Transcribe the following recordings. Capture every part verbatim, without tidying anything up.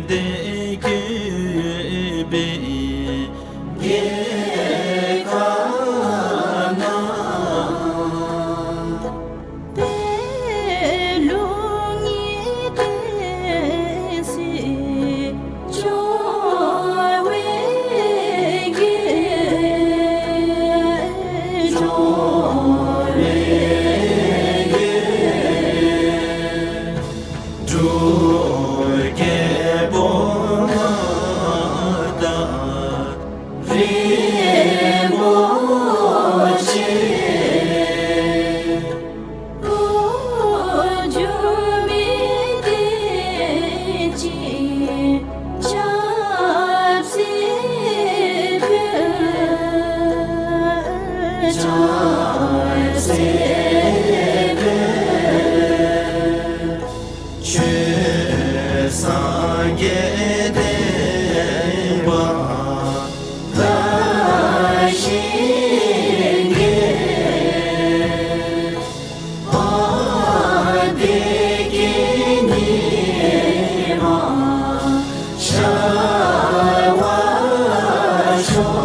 དེ་གུས་པའི་རྒྱལ་ཁ་ན། ཆོས་སངས་རྒྱས་བསྟན་པ་དར་ཞིང་རྒྱས། བདེ་སྐྱིད་ཉི་མ་ཤར་བར་ཤོག།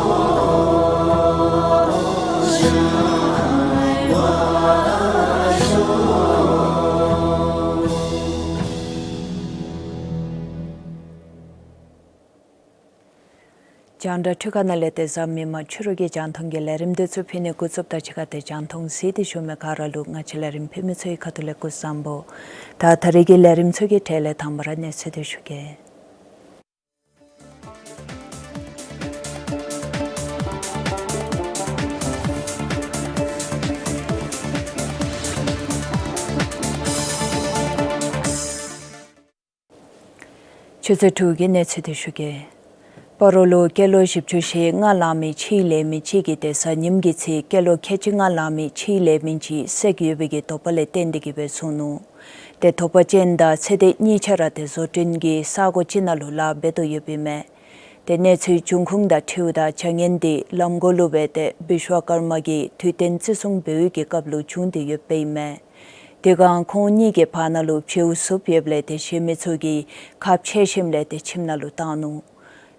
ཤར་བར་ཤོག། རྒྱང་བསྒྲགས་འཕྲུལ་ཁང་ནང་ལས་དེ་བཟུམ་མི་མང་ཕྱི་རུ་གི་རྒྱང་མཐོང་གི་ལས་རིམ་དེ་ཚུ་ཕུལ་ནི་འགོ་བཙུགསཔ་དང་གཅིག་ཁར་དེ་རྒྱང་མཐོང་གཟིགས་ཏེ་བཞུགས་མི་ག་ར་ལུ་ང་བཅས་ལས་རིམ་ཕུལ་མི་ཚུ་གི་ཁ་ཐུག་ལས་སྐུ་གཟུགས་བཟང་པོ། ད་ད་རེས་ཀྱི་ལས་རིམ་ཚུ་གི་གྲས་ལས་དང་པ་ར་གནས་ཚུལ་དེ་ཞུ་གེ། ཆུ་ཚོད་དྲུག་གི་གནས་ཚུལ་དེ་ཞུ་གེ། སྤ་རོ་ལུ་སྐྱེས་ལོ་བཞི་བཅུ་ཞེ་ལྔ་ལང་མི་ཕྱིའི་ལས་མི་གཅིག་གིས་དེ་གཟའ་ཉིམ་གི་ཚེ་སྐྱེས་ལོ་ཁལ་གཅིག་ལྔ་ལང་མི་ཕྱིའི་ལས་མི་ཅིག་བསད་ཡོད་པའི་གི་དོགས་པ་ལས་བརྟེན་ཏེ་གིས་སྦེ་བཟུང་ནུག། དེ་དོགས་པ་ཅན་དང་ཚེ་འདས་གཉིས་ཆ་ར་དེ་བཟོ་སྐྲུན་གྱི་ས་གོ་ཅིག་ནང་ལུ་ལཱ་འབད་དོ་ཡོདཔ་ཨིན་མས། དེ་གནས་ཚུལ་འབྱུང་ཁུངས་དང་འཁྲིལཝ་ད་བྱ་ངན་དེ་ལམ་གོང་ལུ་སྦེ་ཏེ་བིཤ་ཝ་ཀརྨ་གི་དུས་སྟོན་བརྩི་སྲུང་འབད་བའི་གི་སྐབས་ལུ་བྱུང་སྟེ་ཡོདཔ་ཨིན་མས། དེ་སྒང་ཁོང་གཉིས་ཀྱི་བར་ན་ལུ་བྱིའུ་བཙུགས་ཡོདཔ་ལས་དེ་གཞན་མི་ཚུ་གིས་ཁ་ཕྱེ་ཞིནམ་ལས་དེ་ཁྱིམ་ནང་ལུ་བཏང་ནུག།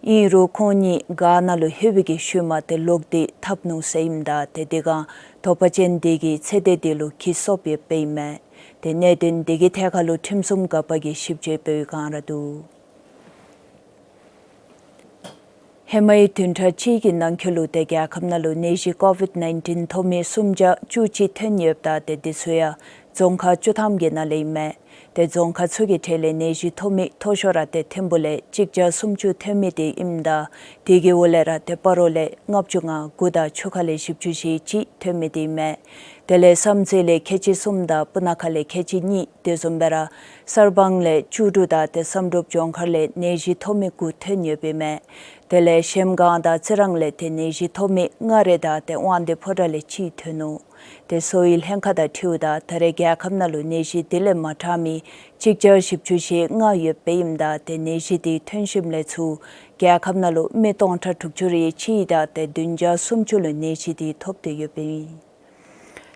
ཨིན་རུང་ཁོང་གཉིས་སྒར་ནང་ལུ་ལྷོད་པའི་གི་ཤུལ་མ་དེ་ལོག་སྟེ་འཐབ་ནུག་ཟེར་ཨིནམ་ད་དེ་དེ་སྒང་དོགས་པ་ཅན་དེ་གིས་ཚེ་འདས་དེ་ལུ་གྱི་སོཔ་ཡོདཔ་ཨིན་མས། དེ་གནད་དོན་དེ་གི་ཐད་ཁར་ལུ་ཁྲིམས་སྲུང་འགག་པ་གིས་ཞིབ་དཔྱད་འབད་བའི་བསྒང་ར་འདུག། ཧེ་མའི་བདུན་ཕྲག་གཅིག་གི་ནང་འཁོད་ལུ་དེ་རྒྱལ་ཁབ་ནང་ལུ་ནད་གཞི་ཀོ་ཝིཌ་ནའིན་ཊིན་ཐོབ་མི་སུམ་བརྒྱ་བཅུ་གཅིག་ཐོན་ཡོདཔ་ད་དེ་དེ་ཚུ་ཡང་རྫོང་ཁག་བཅུ་ཐམ་གྱི་ནང་ལས་ཨིན་མས། དེ་རྫོང་ཁག་ཚུ་གི་གྲས་ལས་ནད་གཞི་ཐོབ་མི་མཐོ་ཤོས་ར་དེ་ཐིམ་ཕུག་ལས་གཅིག་བརྒྱ་སུམ་ཅུ་ཐོན་མི་དེ་ཨིནམ་ད་དེ་གི་འོག་ལས་ར་དེ་སྤ་རོ་ལས་ལྔ་བཅུ་ང་དགུ་དང་ཆུ་ཁ་ལས་བཞི་བཅུ་ཞེ་གཅིག་ཐོན་མི་དེ་ཨིན་མས། དེ་ལས་བསམ་རྩེ་ལས་ཁལ་གཅིག་གསུམ་དང་སྤུ་ན་ཁ་ལས་ཁལ་གཅིག་གཉིས། དེ་བཟུམ་སྦེ་ར་གསར་སྤང་ལས་བཅུ་དྲུག་དང་དེ་བསམ་གྲུབ་ལྗོངས་མཁར་ལས་ནད་གཞི་ཐོབ་མི་དགུ་ཐོན་ཡོདཔ་ཨིན་མས། དེ་ལས་གཞལམ་སྒང་དང་རྩི་རང་ལས་དེ་ནད་གཞི་ཐོབ་མི་ལྔ་རེ་དང་དེ་དབང་འདུས་ཕོ་བྲང་ལས་གཅིག་ཐོན་ནུག། དེ་གསོ་བའི་ལྷན་ཁག་དང་འཁྲིལཝ་ད་ད་རེས་རྒྱལ་ཁབ་ནང་ལུ་ནད་གཞི་དེ་ལས་མ་དྲག་མི་གཅིག་བརྒྱ་བཞི་བཅུ་ཞེ་ལྔ་ཡོདཔ་ཨིནམ་ད་དེ་ནད་གཞི་དེ་ཐོན་ཞིནམ་ལས་ཚུར་རྒྱལ་ཁབ་ནང་ལུ་མི་སྟོང་ཕྲག་དྲུག་ཅུ་རེ་གཅིག་དང་དེ་བདུན་བརྒྱ་སུམ་ཅུ་ལུ་ནད་གཞི་དེ་ཐོབ་སྟེ་ཡོདཔ་ཨིན།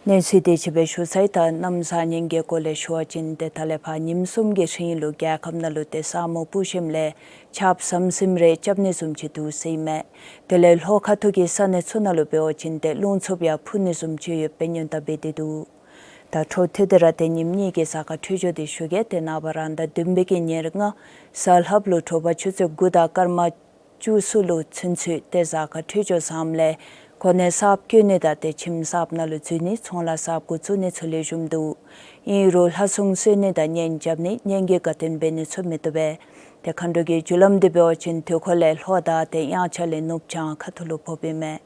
གནས་ཚུལ་དེ་ཅིག་སྦེ་ཞུ་ཚར་ཡི། ད་གནམ་ས་ཉིན་གྱི་སྐོར་ལས་ཞུ་བ་ཅིན་དེ་ད་ལས་ཕར་ཉིནམ་གསུམ་གྱི་རིང་ལུ་རྒྱལ་ཁབ་ནང་ལུ་དེ་ས་སྨུག་སྤུབས་ཞིནམ་ལས་ཆརཔ་ཟམ་ཟིམ་རེ་རྐྱབ་ནི་བཟུམ་ཅིག་འདུག་ཟེར་ཨིན་མས། དེ་ལས་ལྷོ་ཁ་ཐུག་གི་ས་གནས་ཚུ་ནང་ལུ་འབད་བ་ཅིན་དེ་རླུང་འཚུབ་ཡང་འཕུ་ནི་བཟུམ་ཅིག་ཡོདཔ་སྦེ་སྔོན་བརྡ་འབད་དེ་འདུག། ད་འཕྲོ་མཐུད་དེ་ར་དེ་ཉིནམ་གཉིས་ཀྱི་གཟའ་སྐར་འཕྲོད་སྦྱོར་དེ་ཞུ་གེ། དེ་ནངས་པ་རང་ཟླ་བདུན་པའི་གི་ཉེར་ལྔ་གཟའ་ལྷགཔ་ལུ་དྲོ་པ་ཆུ་ཚོད་དགུ་དང་སྐར་མ་བཅུ་གསུམ་ལུ་ཚུན་ཚོད་དེ་གཟའ་སྐར་འཕྲོད་སྦྱོར་བཟངམ་ལས་གོ་གནས་གསརཔ་བསྐོ་ནི་དང་དེ་ཁྱིམ་གསརཔ་ནང་ལུ་འཛུལ་ནི་ཚོང་ལཱ་གསརཔ་འགོ་བཙུགས་ནི་ཚུ་ལེགས་ཤོམ་འདུག། ཨིན་རུང་ལྷ་སྲུང་གསོལ་ནི་དང་གཉེན་རྐྱབ་ནི་གཉེན་གྱི་དགའ་སྟོན་འབད་ནི་ཚུ་མི་བཏུབ་པས། དེ་མཁའ་འགྲོ་གི་རྒྱུ་ལམ་དེ་འབད་བ་ཅིན་དུས་འཁོར་ལས་ལྷོ་དང་དེ་དབྱངས་འཆར་ལས་ནུབ་བྱང་ཁ་ཐུག་ལུ་ཕོགཔ་ཨིན་མས།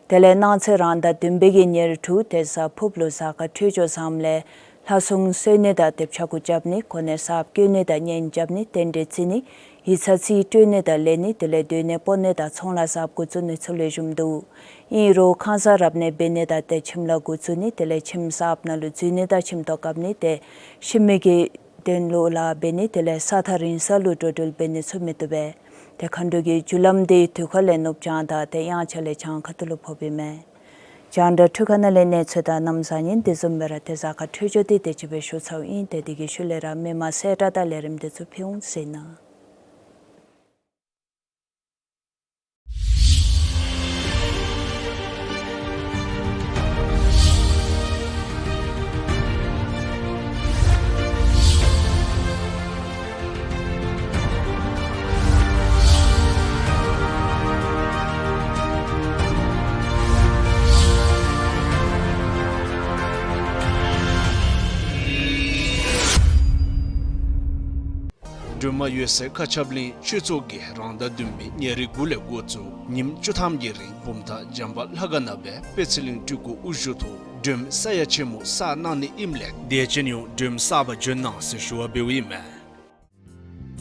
དེ་ལས་གནངས་ཚེ་རང་ཟླ་བདུན་པའི་གི་ཉེར་དྲུག་དེ་གཟའ་ཕུརཔ་ལུ་གཟའ་སྐར་འཕྲོད་སྦྱོར་བཟངམ་ལས་ལྷ་སྲུང་གསོལ་ནི་དང་དེ་ཕྱྭ་འགུགས་རྐྱབ་ནི་གོ་གནས་གསརཔ་བསྐོ་ནི་དང་གཉེན་རྐྱབ་ནི་རྟེན་འབྲེལ་བརྩི་ནི་ཡིག་ཚང་རྩིས་སྤྲོད་ནི་དང་ལེན་ནི་དེ་ལས་སྡོད་གནས་སྤོ་ནི་དང་ཚོང་ལཱ་གསརཔ་འགོ་བཙུགས་ནི་ཚུ་ལེགས་ཤོམ་འདུག། ཨིན་རུང་ཁང་གསར་རབ་གནས་འབད་ནི་དང་དེ་ཁྱིམ་ལཱ་འགོ་བཙུགས་ནི་དེ་ལས་ཁྱིམ་གསརཔ་ནང་ལུ་འཛུལ་ནི་དང་ཁྱིམ་ཐོག་བཀབ་ནི་དེ་ཤི་མི་གི་དོན་ལུ་ལཱ་འབད་ནི་དེ་ལས་ས་ཐག་རིང་ས་ལུ་འགྲོ་འགྲུལ་འབད་ནི་ཚུ་མི་བཏུབ་པས། དེ་མཁའ་འགྲོ་གི་རྒྱུ་ལམ་དེ་དུས་འཁོར་ལས་ནུབ་བྱང་དང་དེ་དབྱངས་འཆར་ལས་བྱང་ཁ་ཐུག་ལུ་ཕོགཔ་ཨིན་མས། རྒྱང་བསྒྲགས་འཕྲུལ་ཁང་ནང་ལས་གནས་ཚུལ་དང་གནམ་ས་ཉིན་དེ་བཟུམ་སྦེ་ར་དེ་གཟའ་སྐར་འཕྲོད་སྦྱོར་དེ་དེ་ཅིག་སྦེ་ཞུ་ཚརཝ་ཨིན། དེ་དེ་གི་ཤུལ་ལས་ར་མི་མང་གསལ་བསྒྲགས་དང་ལས་རིམ་དེ་ཚུ་ཕུལ་འོང་ཟེར་ཨིན། རྨ་ཡོད་སའི་མཁར་ཆབ་གླིང་ཆོས་ཚོགས་ཀྱིས་རང་ཟླ་བདུན་པའི་ཉེར་དགུ་ལས་འགོ་བཙུགས་ཉིནམ་བཅུ་ཐམ་གྱི་རིང་བུམ་ཐང་བྱམས་པ་ལྷ་ཁང་ནང་སྦེ་དཔལ་ཚེ་རིང་སྤྲུལ་སྐུ་དབུ་བཞུགས་ཐོག་སྒྲོལ་མ་ས་ཡ་ཆེན་མོ་གསར་གནང་ནི་ཨིནམ་ལས་དད་ཅན་ཡོངས་སྒྲོལ་མ་གསར་པ་འབྱོན་གནང་ཟེར་ཞུ་བ་འབདཝ་ཨིན་མས།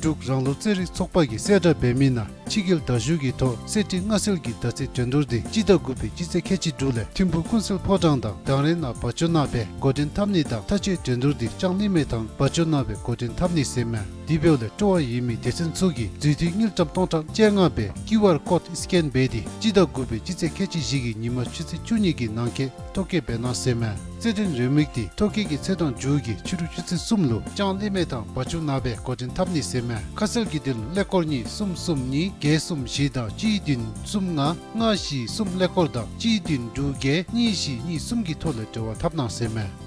འབྲུག་རང་ལུགས་རྩེད་རིགས་ཚོགས་པ་གིས་གསལ་བསྒྲགས་འབད་མི་ནང་ཕྱི་རྒྱལ་དར་བཞུགས་ཀྱི་ཐོག་གསེར་ཁྲི་མངའ་གསོལ་གྱི་ཟླ་ཚེས་འགྲན་བསྡུར་འདི་སྤྱི་ཟླ་དགུ་པའི་སྤྱི་ཚེས་ཁལ་གཅིག་དྲུག་ལས་ཐིམ་ཕུག་ཀུན་གསལ་ཕོ་བྲང་དང་དང་རེ་ནང་བ་ཅོ་ནང་སྦེ་འགོ་འདྲེན་འཐབ་ནི་དང་མཐའ་དཔྱད་འགྲན་བསྡུར་འདི་ལྕང་གླིང་མེ་ཐང་བ་ཅོ་ནང་སྦེ་འགོ་འདྲེན་འཐབ་ནི་ཟེར་མས། དེ་འབདཝ་ལས་སྤྲོ་བ་ཡོད་མི་སྡེ་ཚན་ཚུ་གིས་མཛུད་བདུད་དངུལ་ཀྲམ་སྟོང་ཕྲག་བཅོ་ལྔ་སྦེ་ཀིའུ་ཨར་ཀོཌ་སི་ཀེན་འབད་དེ་སྤྱི་ཟླ་དགུ་པའི་སྤྱི་ཚེས་ཁལ་གཅིག་བཞི་གི་ཉིན་མ་ཆུ་ཚོད་བཅུ་གཉིས་ཀྱི་ནང་འཁོད་ཐོ་བཀོད་འབད་གནང་ཟེར་མས། རྩེད་འགྲན་རེའུ་མིག་འདི་ཐོ་བཀོད་ཀྱི་ཚེས་གྲངས་མཇུག་གི་ཕྱི་རུ་ཆུ་ཚོད་གསུམ་ལུ་ལྕང་གླིང་མེ་ཐང་བ་ཅོ་ནང་སྦེ་འགོ་འདྲེན་འཐབ་ནི་ཟེར་མས། ཁ་གསལ་གྱི་དོན་ལུ་ཀླད་ཀོར་གཉིས་གསུམ་གསུམ་གཉིས་བརྒྱད་གསུམ་བཞི་དང་གཅིག་བདུན་གསུམ་ལྔ་ལྔ་བཞི་གསུམ་ཀླད་ཀོར་དང་གཅིག་བདུན་དྲུག་བརྒྱད་གཉིས་བཞི་གཉིས་གསུམ་གྱི་ཐོག་ལས་འབྲེལ་བ་འཐབ་གནང་ཟེར་མས།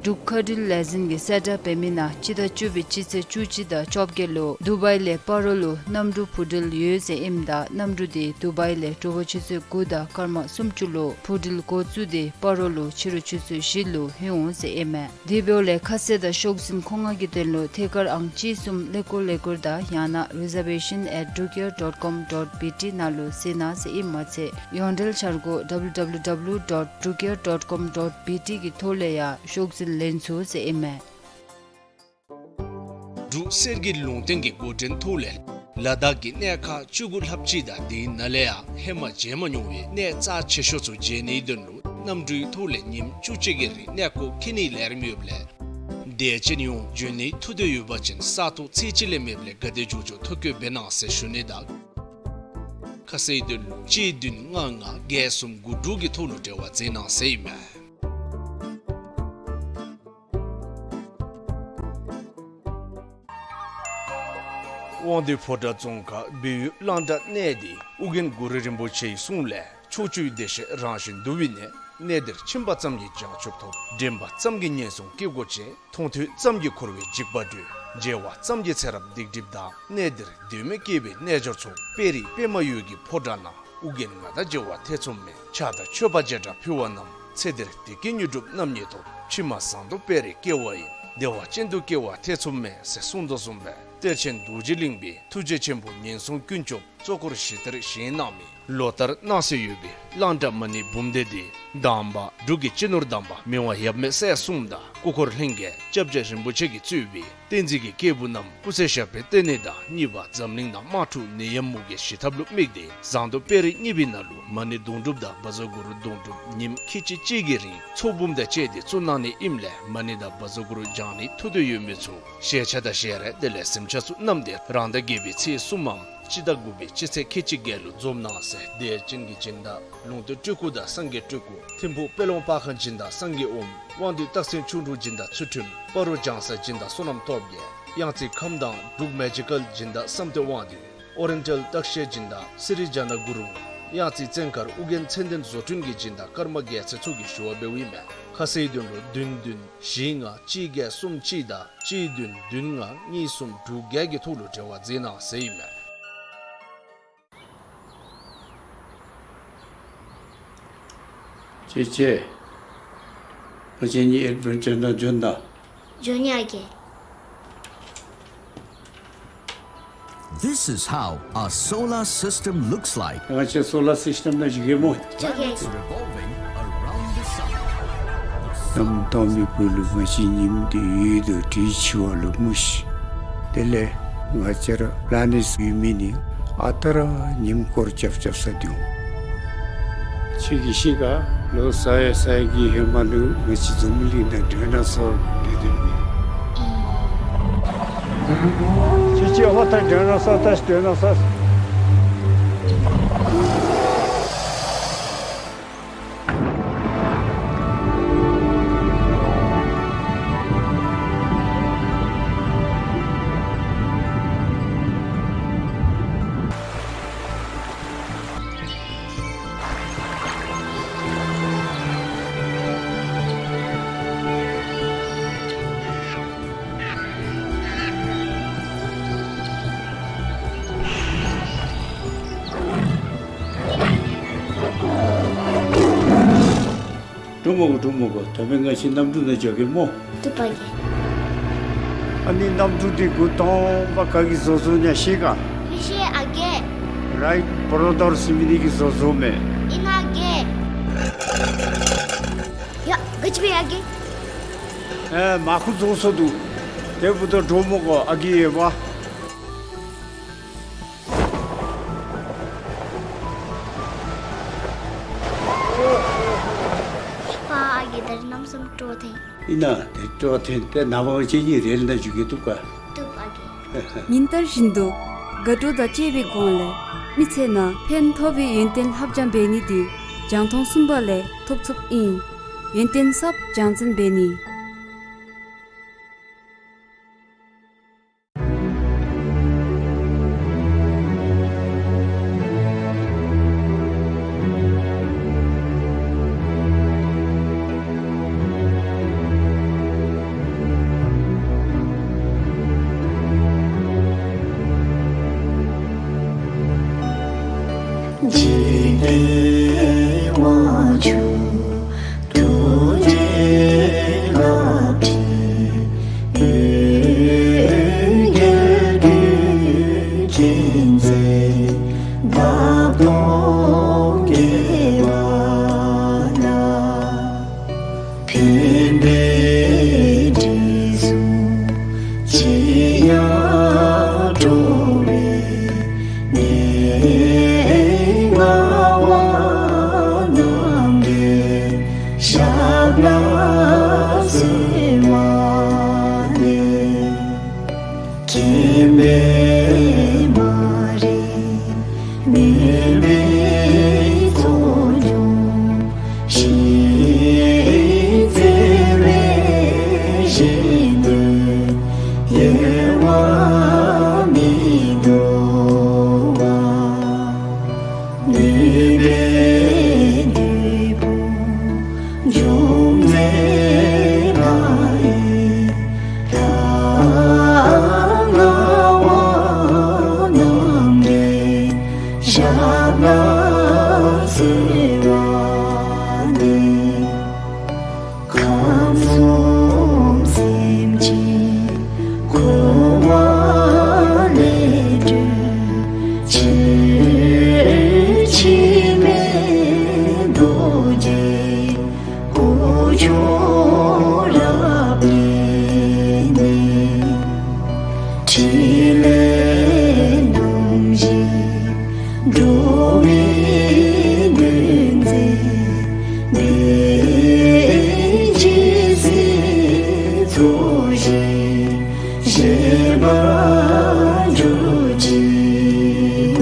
འབྲུག་མཁའ་འགྲུལ་ལས་འཛིན་གྱིས་གསལ་བསྒྲགས་འབད་མི་ནང་སྤྱི་ཟླ་བཅུ་པའི་སྤྱི་ཚེས་བཅུ་གཅིག་དང་བཅོ་བརྒྱད་ལུ་དུ་བའི་ལས་སྤ་རོ་ལུ་གནམ་གྲུ་འཕུར་འགྲུལ་ཡོད་ཟེར་ཨིནམ་ད་གནམ་གྲུ་དེ་དུ་བའི་ལས་དྲོ་པ་ཆུ་ཚོད་དགུ་དང་སྐར་མ་སུམ་ཅུ་ལུ་འཕུར་འགྲུལ་འགོ་བཙུགས་ཏེ་སྤ་རོ་ལུ་ཕྱི་རུ་ཆུ་ཚོད་བཞི་ལུ་ལྷོད་འོང་ཟེར་ཨིན་མས། དེ་འབདཝ་ལས་ཁ་གསལ་དང་ཤོག་འཛིན་མཁོ་མངགས་ཀྱི་དོན་ལུ་ཐད་ཀར་ཨང་གཅིག་གསུམ་ཀླད་ཀོར་ཀླད་ཀོར་དང་ཡང་ན་reservation at drukair dot com dot B T ནང་ལུ་གཟིགས་གནང་ཟེར་ཨིནམ་མ་ཚད་ཡོངས་འབྲེལ་འཆར་སྒོ་W W W dot drukair dot com dot B T གི་ཐོག་ལས་ཡང་ཤོག་འཛིན་ལེན་ཚུགས་ཟེར་ཨིན་མས། འབྲུག་གསེར་གྱི་ལུང་བསྟན་གྱི་འགོ་འདྲེན་ཐོག་ལས་ལ་དྭགས་ཀྱི་གནས་ཁག་བཅུ་དགུ་ལྷགཔ་ཅིག་དང་དེའི་ནང་ལས་ཡང་ཧེ་མ་མཇལ་མ་མྱོང་བའི་གནས་རྩ་ཆེ་ཤོས་ཚུ་མཇལ་ནིའི་དོན་ལུ་གནམ་གྲུའི་ཐོག་ལས་ཉིནམ་བཅུ་གཅིག་གི་རིང་གནས་སྐོར་འཁྱིད་ནིའི་ལས་རིམ་ཡོདཔ་ལས་དད་ཅན་ཡོངས་འབྱོན་ནིའི་ཐུགས་འདོད་ཡོད་པ་ཅིན་ས་ཐོག་ཚད་གཅིག་ལས་མེདཔ་ལས་ག་དེ་མགྱོགས་མགྱོགས་ཐོ་བཀོད་འབད་གནང་ཟེར་ཞུ་ནི་དང་ཁ་གསལ་དོན་ལུ་གཅིག་བདུན་ལྔ་ལྔ་བརྒྱད་གསུམ་དགུ་དྲུག་གི་ཐོག་ལུ་འབྲེལ་བ་མཛད་གནང་ཟེར་ཨིན་མས། དབང་འདུས་ཕོ་བྲང་རྫོང་ཁག་སྦས་ཡུལ་གླང་བྲག་གནས་འདི་ཨོ་རྒྱན་གུ་རུ་རིན་པོ་ཆེའི་གསུང་ལས་ཕྱོགས་བཅུའི་བདེ་གཤེགས་རང་བཞིན་འདུ་བའི་གནས། གནས་འདིར་ཕྱིན་པ་ཙམ་གྱིས་བྱང་ཆུབ་ཐོབ། འདྲེན་པ་ཙམ་གྱིས་ངན་སོང་སྐྱེ་སྒོ་བཅད། མཐོང་ཐོས་ཙམ་གྱིས་འཁོར་བའི་འཇིགས་པ་སྒྲོལ། མཇལ་བ་ཙམ་གྱིས་ཚེ་རབས་སྡིག་སྒྲིབ་དག། གནས་འདིར་དོན་མེད་སྐྱེ་བའི་རྣལ་འབྱོར་ཚོགས། དཔལ་རི་པདྨ་འོད་ཀྱི་ཕོ་བྲང་ན། ཨོ་རྒྱན་ང་དང་མཇལ་བ་ཐེ་ཚོམ་མེད། ཕྱག་དང་མཆོད་པ་བྱེ་བྲག་ཕུལ་བ་རྣམས། ཚེ་འདིར་བདེ་སྐྱིད་མྱུར་འགྲུབ་རྣམ་གཉིས་ཐོབ། ཕྱི་མ་ཟངས་མདོག་དཔལ་རིར་སྐྱེ་བ་ཡིན། བདེ་བ་ཅན་དུ་སྐྱེ་བ་ཐེ་ཚོམ་མེད་ཟེར་གསུངས་དོ་བཟུམ་སྦེ་གཏེར་ཆེན་རྡོ་རྗེ་གླིང་པའི་ཐུགས་རྗེ་ཆེན་པོ་ངན་སོང་ཀུན་སྐྱོབ་གཙོ་འཁོར་ཞི་བདེར་བཞེངས་གནང་མི་ལོ་ལྟར་གནང་སྲོལ་ཡོད་པའི་གླང་བྲག་མ་ཎི་འབུམ་སྡེ་འདི་དང་པ་འབྲུག་གི་སྤྱི་ནོར་དམ་པ་མི་དབང་ཡབ་མེས་སྲས་གསུམ་དང་སྐུ་འཁོར་ལྷན་རྒྱས་སྐྱབས་རྗེ་རིན་པོ་ཆེ་གིས་གཙོས་པའི་བསྟན་འཛིན་གྱི་སྐྱེས་བུ་རྣམས་སྐུ་ཚེ་ཞབས་པད་བརྟན་ནི་དང་གཉིས་པ་འཛམ་གླིང་ནང་དམག་འཁྲུག་ནད་ཡམས་མུ་གེ་ཞི་ཐབས་ལུ་དམིགས་ཏེ་ཟངས་མདོག་དཔལ་རི་གཉིས་པའི་ནང་ལུ་མ་ཎི་དུང་སྒྲུབ་དང་བཛྲ་གུ་རུ་དུང་སྒྲུབ་ཉིནམ་ཁལ་གཅིག་གཅིག་གི་རིང་ཚོགས་འབུམ་དང་བཅས་ཏེ་བཙུགས་གནང་ནི་ཨིནམ་ལས་མ་ཎི་དང་བཛྲ་གུ་རུ་བགྱང་ནིའི་ཐུགས་འདོད་ཡོད་མི་ཚུ་ཞལ་ཆད་དང་ཞལ་རས་དེ་ལས་གཟིམ་ཆས་ཚུ་བསྣམས་ཏེ་རང་ཟླ་བརྒྱད་པའི་ཚེས་གསུམ་མམ་སྤྱི་ཟླ་དགུ་པའི་སྤྱི་ཚེས་ཁལ་གཅིག་བརྒྱད་ལུ་འཛོམས་གནང་ཟེར་དད་ཅན་གྱི་སྦྱིན་བདག་ལུང་བསྟན་སྤྲུལ་སྐུ་དང་སངས་རྒྱས་སྤྲུལ་སྐུ། ཐིམ་ཕུག་དཔལ་ལྡན་པར་ཁང་སྦྱིན་བདག་སངས་རྒྱས་ཨོཾ། དབང་འདུས་སྟག་སེང་ཁྱུང་འབྲུག་སྦྱིན་བདག་ཚུལ་ཁྲིམས། སྤ་རོ་ལྗང་ས་སྦྱིན་བདག་བསོད་ནམས་སྟོབས་རྒྱས། གཡང་རྩེ་ཁམས་དྭངས་འབྲུག་མེ་ཇི་ཀཱལ་སྦྱིན་བདག་བསམ་གཏན་དབང་འདུས། ཨོ་རི་ཡེན་ཊལ་ལྟག་ཤེད་སྦྱིན་བདག་སི་རི་ཛྙཱ་ན་གུ་རུ། གཡང་རྩེ་བཙན་མཁར་ཨོ་རྒྱན་མཚན་ལྡན་བཟོ་སྐྲུན་གྱི་སྦྱིན་བདག་ཀརྨ་རྒྱལ་མཚན་ཚུ་གིས་ཞུ་བ་འབདཝ་ཨིན་མས། ཁ་གསལ་དོན་ལུ་བདུན་བདུན་བཞི་ལྔ་གཅིག་བརྒྱད་གསུམ་གཅིག་དང་གཅིག་བདུན་བདུན་ལྔ་གཉིས་གསུམ་དྲུག་བརྒྱད་ཀྱི་ཐོག་ལུ་འབྲེལ་བ་མཛད་གནང་ཟེར་ཨིན་མས། ཅེ་ཅེ། ང་བཅས་གཉིས་ཨེཌ་བེན་ཅར་ནང་འབྱོན་ད། འབྱོན་ཡ་གི། This is how our solar system looks like. ང་བཅས་སོ་ལར་སིསི་ཊེམ་ནང་འགྱོ་གེ་སྨོ། འགྱོ་གེ། Revolving around the sun. གནམ་སྟོང་པའི་སྦུག་ལུ་ང་བཅས་ཉིམ་འདི་ཡོད་དོ་དྲིས་ཆི་བ་ལུ་མུ་ཤི། དེ་ལས་ང་བཅས་ར་པི་ལ་ནེཊ་ཡོད་མི་ནི་ཨ་རྟག་ར་ཉིམ་སྐོར་རྐྱབ་རྐྱབ་ས་འདུག། ཁྱེད་ཀྱིས་ཤེས་ག། ལོ་ས་ཡ་ས་ཡ་གི་ཧེ་མ་ལུ་ང་བཅས་འཛམ་བུ་གླིང་ནང་ཌའི་ནོ་སོར་སྡོད་སྡོདཔ་མས། ཁྱེད་ཀྱིས་ཨ་ཕར་ལྟ་ཌའི་ནོ་སོར་ལྟ་ཤིག་ཌའི་ནོ་སོར། འགྲོ་མ་དགོ། འགྲོ་མ་དགོ། ད་འབདན་ང་བཅས་གནམ་གྲུ་ནང་འགྱོ་གེ་སྨོ། འགྲོ་བ་གི། ཨ་ནི་གནམ་གྲུ་འདི་འགོ་དང་པ་ག་གིས་བཟོ་བཟོཝ་ཨིན་ན་ཤེས་ག། མི་ཤེས་ཨ་རྒས། རའིཊ་བརོ་དར་ཟེར་མི་འདི་གིས་བཟོ་བཟོཝ་མས། ཨིན་ན་ཨ་རྒས། ཡ་ག་ཅི་སྦེ་ཨ་རྒས། ཨེ་མར་ཁུ་རྫོགས་སོ་འདུག། དེ་འབདཝ་ད་འདྲོག་མི་དགོ་ཨ་རྒས་ཡོད་པ། པ་ཨ་རྒས་ད་རིས་གནམ་མེད་ས་མེད་སྤྲོ་བ་ཐོན། ཨིན་ན་དེ་སྤྲོ་བ་ཐོན་ཏེ་ནངས་པ་ང་བཅས་གཉིས་རེལ་ནང་འཛུལ་གེ་བཏུབ་ག། བཏུབ་ཨ་རྒས། ཉིན་ལྟར་བཞིན་དུ་དགའ་སྤྲོ་དང་བཅས་པའི་སྒོ་ལས་མི་ཚེ་ནང་ཕན་ཐོགས་པའི་ཡོན་ཏན་ལྷབ་སྦྱང་འབད་ནི་འདི་རྒྱང་མཐོང་གསུམ་པ་ལས་ཐོབ་ཚུགསཔ་ཨིན། ཡོན་ཏན་ཟབ་སྦྱང་ཚན་འབད་ནི། འཇིག་རྟེན་དབང་ཕྱུག་ཐུགས་རྗེའི་རླབས་ཀྱིས། འོད་རྒྱལ་ཀུན་མཁྱེན་མཛད་འདབ་སྟོང་རྒྱས་པ་ལ། ཕན་པའི་དྲི་བསུང་ཅི་ཡང་སྤྲོ་བའི་གནས་ལྔ་བ་རྣམས་ཀྱི་ཞབས་ལ་གསོལ་བ་འདེབས། མཁྱེན་པའི་མ་རིག་མུན་པའི་ཚོགས་འཇོམས་ཤིང་བརྩེ་བའི་ཞལ་ནས་གཡེལ་བར་མི་འདོར་བ། ནུས་པའི་བདུད་དཔུང་འཇོམས་མཛད་ལྷ་ཡི་ལྷ་ལྔ་བ་རྣམས་ཀྱི་ཞབས་ལ་གསོལ་བ་འདེབས། ཁམས་གསུམ་སེམས་ཅན་འཁོར་བ་ལས་སྒྲོལ་ཕྱིར། འཆི་མེད་རྡོ་རྗེ་སྐུ་མཆོག་རབ་བརྙེས་ནས། ཕྲིན་ལས་སྣང་བཞིན་འགྲོ་བའི་དོན་མཛད། དེ་ཇི་སྲིད་འཚོ་ཞིང་གཞེས་པར་གྱུར་ཅིག།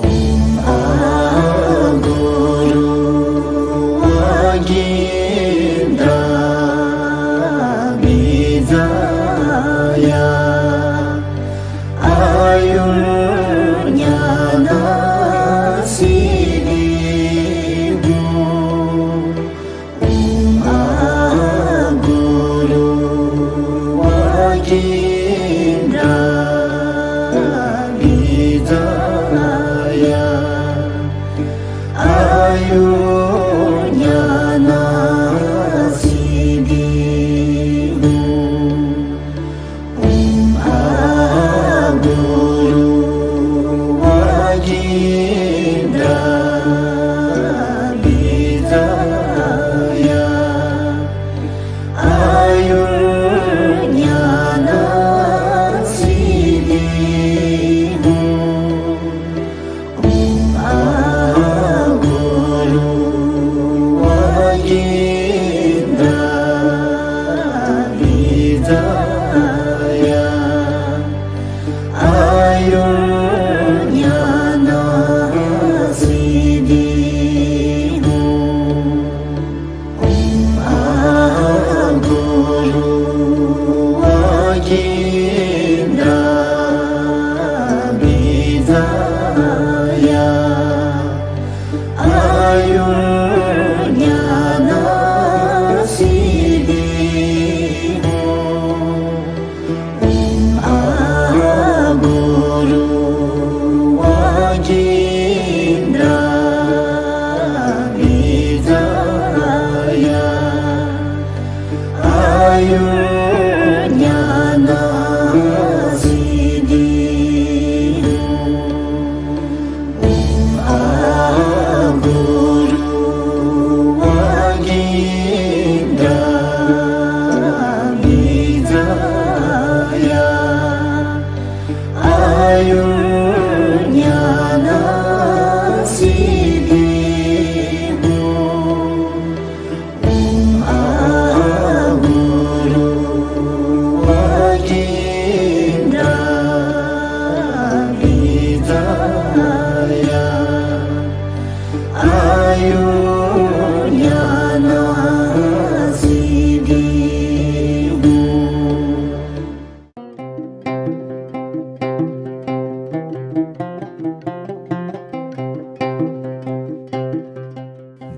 ཨོཾ་ཨཱཿུ་རུ་ཝཱ་ཀཱི་ཏ་པི་ཛ་ཡ།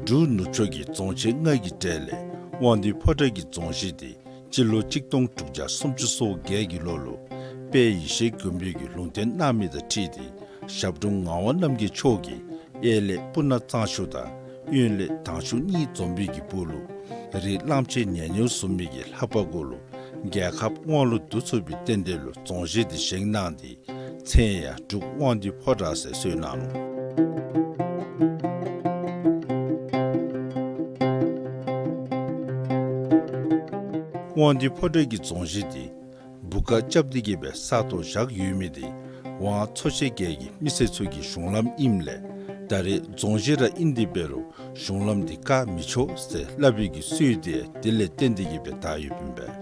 འབྲུག་ནུབ་ཕྱོགས་ཀྱི་རྫོང་ཆེན་ལྔ་གི་གྲས་ལས་དབང་འདུས་ཕོ་བྲང་གི་རྫོང་གཞིས་དེ་སྤྱི་ལོ་གཅིག་སྟོང་དྲུག་བརྒྱ་སུམ་ཅུ་སོ་བརྒྱད་ཀྱི་ལོ་ལུ་དཔལ་ཡེ་ཤེས་མགོན་པོ་གིས་ལུང་བསྟན་གནང་མི་དང་འཁྲིལ་ཏེ་ཞབས་དྲུང་ངག་དབང་རྣམ་རྒྱལ་མཆོག་གིས་གཡས་ལས་སྤུ་ན་གཙང་ཆུ་དང་གཡོན་ལས་དང་ཆུ་གཉིས་འཛོམས་པའི་གི་སྦུག་ལུ་རི་གླང་ཆེན་ཉལ་ཉལ་བཟུམ་མའི་གི་ལྷ་པ་གུ་ལུ་རྒྱལ་ཁབ་དབང་ལུ་བསྡུ་ཚུགས་པའི་རྟེན་འབྲེལ་ལུ་རྫོང་གཞིས་དེ་བཞེངས་གནང་སྟེ་མཚན་ཡང་འབྲུག་དབང་འདུས་ཕོ་བྲང་ཟེར་གསོལ་གནང་ནུག། དབང་འདུས་ཕོ་བྲང་གི་རྫོང་གཞིས་དེ་སྦུག་ཁར་རྐྱབ་སྟེ་གི་སྦེ་ས་སྟོང་བཞག་ཡོད་མི་དེ་ཝང་ཚོ་ཆེན་བརྒྱད་ཀྱི་མི་སེར་ཚུ་གི་གཞུང་ལམ་ཨིནམ་ལས་ད་རེས་རྫོང་གཞིས་ར་ཨིན་ཏེ་འབད་རུང་གཞུང་ལམ་དེ་བཀག་མི་ཆོག་ཟེར་སླབ་པའི་གི་སྲོལ་དེ་དེ་ལས་བརྟེན་ཏེ་གི་སྦེ་དར་ཡོདཔ་ཨིན་པས།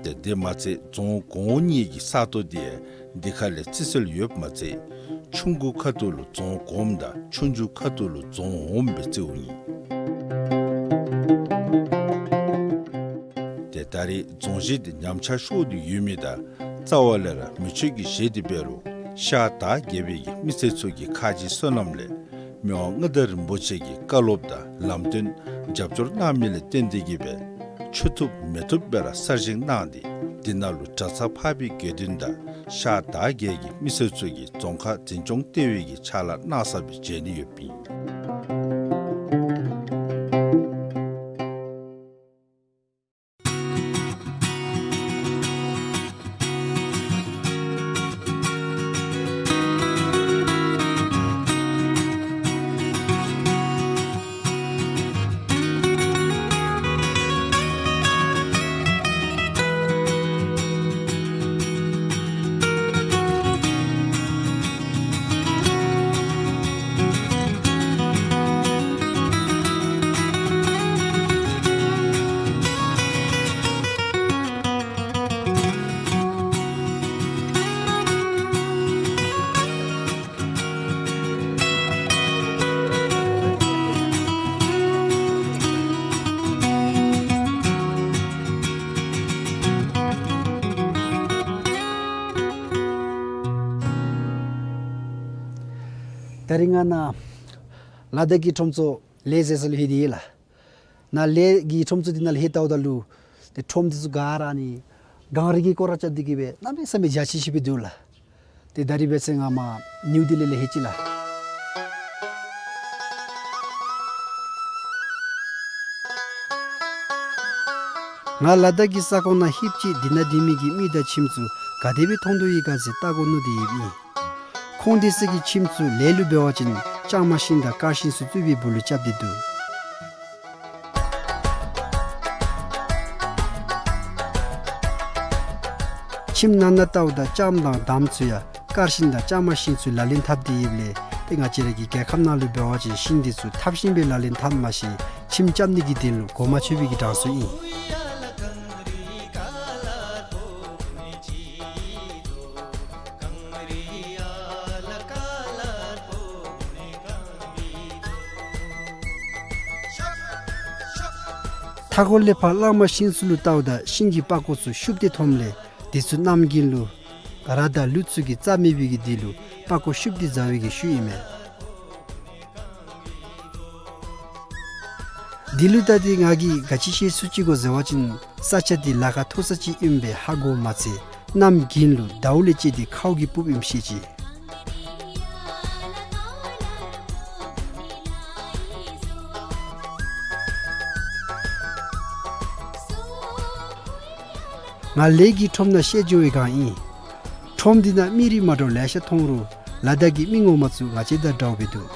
ཏེ་དེ་མ་ཚད་རྫོང་གོང་འོག་གཉིས་ཀྱི་ས་སྟོང་དེ་དེ་ཁ་ལས་བརྩི་སྲོལ་ཡོདཔ་མ་ཚད་ཆུང་ཀུ་ཁ་ཐུག་ལུ་རྫོང་སྒོམ་དང་ཆུང་ཆུང་ཁ་ཐུག་ལུ་རྫོང་འོགམ་སྦེ་བརྩིཝ་ཨིན། ཏེ་ད་རེས་རྫོང་གཞིས་དེ་ཉམས་ཆག་ཤོར་ཏེ་ཡོད་མི་དང་རྩ་བ་ལས་ར་མེ་མཆོད་ཀྱི་བཞེས་ཏེ་འབད་རུང་ཤར་དར་བརྒྱད་པའི་གི་མི་སེར་ཚུ་གི་ཁ་རྗེ་བསོད་ནམས་ལས་མི་དབང་མངའ་བདག་རིན་པོ་ཆེ་གི་བཀའ་སློབ་དང་ལམ་སྟོན་རྒྱབ་སྐྱོར་གནང་མི་ལས་བརྟེན་ཏེ་གི་སྦེ་ཆོག་ཐུབ་མེད་ཐུབ་སྦེ་ར་གསར་བཞེངས་གནང་སྟེ་དེ་ནང་ལུ་གྲྭ་ཚང་འཕགས་པའི་དགེ་འདུན་དང་ཤར་དར་བརྒྱད་ཀྱི་མི་སེར་ཚུ་གིས་རྫོང་ཁག་འཛིན་སྐྱོང་ལྟེ་བའི་གི་ཕྱག་ལཱ་གནང་ས་སྦེ་མཇལ་ནི་ཡོདཔ་ཨིན། ད་རིས་ང་ནཱ་ལ་དྭགས་ཀྱི་ཁྲོམ་ཚུ་ལེགས་ཟེར་ས་ལུ་ལྷོད་དེ་ཡོད་ལགས། ནཱ་ལས་ཀྱི་ཁྲོམ་ཚུ་འདི་ནང་ལྷོད་ལྟཝ་ད་ལུ་ཏེ་ཁྲོམ་འདི་ཚུ་ག་ར་ནི་གངས་རི་གིས་སྐོར་ར་རྐྱབ་སྟེ་གི་སྦེ་གནམ་མེད་ས་མེད་འཇའ་ཆི་ཆི་སྦེ་འདུག་ལགས། ཏེ་ད་རིས་འབད་བ་ཅིན་ང་མར་ནིའུ་ལྡི་ལི་ལས་ལྷོད་ཅི་ལགས། ང་ལ་དྭགས་ཀྱི་ས་ཁོངས་ནང་ལྷོདཔ་ཅིག་འདི་ནང་སྡོད་མི་གི་མི་དང་ཁྱིམ་ཚུ་ག་དེ་སྦེ་མཐོང་དོ་ཡོད་ག་ཟེར་བལྟ་དགོ་མནོ་སྟེ་ཡོདཔ་ཨིན། ཁོང་དེ་ཚུ་གི་ཁྱིམ་ཚུ་ལས་ལུ་འབད་བ་ཅིན་ལྕང་མ་ཤིང་དང་དཀར་ཤིང་ཚུ་བཙུགས་པའི་སྦུག་ལུ་རྐྱབ་སྟེ་འདུག། ཁྱིམ་ནང་ན་བལྟཝ་ད་ལྕང་དང་འདམ་ཚུ་ཡང་དཀར་ཤིང་དང་ལྕང་མ་ཤིང་ཚུ་ལག་ལེན་འཐབ་སྟེ་ཡོདཔ་ལས་ཏེ་ང་བཅས་ར་གི་རྒྱལ་ཁབ་ནང་ལུ་འབད་བ་ཅིན་ཤིང་འདི་ཚུ་འཐབ་ཤིང་སྦེ་ལག་ལེན་འཐབ་མ་ཤེས་ཁྱིམ་རྐྱབ་ནི་གི་དོན་ལུ་གོ་མ་ཆོད་པའི་གི་གྲངས་སུ་ཨིན། མཐའ་འཁོར་ལས་ཕར་གླང་མ་ཤིང་ཚུ་ལུ་བལྟཝ་ད་ཤིང་གི་པགས་ཀོ་ཚུ་ཤུབས་ཏེ་མཐོངམ་ལས་དེ་ཚུ་གནམ་དགུན་ལུ་ར་དང་ལུག་ཚུ་གིས་རྩྭ་མེད་པའི་གི་དུས་ལུ་པགས་ཀོ་ཤུབས་ཏེ་བཟའ་བའི་གི་ཤུལ་ཨིན་མས། དེ་ལུ་བལྟ་སྟེ་ང་གིས་ག་ཅི་ཤེས་ཚུགས་ཅི་གོ་ཟེར་བ་ཅིན་ས་ཆ་དེ་ལ་ཁ་མཐོ་ས་ཅིག་ཨིནམ་སྦེ་ཧ་གོཝ་མ་ཚད་གནམ་དགུན་ལུ་ཟླཝ་ལས་བཅད་དེ་ཁཝ་གིས་སྤུབ་ཨིནམ་ཤེས་ཅི། ང་ལས་ཀྱི་ཁྲོམ་ནང་བཤལ་འགྱོ་བའི་སྒང་ཨིན། ཁྲོམ་འདི་ནང་མི་རིགས་མ་འདྲཝ་ལེ་ཤ་མཐོང་རུང་ལ་དྭགས་ཀྱི་མི་ངོ་མ་ཚུ་ང་བཅས་དང་འདྲཝ་སྦེ་འདུག།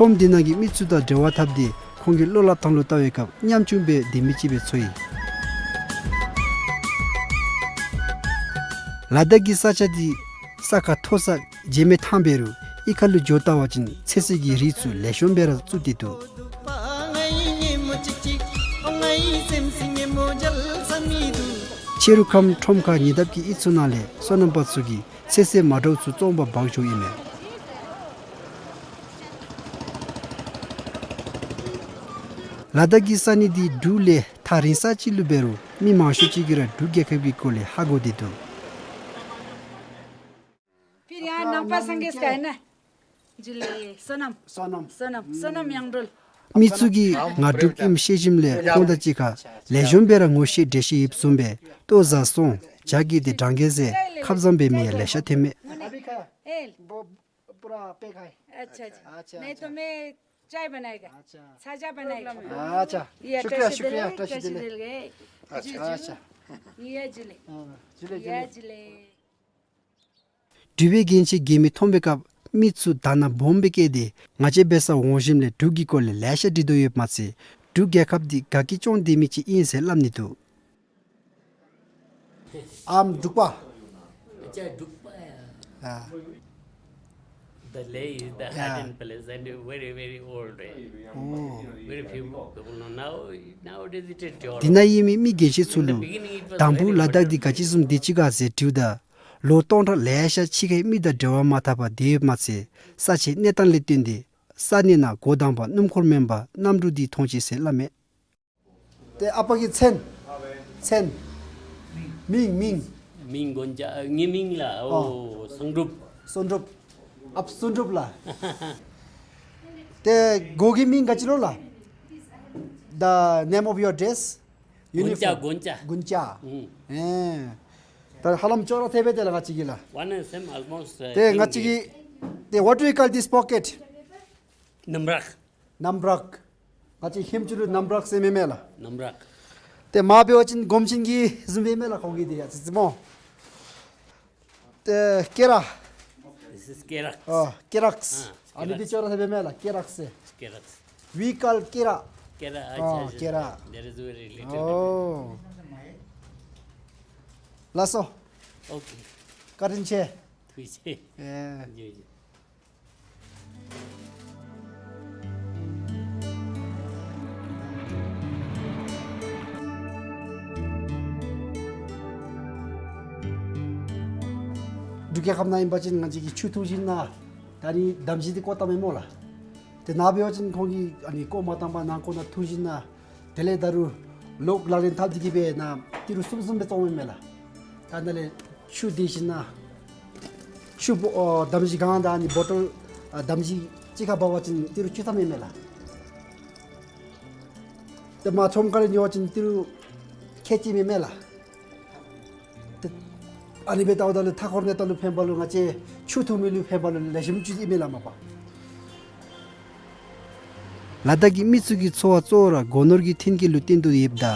སྦོམ་འདི་ནང་གི་མི་ཚུ་དང་འབྲེལ་བ་འཐབ་སྟེ་ཁོང་གི་བློ་སླབ་ཐངས་ལུ་བལྟ་བའི་སྐབས་ཉམ་ཆུང་སྦེ་སྡོད་མི་ཅིག་སྦེ་ཚོར་ཡི། ལ་དྭགས་ཀྱི་ས་ཆ་འདི་ས་ཁ་མཐོ་ས་བརྗེད་མེད་ཐང་འབད་རུང་གཡུས་ཁ་ལུ་འགྱོ་བལྟ་བ་ཅིན་ཚོད་བསྲེ་གི་རིགས་ཚུ་ལེགས་ཤོམ་སྦེ་ར་བཙུགས་ཏེ་འདུག། ཕྱི་རུ་ཁམས་ཁྲོམ་ཁ་ཉེ་འདབས་ཀྱི་གཡུས་ཚུ་ནང་ལས་སོ་ནམ་པ་ཚུ་གིས་ཚོད་བསྲེ་མ་འདྲཝ་ཚུ་བཙོང་པར་འབག་འགྱོཝ་ཨིན་མས། ལ་དྭགས་ཀྱི་ས་གནས་འདི་འབྲུག་ལས་ཐག་རིང་ས་ཅིག་ལུ་འབད་རུང་མི་མང་ཤོས་ཅིག་གིས་ར་འབྲུག་རྒྱལ་ཁབ་ཀྱི་སྐོར་ལས་ཧ་གོ་སྟེ་འདུག། फिर यहाँ नंपा संगीत का है ना? जुले सोनम। सोनम। सोनम, सोनम यांगडोल। མི་ཚུ་གིས་ང་འབྲུགཔ་ཨིནམ་ཤེས་ཞིནམ་ལས་ཁོང་དང་གཅིག་ཁར་ལེགས་ཤོམ་སྦེ་ར་ངོ་ཤེས་འདྲིས་ཤེས་ཡོདཔ་བཟུམ་སྦེ་ལྟོ་བཟའ་སོང་ཇ་གི་དེ་འདྲ་གི་ཟེར་ཁབ་བཟང་སྦེ་མི་ཡང་ལེ་ཤ་ཐོན་མས། अभी खाया? ए। वो, वो पूरा पैक है। अच्छा, अच्छा। अच्छा, नहीं तो अच्छा। मैं चाय बनाएगा। अच्छा। साजा बनाएगा। अच्छा। ये शुक्रिया, टशी शुक्रिया, दिल, टशी टशी दिल। दिल गए। अच्छा। जी, जी। अच्छा। ये जुले। हाँ, जुले, ये जुले। जुले। འབྲུག་པའི་རྒྱན་ཆ་གྱོན་མི་མཐོང་པའི་སྐབས་མི་ཚུ་དག་སྣང་སྦོམ་སྦེ་བསྐྱེད་དེ་ང་བཅས་འབད་སར་འོང་ཞིནམ་ལས་འབྲུག་གི་སྐོར་ལས་ལེ་ཤ་འདྲི་དོ་ཡོདཔ་མ་ཚད་འབྲུག་རྒྱལ་ཁབ་འདི་དགའ་སྐྱིད་སྐྱོང་སྡོད་མི་ཅིག་ཨིན་ཟེར་སླབ་ནི་འདུག། ཨམ་འབྲུག་པ། ཨ་ཅག་འབྲུག་པ་ཡ། ཨ། The Leh is the ཡ། hidden place and very, very old, eh? ཨོ། Very few people know. Now, nowadays it is developed. འདི་ནང་ཡོད་མི་མི་རྒན་ཤོས་ཚུ་ལུ་དང་པ་ལ་དྭགས་འདི་ག་ཅི་བཟུམ་སྡོད་ཅི་ག་ཟེར་དྲིཝ་ད་ལོ་སྟོང་ཕྲག་ལེ་ཤ་ཕྱི་ཁའི་མི་དང་འབྲེལ་བ་མ་འཐབ་པར་སྡོད་ཡོདཔ་མ་ཚད་ས་ཆའི་གནས་སྟངས་ལས་བརྟེན་ཏེ་ས་གནས་ནང་འགོ་དང་པ་སྣུམ་འཁོར་མེན་པར་གནམ་གྲུ་འདི་མཐོང་ཅི་ཟེར་སླབ་མས། ཏེ་ཨ་པ་གི་མཚན། མཚན། མིང་མིང་། མིང་དགོན་ཆ་ཨ་ངེའི་མིང་ལགས། ཨོ། ཨོ་སང་གྲུབ། སང་གྲུབ། ཨཔ་སང་གྲུབ་ལགས། ཏེ་གོ་གི་མིང་ག་ཅི་ལོ་ལགས། The name of your dress? དགོན་ཆ། Uniform. དགོན་ཆ། དགོན་ཆ། ཨུམ། ཨེ། ད་ཧ་ལམ་ཅོག་ར་འཐདཔ་སྦེ་ཏེ་ལགས་ང་བཅས་ཀྱི་ལགས། One and same almost, uh, ཏེ་ང་བཅས་ཀྱི་ཏེ་what do you call this pocket? ནམ་རག། ནམ་རག། ང་བཅས་ཧིན་ཇི་ལུ་ནམ་རག་ཟེར་མི་མས་ལགས། ནམ་རག། ཏེ་མ་འབད་བ་ཅིན་སྒོམ་ཆེན་གྱི་བཟུམ་སྦེ་མས་ལགས་ཁོང་གི་འདི་ཡ་ཙི་ཙི་མོ། ཏེ་ཀེ་རག། This is ཀེ་རག། ཨ་ཀེ་རག། ཨ་ཨ་ནི་འདི་ཅོག་ར་འཐདཔ་སྦེ་མས་ལགས་ཀེ་རག་ཟེར། ཀེ་རག། We call ཀེ་རག། ཀེ་རག། ཨ་ཨ་ཨ་ཨ་ཀེ་རག། That is very little. ཨོ། ལགས་སོ། Okay. བཀའ་དྲིན་ཆེ། ཐུགས་རྗེ་ཆེ། ཨེ། ཡོད་ཡོད། འབྲུག་རྒྱལ་ཁབ་ནང་ཨིན་པ་ཅིན་ང་བཅས་ཀྱིས་ཆུ་འཐུང་ཞིན་ན་ད་ནི་འདམ་གཞི་འདི་བཀོ་བཏངམ་མས་སྨོ་ལགས། ཏེ་ནཱ་འབད་བ་ཅིན་ཁོང་གིས་ཨ་ནི་བཀོ་མ་བཏང་པར་ནང་འཁོད་ནང་འཐུང་ཞིན་ན་དེ་ལས་ད་རུང་ལོག་ལག་ལེན་འཐབ་སྟེ་གི་སྦེ་ནཱ་ཏི་རུ་གསུམ་གསུམ་སྦེ་བཙོངམ་མས་ལགས། ད་ནཱ་ལས་ཆུ་འདི་ཞིན་ན་ཆུ་བོ་ཨོ་འདམ་གཞི་གང་དང་ཨ་ནི་བོ་ཊལ་ཨ་འདམ་གཞི་གཅིག་ཁར་འབག་པ་ཅིན་ཏི་རུ་བཅུ་ཐམ་ཨིན་མས་ལགས། ཏེ་མར་ཁྲོམ་ཁ་ལས་ཉོ་བ་ཅིན་ཏི་རུ་ཁལ་གཅིག་ཨིན་མས་ལགས། ཏེ་ཨ་ནི་སྦེ་བལྟཝ་ད་ལུ་མཐའ་འཁོར་གནས་སྟངས་ལུ་ཕན་པ་ལུ་ང་བཅས་ཆུ་འཐུང་མི་ལུ་ཕན་པ་ལུ་ལེགས་ཤོམ་ཅིག་ཨིན་མས་ལགས་མ་པ། ལ་དྭགས་ཀྱི་མི་ཚུ་གི་འཚོ་བ་གཙོ་བོ་ར་སྒོ་ནོར་གྱི་མཐུན་རྐྱེན་ལུ་བརྟེན་ཏེ་ཡོདཔ་ད་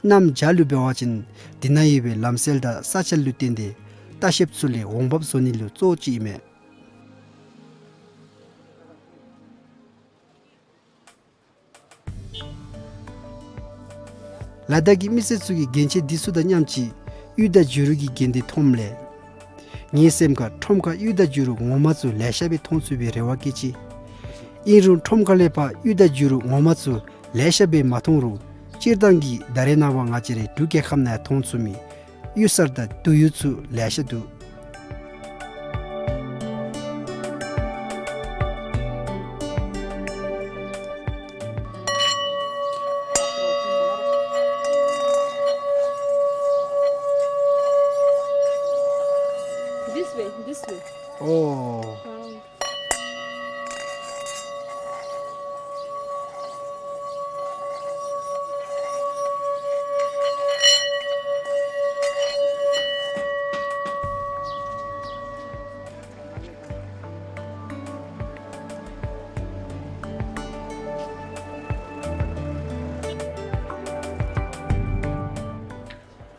གནམ་བྱཱར་ལུ་འབད་བ་ཅིན་འདི་ནང་ཡོད་པའི་ལམ་སྲོལ་དང་ས་ཆ་ལུ་བརྟེན་ཏེ་ལྟ་བཤལཔ་ཚུ་ལས་འོང་འབབ་བཟོ་ནི་ལུ་གཙོ་བོ་ཅིག་ཨིན་མས། ལ་དྭགས་ཀྱི་མི་སེར་ཚུ་གིས་རྒྱན་ཆ་འདི་ཚུ་དང་མཉམ་ཅིག་གཡུ་དང་བྱུ་རུ་གི་རྒྱན་འདི་མཐོངམ་ལས་ངའི་སེམས་ཁར་ཁྲོམ་ཁར་གཡུ་དང་བྱུ་རུ་ངོ་མ་ཚུ་ལེ་ཤ་སྦེ་མཐོང་ཚུགས་པའི་རེ་བ་བསྐྱེད་ཅི། ཨིན་རུང་ཁྲོམ་ཁ་ལས་ཕར་གཡུ་དང་བྱུ་རུ་ངོ་མ་ཚུ་ལེ་ཤ་སྦེ་མ་མཐོང་རུང་སྤྱིར་བཏང་གི་ད་རེས་ནངས་པ་ང་བཅས་རའི་འབྲུག་རྒྱལ་ཁབ་ནང་ཡང་མཐོང་ཚུགས་མི་གཡུ་གསར་དང་དུག་གཡུ་ཚུ་ལེ་ཤ་འདུག། This way, this way. Oh. ཨང་།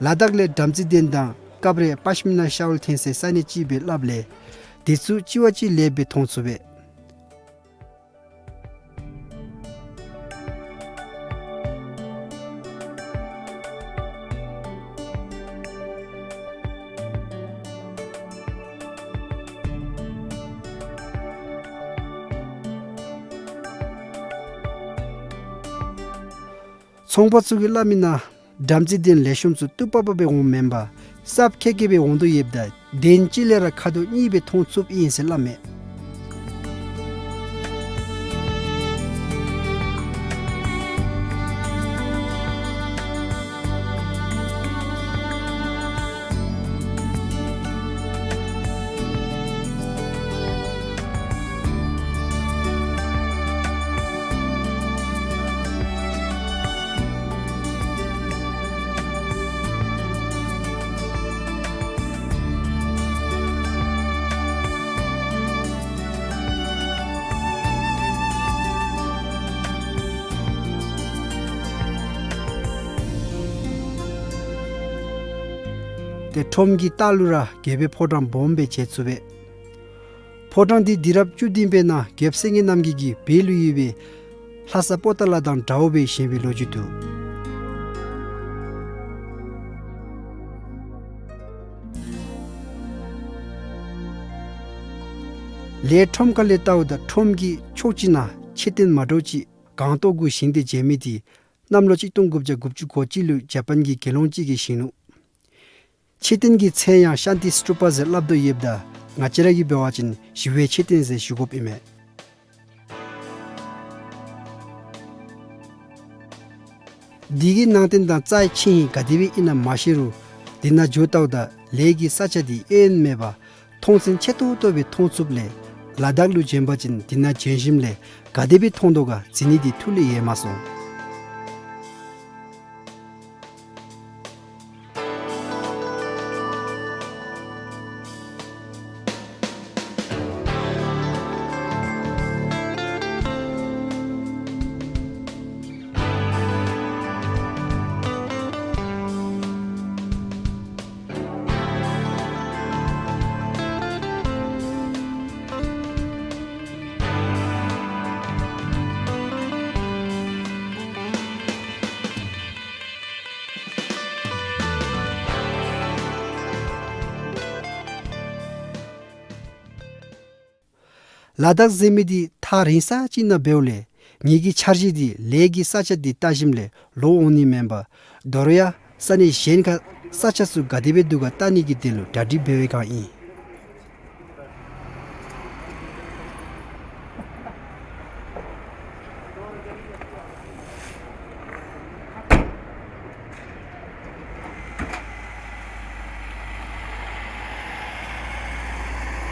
ལ་དྭགས་ལས་བྲམ་ཟེ་གདན་དང་སྐབས་རེ་པཤ་མི་ན་ཤའོལ་ཐོན་སའི་ས་གནས་ཅིག་སྦེ་སླབ་ལས་དེ་ཚུ་གཅིག་བ་གཅིག་ལས་སྦེ་མཐོང་ཚུགས་པས། ཚོང་པ་ཚུ་གིས་སླབ་མི་ནང་འགྲམ་རྩི་ལྡན་ལེགས་ཤོམ་ཚུ་བཏུབ་པ་པ་སྦེ་འོངམ་མེན་པར་སྲབ་ཁེ་ཁེ་སྦེ་འོང་དོ་ཡོདཔ་ད་གདན་གཅིག་ལས་ར་ཁ་དོག་གཉིས་སྦེ་མཐོང་ཚུགསཔ་ཨིན་ཟེར་སླབ་མས། ཏེ་ཁྲོམ་གྱི་ལྟག་ལུ་ར་རྒྱལ་པོའི་ཕོ་བྲང་སྦོམ་སྦེ་མཇལ་ཚུགས་པས། ཕོ་བྲང་འདི་དུས་རབས་བཅུ་བདུན་པའི་ནང་རྒྱལཔོ་སེང་གེ་རྣམ་རྒྱལ་གྱིས་སྦས་ལུ་ཡོད་པའི་ལྷ་ས་པོ་ཏ་ལ་དང་འདྲཝ་སྦེ་བཞེངས་པའི་ལོ་རྒྱུས་འདུག། ལས་ཁྲོམ་ཁ་ལས་བལྟཝ་ད་ཁྲོམ་གྱི་ཕྱོགས་གཅིག་ནང་མཆོད་རྟེན་མ་འདྲཝ་ཅིག་གང་སྟོང་གུ་བཞེངས་ཏེ་མཇལ་མི་འདི་གནམ་ལོ་གཅིག་སྟོང་དགུ་བརྒྱ་དགུ་བཅུ་གོ་གཅིག་ལུ་ཇ་པཱན་གྱི་དགེ་སློང་ཅིག་གིས་བཞེངས་ནུག། མཆོད་རྟེན་གྱི་མཚན་ཡང་ཤཱན་ཏི་སྟུ་པ་ཟེར་སླབ་དོ་ཡོདཔ་ད་ང་བཅས་ར་གིས་འབད་བ་ཅིན་ཞི་བའི་མཆོད་རྟེན་ཟེར་ཞུ་དགོཔ་ཨིན་མས། འདི་གི་ནང་རྟེན་དང་རྩ་ཆེ་ཧིང་ག་དེ་སྦེ་ཨིན་ན་མ་ཤེས་རུང་འདི་ནང་འགྱོ་བལྟཝ་ད་ལས་ཀྱི་ས་ཆ་འདི་གཡས་གཡོན་མེད་པར་མཐོང་སེམས་ཆེ་ཏོག་ཏོ་སྦེ་མཐོང་ཚུགསཔ་ལས་ལ་དྭགས་ལུ་བྱོན་པ་ཅིན་འདི་ནང་བྱོན་ཞིནམ་ལས་ག་དེ་སྦེ་མཐོང་དོ་ག་གཟིགས་ནི་འདི་ཐུགས་ལས་ཡལ་མ་སོང་། ལ་དྭགས་ཟེར་མི་འདི་ཐག་རིང་ས་ཅིག་ནང་འབདཝ་ལས་ངེ་གི་འཆར་གཞི་འདི་ལས་ཀྱི་ས་ཆ་འདི་བལྟ་ཞིནམ་ལས་ལོག་འོང་ནི་མེན་པར་དོ་རུང་ཡང་ས་གནས་གཞན་ཁར་ས་ཆ་ཚུ་ག་དེ་སྦེ་འདུག་ག་བལྟ་ནི་གི་དོན་ལུ་གྲ་སྒྲིག་འབད་བའི་བསྒང་ཨིན།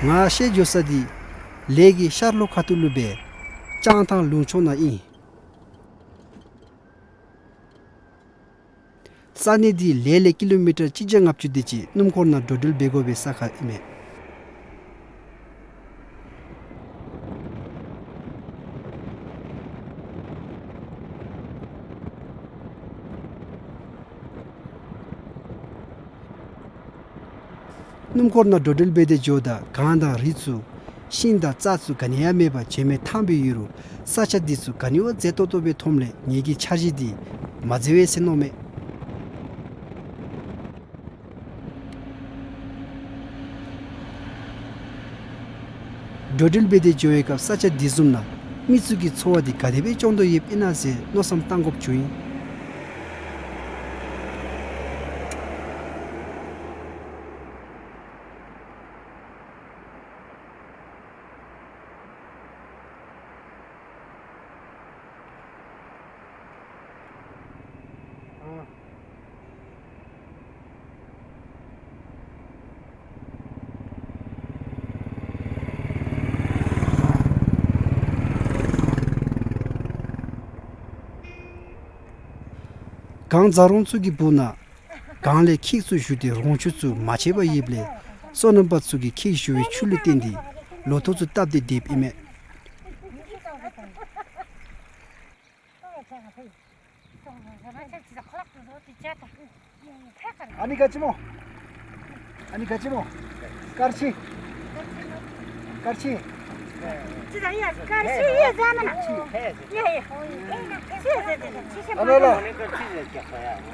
ང་བཤལ་འགྱོ་ས་འདི་ལས་ཀྱི་ཤར་ལྷོ་ཁ་ཐུག་ལུ་སྦེ་ལྕང་ཐང་ལུང་ཕྱོགས་ནང་ཨིན། ས་གནས་འདི་ལས་ལས་ཀི་ལོ་མི་ཊར་གཅིག་བརྒྱ་ལྔ་བཅུ་དེ་ཅིག་སྣུམ་འཁོར་ནང་འགྲོ་འགྲུལ་འབད་དགོ་པའི་ས་ཁར་ཨིན་མས། སྣུམ་འཁོར་ནང་འགྲོ་འགྲུལ་འབད་དེ་འགྱོཝ་ད་གངས་དང་རི་ཚུ་ཤིང་དང་རྩྭ་ཚུ་ག་ནི་ཡང་མེད་པར་བྱེ་མའི་ཐང་སྦེ་ཡོད་རུང་ས་ཆ་འདི་ཚུ་ག་ནི་བ་མཛེས་ཏོག་ཏོ་སྦེ་མཐོངམ་ལས་ངེ་གི་འཆར་གཞི་འདི་མ་འཛོལ་བས་ཟེར་མནོཝ་མས། འགྲོ་འགྲུལ་འབད་དེ་འགྱོ་བའི་སྐབས་ས་ཆ་འདི་བཟུམ་ནང་མི་ཚུ་གི་འཚོ་བ་འདི་ག་དེ་སྦེ་སྐྱོང་དོ་ཡོདཔ་ཨིན་ན་ཟེར་མནོ་བསམ་བཏང་དགོཔ་བྱུང་ཡི། གངས་འཛག་རོང་ཚུ་གི་སྦུག་ན་གངས་ལས་ཁྱེགས་ཚུ་ཞུ་སྟེ་རོང་ཆུ་ཚུ་མ་ཆད་པར་ཡོདཔ་ལས་སོ་ནམ་པ་ཚུ་གིས་ཁྱེགས་ཞུ་བའི་ཆུ་ལུ་བརྟེན་ཏེ་ལོ་ཐོག་ཚུ་བཏབ་སྟེ་སྡོདཔ་ཨིན་མས། ཨ་ནི་ག་ཅི་སྨོ། ཨ་ནི་ག་ཅི་སྨོ། དཀར་ཆེན། དཀར་ཆེན། ཨ་ལ་ལ།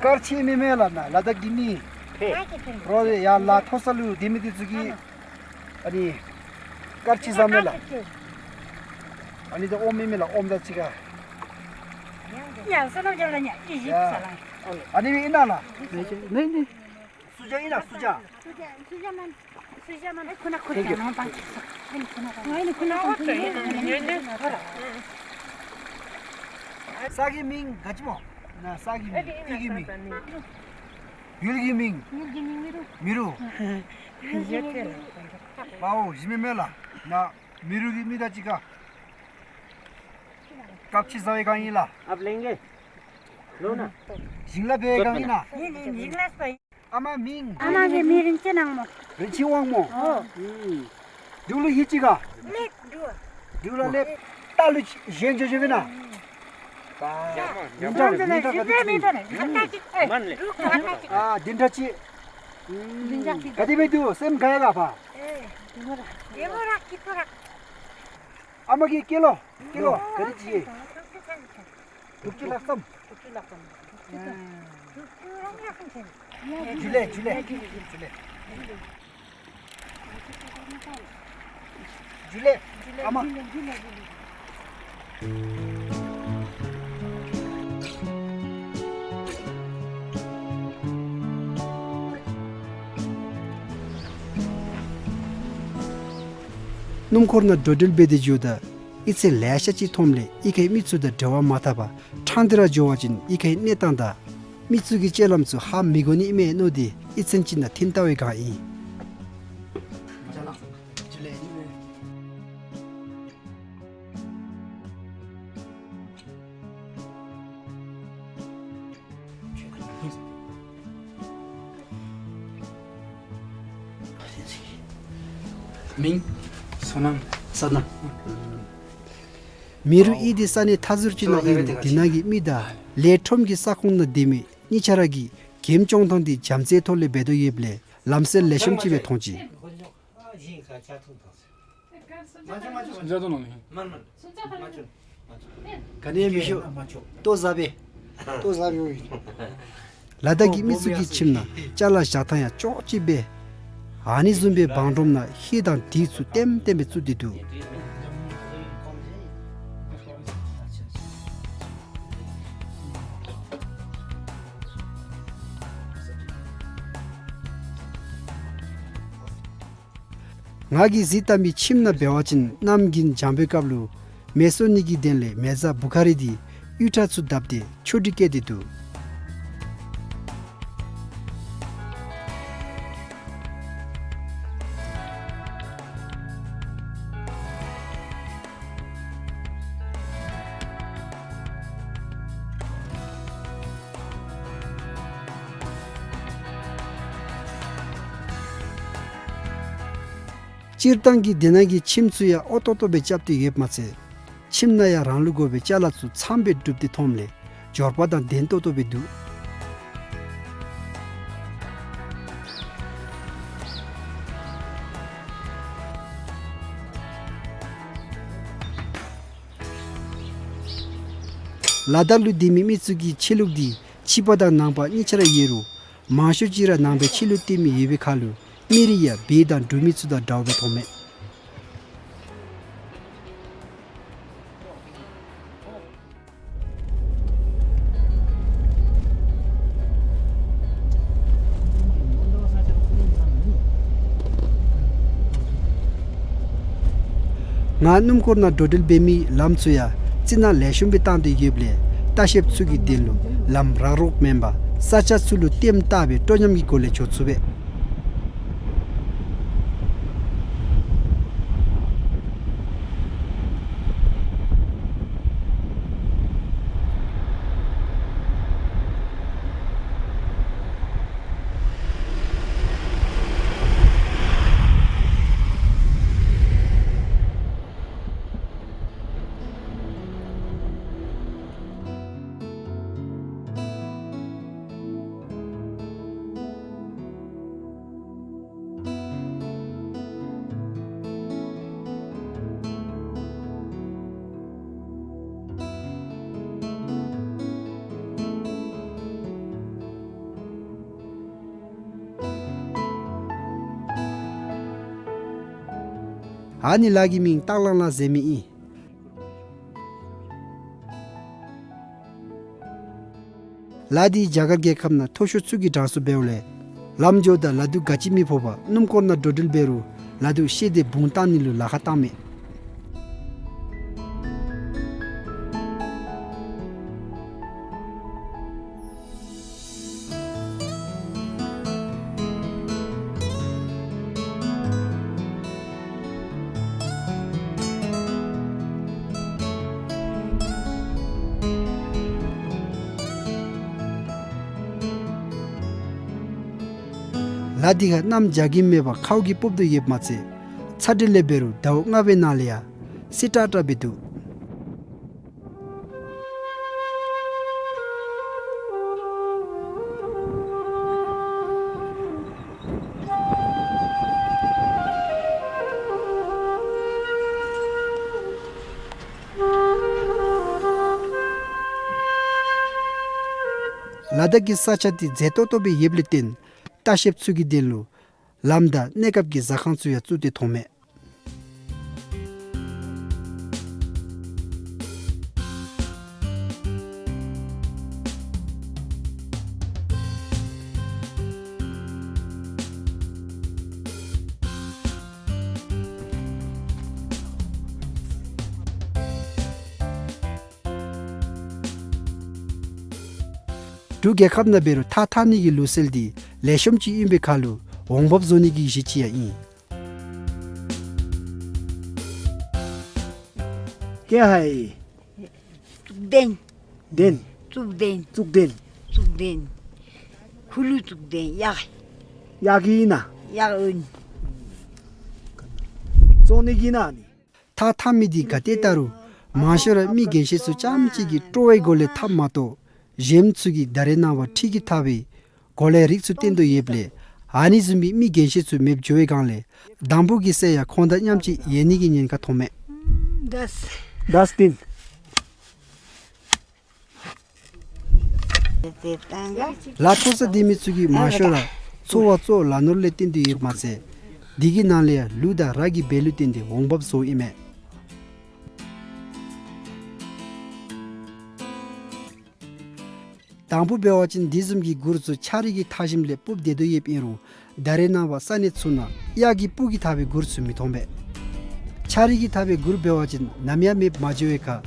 དཀར་ཆེན་མི་མེན་ལ་ན་ལ་དྭགས་ཀྱི་མི། རོ་ཡ་ལ་མཐོ་ས་ལུ་སྡོད་མི་འདི་ཚུ་གིས་ཨ་ནི་དཀར་ཆེན་ཟེར་མས་ལགས། ཨ་ནི་ད་ཨོམ་མི་མེན་ལགས། ཨོམ་དང་གཅིག་ཁར། ཡ་བསོད་ནམས་རྒྱལ་ལ་ཉ་ཨི་ཞིག་ཡ། ས་ལ། ཨ་ནི་ཨིན་ན་ལགས། ནེ་ནེ་ནེ། སུ་ཇ་ཨིན་ན་སུ་ཇ། སུ་ཇ་མན། སུ་ཇ་མན། ཁོ་ན་ཁོ་ཇ་ནང་པང་ཁྱེར་སོ། ཨ་ནི་ཁོ་ན་ཁོ་ན་ཨ་ནི་ཁོ་ན་ཁོ་ན་ཁོ་ན། ས་གི་མིང་ག་ཅི་སྨོ། ན་ས་གི་མིང་ཨི་གི་མིང་། ཡུལ་གྱི་མིང་། ཡུལ་གྱི་མིང་མི་རུ། མི་རུ། ཡུལ་གྱི་མིང་མི་རུ། ཝའོ་ཞི་མི་མེ་ལགས། ན་མི་རུ་གི་མི་དང་གཅིག་ཁར་སྐབས་ཅིག་ཟ་བའི་གང་ཡིན་ལགས། ཨབ་ལེང་གེ། ལོ་ན། ཞིང་ལ་བའི་གང་ཡིན་ན། ཡིན་ཡིན་ཞིང་ལ་སོ། ཨ་མ་མིང་། ཨ་མ་གི་མིང་རིན་ཆེན་ནང་མོ། རིན་ཆེན་དབང་མོ། ཨོ། ཨུམ། འབྲུག་ལུ་ཧི་ཅི་ག། ལེབ་འབྲུག། འབྲུག་ལ་ལེབ། ད་ལུ་གཞན་འཇོ་འཇོ་བས་ན། ད། ཉིན་གྲངས་ཉིན་གྲངས་ག་དེ་ཅིག་ཨིན། ཨ་བདུན་ཕྲག་གཅིག། ཨུམ། ག་དེ་སྦེ་འདུག་སེམས་དགའ་ཡ་ག་ཕ། ཨེ། ཨ་མ་གི་ཀི་ལོ་ཀི་ལོ་ག་དེ་ཅིག་ཨིན། དྲུག་ཅུ་ལྷག་ཙམ། དྲུག་ཅུ་ལྷག་ཙམ། ཨ། དྲུག་ཅུ་རང་ལྷག་ཙམ་ཅིག། ཇུ་ལེ་ཇུ་ལེ་ཇུ་ལེ། ཇུ་ལེ། ཨ་མ། སྣུམ་འཁོར་ནང་འགྲོ་འགྲུལ་འབད་དེ་འགྱོཝ་ད་ཨི་ཚེ་ལེ་ཤ་ཅིག་མཐོངམ་ལས་ཨི་ཁའི་མི་ཚུ་དང་འབྲེལ་བ་མ་འཐབ་པར་ཕྲང་སྟེ་ར་འགྱོ་བ་ཅིན་ཨི་ཁའི་གནས་སྟངས་དང་མི་ཚུ་གི་སྤྱོད་ལམ་ཚུ་ཧ་མི་གོ་ནི་ཨིན་མས་མནོ་སྟེ་ཨི་ཚན་ཅིག་ནང་ཐིམ་ལྟ་བའི་བསྒང་ཨིན། མིང་བསོད་ནམས། བསོད་ནམས། མི་རུ་ཨི་དེ་ས་གནས་མཐའ་ཟུར་ཅིག་ནང་ཨིན་རུང་དེ་ནང་གི་མི་དང་ལས་ཁྲོམ་གྱི་ས་ཁོངས་ནང་སྡོད་མི་གཉིས་ཆ་ར་གིས་འགྲེམས་སྐྱོང་ཐངས་དེ་བྱམས་བརྩེའི་ཐོག་ལས་འབད་དོ་ཡོདཔ་ལས་ལམ་སེལ་ལེགས་ཤོམ་ཅིག་སྦེ་མཐོང་ཅི། ག་ནི་མི་ཤོ། ལྟོ་ཟ་བས། ལྟོ་ཟ་བས། ལ་དྭགས་ཀྱི་མི་ཚུ་གི་ཁྱིམ་ནང་ཅ་ལ་བཞག་ཐངས་ཡང་ཅོག་གཅིག་སྦེ། ཨ་ནི་བཟུམ་སྦེ་བང་སྒྲོམ་ནང་ཧེ་དང་དྲི་ཚུ་ལྟེམ་ལྟེམ་སྦེ་བཙུགས་ཏེ་འདུག། ང་གིས་གཟིགས་བལྟ་མི་ཁྱིམ་ནང་འབད་བ་ཅིན་གནམ་དགུན་འཇམ་པའི་སྐབས་ལུ་མེ་གསོད་ནི་གི་དོན་ལས་མེ་བཟའ་བུ་ཁ་རི་དེ་གཡུས་ཁྲ་ཚུ་བརྡབས་ཏེ་ཆོ་འཕྲུལ་བཀོད་དེ་འདུག། སྤྱིར་བཏང་གི་དེ་ནང་གི་ཁྱིམ་ཚུ་ཡང་ཨོ་ཏོག་ཏོ་སྦེ་རྐྱབ་སྟེ་ཡོདཔ་མ་ཚད་ཁྱིམ་ནང་ཡང་རང་ལུ་དགོ་པའི་ཅ་ལ་ཚུ་ཚངམ་སྦེ་སྒྲུབ་སྟེ་མཐོངམ་ལས་འབྱོར་པ་དང་ལྡན་ཏོག་ཏོ་སྦེ་འདུག། ལ་དྭགས་ལུ་སྡོད་མི་མི་ཚུ་གི་ཆོས་ལུགས་འདི་ཕྱི་པ་དང་ནང་པ་གཉིས་ཆ་ར་ཡོད་རུང་མང་ཤོས་ཅིག་ར་ནང་པའི་ཆོས་ལུགས་སྟོན་མི་ཡོད་པའི་ཁར་ལུ་མི་རིགས་ཡང་བོད་དང་འབྲུག་མི་ཚུ་དང་འདྲཝ་སྦེ་མཐོང་མས། ང་སྣུམ་འཁོར་ནང་འགྲོ་འགྲུལ་འབད་མི་ལམ་ཚུ་ཡང་རྩི་ནག་ལེགས་ཤོམ་སྦེ་བཏང་སྟེ་ཡོདཔ་ལས་ལྟ་བཤལཔ་ཚུ་གི་དོན་ལུ་ལམ་རག་རོག་མེན་པར་ས་ཆ་ཚུ་ལུ་ལྟེམ་བཏགས་སྦེ་སྤྲོ་ཉམས་ཀྱི་སྒོ་ལས་འགྱོ་ཚུགས་པས། ཨ་ནི་ལ་གི་མིང་སྟག་ལང་ལ་ཟེར་མི་ཨིན། ལ་འདི་རྒྱ་གར་རྒྱལ་ཁབ་ནང་མཐོ་ཤོས་ཚུ་གི་གྲངས་སུ་འབདཝ་ལས་ལམ་འགྱོཝ་ད་ལ་དུ་ག་ཅི་མི་ཕོག་པར་སྣུམ་འཁོར་ནང་འགྲོ་འགྲུལ་འབད་རུང་ལ་དུ་ཤེད་དེ་བུང་བཏང་ནི་ལུ་ལཱ་ཁག་བཏང་མས། ལ་འདི་ཁར་གནམ་འཇའ་གིས་མེད་པར་ཁཝ་གིས་སྤུབས་དོ་ཡོདཔ་མ་ཚད་ཚ་དྲོད་ལས་འབད་རུང་ཟླཝ་ལྔ་པའི་ནང་ལས་ཡང་བསིལ་དྲགས་དྲགས་སྦེ་འདུག། ལ་དྭགས་ཀྱི་ས་ཆ་འདི་མཛེས་ཏོག་ཏོ་སྦེ་ཡོདཔ་ལས་བརྟེན་ལྟ་བཤལཔ་ཚུ་གི་དོན་ལུ་ལམ་དང་གནས་སྐབས་ཀྱི་ཟ་ཁང་ཚུ་ཡང་བཙུགས་ཏེ་ཐོན་མས། འབྲུག་རྒྱལ་ཁབ་ནང་འབད་རུང་ཐགས་འཐག་ནི་གི་ལུགས་སྲོལ་འདི་ལེགས་ཤོམ་ཅིག་ཨིན་པའི་ཁར་ལུ་འོང་འབབ་བཟོ་ནི་གི་གཞི་ཅིག་ཡང་ཨིན། ཀྱེ་ཧའི། བཙུགས་གདན། གདན། བཙུགས་གདན། བཙུགས་གདན། བཙུགས་གདན། ཁུ་ལུ་བཙུགས་གདན་གཡག། གཡག་གི་ཨིན་ན། གཡག་ཨིན། བཙོང་ནི་གི་ཨིན་ན་ནི། ཐགས་འཐག་མི་འདི་ག་ཏེ་བལྟ་རུང་མང་ཤོས་ར་མི་རྒན་ཤོས་ཚུ་རྐྱངམ་ཅིག་གིས་སྤྲོ་བའི་སྒོ་ལས་འཐགཔ་མ་གཏོགས་གཞན་ཚུ་གིས་ད་རེས་ནངས་པ་ཁྲི་གིས་འཐག་པའི་གོ་ལའི་རིགས་ཚུ་བཏོན་དོ་ཡོདཔ་ལས་ཨ་ནི་བཟུམ་མའི་མི་རྒན་ཤོས་ཚུ་མེདཔ་འགྱོ་བའི་སྒང་ལས་དང་ཕུ་གི་སྲས་ཡང་ཁོང་དང་མཉམ་ཅིག་ཡོད་ནི་གི་ཉེན་ཁ་མཐོང་མས། དཱས་ཏིན། ལཱ་འཐོག་སར་སྡོད་མི་ཚུ་གིས་མང་ཤོས་ར་འཚོ་བ་གཙོ་བོ་ལ་ནོར་ལས་བརྟེན་ཏེ་ཡོདཔ་མ་ཚད་འདི་གི་ནང་ལས་ཡང་ལུག་དང་ར་གི་བལ་ལུ་བརྟེན་ཏེ་འོང་འབབ་བཟོཝ་ཨིན་མས། དང་ཕུ་འབད་བ་ཅིན་འདི་བཟུམ་གྱི་གུར་ཚུ་ཆ་རིགས་ཀྱི་འཐག་ཞིནམ་ལས་སྤུབས་སྡོད་དོ་ཡོདཔ་ཨིན་རུང་ད་རེས་ནངས་པ་ས་གནས་ཚུ་ནང་གཡག་གི་སྤུ་གིས་འཐག་པའི་གུར་ཚུ་མི་མཐོང་པས། ཆ་རིགས་ཀྱིས་འཐག་པའི་གུར་འབད་བ་ཅིན་ནམ་ཡང་མེདཔ་མ་འགྱོ་བའི་ཁར་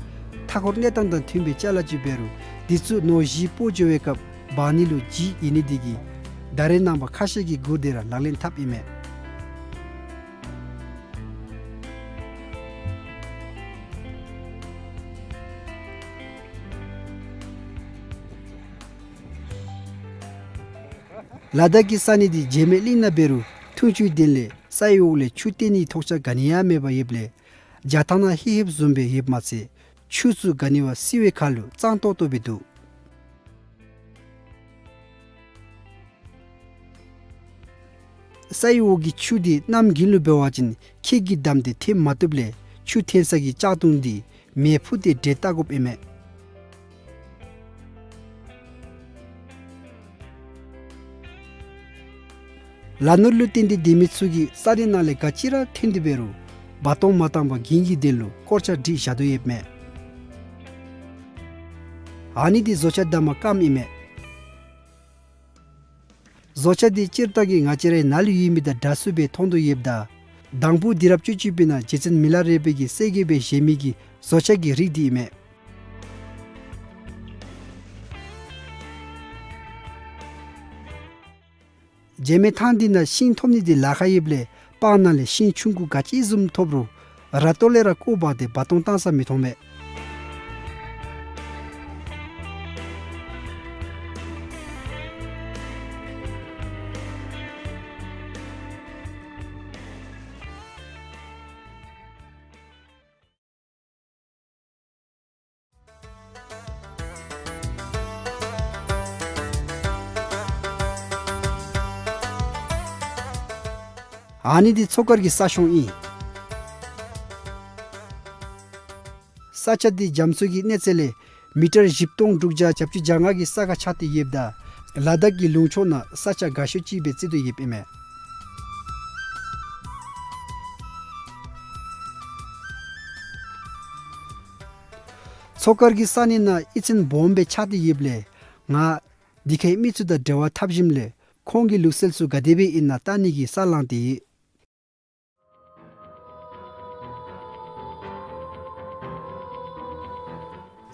མཐའ་འཁོར་གནས་སྟངས་དང་མཐུན་པའི་ཅ་ལ་ཅིག་འབད་རུང་འདི་ཚུ་ནོར་གཞི་སྤོ་འགྱོ་བའི་སྐབས་འབག་ནི་ལུ་ལྗིད་ཡོད་ནི་འདི་གིས་ད་རེས་ནངས་པ་ཁ་ཤས་ཀྱིས་གུར་འདི་ར་ལག་ལེན་འཐབ་ཨིན་མས། ལ་དྭགས་ཀྱི་ས་གནས་འདི་བྱེ་མའི་གླིང་ནང་འབད་རུང་འཐུང་ཆུའི་དོན་ལས་ས་ཡི་འོག་ལས་ཆུ་བཏོན་ནིའི་ཐོགས་ཆགས་ག་ནི་ཡང་མེདཔ་ཡོདཔ་ལས་རྒྱ་ཐང་ནང་ཧེ་ཧེབ་བཟུམ་སྦེ་ཡོདཔ་མ་ཚད་ཆུ་ཚུ་ག་ནི་བ་བསིལ་བའི་ཁར་ལུ་གཙང་ཏོག་ཏོ་སྦེ་འདུག། ས་ཡི་འོག་གི་ཆུ་འདི་གནམ་དགུན་ལུ་འབད་བ་ཅིན་ཁྱེགས་ཀྱིས་བསྡམས་ཏེ་འཐེན་མ་བཏུབ་ལས་ཆུ་འཐེན་ས་གི་ལྕགས་དུང་འདི་མེ་ཕུ་སྟེ་འདྲེད་བལྟ་དགོཔ་ཨིན་མས། ལ་ནོར་ལུ་བརྟེན་ཏེ་སྡོད་མི་ཚུ་གིས་ས་གནས་ནང་ལས་ག་ཅི་ར་འཐེན་ཏེ་འབད་རུང་འབག་གཏོང་མ་བཏང་པར་རྒྱུན་གྱི་དོན་ལུ་སྐོར་ཆ་སྒྲིག་བཞག་དོ་ཡོདཔ་མས། ཨ་ནི་འདི་བཟོ་ཆས་བསྡམ་པའི་སྒམ་ཨིན་མས། བཟོ་ཆས་འདི་སྤྱིར་བཏང་གི་ང་བཅས་རའི་ནཱ་ལུ་ཡོད་མི་དང་འདྲ་སུ་སྦེ་མཐོང་དོ་ཡོདཔ་ད་དང་ཕུ་དུས་རབས་བཅུ་གཅིག་པའི་ནང་རྗེ་བཙུན་མི་ལ་རས་པ་གིས་གསལ་རྒྱས་སྦེ་བཞེངས་མི་གི་བཟོ་ཆས་ཀྱི་རིགས་འདི་ཨིན་མས། བྱེ་མའི་ཐང་འདི་ནང་ཤིང་ཐོབ་ནི་འདི་ལཱ་ཁག་ཡོདཔ་ལས་སྤང་ནང་ལས་ཤིང་ཆུང་ཀུ་ག་ཅི་བཟུམ་ཐོབ་རུང་ར་ཏོ་ལས་ར་བརྐོ་འབག་སྟེ་འབག་གཏོང་བཏང་ས་མི་མཐོང་པས། ཨ་ནི་འདི་མཚོ་དཀར་གྱི་ས་གཤོང་ཨིན། ས་ཆ་འདི་རྒྱ་མཚོ་གི་གནས་ཚད་ལས་མི་ཊར་བཞི་སྟོང་དྲུག་བརྒྱ་གྱ་བཅུ་གྱ་ལྔ་གི་ས་ཁར་ཆགས་ཏེ་ཡོདཔ་ད་ལ་དྭགས་ཀྱི་ལུང་ཕྱོགས་ནང་ས་ཆ་དགའ་ཤོས་ཅིག་སྦེ་བརྩི་དོ་ཡོདཔ་ཨིན་མས། མཚོ་དཀར་གྱི་ས་གནས་ནང་གཡུས་ཚན་སྦོམ་སྦེ་ཆགས་ཏེ་ཡོདཔ་ལས་ང་ འདི་ཁའི་མི་ཚུ་དང་འབྲེལ་བ་འཐབ་ཞིནམ་ལས་ཁོང་གི་ལུགས་སྲོལ་ཚུ་ག་དེ་སྦེ་ཨིན་ན་བལྟ་ནི་གི་ས་ལངས་ཏེ་ཡོད།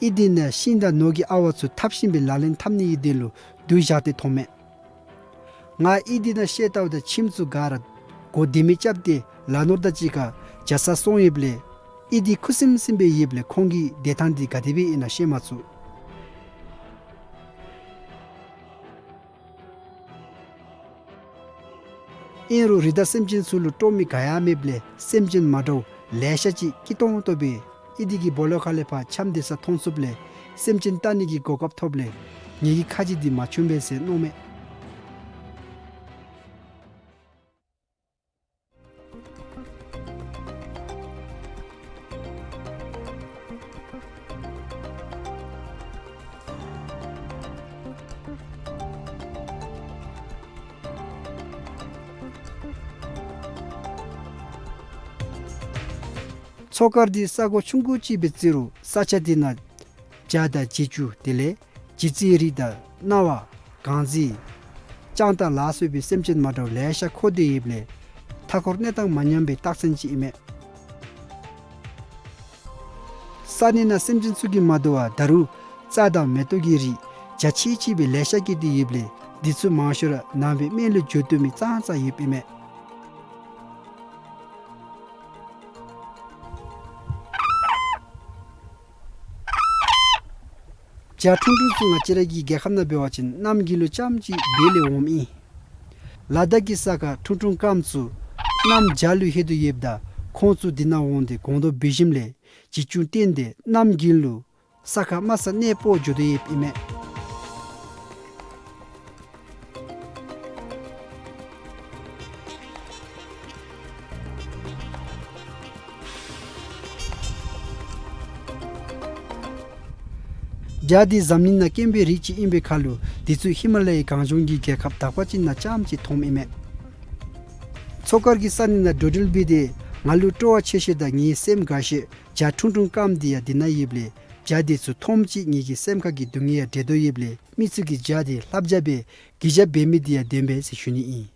གཡུས་འདི་ནང་ཤིང་དང་ནོར་གྱི་ཨ་ཝ་ཚུ་འཐབ་ཞིནམ་སྦེ་ལག་ལེན་འཐབ་ནི་གི་དོན་ལུ་བསྡུ་བཞག་སྟེ་མཐོངམ་མས། ང་གཡུས་འདི་ནང་ཤེས་ལྟཝ་ད་ཁྱིམ་ཚུ་ག་ར་སྒོ་ལྡེ་མིག་རྐྱབ་སྟེ་ལ་ནོར་དང་གཅིག་ཁར་བྱ་ས་སོང་ཡོདཔ་ལས་གཡུས་འདི་ཁུ་སིམ་སིམ་སྦེ་ཡོདཔ་ལས་ཁོང་གི་བདེ་ཐང་འདི་ག་དེ་སྦེ་ཨིན་ན་ཤེས་མ་ཚུགས། ཨིན་རུང་རི་དྭགས་སེམས་ཅན་ཚུ་ལུ་སྤྲོ་མི་ག་ཡང་མེདཔ་ལས་སེམས་ཅན་མ་འདྲཝ་ལེ་ཤ་ཅིག་སྐྱིད་ཏོང་ཏོ་སྦེ་གཡུས་འདི་གི་སྦོ་ལོགས་ཁ་ལས་ཕར་འཁྱམས་སྡོད་ས་མཐོང་ཚུགསཔ་ལས་སེམས་ཅན་བལྟ་ནི་གི་གོ་སྐབས་ཐོབ་ལས་ངེ་གི་ཁ་རྗེ་འདི་མ་ཆུངམ་སྦེ་ཟེར་མནོཝ་མས། མཚོ་དཀར་འདི་ས་གོ་ཆུང་ཀུ་ཅིག་སྦེ་བརྩི་རུང་ས་ཆ་འདི་ནང་བྱ་དང་བྱི་ཅུང་དེ་ལས་བྱི་ཙའི་རིགས་དང་གནའ་ཝ་གངས་རྫི་སྤྱང་ཐང་ལ་སོགས་པའི་སེམས་ཅན་མ་འདྲཝ་ལེ་ཤ་འཁོར་ཏེ་ཡོདཔ་ལས་མཐའ་འཁོར་གནས་སྟངས་མ་ཉམས་པའི་རྟགས་མཚན་ཅིག་ཨིན་མས། ས་གནས་ནང་སེམས་ཅན་ཚུ་གིས་མ་དོ་བར་ད་རུང་རྩྭ་དང་མེ་ཏོག་གི་རིགས་རྒྱ་ཆེ་ཆེ་སྦེ་ལེ་ཤ་སྐྱེས་ཏེ་ཡོདཔ་ལས་འདི་ཚུ་མང་ཤོས་ར་ནང་པའི་སྨན་ལུ་འགྱོ་བཏུབ་མི་ཙང་ཙང་ཡོདཔ་ཨིན་མས། བྱ་ཁྲུང་ཁྲུང་ཚུ་ང་བཅས་ར་གི་རྒྱལ་ཁབ་ནང་འབད་བ་ཅིན་གནམ་དགུན་ལུ་རྐྱངམ་ཅིག་སྦས་ལས་འོངམ་ཨིན། ལ་དྭགས་ཀྱི་ས་ཁར་ཁྲུང་ཁྲུང་སྐམ་ཚུ་གནམ་བྱཱར་ལུ་ལྷོད་དོ་ཡོདཔ་ད་ཁོང་ཚུ་འདི་ནང་འོང་སྟེ་སྒོང་རྡོག་སྦེ་ཞིནམ་ལས་བྱི་ཅུང་བཏོན་ཏེ་གནམ་དགུན་ལུ་ས་ཁར་དམའ་ས་གནས་སྤོ་འགྱོ་དོ་ཡོདཔ་ཨིན་མས། བྱ་འདི་འཛམ་གླིང་ནང་དཀོན་པའི་རིགས་ཅིག་ཨིན་པའི་ཁར་ལུ་འདི་ཚུ་ཧི་མ་ལ་ཡའི་གངས་ལྗོངས་ཀྱི་རྒྱལ་ཁབ་དག་པ་ཅིག་ནང་རྐྱངམ་ཅིག་མཐོངམ་ཨིན་མས། མཚོ་དཀར་གྱི་ས་གནས་ནང་འགྲོ་འགྲུལ་འབད་དེ་ང་ལུ་སྤྲོ་བ་ཆེ་ཤོས་དང་ངེའི་སེམས་དགའ་ཤོས་བྱ་ཁྲུང་ཁྲུང་སྐམ་འདི་ཡང་འདི་ནང་ཡོདཔ་ལས་བྱ་འདི་ཚུ་མཐོངམ་ཅིག་ངེ་གི་སེམས་ཁ་གི་སྡུག་བསྔལ་ཡང་བྲལ་དོ་ཡོདཔ་ལས་མི་ཚུ་གིས་བྱ་འདི་ལྷབ་བྱ་སྦེ་གི་བྱ་འབད་མི་འདི་ཡང་བདེན་པས་ཟེར་ཞུ་ནི་ཨིན།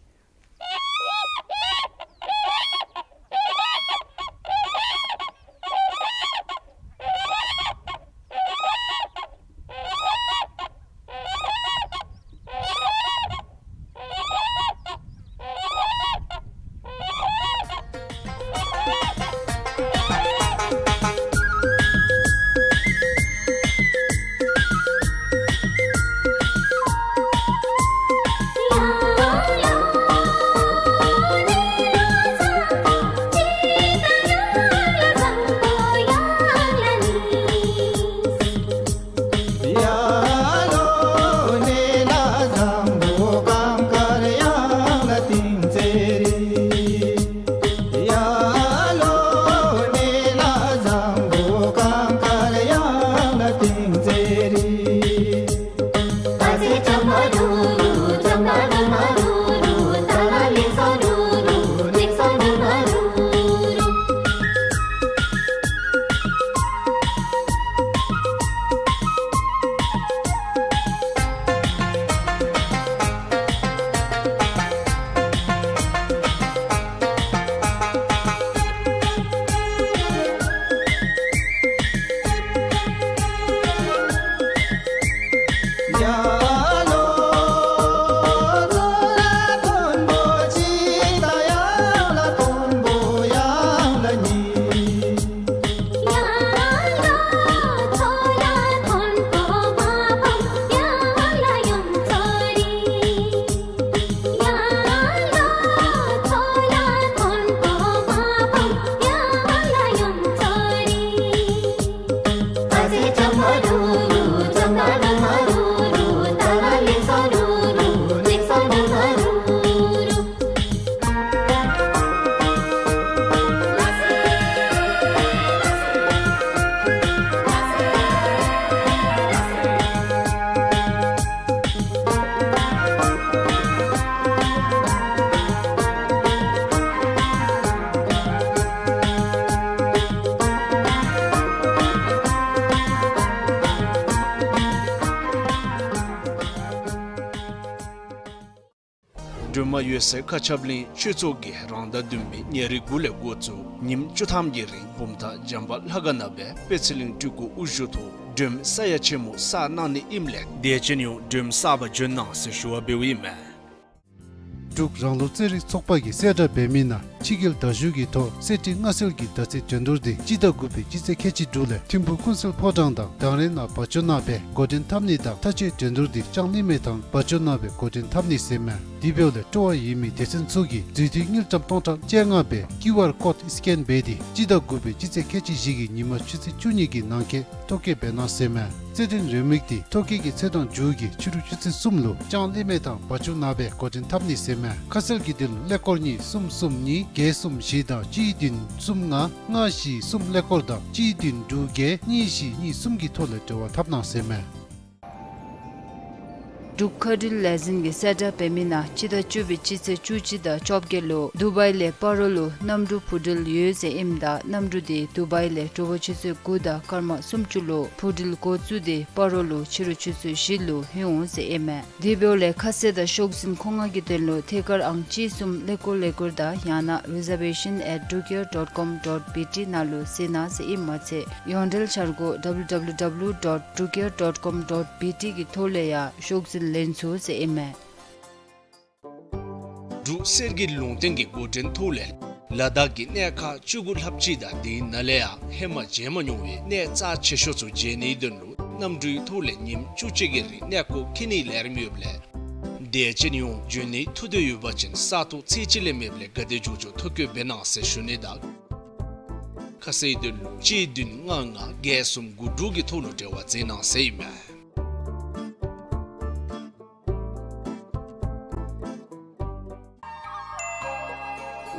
སྒྲོལ་མ་འོད་ཟེར་མཁའ་ཁྱབ་གླིང་ཆོས་ཚོགས་ཀྱིས་རང་ཟླ་བདུན་པའི་ཉེར་དགུ་ལས་འགོ་བཙུགས་ཉིནམ་བཅུ་ཐམ་གྱི་རིང་བུམ་ཐང་འཇམ་དཔལ་ལྷ་ཁང་ནང་སྦེ་པད་ཚལ་གླིང་སྤྲུལ་སྐུ་དབུ་བཞུགས་ཐོག་སྒྲོལ་མ་ས་ཡ་ཆེན་མོ་གསར་གནང་ནི་ཨིནམ་ལས་དད་ཅན་ཡོངས་སྒྲོལ་མ་གསར་པ་འབྱོན་གནང་ཟེར་ཞུ་བ་འབདཝ་ཨིན་མས། འབྲུག་རང་ལུགས་རྩེད་རིགས་ཚོགས་པ་གིས་གསལ་བསྒྲགས་འབད་མི་ནང་ཕྱི་རྒྱལ་དར་ཞུ་གི་ཐོག་གསེར་ཁྲི་མངའ་གསོལ་གྱི་དར་རྩེད་འགྲན་བསྡུར་འདི་སྤྱི་ཟླ་དགུ་པའི་སྤྱི་ཚེས་ཁལ་གཅིག་དྲུག་ལས་ཐིམ་ཕུག་ཀུན་གསལ་ཕོ་བྲང་དང་དང་རེ་ནང་བ་ཅོ་ནང་སྦེ་འགོ་འདྲེན་འཐབ་ནི་དང་མཐའ་དཔྱད་འགྲན་བསྡུར་འདི་ལྕང་གླིང་མེ་ཐང་བ་ཅོ་ནང་སྦེ་འགོ་འདྲེན་འཐབ་ནི་ཟེར་མས། དེ་འབདཝ་ལས་སྤྲོ་བ་ཡོད་མི་སྡེ་ཚན་ཚུ་གིས་མཛུབ་ཐེལ་དངུལ་ཀྲམ་སྟོང་ཕྲག་བཅོ་ལྔ་སྦེ་ཀིའུ་ཨར་ཀོཌ་སི་ཀེན་འབད་དེ་སྤྱི་ཟླ་དགུ་པའི་སྤྱི་ཚེས་ཁལ་གཅིག་བཞི་གི་ཉིན་མ་ཆུ་ཚོད་བཅུ་གཉིས་ཀྱི་ནང་འཁོད་ཐོ་བཀོད་འབད་གནང་ཟེར་མས། རྩེད་འགྲན་རེའུ་མིག་འདི་ཐོ་བཀོད་ཀྱི་ཚེས་གྲངས་མཇུག་གི་ཕྱི་རུ་ཆུ་ཚོད་གསུམ་ལུ་ལྕང་གླིང་མེ་ཐང་བ་ཅོ་ནང་སྦེ་འགོ་འདྲེན་འཐབ་ནི་ཟེར་མས། ཁ་གསལ་གྱི་དོན་ལུ་ཀླད་ཀོར་གཉིས་གསུམ་གསུམ་གཉིས་བརྒྱད་གསུམ་བཞི་དང་གཅིག་བདུན་གསུམ་ལྔ་ལྔ་བཞི་གསུམ་ཀླད་ཀོར་དང་གཅིག་བདུན་དྲུག་བརྒྱད་གཉིས་བཞི་གཉིས་གསུམ་གྱི་ཐོག་ལས་འབྲེལ་བ་འཐབ་གནང་ཟེར་མས། འབྲུག་མཁའ་འགྲུལ་ལས་འཛིན་གྱིས་གསལ་བསྒྲགས་འབད་མི་ནང་སྤྱི་ཟླ་བཅུ་པའི་སྤྱི་ཚེས་བཅུ་གཅིག་དང་བཅོ་བརྒྱད་ལུ་དུ་བའི་ལས་སྤ་རོ་ལུ་གནམ་གྲུ་འཕུར་འགྲུལ་ཡོད་ཟེར་ཨིནམ་ད་གནམ་གྲུ་དེ་དུ་བའི་ལས་དྲོ་པ་ཆུ་ཚོད་དགུ་དང་སྐར་མ་སུམ་ཅུ་ལུ་འཕུར་འགྲུལ་འགོ་བཙུགས་ཏེ་སྤ་རོ་ལུ་ཕྱི་རུ་ཆུ་ཚོད་བཞི་ལུ་ལྷོད་འོང་ཟེར་ཨིན་མས། དེ་འབདཝ་ལས་ཁ་གསལ་དང་ཤོག་འཛིན་མཁོ་མངགས་ཀྱི་དོན་ལུ་ཐད་ཀར་ཨང་གཅིག་གསུམ་ཀླད་ཀོར་ཀླད་ཀོར་དང་ཡང་ན་reservation at drukair dot com dot B T ནང་ལུ་གཟིགས་གནང་ཟེར་ཨིནམ་མ་ཚད་ཡོངས་འབྲེལ་འཆར་སྒོ་W W W dot drukair dot com dot B T གི་ཐོག་ལས་ཡང་ཤོག་འཛིན་ལེན་ཚུགས་ཟེར་ཨིན་མས། འབྲུག་གསེར་གྱི་ལུང་བསྟན་གྱི་འགོ་འདྲེན་ཐོག་ལས་ལ་དྭགས་ཀྱི་གནས་ཁག་བཅུ་དགུ་ལྷགཔ་ཅིག་དང་དེའི་ནང་ལས་ཡང་ཧེ་མ་མཇལ་མ་མྱོང་བའི་གནས་རྩ་ཆེ་ཤོས་ཚུ་མཇལ་ནིའི་དོན་ལུ་གནམ་གྲུའི་ཐོག་ལས་ཉིནམ་བཅུ་གཅིག་གི་རིང་གནས་སྐོར་འཁྱིད་ནིའི་ལས་རིམ་ཡོདཔ་ལས་དད་ཅན་ཡོངས་འབྱོན་ནིའི་ཐུགས་འདོད་ཡོད་པ་ཅིན་ས་ཐོག་ཚེས་གཅིག་ལས་མེདཔ་ལས་ག་དེ་མགྱོགས་མགྱོགས་ཐོ་བཀོད་འབད་གནང་ཟེར་ཞུ་ནི་དང་ཁ་གསལ་དོན་ལུ་གཅིག་བདུན་ལྔ་ལྔ་བརྒྱད་གསུམ་དགུ་དྲུག་གི་ཐོག་ལུ་འབྲེལ་བ་མཛད་གནང་ཟེར་ཨིན་མས།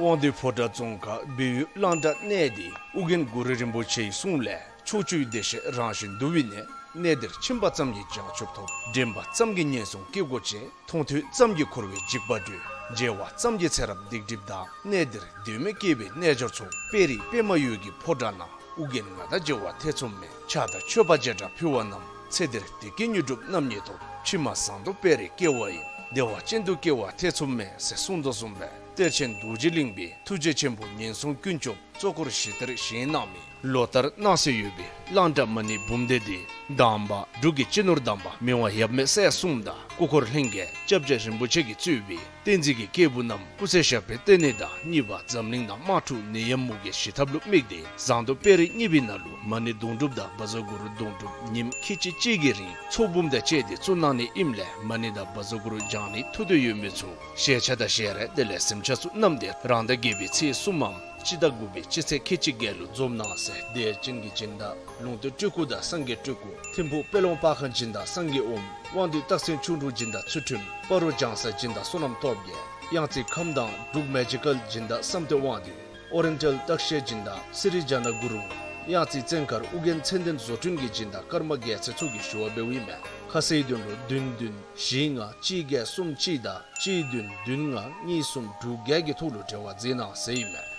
དབང་འདུས་ཕོ་བྲང་རྫོང་ཁག་སྦས་ཡུལ་གླང་བྲག་གནས་འདི་ཨོ་རྒྱན་གུ་རུ་རིན་པོ་ཆེའི་གསུང་ལས་ཕྱོགས་བཅུའི་བདེ་གཤེགས་རང་བཞིན་འདུ་བའི་གནས། གནས་འདིར་ཕྱིན་པ་ཙམ་གྱིས་བྱང་ཆུབ་ཐོབ། འདྲེན་པ་ཙམ་གྱིས་ངན་སོང་སྐྱེ་སྒོ་བཅད། མཐོང་ཐོས་ཙམ་གྱིས་འཁོར་བའི་འཇིགས་པ་སྒྲོལ། མཇལ་བ་ཙམ་གྱིས་ཚེ་རབས་སྡིག་སྒྲིབ་དག། གནས་འདིར་དོན་མེད་སྐྱེ་བའི་རྣལ་འབྱོར་ཚོགས། དཔལ་རི་པདྨ་འོད་ཀྱི་ཕོ་བྲང་ན། ཨོ་རྒྱན་ང་དང་མཇལ་བ་ཐེ་ཚོམ་མེད། ཕྱག་དང་མཆོད་པ་བྱེ་བྲག་ཕུལ་བ་རྣམས། ཚེ་འདིར་བདེ་སྐྱིད་མྱུར་འགྲུབ་རྣམ་གཉིས་ཐོབ། ཕྱི་མ་ཟངས་མདོག་དཔལ་རིར་སྐྱེ་བ་ཡིན། བདེ་བ་ཅན་དུ་སྐྱེ་བ་ཐེ་ཚོམ་མེད་ཟེར་གསུངས་དོ་བཟུམ་སྦེ་གཏེར་ཆེན་རྡོ་རྗེ་གླིང་པའི་ཐུགས་རྗེ་ཆེན་པོ་ངན་སོང་ཀུན་སྐྱོབ་གཙོ་འཁོར་ཞི་བདེར་བཞེངས་གནང་མི་ལོ་ལྟར་གནང་སྲོལ་ཡོད་པའི་གླང་བྲག་མ་ཎི་འབུམ་སྡེ་འདི་དང་པ་འབྲུག་གི་སྤྱི་ནོར་དམ་པ་མི་དབང་ཡབ་མེས་སྲས་གསུམ་དང་སྐུ་འཁོར་ལྷན་རྒྱས་སྐྱབས་རྗེ་རིན་པོ་ཆེ་གིས་གཙོས་པའི་བསྟན་འཛིན་གྱི་སྐྱེས་བུ་རྣམས་སྐུ་ཚེ་ཞབས་པད་བརྟན་ནི་དང་གཉིས་པ་འཛམ་གླིང་ནང་དམག་འཁྲུག་ནད་ཡམས་མུ་གེ་ཞི་ཐབས་ལུ་དམིགས་ཏེ་ཟངས་མདོག་དཔལ་རི་གཉིས་པའི་ནང་ལུ་མ་ཎི་དུང་སྒྲུབ་དང་བཛྲ་གུ་རུ་དུང་སྒྲུབ་ཉིནམ་ཁལ་གཅིག་གཅིག་གི་རིང་ཚོགས་འབུམ་དང་བཅས་ཏེ་བཙུགས་གནང་ནི་ཨིནམ་ལས་མ་ཎི་དང་བཛྲ་གུ་རུ་བགྱང་ནི་ཐུགས་འདོད་ཡོད་མི་ཚུ་ཞལ་ཆད་དང་ཞལ་རས་དེ་ལས་གཟིམ་ཆས་ཚུ་བསྣམས་ཏེ་རང་ཟླ་བརྒྱད་པའི་ཚེས་གསུམ་མམ་སྤྱི་ཟླ་དགུ་པའི་སྤྱི་ཚེས་ཁལ་གཅིག་བརྒྱད་ལུ་འཛོམས་གནང་ཟེར་དད་ཅན་གྱི་སྦྱིན་བདག་ལུང་བསྟན་སྤྲུལ་སྐུ་དང་སངས་རྒྱས་སྤྲུལ་སྐུ་ཐིམ་ཕུག་དཔལ་ལོང་པར་ཁང་སྦྱིན་བདག་སངས་རྒྱས་ཨོཾ། དབང་འདུས་སྟག་སེང་ཁྱུང་འབྲུག་སྦྱིན་བདག་ཚུལ་ཁྲིམས། སྤ་རོ་ལྗང་ས་སྦྱིན་བདག་བསོད་ནམས་སྟོབས་རྒྱས། གཡང་རྩེ་ཁམས་དྭངས་འབྲུག་མེ་ཇི་ཀཱལ་སྦྱིན་བདག་བསམ་གཏན་དབང་འདུས། ཨོ་རི་ཡེན་ཊལ་སྟག་ཤད་སྦྱིན་བདག་སི་རི་ཛྙཱ་ན་གུ་རུ། གཡང་རྩེ་བཙན་མཁར་ཨོ་རྒྱན་མཚན་ལྡན་བཟོ་སྐྲུན་གྱི་སྦྱིན་བདག་ཀརྨ་རྒྱལ་མཚན་ཚུ་གིས་ཞུ་བ་འབདཝ་ཨིན་མས། ཁ་གསལ་དོན་ལུ་བདུན་བདུན་བཞི་ལྔ་གཅིག་བརྒྱད་གསུམ་གཅིག་དང་གཅིག་བདུན་བདུན་ལྔ་གཉིས་གསུམ་དྲུག་བརྒྱད་ཀྱི་ཐོག་ལུ་འབྲེལ་བ་མཛད་གནང་ཟེར་ཨིན་མས།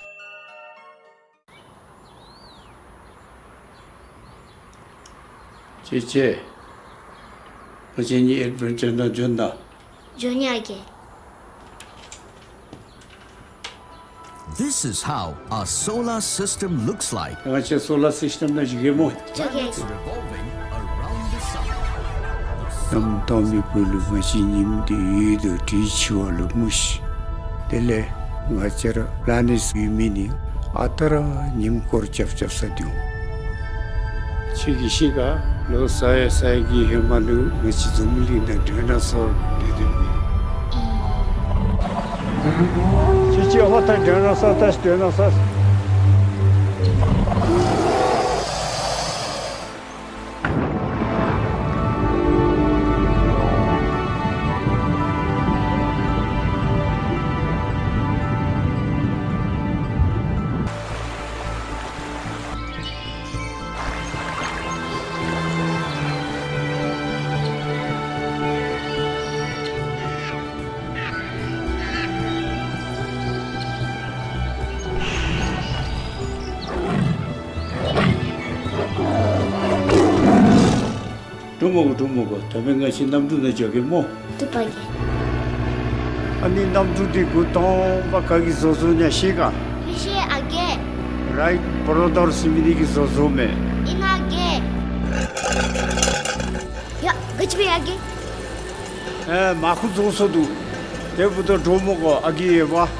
ཅེ་ཅེ། ང་བཅས་གཉིས་ཨེཌ་བེན་ཅར་ནང་འབྱོན་ད། འབྱོན་ཡ་གི། This is how a solar system looks like. ང་བཅས་སོ་ལར་སིསི་ཊེམ་ནང་འགྱོ་གེ་སྨོ། འགྱོ་གེ། Revolving around the sun. གནམ་སྟོང་པའི་སྦུག་ལུ་ང་བཅས་ཉིམ་འདི་འོད་དང་དྲོད་འཆར་བ་ལུ་མུ་ཤི། དེ་ལས་ང་བཅས་ར་པི་ལ་ནེཊ་ཡོད་མི་ནི་ཨ་རྟག་ར་ཉིམ་སྐོར་རྐྱབ་རྐྱབ་ས་འདུག། ཁྱོད་ཀྱིས་ཤེས་ག། ལོ་ས་ཡ་ས་ཡ་གི་ཧེ་མ་ལུ་ང་བཅས་འཛམ་བུ་གླིང་ནང་ཌའི་ནོ་སོར་སྡོད་སྡོདཔ་ཨིན། ཁྱོད་ཀྱིས་ཨ་ཕ་ད་ཌའི་ནོ་སོར་ད་ཌའི་ནོ་སོར། འགྲོ་མ་དགོ། འགྲོ་མ་དགོ། ད་འབདན་ང་བཅས་གནམ་གྲུ་ནང་འགྱོ་གེ་སྨོ། འགྲོ་བ་གི། ཨ་ནི་གནམ་གྲུ་འདི་འགོ་དང་པ་ག་གིས་བཟོ་བཟོཝ་ཨིན་ན་ཤེས་ག། མི་ཤེས་ཨ་རྒས། རའིཊ་བརོ་དར་ཟེར་མི་འདི་གིས་བཟོ་བཟོཝ་མས། ཨིན་ན་ཨ་རྒས། ཡ་ག་ཅི་སྦེ་ཨ་རྒས། ཨེ་མར་ཁུ་རྫོགས་སོ་འདུག། དེ་འབདཝ་ད་འདྲོག་མི་དགོ་ཨ་རྒས་ཡོད་པ།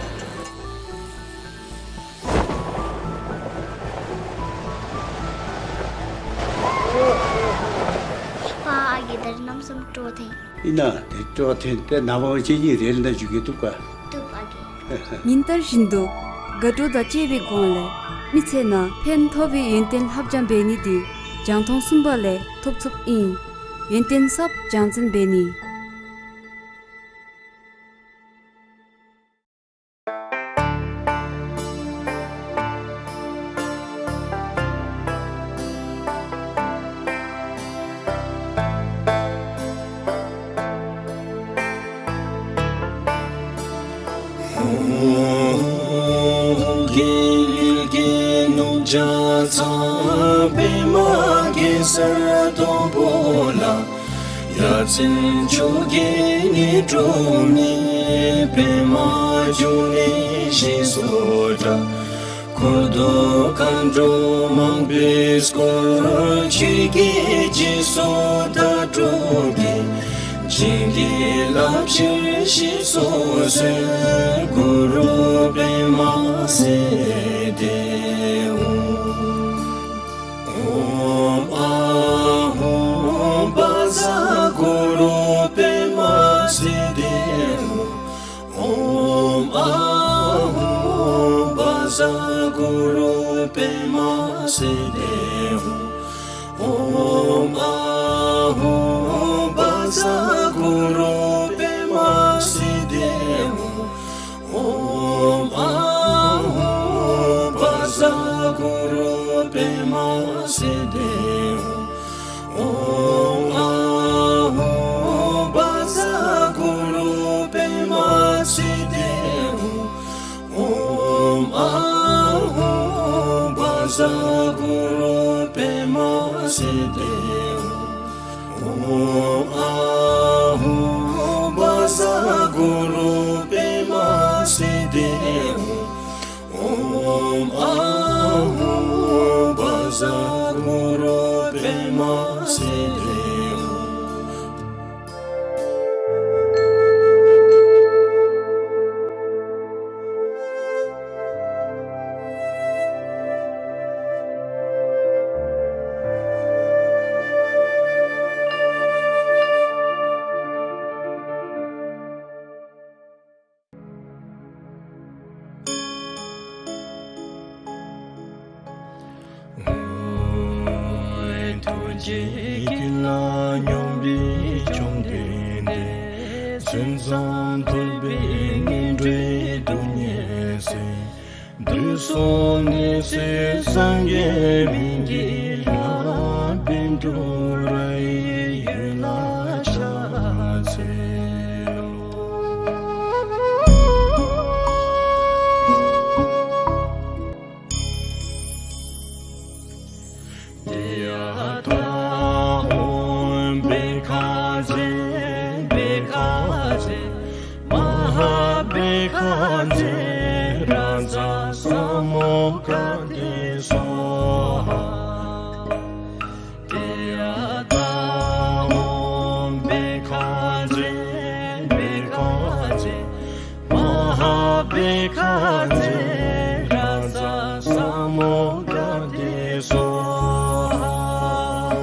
པ་ཨ་རྒས་ད་རིས་གནམ་མེད་ས་མེད་སྤྲོ་བ་ཐོན། ཨིན་ན་དེ་སྤྲོ་བ་ཐོན་ཏེ་ནངས་པ་ང་བཅས་གཉིས་རེལ་ནང་འཛུལ་གེ་བཏུབ་ག། བཏུབ་ཨ་རྒས། ཉིན་ལྟར་བཞིན་དུ་དགའ་སྤྲོ་དང་བཅས་པའི་སྒོ་ལས་མི་ཚེ་ནང་ཕན་ཐོགས་པའི་ཡོན་ཏན་ལྷབ་སྦྱང་འབད་ནི་འདི་རྒྱང་མཐོང་གསུམ་པ་ལས་ཐོབ་ཚུགསཔ་ཨིན། ཡོན་ཏན་ཟབ་སྦྱང་ཚན་འབད་ནི། རྒྱལ་གྱི་ནུབ་བྱང་ཚང་པདྨ་གེ་སར་སྡོང་པོ་ལ། ཡ་མཚན་མཆོག་གི་ཉི་སྒྲོན་མེ། པདྨ་འབྱུང་གནས་ཞེས་སུ་གྲགས། འཁོར་དང་མཁའ་འགྲོ་མང་པོས་བསྐོར། ཆོས་ཀྱི་རྗེས་སུ་བདག་སྒྲུབ་ཀྱིས། བྱིན་གྱིས་བརླབ་ཕྱིར་ཞེས་སུ་གསོལ། གུ་རུ་པདྨ་སིདྡྷི་ཧཱུྃ། ཨོཾ་ཨཱཿཧཱུྃ་བཛྲ་གུ་རུ་པདྨ་སིདྡྷི་ཧཱུྃ། ཨོཾ་ཨཱཿཧཱུྃ་བཛྲ་གུ་རུ་པདྨ་སིདྡྷི་ཧཱུྃ། ཨོཾ་ཨཱཿཧཱུྃ་བཛྲ་གུ་རུ་པདྨ་སིདྡྷི་ཧཱུྃ། ཨོཾ་ཨཱཿཧཱུྃ་བཛྲ་གུ་རུ་པདྨ་སིདྡྷི་ཧཱུྃ། ཨོཾ་ཨཱཿཧཱུྃ་བཛྲ་གུ་རུ་པདྨ་སིདྡྷི་ཧཱུྃ། ཨོཾ་ཨཱཿཧཱུྃ་བཛྲ་གུ་རུ་པདྨ་སིདྡྷི་ཧཱུྃ། ཨོཾ་ཨཱཿཧཱུྃ་བཛྲ་གུ་རུ་པདྨ་སིདྡྷི་ཧཱུྃ། ཨོཾ་ཨཱཿཧཱུྃ་བཛྲ་གུ་རུ་པདྨ་སིདྡྷི་ཧཱུྃ། ཐུགས་རྗེ་དཀྱིལ་ལ་སྙོམས་པའི་བཅོམ་ལྡན་འདས། མཚན་ཙམ་ཐོས་པས་ངན་འགྲོའི་སྡུག་བསྔལ་སེལ། དུག་གསུམ་ནད་སེལ་སངས་རྒྱས་སྨན་གྱི་བླ། བཻ་ཌཱུརྱ་ཡི་འོད་ལ་ཕྱག་འཚལ་ལོ། ཏདྱ་ཐཱ། ཨོཾ་བྷཻ་ཥ་ཛྱེ་བྷཻ་ཥ་ཛྱེ་མ་ཧཱ་བྷཻ་ཥ་ཛྱེ་རཱ་ཛ་ས་མུདྒ་ཏེ་སྭཱ་ཧཱ། ཏདྱ་ཐཱ། ཨོཾ་བྷཻ་ཥ་ཛྱེ་བྷཻ་ཥ་ཛྱེ་མ་ཧཱ་བྷཻ་ཥ་ཛྱེ་རཱ་ཛ་ས་མུདྒ་ཏེ་སྭཱ་ཧཱ།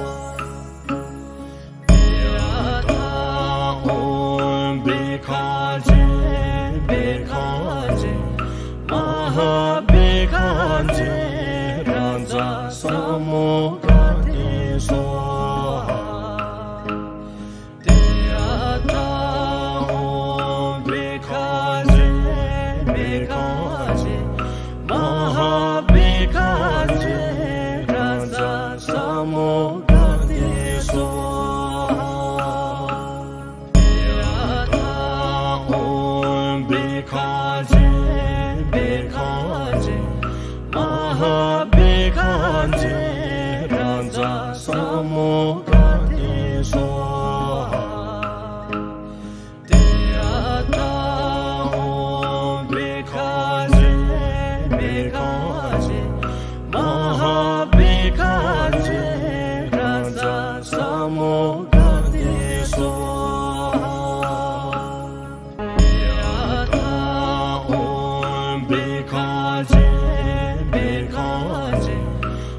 ཏདྱ་ཐཱ། ཨོཾ་བྷཻ་ཥ་ཛྱེ་བྷཻ་ཥ་ཛྱེ་མ་ཧཱ་བྷཻ་ཥ་ཛྱེ་ ས་མོ་ག་ཏེ་སྭཱ་ཧཱ། ཡ་ཐཱ། ཨོཾ་བྷཻ་ཥ་བྷཻ་ཥ་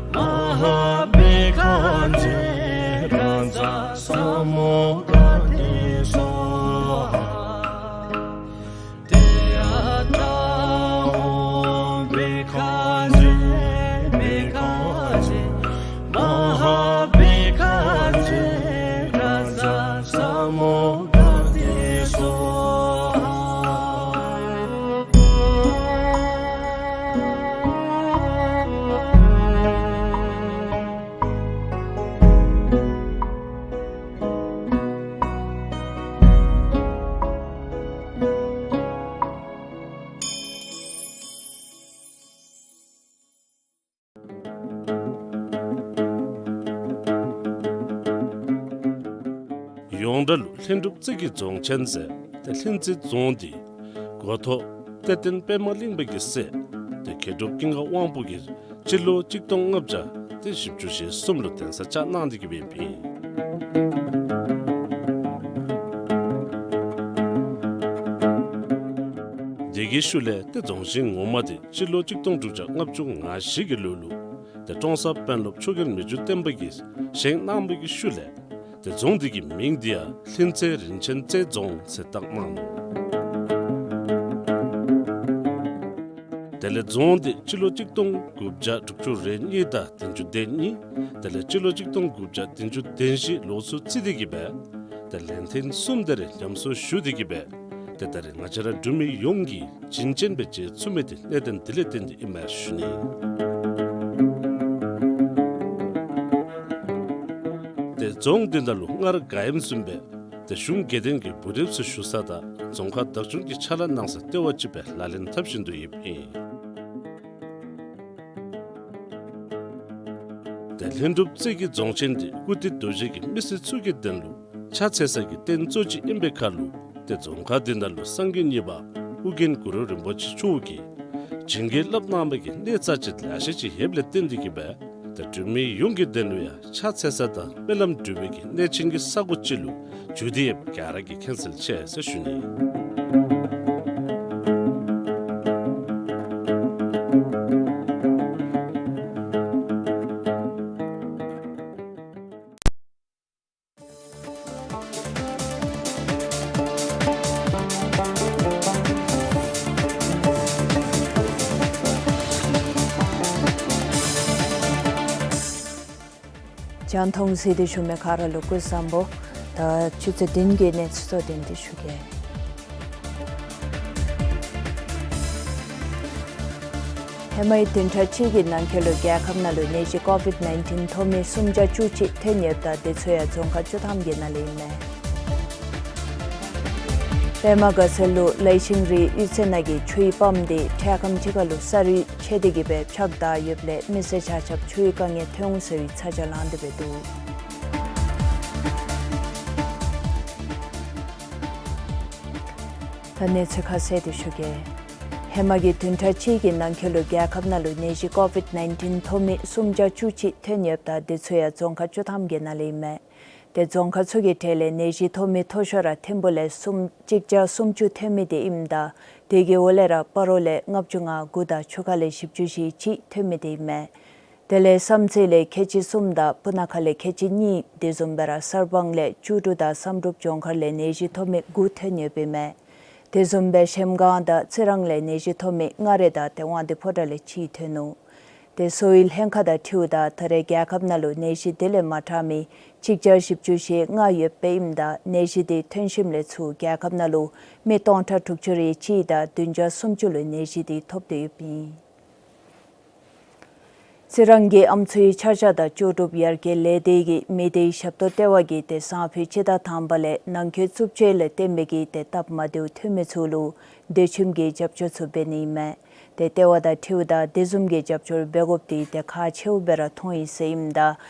མ་ཧཱ་བྷཻ་ཥ་རཱ་ཛ་ས་མོ་ག་ཏེ་སྭཱ་ཧཱ། ཏདྱ་ཐཱ། ཨོཾ་བྷཻ་ཥ་བྷཻ་ཥ་མ་ཧཱ་བྷཻ་ཥ་རཱ་ཛ་ས་མོ་ག་ཏེ་སྭཱ་ཧཱ། ཡོངས་གྲགས་ལུ་ལྷུན་གྲུབ་རྩེ་གི་རྫོང་ཆེན་ཟེར་ཏེ་ལྷུན་རྩེ་རྫོང་འདི་འགོ་ཐོག་གཏེར་སྟོན་པདྨ་གླིང་པ་གི་སྲས་ཏེ་མཁས་གྲུབ་ཀུན་དགའ་དབང་པོ་གིས་སྤྱི་ལོ་གཅིག་སྟོང་ལྔ་བརྒྱ་ཏེ་བཞི་བཅུ་ཞེ་གསུམ་ལུ་གདན་ས་བཅགས་གནང་སྟེ་གི་སྦེ་ཨིན། དེ་གི་ཤུལ་ལས་ཏེ་རྫོང་ཆེན་ངོ་མ་དེ་སྤྱི་ལོ་གཅིག་སྟོང་དྲུག་བརྒྱ་ལྔ་བཅུ་ང་བཞི་གི་ལོ་ལུ་ཏེ་ཀྲོང་གསར་དཔོན་སློབ་ཆོས་རྒྱལ་མི་འགྱུར་བརྟན་པ་གིས་བཞེངས་གནང་བའི་གི་ཤུལ་ལས་ཏེ་རྫོང་འདི་གི་མིང་འདི་ཡང་ལྷུན་རྩེ་རིན་ཆེན་རྩེ་རྫོང་ཟེར་བཏགས་གནང་ནུག། དེ་ལས་རྫོང་འདི་སྤྱི་ལོ་གཅིག་སྟོང་དགུ་བརྒྱ་དྲུག་ཅུ་རེ་གཉིས་དང་བདུན་ཅུ་དོན་གཉིས། དེ་ལས་སྤྱི་ལོ་གཅིག་སྟོང་དགུ་བརྒྱ་བདུན་ཅུ་དོན་བཞི་ལོ་ཚུ་རྩིས་ཏེ་གི་སྦེ་ཏེ་ལན་ཐེངས་གསུམ་དེ་རེ་ཉམས་གསོ་ཞུ་སྟེ་གི་སྦེ་ཏེ་ད་རེས་ང་བཅས་ར་འབྲུག་མི་ཡོངས་ཀྱིས་བྱིན་ཅན་སྦེ་མཇལ་ཚུགས་མི་དེ་གནད་དོན་འདི་ལས་བརྟེན་ཏེ་ཨིན་མས་ཞུ་ནི། ཏེ་རྫོང་འདི་ནང་ལུ་སྔར་ག་ཨིནམ་བཟུམ་སྦེ་ཏེ་གཞུང་དགེ་འདུན་གྱི་བུ་རིམ་ཚུ་བཞུགས་ས་དང་རྫོང་ཁག་བདག་སྐྱོང་གི་ཕྱག་ལཱ་གནང་ས་ལྟེ་བ་ཅིག་སྦེ་ལག་ལེན་འཐབ་བཞིན་དུ་ཡོདཔ་ཨིན། ཏེ་ལྷུན་གྲུབ་རྩེ་གི་རྫོང་ཆེན་འདི་ཀུར་སྟོད་རྡོ་རྗེ་གི་མི་སེར་ཚུ་གི་དོན་ལུ་ཕྱག་འཚལ་ས་གི་རྟེན་གཙོ་ཅིག་ཨིན་པའི་ཁར་ལུ་ཏེ་རྫོང་ཁག་འདི་ནང་ལུ་སངས་རྒྱས་གཉིས་པ་ཨོ་རྒྱན་གུ་རུ་རིན་པོ་ཆེ་མཆོག་གིས་བྱིན་གྱིས་བརླབས་གནང་བའི་གི་གནས་རྩ་ཆེ་ལེ་ཤ་ཅིག་ཡོདཔ་ལས་བརྟེན་ཏེ་གི་སྦེ་ཏེ་འབྲུག་མི་ཡོངས་ཀྱི་དོན་ལུ་ཡང་ཕྱག་འཚལ་ས་དང་སྨོན་ལམ་འབུལ་བའི་གི་གནས་ཆེན་གྱི་ས་གོ་ཅིག་ལུ་གྱུར་ཏེ་ཡོདཔ་ག་ར་གིས་མཁྱེན་གསལ་ཆེ་ཟེར་ཞུ་ནི། རྒྱང་མཐོང་གཟིགས་ཏེ་བཞུགས་མི་ག་ར་ལུ་སྐུ་གཟུགས་བཟང་པོ། ད་ཆུ་ཚོད་བདུན་གྱི་གནས་ཚུལ་གཙོ་དོན་འདི་ཞུ་གེ། ཧེ་མའི་བདུན་ཕྲག་གཅིག་གི་ནང་འཁོད་ལུ་རྒྱལ་ཁབ་ནང་ལུ་ནད་གཞི་ཀོ་བིཌ་ནའིན་ཊིན་ཐོབ་མི་སུམ་བརྒྱ་བཅུ་གཅིག་ཐོན་ཡོདཔ་ད་དེ་ཚུ་ཡང་རྫོང་ཁག་བཅུ་ཐམ་གྱི་ནང་ལས་ཨིན་མས། པདྨ་དགའ་ཚལ་ལུ་ལའི་ཤིང་རིའི་གཡུས་ཚན་ནང་གི་ཆུའི་པམཔ་དེ་འཕྲལ་ཁམས་ཅིག་ཁར་ལུ་ས་རུད་ཆད་དེ་གི་སྦེ་ཆག་ད་ཡོདཔ་ལས་མི་སེར་ཆ་ཁྱབ་ཆུའི་དཀའ་ངལ་ཐོན་འོང་ཟེར་བའི་ཚ་གྱང་ལངས་ཏེ་སྦེ་འདུག། ད་གནས་ཚུལ་ཁ་གསལ་དེ་ཞུ་གེ། ཧེ་མ་གི་བདུན་ཕྲག་གཅིག་གི་ནང་འཁོད་ལུ་རྒྱལ་ཁབ་ནང་ལུ་ནད་གཞི་ཀོ་བིཌ་ནའིན་ཊིན་ཐོབ་མི་སུམ་བརྒྱ་བཅུ་གཅིག་ཐོན་ཡོདཔ་ད་དེ་ཚུ་ཡང་རྫོང་ཁག་བཅུ་ཐམ་གྱི་ནང་ལས་ཨིན་མས། ཏེ་རྫོང་ཁག་ཚུ་གི་གྲས་ལས་ནད་གཞི་ཐོབ་མི་མཐོ་ཤོས་ར་ཐིམ་ཕུག་ལས་གསུམ་གཅིག་བརྒྱ་སུམ་ཅུ་ཐོན་མི་དེ་ཨིནམ་ད་དེ་གི་འོག་ལས་ར་སྤ་རོ་ལས་ལྔ་བཅུ་ང་དགུ་དང་ཆུ་ཁ་ལས་བཞི་བཅུ་ཞེ་གཅིག་ཐོན་མི་དེ་ཨིན་མས། དེ་ལས་བསམ་རྩེ་ལས་ཁལ་གཅིག་གསུམ་དང་སྤུ་ན་ཁ་ལས་ཁལ་གཅིག་གཉིས། དེ་བཟུམ་སྦེ་ར་གསར་སྤང་ལས་བཅུ་དྲུག་དང་བསམ་གྲུབ་ལྗོངས་མཁར་ལས་ནད་གཞི་ཐོབ་མི་དགུ་ཐོན་ཡོདཔ་ཨིན་མས། དེ་བཟུམ་སྦེ་གཞལམ་སྒང་དང་རྩི་རང་ལས་ནད་གཞི་ཐོབ་མི་ལྔ་རེ་དང་ཏེ་དབང་འདུས་ཕོ་བྲང་ལས་གཅིག་ཐོན་ནུག། ཏེ་གསོ་བའི་ལྷན་ཁག་དང་འཁྲིལཝ་ད་ད་རེས་རྒྱལ་ཁབ་ནང་ལུ་ནད་གཞི་དེ་ལས་མ་དྲག་མི་གཅིག་བརྒྱ་བཞི་བཅུ་ཞེ་ལྔ་ཡོདཔ་ཨིནམ་ད་ནད་གཞི་དེ་ཐོན་ཞིནམ་ལས་ཚུར་རྒྱལ་ཁབ་ནང་ལུ་མི་སྟོང་ཕྲག་དྲུག་ཅུ་རེ་གཅིག་དང་བདུན་བརྒྱ་སུམ་ཅུ་ལུ་ནད་གཞི་དེ་ཐོབ་སྟེ་ཡོདཔ་ཨིན། རྩི་རང་གི་ཨམ་སྲུའི་ཆ་བཞག་དང་ལྕོགས་གྲུབ་ཡར་རྒྱས་ལས་སྡེ་གིས་མི་སྡེའི་ཞབས་ཏོག་ལྟེ་བ་གིས་ཏེ་སང་ཕོད་སྤྱི་ཟླ་དང་པ་ལས་ནང་འཁོད་རྩུབ་སྤྱོད་ལས་བརྟེན་པའི་གི་ཏེ་སྟབས་མ་བདེཝ་ཐོན་མི་ཚུ་ལུ་སྡོད་ཁྱིམ་གྱི་རྒྱབ་སྐྱོར་ཚུ་འབད་ནི་ཨིན་མས། ཏེ་ལྟེ་བ་དང་འཁྲིལཝ་ད་དེ་བཟུམ་གྱི་རྒྱབ་སྐྱོར་འབད་དགོཔ་དེ་ཏེ་ཁག་ཆེཝ་སྦེ་ར་མཐོང་ཡི་ཟེར་ཨིནམ་ད་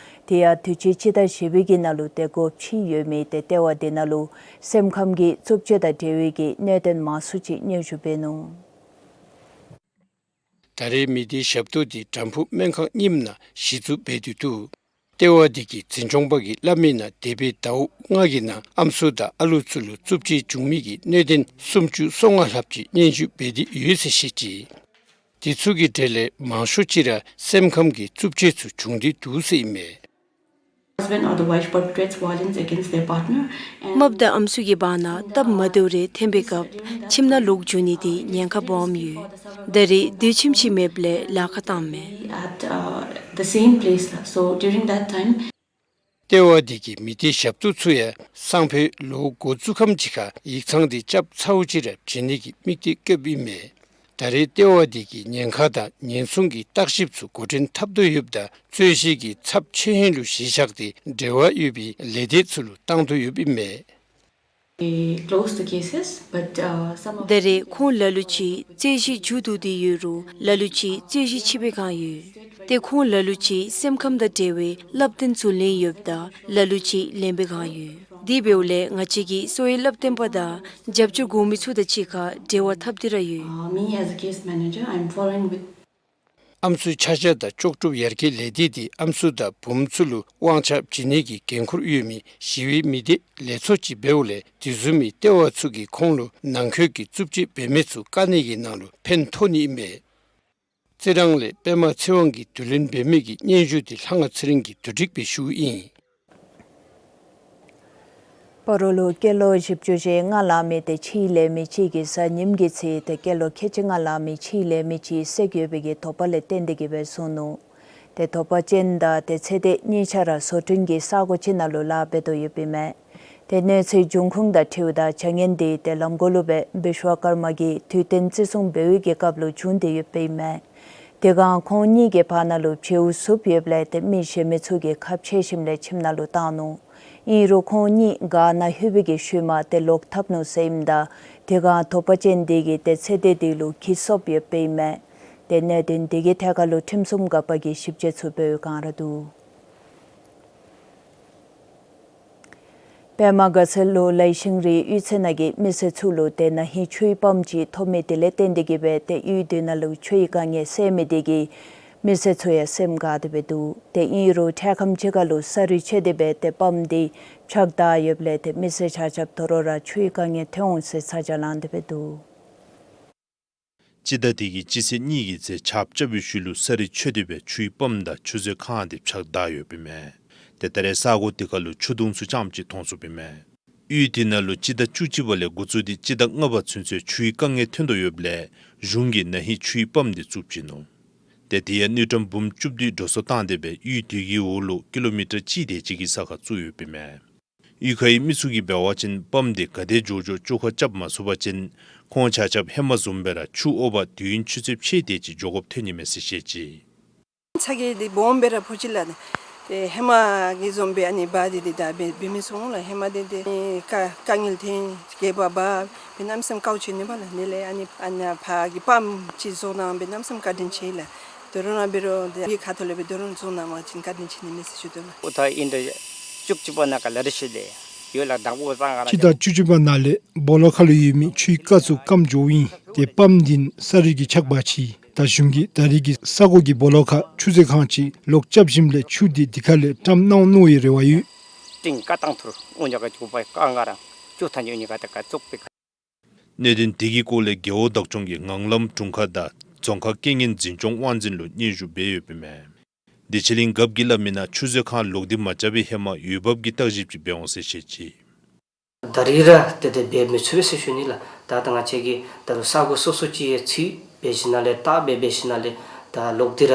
དེ་ཡང་དུས་ཅི་སྤྱི་ཟླ་བཞི་པའི་གི་ནང་ལུ་ཏེ་སྒོ་ཕྱེ་ཡོད་མི་ཏེ་ལྟེ་བ་དེ་ནང་ལུ་སེམས་ཁམས་ཀྱི་རྩུབ་སྤྱོད་དང་འབྲེལ་བའི་གི་གནད་དོན་མང་སུ་ཅིག་སྙན་ཞུ་འབད་ནུག། ད་རེས་མི་སྡེའི་ཞབས་ཏོག་དེ་དམ་ཕུག་སྨན་ཁང་རྙིངམ་ནང་གཞི་བཙུགས་འབད་དེ་འདུག། ལྟེ་བ་དེ་གི་འཛིན་སྐྱོང་པ་གིས་སླབ་མིའི་ནང་འདས་པའི་ཟླཝ་ལྔ་གི་ནང་ཨམ་སྲུ་དང་ཨ་ལུ་ཚུ་ལུ་རྩུབ་སྤྱོད་བྱུང་མི་གི་གནད་དོན་སུམ་ཅུ་སོ་ལྔ་ལྷགཔ་ཅིག་སྙན་ཞུ་འབད་དེ་ཡོད་ཟེར་བཤད་ཅི། དེ་ཚུ་གི་གྲས་ལས་མང་ཤོས་ཅིག་ར་སེམས་ཁམས་ཀྱི་རྩུབ་སྤྱོད་ཚུ་བྱུང་སྟེ་འདུག་ཟེར་ཨིན་མས། Husband or the wife perpetrates violence against their partner, and རྨགཔ་དང་ཨམ་སྲུ་གི་བར་ན་སྟབས་མ་བདེཝ་རེ་ཐོན་པའི་སྐབས་ཁྱིམ་ནང་ལོག་འགྱོ་ནི་དེ་ཉེན་ཁ་སྦོམ་ཡོད། ད་རེས་སྡོད་ཁྱིམ་ཅིག་མེདཔ་ལས་ལཱ་ཁག་བཏངམ་མས། At, uh, the same place. So during that time, ལྟེ་བ་དེ་གི་མི་སྡེ་ཞབས་ཏོག་ཚུ་ཡང་སང་ཕོད་ལོ་འགོ་བཙུགས་ཁམས་ཅིག་ཁར་ཡིག་ཚང་དེ་རྐྱབ་ཚརཝ་ཅིག་ར་བྱིན་ནི་གི་དམིགས་གཏད་བསྐྱེདཔ་ཨིན་མས། ད་རེས་ལྟེ་བ་དེ་གིས་ཉེན་ཁ་དང་ཉེན་སྲུང་གི་བརྟག་ཞིབ་ཚུ་འགོ་འདྲེན་འཐབ་དོ་ཡོདཔ་ད་རྩོད་གཞི་གི་ཚབས་ཆེ་ཧིང་ལུ་གཞི་བཞག་སྟེ་འབྲེལ་བ་ཡོད་པའི་ལས་སྡེ་ཚུ་ལུ་བཏང་དོ་ཡོདཔ་ཨིན་མས། They closed the cases, but, uh, some of ད་རེས་ཁོང་ལ་ལུ་ཅིག་རྩོད་གཞི་མཇུག་བསྡུ་སྟེ་ཡོད་རུང་ལ་ལུ་ཅིག་རྩོད་གཞི་ཕྱེ་བའི་བསྒང་ཡོད། ཏེ་ཁོང་ལ་ལུ་ཅིག་སེམས་ཁམས་དང་འབྲེལ་བའི་བསླབ་སྟོན་ཚུ་ལེན་ཡོདཔ་ད་ལ་ལུ་ཅིག་ལེན་པའི་བསྒང་ཡོད། དེ་འབདཝ་ལས་ང་བཅས་ཀྱིས་གསོ་བའི་བསླབ་སྟོན་པ་དང་རྒྱབ་སྐྱོར་དགོ་མི་ཚུ་དང་གཅིག་ཁར་འབྲེལ་བ་འཐབ་སྟེ་ར་ཡོད། Uh, me as a case manager, I'm following with ཨམ་སྲུའི་ཆ་བཞག་དང་ལྕོགས་གྲུབ་ཡར་རྒྱས་ལས་སྡེ་དེ་ཨམ་སྲུ་དང་བུམོ་ཚུ་ལུ་དབང་ཆ་བྱིན་ནི་གི་འགན་ཁུར་ཡོད་མི་ཞི་བའི་མི་སྡེ་ལས་ཚོགས་ཅིག་འབདཝ་ལས་དེ་བཟུམ་མའི་ལྟེ་བ་ཚུ་གིས་ཁོང་ལུ་ནང་འཁོད་ཀྱི་རྩུབ་སྤྱོད་འབད་མི་ཚུ་བཀག་ནི་གི་ནང་ལུ་ཕན་ཐོགས་ནི་ཨིན་མས། རྩི་རང་ལས་པདྨ་ཚེ་དབང་གིས་བསྡུ་ལེན་འབད་མི་གི་སྙན་ཞུ་དེ་ལྷ་དབང་ཚེ་རིང་གིས་བསྡུ་སྒྲིག་འབད་ཞུཝ་ཨིན། སྤ་རོ་ལུ་སྐྱེས་ལོ་བཞི་བཅུ་ཞེ་ལྔ་ལང་མི་དེ་ཕྱིའི་ལས་མི་ཅིག་གིས་གཟའ་ཉིམ་གི་ཚེ་དེ་སྐྱེས་ལོ་ཁལ་གཅིག་ལྔ་ལང་མི་ཕྱིའི་ལས་མི་ཅིག་བསད་ཡོད་པའི་གི་དོགས་པ་ལས་བརྟེན་ཏེ་གིས་སྦེ་བཟུང་ནུག། དེ་དོགས་པ་ཅན་དང་དེ་ཚེ་འདས་གཉིས་ཆ་ར་བཟོ་སྐྲུན་གྱི་ས་གོ་ཅིག་ནང་ལུ་ལཱ་འབད་དོ་ཡོདཔ་ཨིན་མས། དེ་གནས་ཚུལ་འབྱུང་ཁུངས་དང་འཁྲིལཝ་ད་བྱ་ངན་དེ་དེ་ལམ་འགོ་ལུ་སྦེ་བིཤ་ཝ་ཀརྨ་གིས་དུས་སྟོན་བརྩི་སྲུང་འབད་བའི་གི་སྐབས་ལུ་བྱུང་སྟེ་ཡོདཔ་ཨིན་མས། དེ་སྒང་ཁོང་གཉིས་ཀྱི་བར་ན་ལུ་བྱེལཝ་ཚུགས་ཡོདཔ་ལས་དེ་མི་གཞན་མི་ཚུ་གིས་ཁ་ཕྱེ་ཞིནམ་ལས་ཁྱིམ་ནང་ལུ་བཏང་ནུག། ཨིན་རུང་ཁོང་གཉིས་ག་ནཱ་ལྷོད་པའི་གི་ཤུལ་མ་དེ་ལོག་འཐབ་ནུག་ཟེར་ཨིནམ་ད་དེ་སྒང་དོགས་པ་ཅན་དེ་གིས་དེ་ཚེ་འདས་དེ་ལུ་གྱི་སོཔ་ཡོདཔ་ཨིན་མས། དེ་གནད་དོན་དེ་གི་ཐད་ཁར་ལུ་ཁྲིམས་སྲུང་འགག་པ་གིས་ཞིབ་དཔྱད་ཚུ་འབད་བའི་བསྒང་ར་འདུག། པདྨ་དགའ་ཚལ་ལུ་ལའི་ཤིང་རིའི་གཡུས་ཚན་ནང་གི་མི་སེར་ཚུ་ལུ་དེ་ན་ཧིང་ཆུའི་པམཔ་ཅིག་ཐོབ་མི་དེ་ལས་བརྟེན་ཏེ་གིས་སྦེ་དེ་གཡུས་དེ་ནང་ལུ་ཆུའི་དཀའ་ངལ་སེལ་མི་དེ་གིས་མི་སེར་ཚུ་ཡང་སེམས་དགའ་སྟེ་སྦེ་འདུག། དེ་ཨིན་རུང་འཕྲལ་ཁམས་ཅིག་ཁར་ལུ་ས་རུད་ཆད་དེ་སྦེ་དེ་པམཔ་དེ་ཕྱགས་བདའ་ཡོདཔ་ལས་དེ་མི་སེར་ཆ་ཁྱབ་དོ་རུང་ར་ཆུའི་དཀའ་ངལ་ཐོན་འོང་ཟེར་ཚ་གྱང་ལང་སྟེ་སྦེ་འདུག། སྤྱི་ཟླ་འདི་གི་སྤྱི་ཚེས་གཉིས་ཀྱི་ཚེ་ཆརཔ་རྐྱབ་པའི་ཤུལ་ལུ་ས་རུད་ཆད་དེ་སྦེ་ཆུའི་པམཔ་དང་ཆུ་མཛོད་ཁང་དེ་ཕྱགས་བདའ་ཡོདཔ་ཨིན་མས། དེ་ད་རེས་ས་གོ་དེ་ཁར་ལུ་ཆུ་དུང་ཚུ་རྐྱངམ་ཅིག་མཐོང་ཚུགསཔ་ཨིན་མས། གཡུས་དེ་ནང་ལུ་སྤྱི་ཟླ་བཅུ་གཅིག་པ་ལས་འགོ་བཙུགས་ཏེ་སྤྱི་ཟླ་ལྔ་པ་ཚུན་ཚོད་ཆུའི་དཀའ་ངལ་ཐོན་དོ་ཡོདཔ་ལས་གཞུང་གིས་ན་ཧིང་ཆུའི་པམཔ་དེ་བཙུགས་བྱིན་ནུག། དེ་དེ་ཡང་དངུལ་ཀྲམ་འབུམ་བཅུ་བདུན་འགྲོ་སོང་བཏང་སྟེ་སྦེ་གཡུས་དེ་གི་འོག་ལུ་ཀི་ལོ་མི་ཊར་གཅིག་དེ་ཅིག་གི་ས་ཁར་བཙུགས་ཡོདཔ་ཨིན་མས། གཡུས་ཁའི་མི་ཚུ་གིས་འབད་བ་ཅིན་པམཔ་དེ་ག་དེ་མགྱོགས་མགྱོགས་བཅོ་ཁ་རྐྱབ་མ་ཚུགས་པ་ཅིན་ཁོང་ཆ་ཁྱབ་ཧེ་མ་བཟུམ་སྦེ་ར་ཆུ་འོག་པ་དུས་ཡུན་ཆུ་ཚོད་ཕྱེད་དེ་ཅིག་འགྱོ་དགོཔ་ཐོན་ནི་མས་ཟེར་བཤད་ཅི། ཚ་གྱང་དེ་སྦོམ་སྦེ་ར་ཕོག་ཅི་ལགས། ཏེ་ཧེ་མ་གི་བཟུམ་སྦེ་ཨ་ནི་འབད་དེ་དེ་ད་འབད་འབད་མི་ཚུགས་ལགས། ཧེ་མ་དེ་དེ་དཀའ་དཀའ་ངལ་ཐོན་རྐྱབ་པ་འབད་གནམ་མེད་ས་མེད་དཀའཝ་སྤྱད་ནུག་པ་ལགས། དེ་ལས་ཨ་ནི་ཨ་ནི་ཕར་གྱི་པམཔ་ཅིག་བཟོ་གནང་སྦེ་གནམ་མེད་ས་མེད་བཀའ་དྲིན་ཆེ་ལགས། དོ་རུང་ར་འབད་རུང་དེ་གི་ཁ་ཐུག་ལས་འབད་དོ་རུང་བཟོ་གནང་བ་ཅིན་བཀའ་དྲིན་ཆེ་ནི་མས་ཟེར་ཞུ་དོ་ལགས། ཨོ་ད་ཨིན་ད་བཅུ་གཅིག་པ་ནང་ཁར་ལས་ར་ཞུ་ལས་ཡོད་ལགས། དང་པོ་བཟང་ག་ར་སྤྱི་ཟླ་བཅུ་གཅིག་པ་ནང་ལས་སྦོ་ལོགས་ཁ་ལུ་ཡོད་མི་ཆུའི་རྐ་ཚུ་སྐམ་འགྱོཝ་ཨིན། ཏེ་པམཔ་དེ་ས་རུད་ཀྱིས་ཆག་པ་ཅིག། ད་གཞུང་གིས་ད་རེས་ཀྱི་ས་གོ་གི་སྦོ་ལོགས་ཁར་ཆུ་མཛོད་ཁང་ཅིག་ལོག་རྐྱབ་ཞིནམ་ལས་ཆུ་དེ་དེ་ཁ་ལས་བཀྲམ་གནང་ནི་ཡོད་རེ་བ་ཡོད། ཏིང་ཀ་ཏང་ཐུར་འུ་ཉག་ག་ཅུ་པ་ཀ་ང་རང་ཅུ་ཐང་ཅུ་ཉི་ག་ད་ཀ་ཙོག་པེ་ཀ། གནད་དོན་དེ་གི་སྐོར་ལས་རྒེད་འོག་བདག་སྐྱོང་གིས་ངང་ལམ་དྲུང་ཁག་དང་རྫོང་ཁག་རྐྱེན་ངན་འཛིན་སྐྱོང་དབང་འཛིན་ལུ་སྙན་ཞུ་འབད་ཡོདཔ་ཨིན་མས། དེ་ཕྱི་གླིང་རྒཔོ་གིས་སླབ་མིའི་ནང་ཆུ་མཛོད་ཁང་ལོག་སྟེ་མ་རྐྱབ་པའི་ཧེ་མ་འོས་འབབ་ཀྱི་བརྟག་ཞིབ་ཅིག་འབད་འོང་ཟེར་བཤད་ཅི། ད་རེས་ར་ཏེ་དེ་འབད་མི་ཚུགས་པས་ཟེར་ཞུ་ནི་ལགས། ད་ད་ང་བཅས་ཀྱིས་ད་རུང་ས་གོ་སོ་སོ་ཅིག་ཡང་ཚུར་འབད་ཞིནམ་ལས་བརྟག་འབད་འབད་ཞིནམ་ལས་ད་ལོག་སྟེ་ར་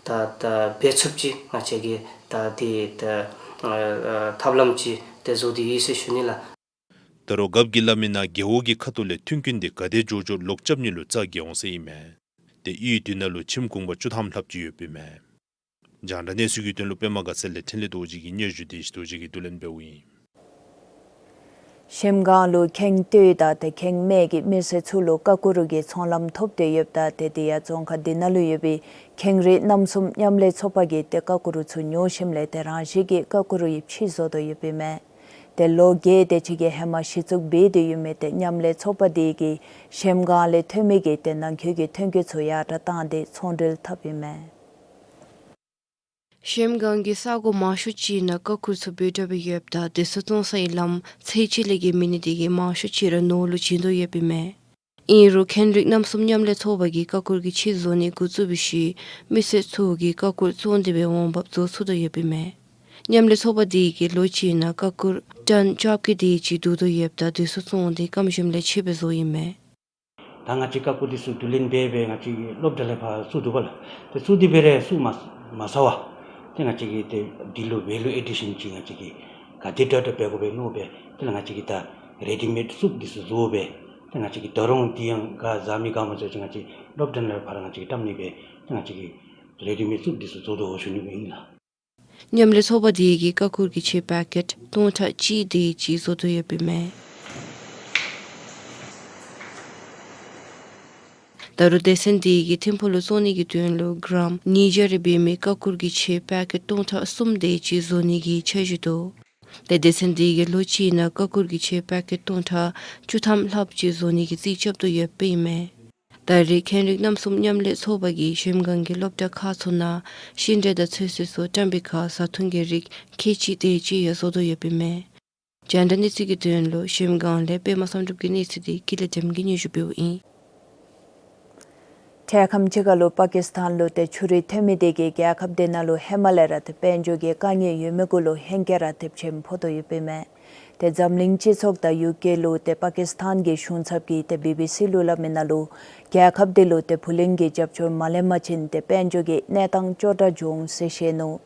ད་ད་འབད་ཚུགསཔ་ཅིག་ང་བཅས་ཀྱིས་ད་དེ་ད་ཨ་ཨ་ཐབས་ལམ་ཅིག་ཏེ་བཟོ་སྟེ་ཡོད་ཟེར་ཞུ་ནི་ལགས། ད་རུང་རྒཔོ་གིས་སླབ་མིའི་ནང་རྒེད་འོག་གི་ཁ་ཐུག་ལས་མཐུན་རྐྱེན་དེ་ག་དེ་མགྱོགས་མགྱོགས་ལོག་རྐྱབ་ནི་ལུ་རྩ་འགེངས་འོང་ཟེར་ཨིན་མས། ཏེ་གཡུས་དེ་ནང་ལུ་ཁྱིམ་གུང་པ་བཅུ་ཐམ་ལྷགཔ་ཅིག་ཡོདཔ་ཨིན་མས། རྒྱང་བསྒྲགས་གནས་ཚུལ་གྱི་དོན་ལུ་པདྨ་དགའ་ཚལ་ལས་འཕྲིན་ལས་རྡོ་རྗེ་གི་སྙན་ཞུ་དེ་ཨིན་ཤེས་རྡོ་རྗེ་གིས་བསྡུ་ལེན་འབདཝ་ཨིན། གཞལམ་སྒང་ལུ་ཁེངས་སྟོད་དང་ཏེ་ཁེངས་སྨད་ཀྱི་མི་སེར་ཚུ་ལུ་ཀ་ཀུ་རུ་གི་ཚོང་ལམ་ཐོབ་སྟེ་ཡོདཔ་ད་ཏེ་དེ་ཡང་རྫོང་ཁག་དེ་ནང་ལུ་ཡོད་པའི་ཁེངས་རིགས་རྣམ་གསུམ་མཉམ་ལས་ཚོགས་པ་གིས་ཏེ་ཀ་ཀུ་རུ་ཚུ་ཉོ་ཞིནམ་ལས་ཏེ་རང་བཞིན་གྱིས་ཀ་ཀུ་རུ་ཡིབ་ཕྱིས་བཟོ་དོ་ཡོདཔ་ཨིན་མས། ཏེ་ལོ་བརྒྱད་དེ་ཅིག་གི་ཧེ་མ་གཞི་བཙུགས་འབད་དེ་ཡོད་མི་ཏེ་མཉམ་ལས་ཚོགས་པ་དེ་གིས་གཞལམ་སྒང་ལས་ཐོན་མི་གི་ཏེ་ནང་འཁོད་ཀྱི་ཐོན་སྐྱེད་ཚུ་ཡར་དྲགས་བཏང་སྟེ་ཚོང་འབྲེལ་འཐབ་ཨིན་མས། གཞལམ་སྒང་གི་ས་གོ་མང་ཤོས་ཅིག་ནང་ཀ་ཁུར་ཚུ་འབོ་དྲགས་སྦེ་ཡོདཔ་ད་དེ་ཚུ་བཙོང་སའི་ལམ་ཚད་ཅིག་ལས་བརྒལ་མེད་ནི་དེ་གིས་མང་ཤོས་ཅིག་ར་ནོར་ལུ་བྱིང་དོ་ཡོདཔ་ཨིན་མས། ཨིན་རུང་ཁེན་རིག་རྣམ་གསུམ་མཉམ་ལས་ཚོགས་པ་གིས་ཀ་ཁུར་གྱི་ཕྱེ་བཟོ་ནི་འགོ་བཙུགས་པའི་ཤུལ་མི་སེར་ཚུ་གིས་ཀ་ཁུར་བཙོང་སྟེ་སྦེ་འོང་འབབ་བཟོ་ཚུགས་དོ་ཡོདཔ་ཨིན་མས། མཉམ་ལས་ཚོགས་པ་དེ་གིས་ལོ་གཅིག་ནང་ཀ་ཁུར་ཊོན་བཅོ་བརྒྱད་དེ་ཅིག་བསྡུ་དོ་ཡོདཔ་ད་དེ་ཚུ་བཙོང་སྟེ་སྐམ་ཞིནམ་ལས་ཕྱེ་སྦེ་བཟོཝ་ཨིན་མས། ད་ང་བཅས་ཀ་ཁུར་འདི་ཚུ་བསྡུ་ལེན་འབད་སྦེ་ང་བཅས་ཀྱིས་སློབ་གྲྭ་ལས་ཕར་བཙུགས་འདུག་པ་ལགས། ཏེ་བཙུགས་ཏེ་སྦེ་ར་བཙུགས་མ་མ་ཚར་བར་ཏེ་ང་བཅས་ཀྱིས་ཏེ་འདི་ལུ་ཝེ་ལུ་ཨེ་ཌི་ཤཱན་ཅིག་ང་བཅས་ཀྱིས་ག་དེ་དྲག་དྲག་འབད་དགོ་པས་མནོ་སྦེ་ཏེ་ལགས་ང་བཅས་ཀྱིས་ད་རེ་ཌི་མེཌ་སུབ་འདི་ཚུ་བཟོ་སྦེ་ཏེ་ང་བཅས་ཀྱིས་ད་རུང་འདི་ཡང་ག་ཟ་མི་ག་མ་ཚུགས་ཅིག་ང་བཅས་སློབ་གྲྭ་ནང་ལས་ཕར་ང་བཅས་ཀྱིས་བཀྲམ་ནི་སྦེ་ཏེ་ང་བཅས་ཀྱིས་རེ་ཌི་མེཌ་སུབ་འདི་ཚུ་བཟོ་དོ་ཞུ་ནི་སྦེ་ཨིན་ལགས། མཉམ་ལས་ཚོགས་པ་དེ་གིས་ཀ་ཁུར་གྱི་ཕྱེ་པེ་ཀེཊ་སྟོང་ཕྲག་གཅིག་དེ་ཅིག་བཟོ་དོ་ཡོདཔ་ཨིན་མས། ད་རུང་སྡེ་ཚན་དེ་གིས་ཐིམ་ཕུག་ལུ་བཙོང་ནི་གི་དོན་ལུ་གྲམ་ཉིས་བརྒྱ་རེ་འབད་མི་ཀ་ཁུར་གྱི་ཕྱེ་པེ་ཀེཊ་སྟོང་ཕྲག་གསུམ་དེ་ཅིག་བཟོ་ནི་གི་འཆར་གཞི་འདུག། ཏེ་སྡེ་ཚན་དེ་གིས་ལོ་གཅིག་ནང་ཀ་ཁུར་གྱི་ཕྱེ་པེ་ཀེཊ་སྟོང་ཕྲག་བཅུ་ཐམ་ལྷགཔ་ཅིག་བཟོ་ནི་གི་རྩིས་རྐྱབ་དོ་ཡོདཔ་ཨིན་མས། ད་རེས་ཁེན་རིག་རྣམ་གསུམ་མཉམ་ལས་ཚོགས་པ་གིས་གཞལམ་སྒང་གི་སློབ་གྲྭ་ཁག་ཚུ་ནང་ཤིང་འབྲས་དང་ཚོད་བསྲེ་ཚུ་བཀྲམ་པའི་ཁར་བཟའ་འཐུང་གི་རིགས་ཁལ་གཅིག་དེ་ཅིག་ཡང་བཟོ་དོ་ཡོདཔ་ཨིན་མས། རྒྱང་བསྒྲགས་གནས་ཚུལ་གྱི་དོན་ལུ་གཞལམ་སྒང་ལས་པདྨ་བསམ་གྲུབ་ཀྱི་གནས་ཚུལ་དེ་ཀུན་ལེགས་སྒྲོལམ་གྱིས་སྙན་ཞུ་འབདཝ་ཨིན། འཕྲལ་ཁམས་ཅིག་ཁར་ལུ་པ་ཀིས་ཐཱན་ལུ་ཏེ་ཆུ་རུད་ཐོན་མི་དེ་གིས་རྒྱལ་ཁབ་དེ་ནང་ལུ་ཧེ་མ་ལས་ར་ཏེ་དཔལ་འབྱོར་གྱི་དཀའ་ངལ་ཡོད་མི་གུ་ལུ་ཧེང་སྐལ་ར་ཐེབས་ཆེམ་ཕོག་དོ་ཡོདཔ་ཨིན་མས། ཏེ་འཛམ་གླིང་སྤྱི་ཚོགས་དང་ཡུ་ཀེ་ལུ་ཏེ་པ་ཀིས་ཐཱན་གྱི་གཞུང་ཚབ་ཀྱིས་ཏེ་བི་བི་སི་ལུ་སླབ་མི་ནང་ལུ་རྒྱལ་ཁབ་དེ་ལུ་ཏེ་བུ་ལོན་གྱི་རྒྱབ་སྐྱོར་མ་ལེན་པ་ཅིན་ཏེ་དཔལ་འབྱོར་གྱི་གནས་སྟངས་སྐྱོ་དྲགས་འགྱོ་འོང་ཟེར་བཤད་ནུག།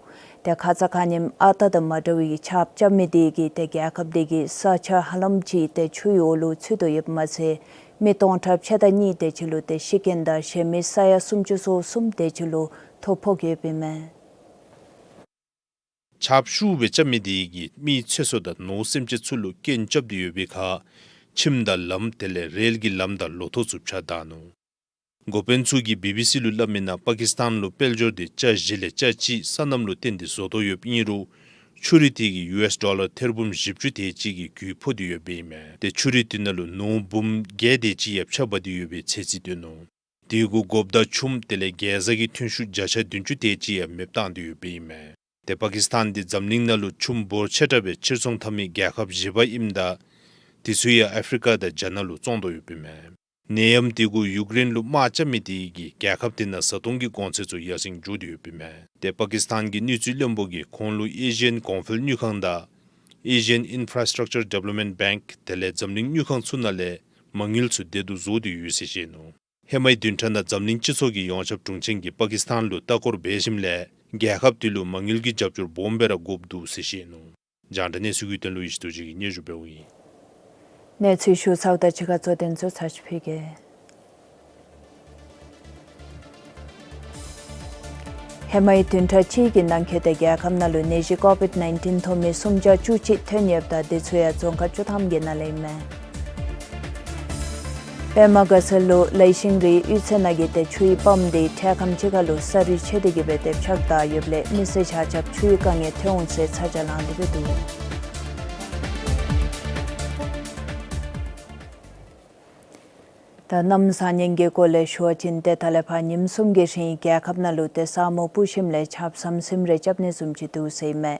ཏེ་ཁ་ཙ་ཁ་ཉིནམ་ཨ་རྟག་དང་མ་འདྲ་བའི་ཆརཔ་རྐྱབ་མི་དེ་གིས་ཏེ་རྒྱལ་ཁབ་དེ་གི་ས་ཆ་ཧ་ལམ་ཅིག་ཏེ་ཆུའི་འོག་ལུ་ཚུད་དོ་ཡོདཔ་མ་ཚད་མི་སྟོང་ཕྲག་ཕྱེད་དང་གཉིས་དེ་ཅིག་ལུ་ཏེ་ཤི་རྐྱེན་དང་གཞན་མི་ས་ཡ་སུམ་ཅུ་སོ་གསུམ་དེ་ཅིག་ལུ་ཐོ་ཕོག་ཡོདཔ་ཨིན་མས། ཆརཔ་ཤུགས་སྦེ་རྐྱབ་མི་དེ་གིས་མིའི་ཚེ་སྲོག་དང་ནོར་སེམས་ཅན་ཚུ་ལུ་སྐྱོན་རྐྱབ་སྟེ་ཡོད་པའི་ཁར་ཁྱིམ་དང་ལམ་དེ་ལས་རེལ་གྱི་ལམ་དང་ལོ་ཐོག་ཚུ་བཅག་བཏང་ནུག། འགོ་དཔོན་ཚུ་གིས་བི་བི་སི་ལུ་སླབ་མི་ནང་པ་ཀིས་ཐཱན་ལུ་དཔལ་འབྱོར་དེ་ཆ་བཞི་ལས་ཆ་གཅིག་སོ་ནམ་ལུ་བརྟེན་ཏེ་བཟོ་དོ་ཡོདཔ་ཨིན་རུང་ཆུ་རུད་དེ་གིས་ཡུ་ཨེསི་ཌོ་ལར་ཐེར་འབུམ་བཞི་བཅུ་དེ་ཅིག་གི་རྒུད་ཕོག་སྟེ་ཡོདཔ་ཨིན་མས། ཏེ་ཆུ་རུད་དེ་ནང་ལུ་ནོར་འབུམ་བརྒྱད་དེ་ཅིག་ཡང་ཆ་འབག་སྟེ་ཡོད་པའི་ཚད་རྩིས་སྟོན་ནུག། དེ་གུ་དགོཔ་དང་ཆུམ་དེ་ལས་གེ་ཟ་གི་ཐོན་ཤུགས་བརྒྱ་ཆ་བདུན་ཅུ་དེ་ཅིག་ཡང་མེདཔ་བཏང་སྟེ་ཡོདཔ་ཨིན་མས། ཏེ་པ་ཀིས་ཐཱན་འདི་འཛམ་གླིང་ནང་ལུ་ཆུམ་འབོར་ཆེ་དྲགས་སྦེ་ཕྱིར་ཚོང་འཐབ་མི་རྒྱལ་ཁབ་བཞི་པ་ཨིནམ་ད་དེ་ཚུ་ཡང་ཨ་ཕི་རི་ཀ་དང་རྒྱ་ནག་ལུ་བཙོང་དོ་ཡོདཔ་ཨིན་མས། ནད་ཡམས་དེ་གུ་ཡུཀ་རེན་ལུ་དམག་རྐྱབ་མི་དེ་གིས་རྒྱལ་ཁབ་དེ་ནང་བཟའ་འཐུང་གི་གོང་ཚད་ཚུ་ཡར་སེང་འགྱོ་སྟེ་ཡོདཔ་ཨིན་མས། ཏེ་པ་ཀིས་ཐཱན་གྱི་གནས་ཚུལ་བློན་པོ་གིས་ཁོང་ལུ་ཨེ་ཤི་ཡཱན་གོང་འཕེལ་དངུལ་ཁང་དང་ཨེ་ཤི་ཡཱན་ཨིན་ཕ་ར་སི་ཊག་ཅར་ཌི་ཝེ་ལོབ་མེནཊ་བེངཀ་དེ་ལས་འཛམ་གླིང་དངུལ་ཁང་ཚུ་ནང་ལས་མ་དངུལ་ཚུ་བདེ་སྡུག་བཟོ་སྟེ་ཡོད་ཟེར་བཤད་ནུག། ཧེ་མའི་བདུན་ཕྲག་ནང་འཛམ་གླིང་སྤྱི་ཚོགས་ཀྱི་ཡོངས་ཁྱབ་དྲུང་ཆེན་གྱིས་པ་ཀིས་ཐཱན་ལུ་ལྟ་སྐོར་འབད་ཞིནམ་ལས་རྒྱལ་ཁབ་དེ་ལུ་མ་དངུལ་གྱི་རྒྱབ་སྐྱོར་སྦོམ་སྦེ་ར་དགོཔ་འདུག་ཟེར་བཤད་ནུག། རྒྱང་བསྒྲགས་གནས་ཚུལ་གྱི་དོན་ལུ་ཡེ་ཤེས་རྡོ་རྗེ་གིས་སྙན་ཞུ་འབདཝ་ཨིན། གནས་ཚུལ་ཞུ་ཚརཝ་དང་གཅིག་ཁར་གཙོ་དོན་ཚུ་ཚར་ཅིག་ཕུལ་གེ། ཧེ་མའི་བདུན་ཕྲག་གཅིག་གི་ནང་འཁོད་དུ་རྒྱལ་ཁབ་ནང་ལུ་ནད་གཞི་ཀོ་བིཌ་ནའིན་ཊིན་ཐོབ་མི་སུམ་བརྒྱ་བཅུ་གཅིག་ཐོན་ཡོདཔ་ད་དེ་ཚུ་ཡང་རྫོང་ཁག་བཅུ་ཐམ་གྱི་ནང་ལས་ཨིན་མས། པདྨ་དགའ་ཚལ་ལུ་ལེགས་ཤིང་རིའི་གཡུས་ཚན་ནང་གི་ཏེ་ཆུའི་པམཔ་དེ་འཕྲལ་ཁམས་ཅིག་ཁར་ལུ་ས་རུད་ཆད་དེ་གི་སྦེ་ཏེ་ཕྱགས་བདའ་ཡོདཔ་ལས་མི་སེར་ཆ་ཁྱབ་ཆུའི་དཀའ་ངལ་ཐོན་འོང་ཟེར་ཚ་གྱང་ལང་སྟེ་སྦེ་འདུག། ད་གནམ་བཟང་ངན་གྱི་སྐོར་ལས་ཞུ་བ་ཅིན་ཏེ་ད་ལས་ཕར་ཉིནམ་གསུམ་གྱི་རིང་རྒྱལ་ཁབ་ནང་ལུ་ཏེ་ས་སྨུག་སྤུབས་ཞིནམ་ལས་ཆརཔ་ཟམ་ཟིམ་རེ་རྐྱབ་ནི་བཟུམ་ཅིག་འདུག་ཟེར་ཨིན་མས།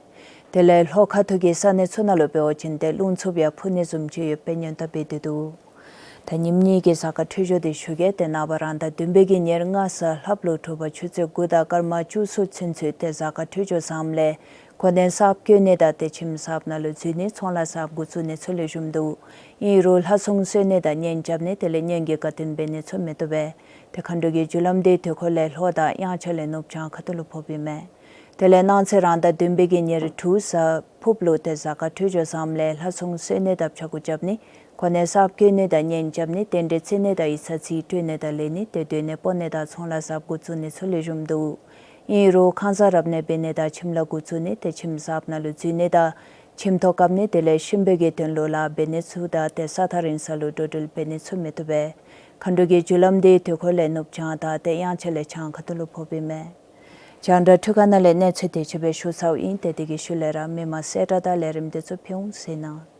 དེ་ལས་ལྷོ་ཁ་ཐུག་གི་ས་གནས་ཚུ་ནང་ལུ་འབད་བ་ཅིན་ཏེ་རླུང་འཚུབ་ཡང་འཕུ་ནི་བཟུམ་ཅིག་ཡོདཔ་སྦེ་སྔོན་བརྡ་འབད་དེ་འདུག། ད་ཉིནམ་གཉིས་ཀྱི་གཟའ་སྐར་འཕྲོད་སྦྱོར་དེ་ཞུ་གེ། ཏེ་ནངས་པ་རང་ཟླ་བདུན་པའི་གི་ཉེར་ལྔ་གཟའ་ལྷགཔ་ལུ་དྲོ་པ་ཆུ་ཚོད་དགུ་དང་སྐར་མ་བཅུ་གསུམ་ཚུན་ཚོད་ཏེ་གཟའ་སྐར་འཕྲོད་སྦྱོར་བཟངམ་ལས་གོ་གནས་གསརཔ་བསྐོ་ནི་དང་ཏེ་ཁྱིམ་གསརཔ་ནང་ལུ་འཛུལ་ནི་ཚོང་ལཱ་གསརཔ་འགོ་བཙུགས་ནི་ཚུ་ལེགས་ཤོམ་འདུག། ཨིན་རུང་ལྷ་སྲུང་གསོལ་ནི་དང་གཉེན་རྐྱབ་ནི་དེ་ལས་གཉེན་གྱི་དགའ་སྟོན་འབད་ནི་ཚུ་མི་བཏུབ་པས། ཏེ་མཁའ་འགྲོ་གི་རྒྱུ་ལམ་དེ་དུས་འཁོར་ལས་ལྷོ་དང་དབྱངས་འཆར་ལས་ནུབ་བྱང་ཁ་ཐུག་ལུ་ཕོགཔ་ཨིན་མས། དེ་ལས་གནངས་ཚེ་རང་ཟླ་བདུན་པའི་གི་ཉེར་དྲུག་གཟའ་ཕུརཔ་ལུ་ཏེ་གཟའ་སྐར་འཕྲོད་སྦྱོར་བཟངམ་ལས་ལྷ་སྲུང་གསོལ་ནི་དང་ཕྱྭ་འགུགས་རྐྱབ་ནི་གོ་གནས་གསརཔ་བསྐོ་ནི་དང་གཉེན་རྐྱབ་ནི་རྟེན་འབྲེལ་བརྩི་ནི་དང་ཡིག་ཚང་རྩིས་སྤྲོད་ནི་དང་ལེན་ནི་ཏེ་སྡོད་གནས་སྤོ་ནི་དང་ཚོང་ལཱ་གསརཔ་འགོ་བཙུགས་ནི་ཚུ་ལེགས་ཤོམ་འདུག། ཨིན་རུང་ཁང་གསར་རབ་གནས་འབད་ནི་དང་ཁྱིམ་ལཱ་འགོ་བཙུགས་ནི་ཏེ་ཁྱིམ་གསརཔ་ནང་ལུ་འཛུལ་ནི་དང་ཁྱིམ་ཐོག་བཀབ་ནི་དེ་ལས་གཤིན་པོའི་གི་དོན་ལུ་ལཱ་འབད་ནི་ཚུ་དང་ཏེ་ས་ཐག་རིང་ས་ལུ་འགྲོ་འགྲུལ་འབད་ནི་ཚུ་མི་བཏུབ་པས། མཁའ་འགྲོ་གི་རྒྱུ་ལམ་དེ་དུས་འཁོར་ལས་ནུབ་བྱང་དང་ཏེ་དབྱངས་འཆར་ལས་བྱང་ཁ་ཐུག་ལུ་ཕོགཔ་ཨིན་མས། རྒྱང་བསྒྲགས་འཕྲུལ་ཁང་ནང་ལས་གནས་ཚུལ་དེ་ཅིག་སྦེ་ཞུ་ཚརཝ་ཨིན། ཏེ་དེ་གི་ཤུལ་ལས་ར་མི་མང་གསལ་བསྒྲགས་དང་ལས་རིམ་དེ་ཚུ་ཕུལ་འོང་ཟེར་ཨིན་ན།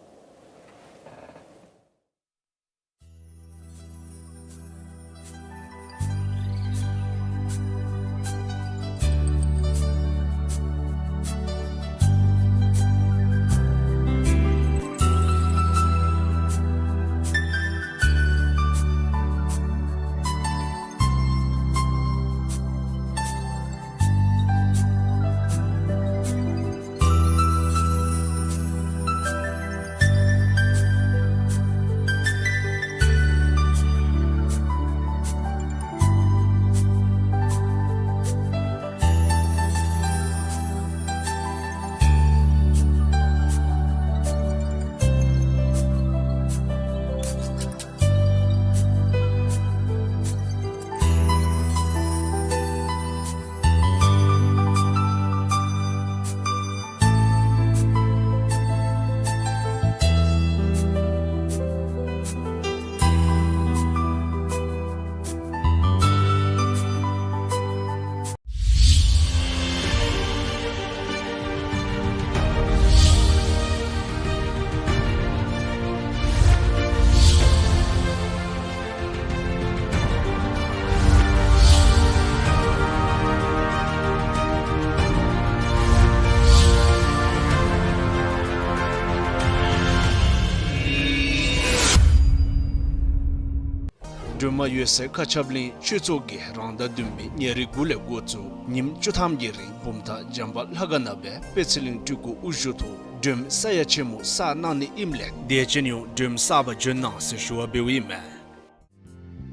སྒྲོལ་མ་འོད་གསལ་མཁའ་ཁྱབ་གླིང་ཆོས་ཚོགས་ཀྱིས་རང་ཟླ་བདུན་པའི་ཉེར་དགུ་ལས་འགོ་བཙུགས་ཉིནམ་བཅུ་ཐམ་གྱི་རིང་བུམ་ཐང་བྱམས་པ་ལྷ་ཁང་ནང་སྦེ་དཔལ་ཚེ་རིང་སྤྲུལ་སྐུ་དབུ་བཞུགས་ཐོག་སྒྲོལ་མ་ས་ཡ་ཆེན་མོ་གསར་གནང་ནི་ཨིནམ་ལས་དད་ཅན་ཡོངས་སྒྲོལ་མ་གསར་པ་འབྱོན་གནང་ཟེར་ཞུ་བ་འབདཝ་ཨིན་མས།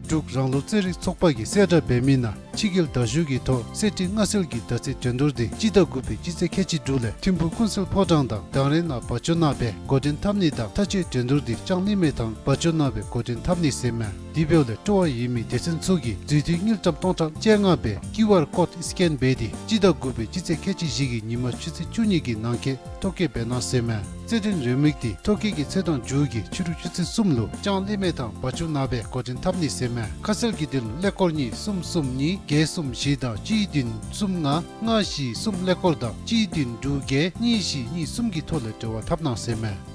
འབྲུག་རང་ལུགས་རྩེད་རིགས་ཚོགས་པ་གིས་གསལ་བསྒྲགས་འབད་མི་ནང་ཕྱི་རྒྱལ་དར་ཞུ་གི་ཐོག་གསེར་ཁྲི་མངའ་གསོལ་གྱི་ཟླ་རྩིས་འགྲན་བསྡུར་འདི་སྤྱི་ཟླ་དགུ་པའི་སྤྱི་ཚེས་ཁལ་གཅིག་དྲུག་ལས་ཐིམ་ཕུག་ཀུན་གསལ་ཕོ་བྲང་དང་དང་རེ་ནང་བ་ཅོ་ནང་སྦེ་འགོ་འདྲེན་འཐབ་ནི་དང་མཐའ་དཔྱད་འགྲན་བསྡུར་འདི་ལྕང་གླིང་མེ་ཐང་བ་ཅོ་ནང་སྦེ་འགོ་འདྲེན་འཐབ་ནི་ཟེར་མས། དེ་འབདཝ་ལས་སྤྲོ་བ་ཡོད་མི་སྡེ་ཚན་ཚུ་གིས་མཛུད་བསྡུས་དངུལ་ཀྲམ་སྟོང་ཕྲག་བཅོ་ལྔ་སྦེ་ཀིའུ་ཨར་ཀོཌ་སི་ཀེན་འབད་དེ་སྤྱི་ཟླ་དགུ་པའི་སྤྱི་ཚེས་ཁལ་གཅིག་བཞི་གི་ཉིན་མ་ཆུ་ཚོད་བཅུ་གཉིས་ཀྱི་ནང་འཁོད་ཐོ་བཀོད་འབད་གནང་ཟེར་མས། རྩེད་འགྲན་རེའུ་མིག་འདི་ཐོ་བཀོད་ཀྱི་ཚེས་གྲངས་མཇུག་གི་ཕྱི་རུ་ཆུ་ཚོད་གསུམ་ལུ་ལྕང་གླིང་མེ་ཐང་བ་ཅོ་ནང་སྦེ་འགོ་འདྲེན་འཐབ་ནི་ཟེར་མས། ཁ་གསལ་གྱི་དོན་ལུ་ཀླད་ཀོར་གཉིས་གསུམ་གསུམ་གཉིས་བརྒྱད་གསུམ་བཞི་དང་གཅིག་བདུན་གསུམ་ལྔ་ལྔ་བཞི་གསུམ་ཀླད་ཀོར་དང་གཅིག་བདུན་དྲུག་བརྒྱད་གཉིས་བཞི་གཉིས་གསུམ་གྱི་ཐོག་ལས་འབྲེལ་བ་འཐབ་གནང་ཟེར་མས།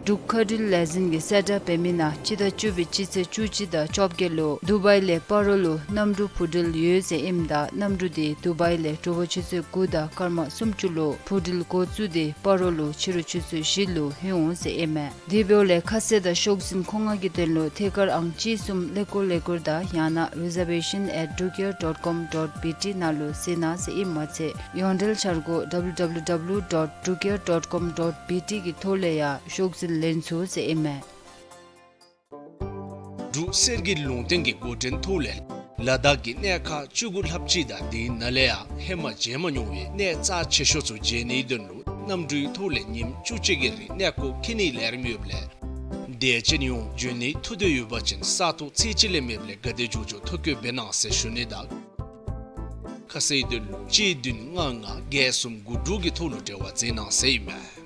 འབྲུག་མཁའ་འགྲུལ་ལས་འཛིན་གྱིས་གསལ་བསྒྲགས་འབད་མི་ནང་སྤྱི་ཟླ་བཅུ་པའི་སྤྱི་ཚེས་བཅུ་གཅིག་དང་བཅོ་བརྒྱད་ལུ་དུ་བའི་ལས་སྤ་རོ་ལུ་གནམ་གྲུ་འཕུར་འགྲུལ་ཡོད་ཟེར་ཨིནམ་ད་གནམ་གྲུ་དེ་དུ་བའི་ལས་དྲོ་པ་ཆུ་ཚོད་དགུ་དང་སྐར་མ་སུམ་ཅུ་ལུ་འཕུར་འགྲུལ་འགོ་བཙུགས་ཏེ་སྤ་རོ་ལུ་ཕྱི་རུ་ཆུ་ཚོད་བཞི་ལུ་ལྷོད་འོང་ཟེར་ཨིན་མས། དེ་འབདཝ་ལས་ཁ་གསལ་དང་ཤོག་འཛིན་མཁོ་མངགས་ཀྱི་དོན་ལུ་ཐད་ཀར་ཨང་གཅིག་གསུམ་ཀླད་ཀོར་ཀླད་ཀོར་དང་ཡང་ན་reservation at drukair dot com dot B T ནང་ལུ་གཟིགས་གནང་ཟེར་ཨིནམ་མ་ཚད་ཡོངས་འབྲེལ་འཆར་སྒོ་W W W dot drukair dot com dot B T གི་ཐོག་ལས་ཡང་ཤོག་འཛིན་ལེན་ཚུགས་ཟེར་ཨིན་མས། འབྲུག་གསེར་གྱི་ལུང་བསྟན་གྱི་འགོ་འདྲེན་ཐོག་ལས་ལ་དྭགས་ཀྱི་གནས་ཁག་བཅུ་དགུ་ལྷགཔ་ཅིག་དང་དེའི་ནང་ལས་ཡང་ཧེ་མ་མཇལ་མ་མྱོང་བའི་གནས་རྩ་ཆེ་ཤོས་ཚུ་མཇལ་ནིའི་དོན་ལུ་གནམ་གྲུའི་ཐོག་ལས་ཉིནམ་བཅུ་གཅིག་གི་རིང་གནས་སྐོར་འཁྱིད་ནིའི་ལས་རིམ་ཡོདཔ་ལས་དད་ཅན་ཡོངས་འབྱོན་ནིའི་ཐུགས་འདོད་ཡོད་པ་ཅིན་ས་ཐོག་ཚེས་གཅིག་ལས་མེདཔ་ལས་ག་དེ་མགྱོགས་མགྱོགས་ཐོ་བཀོད་འབད་གནང་ཟེར་ཞུ་ནི་དང་ཁ་གསལ་དོན་ལུ་གཅིག་བདུན་ལྔ་ལྔ་བརྒྱད་གསུམ་དགུ་དྲུག་གི་ཐོག་ལུ་འབྲེལ་བ་མཛད་གནང་ཟེར་ཨིན་མས།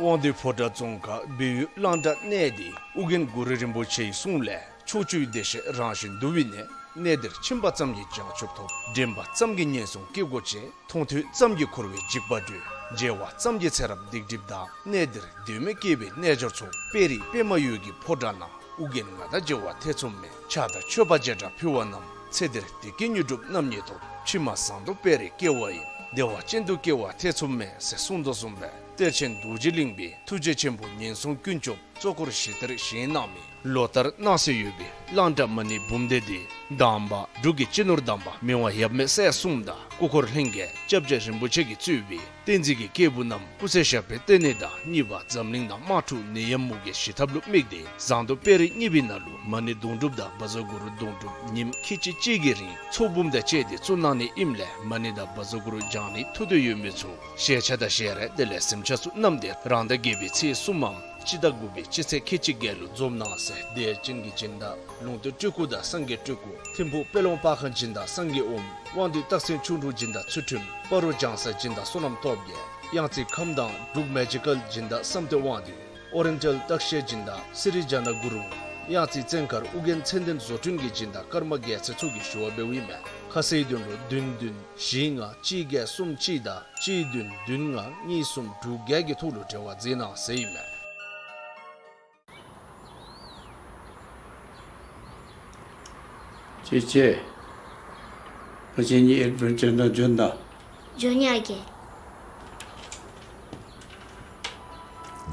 དབང་འདུས་ཕོ་བྲང་རྫོང་ཁག་སྦས་ཡུལ་གླང་བྲག་གནས་འདི་ཨོ་རྒྱན་གུ་རུ་རིན་པོ་ཆེའི་གསུང་ལས་ཕྱོགས་བཅུའི་བདེ་གཤེགས་རང་བཞིན་འདུ་བའི་གནས། གནས་འདིར་ཕྱིན་པ་ཙམ་གྱིས་བྱང་ཆུབ་ཐོབ། འདྲེན་པ་ཙམ་གྱིས་ངན་སོང་སྐྱེ་སྒོ་བཅད། མཐོང་ཐོས་ཙམ་གྱིས་འཁོར་བའི་འཇིགས་པ་སྒྲོལ། མཇལ་བ་ཙམ་གྱིས་ཚེ་རབས་སྡིག་སྒྲིབ་དག། གནས་འདིར་དོན་མེད་སྐྱེ་བའི་རྣལ་འབྱོར་ཚོགས། དཔལ་རི་པདྨ་འོད་ཀྱི་ཕོ་བྲང་ན། ཨོ་རྒྱན་ང་དང་མཇལ་བ་ཐེ་ཚོམ་མེད། ཕྱག་དང་མཆོད་པ་བྱེ་བྲག་ཕུལ་བ་རྣམས། ཚེ་འདིར་བདེ་སྐྱིད་མྱུར་འགྲུབ་རྣམ་གཉིས་ཐོབ། ཕྱི་མ་ཟངས་མདོག་དཔལ་རིར་སྐྱེ་བ་ཡིན། བདེ་བ་ཅན་དུ་སྐྱེ་བ་ཐེ་ཚོམ་མེད་ཟེར་གསུངས་དོ་བཟུམ་སྦེ་གཏེར་ཆེན་རྡོ་རྗེ་གླིང་པའི་ཐུགས་རྗེ་ཆེན་པོ་ངན་སོང་ཀུན་སྐྱོབ་གཙོ་འཁོར་བཞི་ལྟར་བཞེངས་གནང་མི་ལོ་ལྟར་གནང་སྲོལ་ཡོད་པའི་གླང་བྲག་མ་ཎི་འབུམ་སྡེ་འདི་དང་པ་འབྲུག་གི་སྤྱི་ནོར་དམ་པ་མི་དབང་ཡབ་མེས་སྲས་གསུམ་དང་སྐུ་འཁོར་ལྷན་རྒྱས་སྐྱབས་རྗེ་རིན་པོ་ཆེ་གིས་གཙོས་པའི་བསྟན་འཛིན་གྱི་སྐྱེས་བུ་རྣམས་སྐུ་ཚེ་ཞབས་པད་བརྟན་ནི་དང་གཉིས་པ་འཛམ་གླིང་ནང་དམག་འཁྲུག་ནད་ཡམས་མུ་གེ་ཞི་ཐབས་ལུ་དམིགས་ཏེ་ཟངས་མདོག་དཔལ་རི་གཉིས་པའི་ནང་ལུ་མ་ཎི་དུང་སྒྲུབ་དང་བཛྲ་གུ་རུ་དུང་སྒྲུབ་ཉིནམ་ཁལ་གཅིག་གཅིག་གི་རིང་ཚོགས་འབུམ་དང་བཅས་ཏེ་བཙུགས་གནང་ནི་ཨིནམ་ལས་མ་ཎི་དང་བཛྲ་གུ་རུ་བགྱང་ནི་ཐུགས་འདོད་ཡོད་མི་ཚུ་ཞལ་ཆད་དང་ཞལ་རས་དེ་ལས་གཟིམ་ཆས་ཚུ་བསྣམས་ཏེ་རང་ཟླ་བརྒྱད་པའི་ཚེས་གསུམ་མམ་སྤྱི་ཟླ་དགུ་པའི་སྤྱི་ཚེས་ཁལ་གཅིག་བརྒྱད་ལུ་འཛོམས་གནང་ཟེར་དད་ཅན་གྱི་སྦྱིན་བདག་ལུང་སྟོད་སྤྲུལ་སྐུ་དང་སངས་རྒྱས་སྤྲུལ་སྐུ་ཐིམ་ཕུག་དཔལ་ལུང་པར་ཁང་སྦྱིན་བདག་སངས་རྒྱས་ཨོཾ། དབང་འདུས་སྟག་སེང་ཁྱུང་འབྲུག་སྦྱིན་བདག་ཚུལ་ཁྲིམས། སྤ་རོ་ལྗང་ས་སྦྱིན་བདག་བསོད་ནམས་སྟོབས་རྒྱས། གཡང་རྩེ་ཁམས་དྭངས་འབྲུག་མེ་ཇི་ཀཱལ་སྦྱིན་བདག་བསམ་གཏན་དབང་འདུས། ཨོ་རེན་ཇལ་སྟག་ཤད་སྦྱིན་བདག་སི་རི་ཛྙཱ་ན་གུ་རུ། གཡང་རྩེ་བཙན་མཁར་ཨོ་རྒྱན་མཚན་ལྡན་བཟོ་སྐྲུན་གྱི་སྦྱིན་བདག་ཀརྨ་རྒྱལ་མཚན་ཚུ་གིས་ཞུ་བ་འབདཝ་ཨིན་མས། ཁ་གསལ་དོན་ལུ་བདུན་བདུན་བཞི་ལྔ་གཅིག་བརྒྱད་གསུམ་གཅིག་དང་གཅིག་བདུན་བདུན་ལྔ་གཉིས་གསུམ་དྲུག་བརྒྱད་ཀྱི་ཐོག་ལུ་འབྲེལ་བ་མཛད་གནང་ཟེར་ཨིན་མས། ཅེ་ཅེ། ང་བཅས་གཉིས་ཨེཌ་བེན་ཅར་ནང་འབྱོན་ད། འབྱོན་ཡ་གི།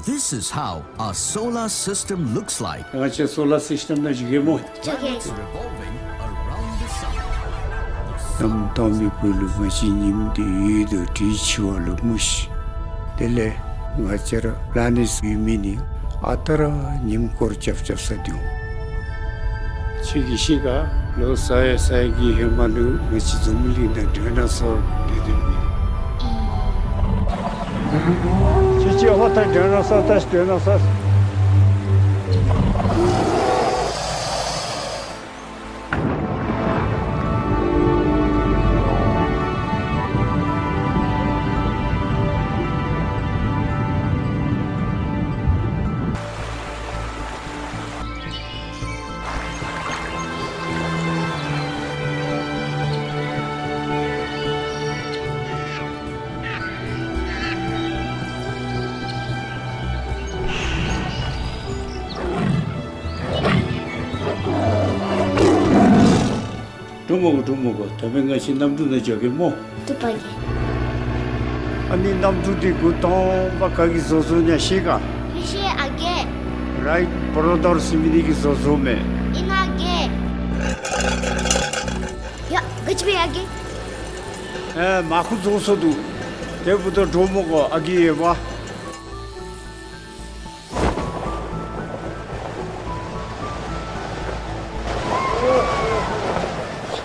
This is how our solar system looks like. ང་བཅས་སོ་ལར་སིསི་ཊེམ་ནང་འགྱོ་གེ་སྨོ། འགྱོ་གེ། Revolving around the sun. གནམ་སྟོང་པའི་བུ་ལུ་ང་བཅས་ཉིམ་དེ་ཡོད་དོ་དྲི་ཆུ་བ་ལུ་མུ་ཤི། དེ་ལས་ང་བཅས་ར་པ་ལེ་ནེཊ་ཡོད་མི་ནི་ཨ་རྟག་ར་ཉིམ་སྐོར་རྐྱབ་རྐྱབ་ས་འདུག། ཁྱོད་ཀྱིས་ཤེས་ག། ལོ་ས་ཡ་ས་ཡ་གི་ཧེ་མ་ལུ་ང་བཅས་འཛམ་བུ་གླིང་ནང་ཌའི་ནོ་སོར་སྡོད་དོ་མེན། ཁྱོད་ཀྱིས་ཧོ་ད་ཌའི་ནོ་སོར་ད་ཌའི་ནོ་སོར། འགྲོ་མ་དགོ། འགྲོ་མ་དགོ། ད་འབདན་ང་བཅས་གནམ་གྲུ་ནང་འགྱོ་གེ་སྨོ། འགྲོ་བ་གི། ཨ་ནི་གནམ་གྲུ་འདི་འགོ་དང་པ་ག་གིས་བཟོ་བཟོཝ་ཨིན་ན་ཤེས་ག། མི་ཤེས་ཨ་རྒས། རའིཊ་བརོ་དར་ཟེར་མི་འདི་གིས་བཟོ་བཟོཝ་མས། ཨིན་ན་ཨ་རྒས། ཡ་ག་ཅི་སྦེ་ཨ་རྒས། ཨེ་མར་ཁུ་རྫོགས་སོ་འདུག། དེ་འབདཝ་ད་འདྲོག་མི་དགོ་ཨ་རྒས་ཡོད་པ།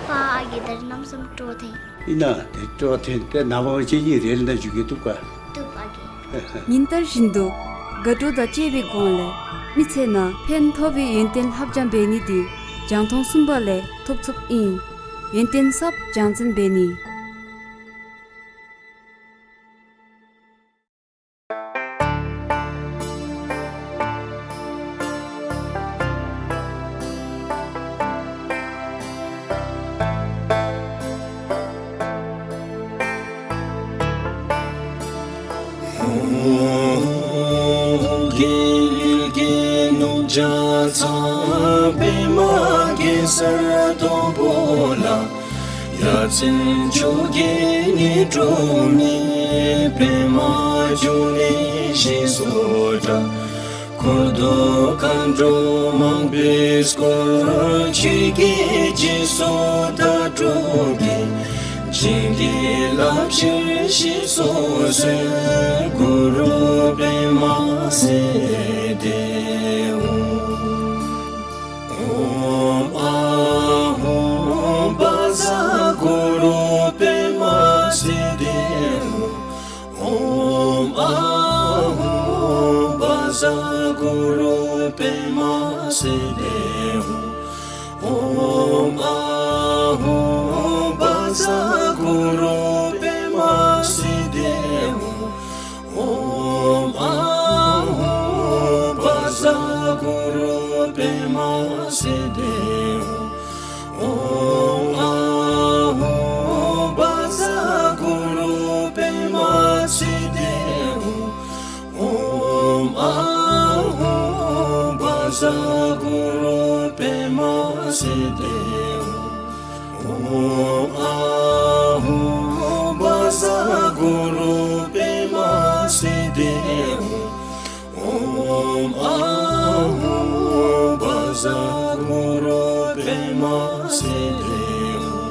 པ་ཨ་རྒས་ད་རིས་གནམ་མེད་ས་མེད་སྤྲོ་ཐོན། ཨིན་ན་དེ་སྤྲོ་ཐོན་ཏེ་ནངས་པ་ཁྱེད་གཉིས་རེལ་ནང་འཛུལ་གེ་བཏུབ་ག། བཏུབ་ཨ་རྒས། ཉིན་ལྟར་བཞིན་དུ་དགའ་སྤྲོ་དང་བཅས་པའི་སྒོ་ལས་མི་ཚེ་ནང་ཕན་ཐོགས་པའི་ཡོན་ཏན་ལྷབ་སྦྱང་འབད་ནི་འདི་རྒྱང་མཐོང་གསུམ་པ་ལས་ཐོབ་ཚུགསཔ་ཨིན། ཡོན་ཏན་ཟབ་སྦྱང་ཚན་འབད་ནི། རྒྱལ་གྱི་ནུབ་བྱང་ཚང་པདྨ་གེ་སར་སྡོང་པོ་ལ། ཡ་མཚན་མཆོག་གི་ཉི་སྒྲོན་མེ། པདྨ་འབྱུང་གནས་ཞེས་སུ་གྲགས། འཁོར་དང་མཁའ་འགྲོ་མང་པོས་བསྐོར། ཆོས་ཀྱི་རྗེས་སུ་བདག་སྒྲུབ་ཀྱི། བྱིན་གྱིས་བརླབ་ཕྱིར་གཤེགས་སུ་གསོལ། གུ་རུ་པདྨ་སིདྡྷི་ཧཱུྃ། ཨོཾ་ཨཱཿཧཱུྃ་བཛྲ་གུ་རུ་པདྨ་སིདྡྷི་ཧཱུྃ། ཨོཾ་ཨཱཿཧཱུྃ་བཛྲ་གུ་རུ་པདྨ་སིདྡྷི་ཧཱུྃ། ཨོཾ་ཨཱཿཧཱུྃ་བཛྲ་གུ་རུ་པདྨ་སིདྡྷི་ཧཱུྃ། ཨོཾ་ཨཱཿཧཱུྃ་བཛྲ་གུ་རུ་པདྨ་སིདྡྷི་ཧཱུྃ། ཨོཾ་ཨཱཿཧཱུྃ་བཛྲ་གུ་རུ་པདྨ་སིདྡྷི་ཧཱུྃ། ཨོཾ་ཨཱཿཧཱུྃ་བཛྲ་གུ་རུ་པདྨ་སིདྡྷི་ཧཱུྃ། ཨོཾ་ཨཱཿཧཱུྃ་བཛྲ་གུ་རུ་པདྨ་སིདྡྷི་ཧཱུྃ། ཨོཾ་ཨཱཿཧཱུྃ་བཛྲ་གུ་རུ་པདྨ་སིདྡྷི་ཧཱུྃ།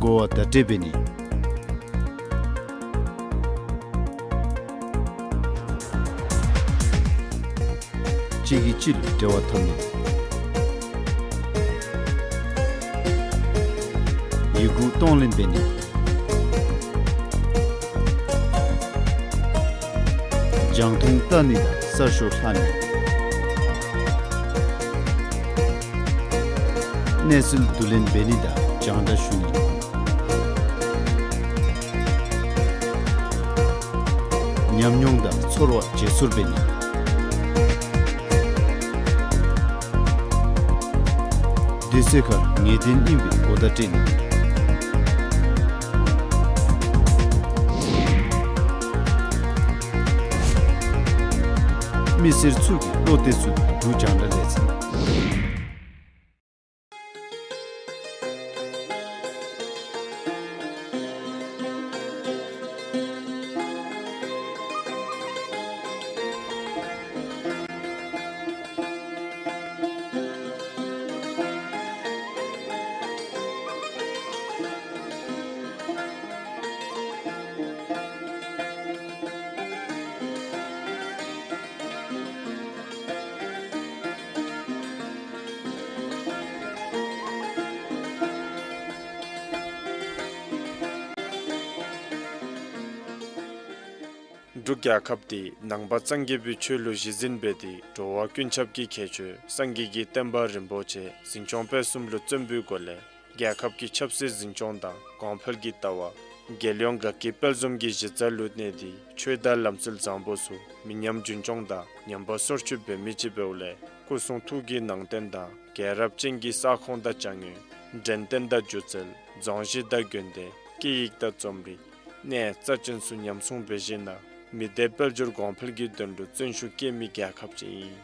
གོ་བ་བརྡ་སྤྲོད་འབད་ནི། གཅིག་གིས་གཅིག་ལུ་འབྲེལ་བ་འཐབ་ནི། ཡི་གུ་གཏོང་ལེན་འབད་ནི། རྒྱང་མཐོང་བལྟ་ནི་དང་གསར་ཤོག་ལྷག་ནི། གནས་ཚུལ་བསྡུ་ལེན་འབད་ནི་དང་རྒྱང་བསྒྲགས་ཞུ་ནི། ཉམས་མྱོང་དང་ཚོར་བ་བརྗེ་སོར་འབད་ནི། དུས་ཚོད་ཁར་ངེས་གཏན་ཨིན་པའི་གོ་བརྡ་སྤྲོད་ནི། མི་སེར་ཚུ་གིས་བློ་གཏད་ཚུགས་པའི་འབྲུག་རྒྱང་བསྒྲགས་ལས་འཛིན། འབྲུག་རྒྱལ་ཁབ་འདི་ནང་པ་སངས་རྒྱས་པའི་ཆོས་ལུ་གཞི་འཛིན་འབད་དེ་འགྲོ་བ་ཀུན་ཁྱབ་ཀྱི་ཁྱད་ཆོས་སངས་རྒྱས་ཀྱི་བསྟན་པ་རིན་པོ་ཆེ་འཛིན་སྐྱོང་སྤེལ་གསུམ་ལུ་བརྩོན་པའི་སྒོ་ལས་རྒྱལ་ཁབ་ཀྱི་ཆབ་སྲིད་འཛིན་སྐྱོང་དང་གོང་འཕེལ་གྱི་ལྟ་བ་རྒྱལ་ཡོངས་དགའ་སྐྱིད་དཔལ་འཛོམས་ཀྱི་གཞི་རྩ་ལུ་གནས་ཏེ་ཆོས་དང་ལམ་སྲོལ་བཟང་པོ་ཚུ་མི་ཉམས་རྒྱུན་སྐྱོང་དང་ཉམས་པ་སོར་ཆུད་འབད་མི་ཅིག་འབདཝ་ལས་སྐུ་གསུང་ཐུགས་ཀྱི་ནང་རྟེན་དང་རྒྱལ་རབས་ཅན་གྱི་ས་ཁོངས་དང་ཅ་དངོས་འགྲེམས་སྟོན་དང་སྒྱུ་རྩལ་རྫོང་གཞི་དང་དགོན་སྡེ་སྐད་ཡིག་དང་རྩོམ་རིག་གནས་རྩ་ཅན་ཚུ་ཉམས་སྲུང་འབད་ཞིནམ་ལས་མི་སྡེ་དཔལ་འབྱོར་གོང་འཕེལ་གྱི་དོན་ལུ་བརྩོན་ཤུགས་བསྐྱེད་མི་རྒྱལ་ཁབ་ཅིག་ཨིན།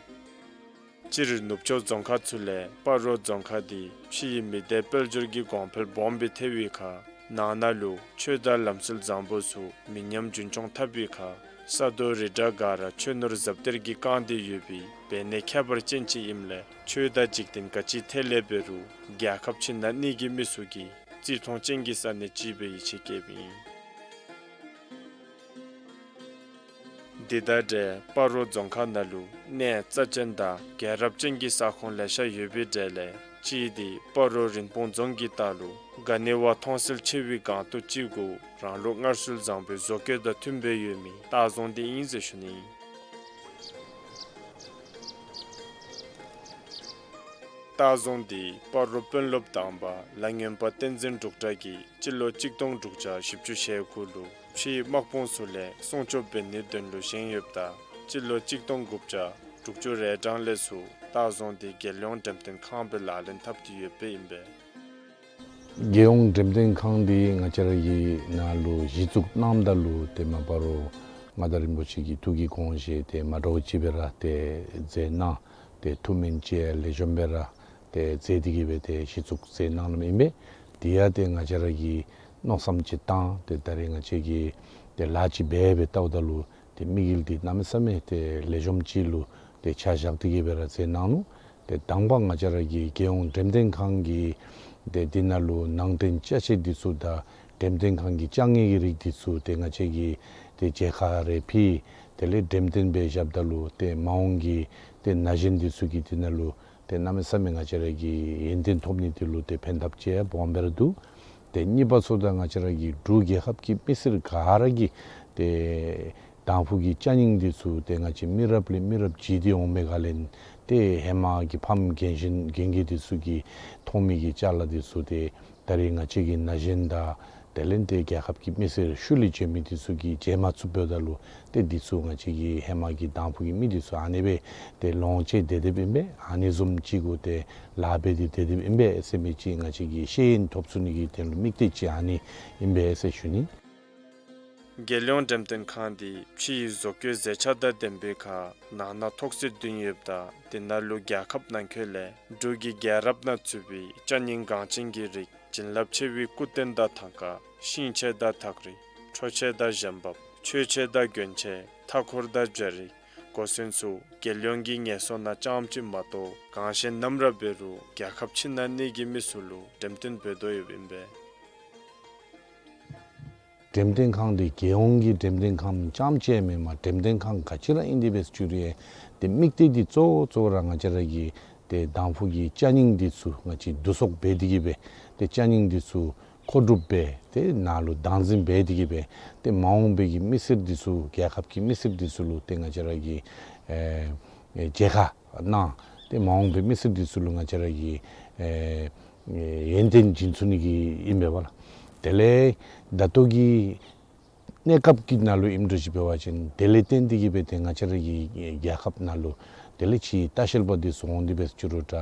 སྤྱིར་ནུབ་ཕྱོགས་རྫོང་ཁག་ཚུ་ལས་སྤ་རོ་རྫོང་ཁག་འདི་ཕྱི་ཡི་མི་སྡེ་དཔལ་འབྱོར་གྱི་གོང་འཕེལ་སྦོམ་སྦེ་ཐལ་བའི་ཁར་ནང་ན་ལུ་ཆོས་དང་ལམ་སྲོལ་བཟང་པོ་ཚུ་མི་ཉམས་རྒྱུན་སྐྱོང་འཐབ་པའི་ཁར་ས་རྡོ་རི་བྲག་ག་ར་ཆོས་ནོར་ཟབ་གཏེར་གྱིས་བཀང་སྟེ་ཡོད་པའི་བེག་ནེ་ཁྱད་པར་ཅན་ཅིག་ཨིནམ་ལས་ཆོས་དང་འཇིག་རྟེན་ག་ཅི་ཐད་ལས་འབད་རུང་རྒྱལ་ཁབ་ཕྱི་ནང་གཉིས་ཀྱི་མི་སེར་གྱིས་བརྩི་མཐོང་ཅན་གྱི་ས་གནས་ཅིག་སྦེ་ཡིད་ཆེས་བསྐྱེདཔ་ཨིན། འདི་དང་འབྲེལ་སྤ་རོ་རྫོང་ཁག་ནང་ལུ་གནས་རྩ་ཅན་དང་རྒྱལ་རབས་ཅན་གྱི་ས་ཁོངས་ལེ་ཤ་ཡོད་པའི་གྲས་ལས་གཅིག་འདི་སྤ་རོ་རིན་སྤུངས་རྫོང་གི་ལྟག་ལུ་ག་ནི་བ་མཐོང་གསལ་ཆེ་བའི་སྒང་སྟོང་གཅིག་གུ་རང་ལུགས་སྔར་སྲོལ་བཟང་པོའི་བཟོ་བཀོད་དང་མཐུན་པའི་ཡོད་མི་སྟག་རྫོང་འདི་ཨིན་ཟེར་ཞུ་ནི་ཨིན། སྟག་རྫོང་འདི་སྤ་རོ་དཔོན་སློབ་དང་པ་ལ་སྔོན་པ་བསྟན་འཛིན་འབྲུག་གྲགས་ཀྱིས་སྤྱི་ལོ་གཅིག་སྟོང་དྲུག་བརྒྱ་བཞི་བཅུ་ཞེ་དགུ་ལུ་ཕྱིའི་དམག་དཔུང་ཚུ་ལས་སྲུང་སྐྱོབ་འབད་ནིའི་དོན་ལུ་བཞེངས་ཡོདཔ་ད་སྤྱི་ལོ་གཅིག་སྟོང་དགུ་བརྒྱ་དྲུག་ཅུ་རེ་གྲངས་ལས་ཚུར་སྟག་རྫོང་འདི་རྒྱལ་ཡོངས་འགྲེམས་སྟོན་ཁང་སྦེ་ལག་ལེན་འཐབ་སྟེ་ཡོདཔ་ཨིན་པས། རྒྱལ་ཡོངས་འགྲེམས་སྟོན་ཁང་འདི་ང་བཅས་ར་གི་ནང་ལུ་གཞི་བཙུགས་གནངམ་ད་ལུ་ཏེ་མ་པ་རོ་མངའ་བདག་རིན་པོ་ཆེ་གི་ཐུགས་ཀྱི་དགོངས་བཞེད་དེ་མ་འདྲཝ་ཅིག་སྦེ་ར་ཏེ་མཛད་གནང་། ཏེ་ཐུགས་སྨོན་བཅས་ལེགས་ཤོམ་སྦེ་ར་ཏེ་མཛད་དེ་གི་སྦེ་ཏེ་གཞི་བཙུགས་མཛད་གནང་གནངམ་ཨིན་པས། དེ་ཡང་ཏེ་ང་བཅས་ར་གིས་མནོ་བསམ་ཅིག་བཏང་སྟེ་ད་རེས་ང་བཅས་ཀྱིས་ཏེ་ལཱ་ཅིག་འབད་སྦེ་བལྟཝ་ད་ལུ་ཏེ་དམིགས་ཡུལ་འདི་གནམ་མེད་ས་མེད་ཏེ་ལེགས་ཤོམ་ཅིག་ལུ་ཏེ་ཆ་བཞག་སྟེ་གི་སྦེ་ར་མཛད་གནང་ནུག། ཏེ་དང་པ་ང་བཅས་ར་གི་རྒྱལ་ཡོངས་འགྲེམས་སྟོན་ཁང་གི་ཏེ་འདི་ནང་ལུ་ནང་རྟེན་ཅ་ཆས་འདི་ཚུ་དང་འགྲེམས་སྟོན་ཁང་གི་ཅ་དངོས་ཀྱི་རིགས་འདི་ཚུ་ཏེ་ང་བཅས་ཀྱིས་ཏེ་མཇལ་ཁ་རེ་ཕུལ། དེ་ལས་འགྲེམས་སྟོན་འབད་བཞགཔ་ད་ལུ་ཏེ་མ་འོངས་ཀྱི་ཏེ་ན་གཞོན་འདི་ཚུ་གིས་འདི་ནང་ལུ་ཏེ་གནམ་མེད་ས་མེད་ང་བཅས་ར་གི་ཡོན་ཏན་ཐོབ་ནི་འདི་ལུ་ཏེ་ཕན་ཐབས་ཅིག་སྦོམ་སྦེ་ར་འདུག། ཏེ་གཉིས་པ་ཚུ་ད་ང་བཅས་ར་གི་འབྲུག་རྒྱལ་ཁབ་ཀྱི་མི་སེར་ག་ར་གིས་ཏེ་དང་ཕུ་གི་ཅ་རྙིང་འདི་ཚུ་ཏེ་ང་བཅས་མི་རབས་ལས་མི་རབས་བརྗེ་སྟེ་འོང་མི་ག་ལས་ཏེ་ཧེ་མ་གི་ཕམ་རྒན་གཞོན་རྒན་གྱི་འདི་ཚུ་གིས་མཐོང་མི་གི་ཅ་ལ་འདི་ཚུ་ཏེ་ད་རེས་ང་བཅས་ཀྱི་ན་གཞོན་དང་དེ་ལས་ཏེ་རྒྱལ་ཁབ་ཀྱི་མི་སེར་ཤུལ་ལས་བྱོན་མི་འདི་ཚུ་གིས་མཇལ་མ་ཚུགསཔ་འབདཝ་ད་ལུ་ཏེ་འདི་ཚུ་ང་བཅས་ཀྱི་ཧེ་མ་གི་དང་ཕུ་གི་མི་འདི་ཚུ་ཨ་ནི་སྦེ་ཏེ་ལོངས་སྤྱོད་དེ་དེ་སྦེ་ཨིན་པས། ཨ་ནི་བཟུམ་ཅིག་གུ་ཏེ་ལཱ་འབད་དེ་དེ་དེ་སྦེ་ཨིན་པས་ཟེར་མི་ཅིག་ང་བཅས་ཀྱིས་ཤེས་ཡོན་ཐོབ་ཚུགས་ནི་གི་དོན་ལུ་དམིགས་གཏད་ཅིག་ཨ་ནི་ཨིན་པས་ཟེར་ཞུ་ནི། རྒྱལ་ཡོངས་འགྲེམས་སྟོན་ཁང་འདི་ཕྱི་ཡི་བཟོ་བཀོད་མཛེས་ཆ་དང་ལྡན་པའི་ཁར་ནང་ན་ཐོག་སེ་བདུན་ཡོདཔ་ད་དེ་ནང་ལུ་རྒྱལ་ཁབ་ནང་འཁོད་ལས་འབྲུག་གི་རྒྱལ་རབས་ནང་ཚུད་པའི་ཅ་རྙིང་འགངས་ཅན་གྱི་རིགས་བྱིན་རླབས་ཆེ་བའི་སྐུ་རྟེན་དང་ཐང་ཀ་ཤིང་ཆས་དང་ཐག་རིས་ཁྲོ་ཆས་དང་ཞལ་འབབ་མཆོད་ཆས་དང་མགོན་ཆས་མཐའ་འཁོར་དང་སྦྱར་རིགས་གོ་མཚོན་ཚུ་རྒྱལ་ཡོངས་ཀྱི་ངལ་གསོ་ནང་རྐྱངམ་ཅིག་མ་གཏོགས་གང་གཞན་ནམ་ར་འབད་རུང་རྒྱལ་ཁབ་ཕྱི་ནང་གཉིས་ཀྱི་མི་སེར་ལུ་འགྲེམས་སྟོན་འབད་དོ་ཡོདཔ་ཨིན་པས། འགྲེམས་སྟོན་ཁང་འདི་རྒྱལ་ཡོངས་ཀྱི་འགྲེམས་སྟོན་ཁང་རྐྱངམ་ཅིག་མེན་པར་འགྲེམས་སྟོན་ཁང་ག་ཅི་ར་ཨིན་དེ་སྦེ་ཞུ་རུང་ཏེ་དམིགས་གཏད་འདི་གཙོ་བོ་གཙོ་བོ་ར་ང་བཅས་ར་གི་ཏེ་དང་ཕུ་གི་ཅ་རྙིང་འདི་ཚུ་ང་བཅས་བསྡུ་གསོག་འབད་དེ་གི་སྦེ་ཏེ་ཅ་རྙིང་འདི་ཚུ་མཁོ་སྒྲུབ་འབད་དེ་ནང་ལུ་བདག་འཛིན་འབད་དེ་གི་སྦེ་ཏེ་མ་འོངས་པའི་གི་མི་སེར་འདི་ཚུ་རྒྱལ་ཁབ་ཀྱི་མི་སེར་འདི་ཚུ་ལུ་ཏེ་ང་བཅས་ར་གི་ཨེ་ཨེ་མཇལ་ཁ་གནང་སྟེ་མ་འོངས་པའི་མི་སེར་འདི་ཚུ་ལུ་ང་བཅས་ར་གི་ཨེ་ཨེ་ཡོན་ཏན་སྦྱིན་ཚུགས་ནི་གི་ཨིན་པས་པ་ལགས། དེ་ལས་ད་ལྟོ་གི་གནས་སྐབས་ཀྱི་ནང་ལུ་ཨིནམ་འདྲཝ་ཅིག་འབད་བ་ཅིན་དེ་ལས་བརྟེན་ཏེ་གི་སྦེ་ཏེ་ང་བཅས་ར་གི་རྒྱལ་ཁབ་ནང་ལུ་དེ་ལས་ཕྱིའི་ལྟ་བཤལ་པ་འདི་ཚུ་འོང་སྟེ་སྦེ་ཞུ་རུང་ད་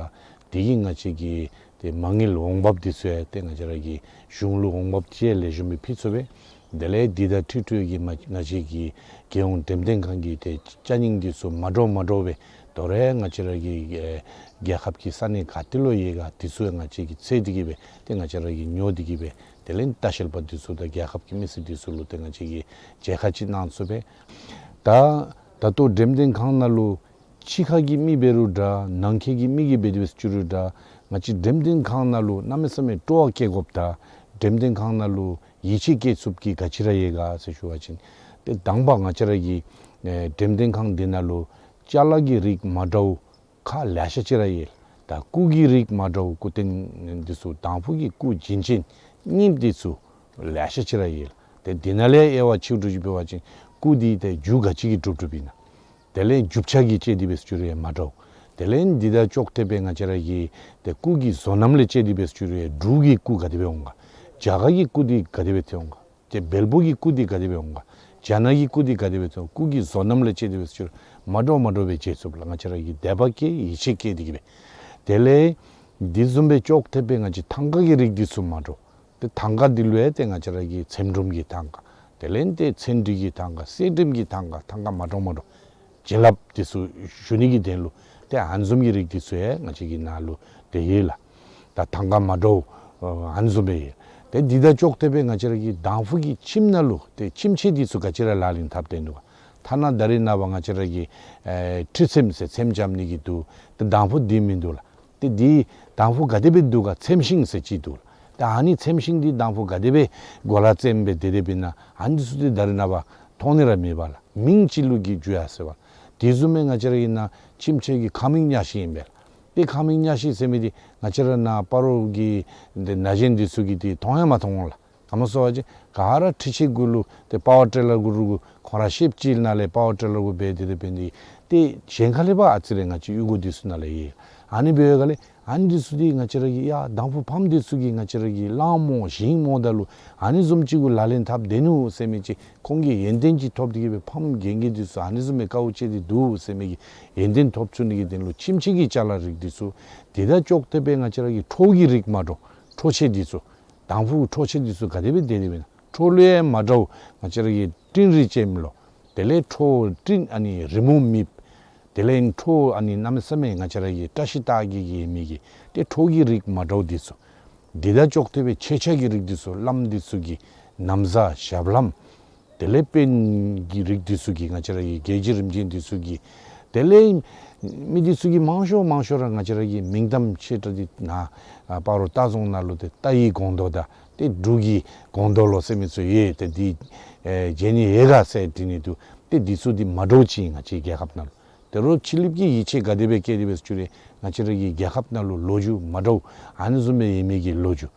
དེ་གིས་ང་བཅས་ཀྱི་ཏེ་མ་དངུལ་འོང་འབབ་འདི་ཚུ་ཡང་ཏེ་ང་བཅས་ར་གི་གཞུང་ལུ་འོང་འབབ་ཅིག་ལེགས་ཤོམ་སྦེ་ཕུལ་ཚུགས་པས། དེ་ལས་འདི་དང་འཁྲིལ་འཁྲིལ་གྱི་མ་ང་བཅས་ཀྱི་རྒྱལ་ཡོངས་འགྲེམས་སྟོན་ཁང་གི་ཏེ་ཅ་རྙིང་འདི་ཚུ་མ་འདྲཝ་མ་འདྲཝ་སྦེ་དོ་རུང་ང་བཅས་ར་གི་ཨེ་རྒྱལ་ཁབ་ཀྱི་ས་གནས་ག་ཏེ་ལུ་ཡོད་ག་འདི་ཚུ་ཡང་ང་བཅས་ཀྱིས་འཚོལ་ཏེ་གི་སྦེ་ཏེ་ང་བཅས་ར་གིས་ཉོ་སྟེ་གི་སྦེ་དེ་ལས་ལྟ་བཤལ་པ་འདི་ཚུ་དང་རྒྱལ་ཁབ་ཀྱི་མི་སེར་འདི་ཚུ་ལུ་ཏེ་ང་བཅས་ཀྱིས་མཇལ་ཁ་ཅིག་གནང་ཚུགས་པས། ད་ད་ལྟོ་འགྲེམས་སྟོན་ཁང་ནང་ལུ་ཕྱི་ཁ་གི་མི་འབད་རུང་འདྲ་ནང་འཁོད་ཀྱི་མི་གིས་འབད་དེ་སྦེ་ཞུ་རུང་འདྲ་ང་བཅས་འགྲེམས་སྟོན་ཁང་ནང་ལུ་གནམ་མེད་ས་མེད་སྤྲོ་བ་བསྐྱེད་དགོཔ་དང་འགྲེམས་སྟོན་ཁང་ནང་ལུ་ཡིད་ཆེས་བསྐྱེད་ཚུགསཔ་གི་ག་ཅི་ར་ཡོད་ག་ཟེར་ཞུ་བ་ཅིན་ཏེ་དང་པ་ང་བཅས་ར་གི་ཨེ་འགྲེམས་སྟོན་ཁང་འདི་ནང་ལུ་ཅ་ལ་གི་རིགས་མ་འདྲཝ་ཁག་ལེ་ཤ་ཅིག་ར་ཡོད། ད་སྐུ་གི་རིགས་མ་འདྲཝ་སྐུ་རྟེན་འདི་ཚུ་དང་ཕུ་གི་སྐུ་བྱིན་ཅན་རྙིངམ་འདི་ཚུ་ལེ་ཤ་ཅིག་ར་ཡོད། ཏེ་འདི་ནང་ལས་དབྱེ་བ་ཕྱེ་འདྲཝ་ཅིག་འབད་བ་ཅིན་ སྐུ་འདི་ཏེ་རྒྱུ་ག་ཅི་གིས་གྲུབ་གྲུབཔ་ཨིན་ན། དེ་ལས་རྒྱུ་ཆ་གིས་བཅད་དེ་སྦེ་བཅུག་རུང་ཡང་མ་འདྲཝ། དེ་ལས་འདི་དང་ཅོག་འཐདཔ་སྦེ་ང་བཅས་ར་གི་ཏེ་སྐུ་གི་བཟོ་རྣམ་ལས་བཅད་དེ་སྦེ་བཅུག་རུང་ཡང་འབྲུག་གི་སྐུ་ག་དེ་སྦེ་འོང་ག། རྒྱ་གར་གྱི་སྐུ་འདི་ག་དེ་སྦེ་ཐོན་འོང་ག། ཏེ་བལ་པོ་གི་སྐུ་འདི་ག་དེ་སྦེ་འོང་ག། རྒྱ་ནག་གི་སྐུ་འདི་ག་དེ་སྦེ་ཐོན་འོང་། སྐུ་གི་བཟོ་རྣམ་ལས་བཅད་དེ་སྦེ་བཅུག་རུང་མ་འདྲཝ་མ་འདྲཝ་སྦེ་བཅད་ཚུགསཔ་ལགས། ང་བཅས་ར་གིས་དད་པ་བསྐྱེད་ཡིད་ཆེས་བསྐྱེད་དེ་གིས་སྦེ། དེ་ལས་འདི་བཟུམ་སྦེ་ཅོག་འཐདཔ་སྦེ་ང་བཅས་ཐང་ག་གི་རིགས་འདི་ཚུ་མ་འདྲཝ། ཏེ་ཐང་ག་འདི་ལུ་ཡང་ཏེ་ང་བཅས་ར་གི་ཚེམ་དྲུབ་ཀྱི་ཐང་ག། དེ་ལས་ཏེ་ཚེམ་དྲུབ་ཀྱི་ཐང་ག། གསེར་དྲིམ་གྱི་ཐང་ག། ཐང་ག་མ་འདྲཝ་མ་འདྲཝ། བྱིན་རླབས་འདི་ཚུ་ཞུ་ནི་གི་དོན་ལུ་ཏེ་ཨ་ནི་བཟུམ་གྱི་རིགས་འདི་ཚུ་ཡང་ང་བཅས་ཀྱི་ནང་ལུ་ཏེ་ཡོད་ལགས། ད་ཐང་ག་མ་འདྲཝ་ཨ་ནི་བཟུམ་སྦེ་ཡོད། ཏེ་འདི་དང་ཅོག་འཐདཔ་སྦེ་ང་བཅས་ར་གི་དང་ཕུ་གི་ཁྱིམ་ནང་ལུ་ཏེ་ཁྱིམ་ཆས་འདི་ཚུ་ག་ཅི་ར་ལག་ལེན་འཐབ་སྟེ་འདུག་ག། ཐ་ན་ད་རེས་ནངས་པ་ང་བཅས་ར་གི་ཨེ་ཁྲུས་ཚེམ་ཟེར་ཚེམ་བཅམ་ནི་གི་འདུག། ཏེ་དང་ཕུ་འདི་མིན་འདུག་ལགས། ཏེ་འདི་དང་ཕུ་ག་དེ་སྦེ་འདུག་ག། ཚེམ་ཤིང་ཟེར་ཅིག་འདུག་ལགས། ཏེ་ཨ་ནི་ཚེམ་ཤིང་འདི་དང་ཕུ་ག་དེ་སྦེ་གོ་ལ་བཙེམ་སྦེ་དེ་དེ་སྦེ་ཨིན་ན། ཨ་ནི་འདི་ཚུ་འདི་ད་རེས་ནངས་པ་མཐོང་ནི་ར་མེད་པ་ལགས། མིང་ཅིག་ལུ་གི་རྒྱུ་ཡ་ཟེར་བ། དེ་བཟུམ་སྦེ་ང་བཅས་ར་གི་ནང་ཁྱིམ་ཆས་ཀྱི་ཁ་མིག་གཉའ་ཤིང་ཨིན་པས་ལགས། ཏེ་ཁ་མིག་གཉའ་ཤིང་ཟེར་མི་འདི་ང་བཅས་ར་ནཱ་སྤ་རོ་གི་འདི་ན་གཞོན་འདི་ཚུ་གིས་འདི་མཐོང་ཡང་མ་མཐོང་འོང་ལགས། ག་མོ་ཟེར་བ་ཅིན་ག་ར་འཕྲུལ་ཆས་གུ་ལུ་ཏེ་པ་ཝར་ཊི་རེ་ལར་གུ་རུ་གུ་ཁོང་ར་ཤེབ་ཅིག་ནང་ལས་པ་ཝར་ཊི་རེ་ལར་གུ་འབད་དེ་དེ་སྦེ་འདི། ཏེ་གཞན་ཁ་ལས་ཕར་ཨ་ཙི་རེ་ང་བཅས་གཡུས་སྒོ་འདི་ཚུ་ནང་ལས་ཡོད། ཨ་ནི་འབད་བའི་སྒང་ལས་ཨ་ནི་འདི་ཚུ་འདི་ང་བཅས་ར་གི་ཡ་དང་ཕུ་ཕམ་འདི་ཚུ་གིས་ང་བཅས་ར་གི་གླང་རྨོ་ཞིང་རྨོ་ད་ལུ་ཨ་ནི་བཟུམ་ཅིག་གུ་ལག་ལེན་འཐབ་སྡོད་ནུག་ཟེར་མི་ཅིག་ཁོང་གིས་ཡོན་ཏན་ཅིག་ཐོབ་སྟེ་གིས་སྦེ་ཕམ་རྒན་རྒས་འདི་ཚུ་ཨ་ནི་བཟུམ་མའི་དཀའཝ་སྤྱད་དེ་འདུག་ཟེར་མི་གི་ཡོན་ཏན་ཐོབ་ཚུགས་ནི་གི་དོན་ལུ་ཁྱིམ་ཆས་ཀྱི་ཅ་ལ་རིགས་འདི་ཚུ། དེ་དང་ཅོག་འཐདཔ་སྦེ་ང་བཅས་ར་གི་ཁྲོ་གི་རིགས་མ་འདྲཝ་ཁྲོ་ཆས་འདི་ཚུ། དང་ཕུ་ཁྲོ་ཆས་འདི་ཚུ་ག་དེ་སྦེ་དེ་དེ་སྦེ་ཨིན་ན། ཁྲོ་ལུ་ཡང་མ་འདྲཝ་ང་བཅས་ར་གི་སྤྲིན་རིས་ཅན་ལོ། དེ་ལས་ཁྲོ་སྤྲིན་ཨ་ནི་རི་མོ་མེདཔ། དེ་ལས་ཁྲོ་ཨ་ནི་གནམ་མེད་ས་མེད་ང་བཅས་ར་གི་བཀྲ་ཤིས་རྟགས་བརྒྱད་ཀྱི་ཡོད་མི་གི་ཏེ་ཁྲོ་གི་རིགས་མ་འདྲཝ་འདི་ཚུ། འདི་དང་ཅོག་འཐདཔ་སྦེ་མཆོད་ཆས་ཀྱི་རིགས་འདི་ཚུ་བླམ་འདི་ཚུ་གི་ན་བཟའ་ཞབས་ལྷམ། དེ་ལས་དཔོན་གྱི་རིགས་འདི་ཚུ་གི་ང་བཅས་ར་གི་རྒྱལ་བྱེད་རིམ་བྱོན་འདི་ཚུ་གི། དེ་ལས་མི་འདི་ཚུ་གི་མང་ཤོས་མང་ཤོས་ར་ང་བཅས་ར་གི་མིང་གཏམ་ཆེ་དྲགས་འདི་ནཱ་ཨ་སྤ་རོ་རྟ་རྫོང་ནང་ལུ་ཏེ་རྟ་ཡི་སྒོང་རྡོ་དང་ཏེ་འབྲུག་གི་སྒོང་རྡོ་ལོ་ཟེར་མི་ཚུ་ཡོད། ཏེ་འདི་ཨེ་མཇལ་ནི་ཡོད་ག་ཟེར་དྲི་ནི་འདུག། ཏེ་འདི་ཚུ་འདི་མ་འདྲཝ་ཅིག་ང་བཅས་རྒྱལ་ཁབ་ནང་ལུ། དོ་རུང་ཕྱི་གླིངཔ་གིས་ཡིད་ཆེས་ག་དེ་སྦེ་བསྐྱེད་དེ་སྦེ་བཅུག་རུང་ང་བཅས་ར་གི་རྒྱལ་ཁབ་ནང་ལུ་ལོ་རྒྱུས་མ་འདྲཝ་ཨ་ནི་བཟུམ་སྦེ་ཡོད་མི་གི་ལོ་རྒྱུས།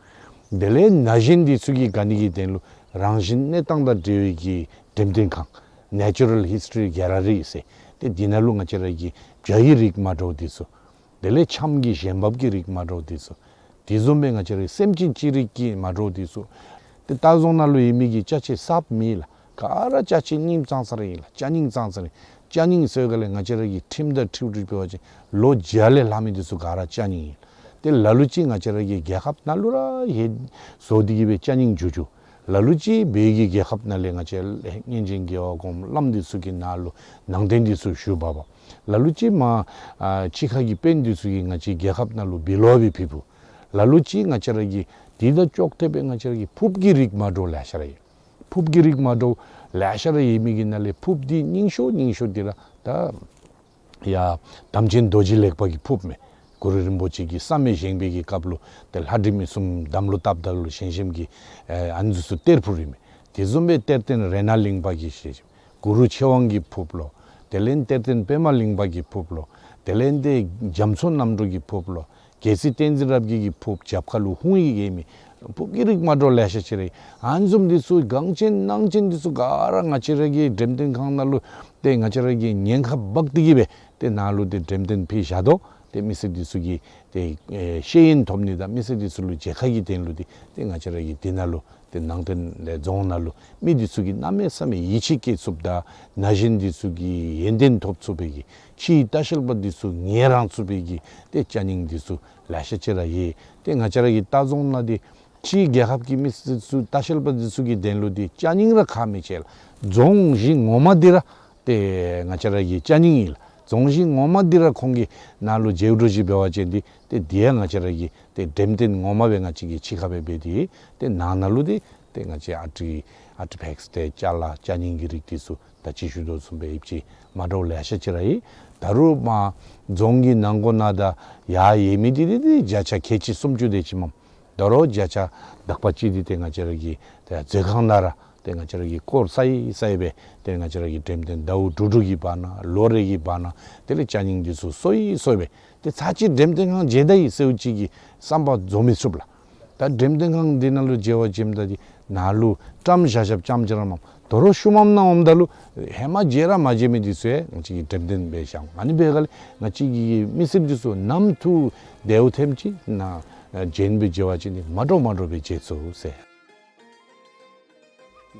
དེ་ལས་ན་གཞོན་འདི་ཚུ་གིས་དགའ་ནི་གི་དོན་ལུ་རང་བཞིན་གནས་སྟངས་དང་འབྲེལ་བའི་གི་འགྲེམས་སྟོན་ཁང་། Natural History Gallery ཟེར། ཏེ་འདི་ནང་ལུ་ང་བཅས་ར་གི་བྱ་ཡི་རིགས་མ་འདྲཝ་འདི་ཚུ། དེ་ལས་འཆམ་གྱི་ཞལ་འབབ་ཀྱི་རིགས་མ་འདྲཝ་འདི་ཚུ། དེ་བཟུམ་སྦེ་ང་བཅས་ར་སེམས་ཅན་ཅིག་རིགས་ཀྱི་མ་འདྲཝ་འདི་ཚུ། ཏེ་རྟ་རྫོང་ནང་ལུ་ཡོད་མི་གི་ཅ་ཆས་གསརཔ་མེད་ལགས། ག་ར་ཅ་ཆས་རྙིངམ་ཙང་ཙང་ར་ཨིན་ལགས། ཅ་རྙིང་ཙང་ཙང་ར་ཨིན། ཅ་རྙིང་ཟེར་བའི་སྒང་ལས་ང་བཅས་ར་གི་ཁྲིམས་དང་འཁྲིལ་ཏེ་འབད་བ་ཅིན་ལོ་བརྒྱ་ལས་ལྷག་མི་འདི་ཚུ་ག་ར་ཅ་རྙིང་ཨིན། ཏེ་ལ་ལུ་ཅིག་ང་བཅས་ར་གི་རྒྱལ་ཁབ་ནང་ལུ་ར་ཡོད་བཟོ་སྟེ་གིས་སྦེ་ཅ་རྙིང་བྱུང་བྱུངམ། ལ་ལུ་ཅིག་བོད་ཀྱི་རྒྱལ་ཁབ་ནང་ལས་ང་བཅས་ལས་སྔོན་བྱོན་རྒྱལ་བ་གོངམ་བླམ་འདི་ཚུ་གི་ནང་ལུ་ནང་རྟེན་འདི་ཚུ་བཞུགས་པ་བ། ལ་ལུ་ཅིག་མ་ཨ་ཕྱི་ཁ་གི་དཔོན་འདི་ཚུ་གིས་ང་བཅས་རྒྱལ་ཁབ་ནང་ལུ་འབུལ་བ་སྦེ་ཕུལཝ་བུ། ལ་ལུ་ཅིག་ང་བཅས་ར་གི་འདི་དང་ཅོག་འཐདཔ་སྦེ་ང་བཅས་ར་གི་ཕུརཔ་ཀྱི་རིགས་མ་འདྲཝ་ལེ་ཤ་ར་ཡོད། ཕུརཔ་ཀྱི་རིགས་མ་འདྲཝ་ལེ་ཤ་ར་ཡོད་མི་གི་ནང་ལས་ཕུརཔ་འདི་རྙིང་ཤོས་རྙིང་ཤོས་འདི་ར་ད་ཡ་དམ་ཅན་རྡོ་རྗེ་ལེགས་པ་གི་ཕུརཔ་མས། གུ་རུ་རིན་པོ་ཆེ་གིས་བསམ་ཡས་བཞེངས་པའི་གི་སྐབས་ལུ་ཏེ་ལྷ་འདྲེ་མི་གསུམ་དམ་ལུ་བཏགས་ད་ལུ་ཞལ་ཆེམས་ཀྱི་ཨེ་ཨ་ནི་ཚུ་གཏེར་ཕུརཔ་ཨིན་མས། དེ་བཟུམ་སྦེ་གཏེར་སྟོན་རཏྣ་གླིང་པ་གི་ཞལ་ཆེམས། གུ་རུ་ཆོས་དབང་གི་ཕུརཔ་ལོ། དེ་ལས་གཏེར་སྟོན་པདྨ་གླིང་པ་གི་ཕུརཔ་ལོ། དེ་ལས་ཏེ་རྒྱ་མཚོ་རྣམ་གྲོལ་གྱི་ཕུརཔ་ལོ། རྒྱལ་སྲས་བསྟན་འཛིན་རབ་རྒྱས་ཀྱི་ཕུརཔ་རྒྱབ་ཁ་ལུ་ཧཱུྃ་ཡིག་ཡོད་མི། ཕུརཔ་ཀྱི་རིགས་མ་འདྲཝ་ལེ་ཤ་ཅིག་ར་ཡོད། ཨ་ནི་བཟུམ་འདི་ཚུ་གངས་ཅན་གནམ་ཅན་འདི་ཚུ་ག་ར་ང་བཅས་ར་གི་འགྲེམས་སྟོན་ཁང་ནང་ལུ་ཏེ་ང་བཅས་ར་གིས་ཉེན་ཁ་འབག་སྟེ་གིས་སྦེ་ཏེ་ནཱ་ལུ་ཏེ་འགྲེམས་སྟོན་ཕུལ་བཞག་དོ། ཏེ་མི་སེར་འདི་ཚུ་གིས་ཏེ་ཨེ་ཤེས་ཡོན་ཐོབ་ནི་དང་མི་སེར་འདི་ཚུ་ལུ་མཇལ་ཁ་གི་དོན་ལུ་ཏེ་ཏེ་ང་བཅས་ར་གིས་འདི་ནང་ལུ་ཏེ་ནང་རྟེན་ལས་རྫོང་ནང་ལུ་མི་འདི་ཚུ་གིས་གནམ་མེད་ས་མེད་ཡིད་ཆེས་བསྐྱེད་ཚུགསཔ་དང་ན་གཞོན་འདི་ཚུ་གིས་ཡོན་ཏན་ཐོབ་ཚུགས་པའི་གི་ཕྱིའི་ལྟ་བཤལ་པ་འདི་ཚུ་ངལ་རངས་ཚུགས་པའི་གི་ཏེ་ཅ་རྙིང་འདི་ཚུ་ལེ་ཤ་ཅིག་ར་ཡོད། ཏེ་ང་བཅས་ར་གི་རྟ་རྫོང་ནང་འདི་ཕྱིའི་རྒྱལ་ཁབ་ཀྱི་མི་སེར་ཚུ་ལྟ་བཤལ་པ་འདི་ཚུ་གི་དོན་ལུ་འདི་ཅ་རྙིང་ར་ཁག་མི་ཆེ་ལགས། རྫོང་གཞི་ངོ་མ་འདི་ར་ཏེ་ང་བཅས་ར་གི་ཅ་རྙིང་ཨིན་ལགས། རྫོང་གཞི་ངོ་མ་འདི་ར་ཁོང་གིས་ནཱ་ལུ་མཇལ་འགྲོ་ཅིག་འབད་བ་ཅིན་འདི་ཏེ་འདི་ཡང་ང་བཅས་ར་གི་ཏེ་འགྲེམས་སྟོན་ངོ་མ་སྦེ་ང་བཅས་ཀྱིས་ཕྱི་ཁ་སྦེ་འབད་དེ་ཏེ་ནང་ན་ལུ་འདི་ཏེ་ང་བཅས་ཨ་ཊི་ཨ་ཊི་ཕེགསི་ཏེ་ཅ་ལ་ཅ་རྙིང་གི་རིགས་འདི་ཚུ་ད་ཅི་ཞུ་དོ་བཟུམ་སྦེ་ཡོདཔ་ཅིག་མ་འདྲཝ་ལེ་ཤ་ཅིག་ར་ཡོད། ད་རུང་མར་རྫོང་གི་ནང་སྒོ་ནང་དང་ཡར་ཡོད་མི་འདི་འདི་འདི་བརྒྱ་ཆ་ཁལ་གཅིག་སུམ་ཅུ་དེ་ཅིག་མས། ད་རུང་བརྒྱ་ཆ་དག་པ་ཅིག་འདི་ཏེ་ང་བཅས་ར་གི་ཏེ་མཛོད་ཁང་ནང་ར་ཏེ་ང་བཅས་ར་གི་སྐོར་ས་ཡི་ས་ཡི་སྦེ་ཏེ་ང་བཅས་ར་གི་འགྲེམས་སྟོན་ཟླཝ་དྲུག་དྲུག་གི་བར་ན་ལོ་རེ་གི་བར་ན་དེ་ལས་ཅ་རྙིང་འདི་ཚུ་སོ་ཡི་སོ་ཡི་སྦེ་ཏེ་ཚར་གཅིག་འགྲེམས་སྟོན་ཁང་མཇལ་ད་ཡི་ཟེརཝ་ཅིག་གི་བསམ་པ་རྫོགས་མི་ཚུགས་ལགས། ད་འགྲེམས་སྟོན་ཁང་འདི་ནང་ལུ་མཇལ་བར་འབྱོནམ་ད་འདི་ ནང་ལུ་བཀྲམ་བཞག་བཞགཔ་ཙམ་ཅིག་ར་མེན། དོ་རུང་ཤུལ་མམ་ནང་འོངམ་ད་ལུ་ཧེ་མ་མཇལ་ར་མ་མཇལ་མི་འདི་ཚུ་ཡང་ང་བཅས་ཀྱིས་འགྲེམས་སྟོན་འབད་བཞག། ཨ་ནི་འབད་སྒང་ལས་ང་བཅས་ཀྱི་མི་སེར་འདི་ཚུ་ནམ་ཐུག་དེའུ་ཐེམ་ཅིག་ནང་བྱོན་སྦེ་མཇལ་བ་ཅིན་ནི་མ་འདྲཝ་མ་འདྲཝ་སྦེ་མཇལ་ཚུགས་ཟེར།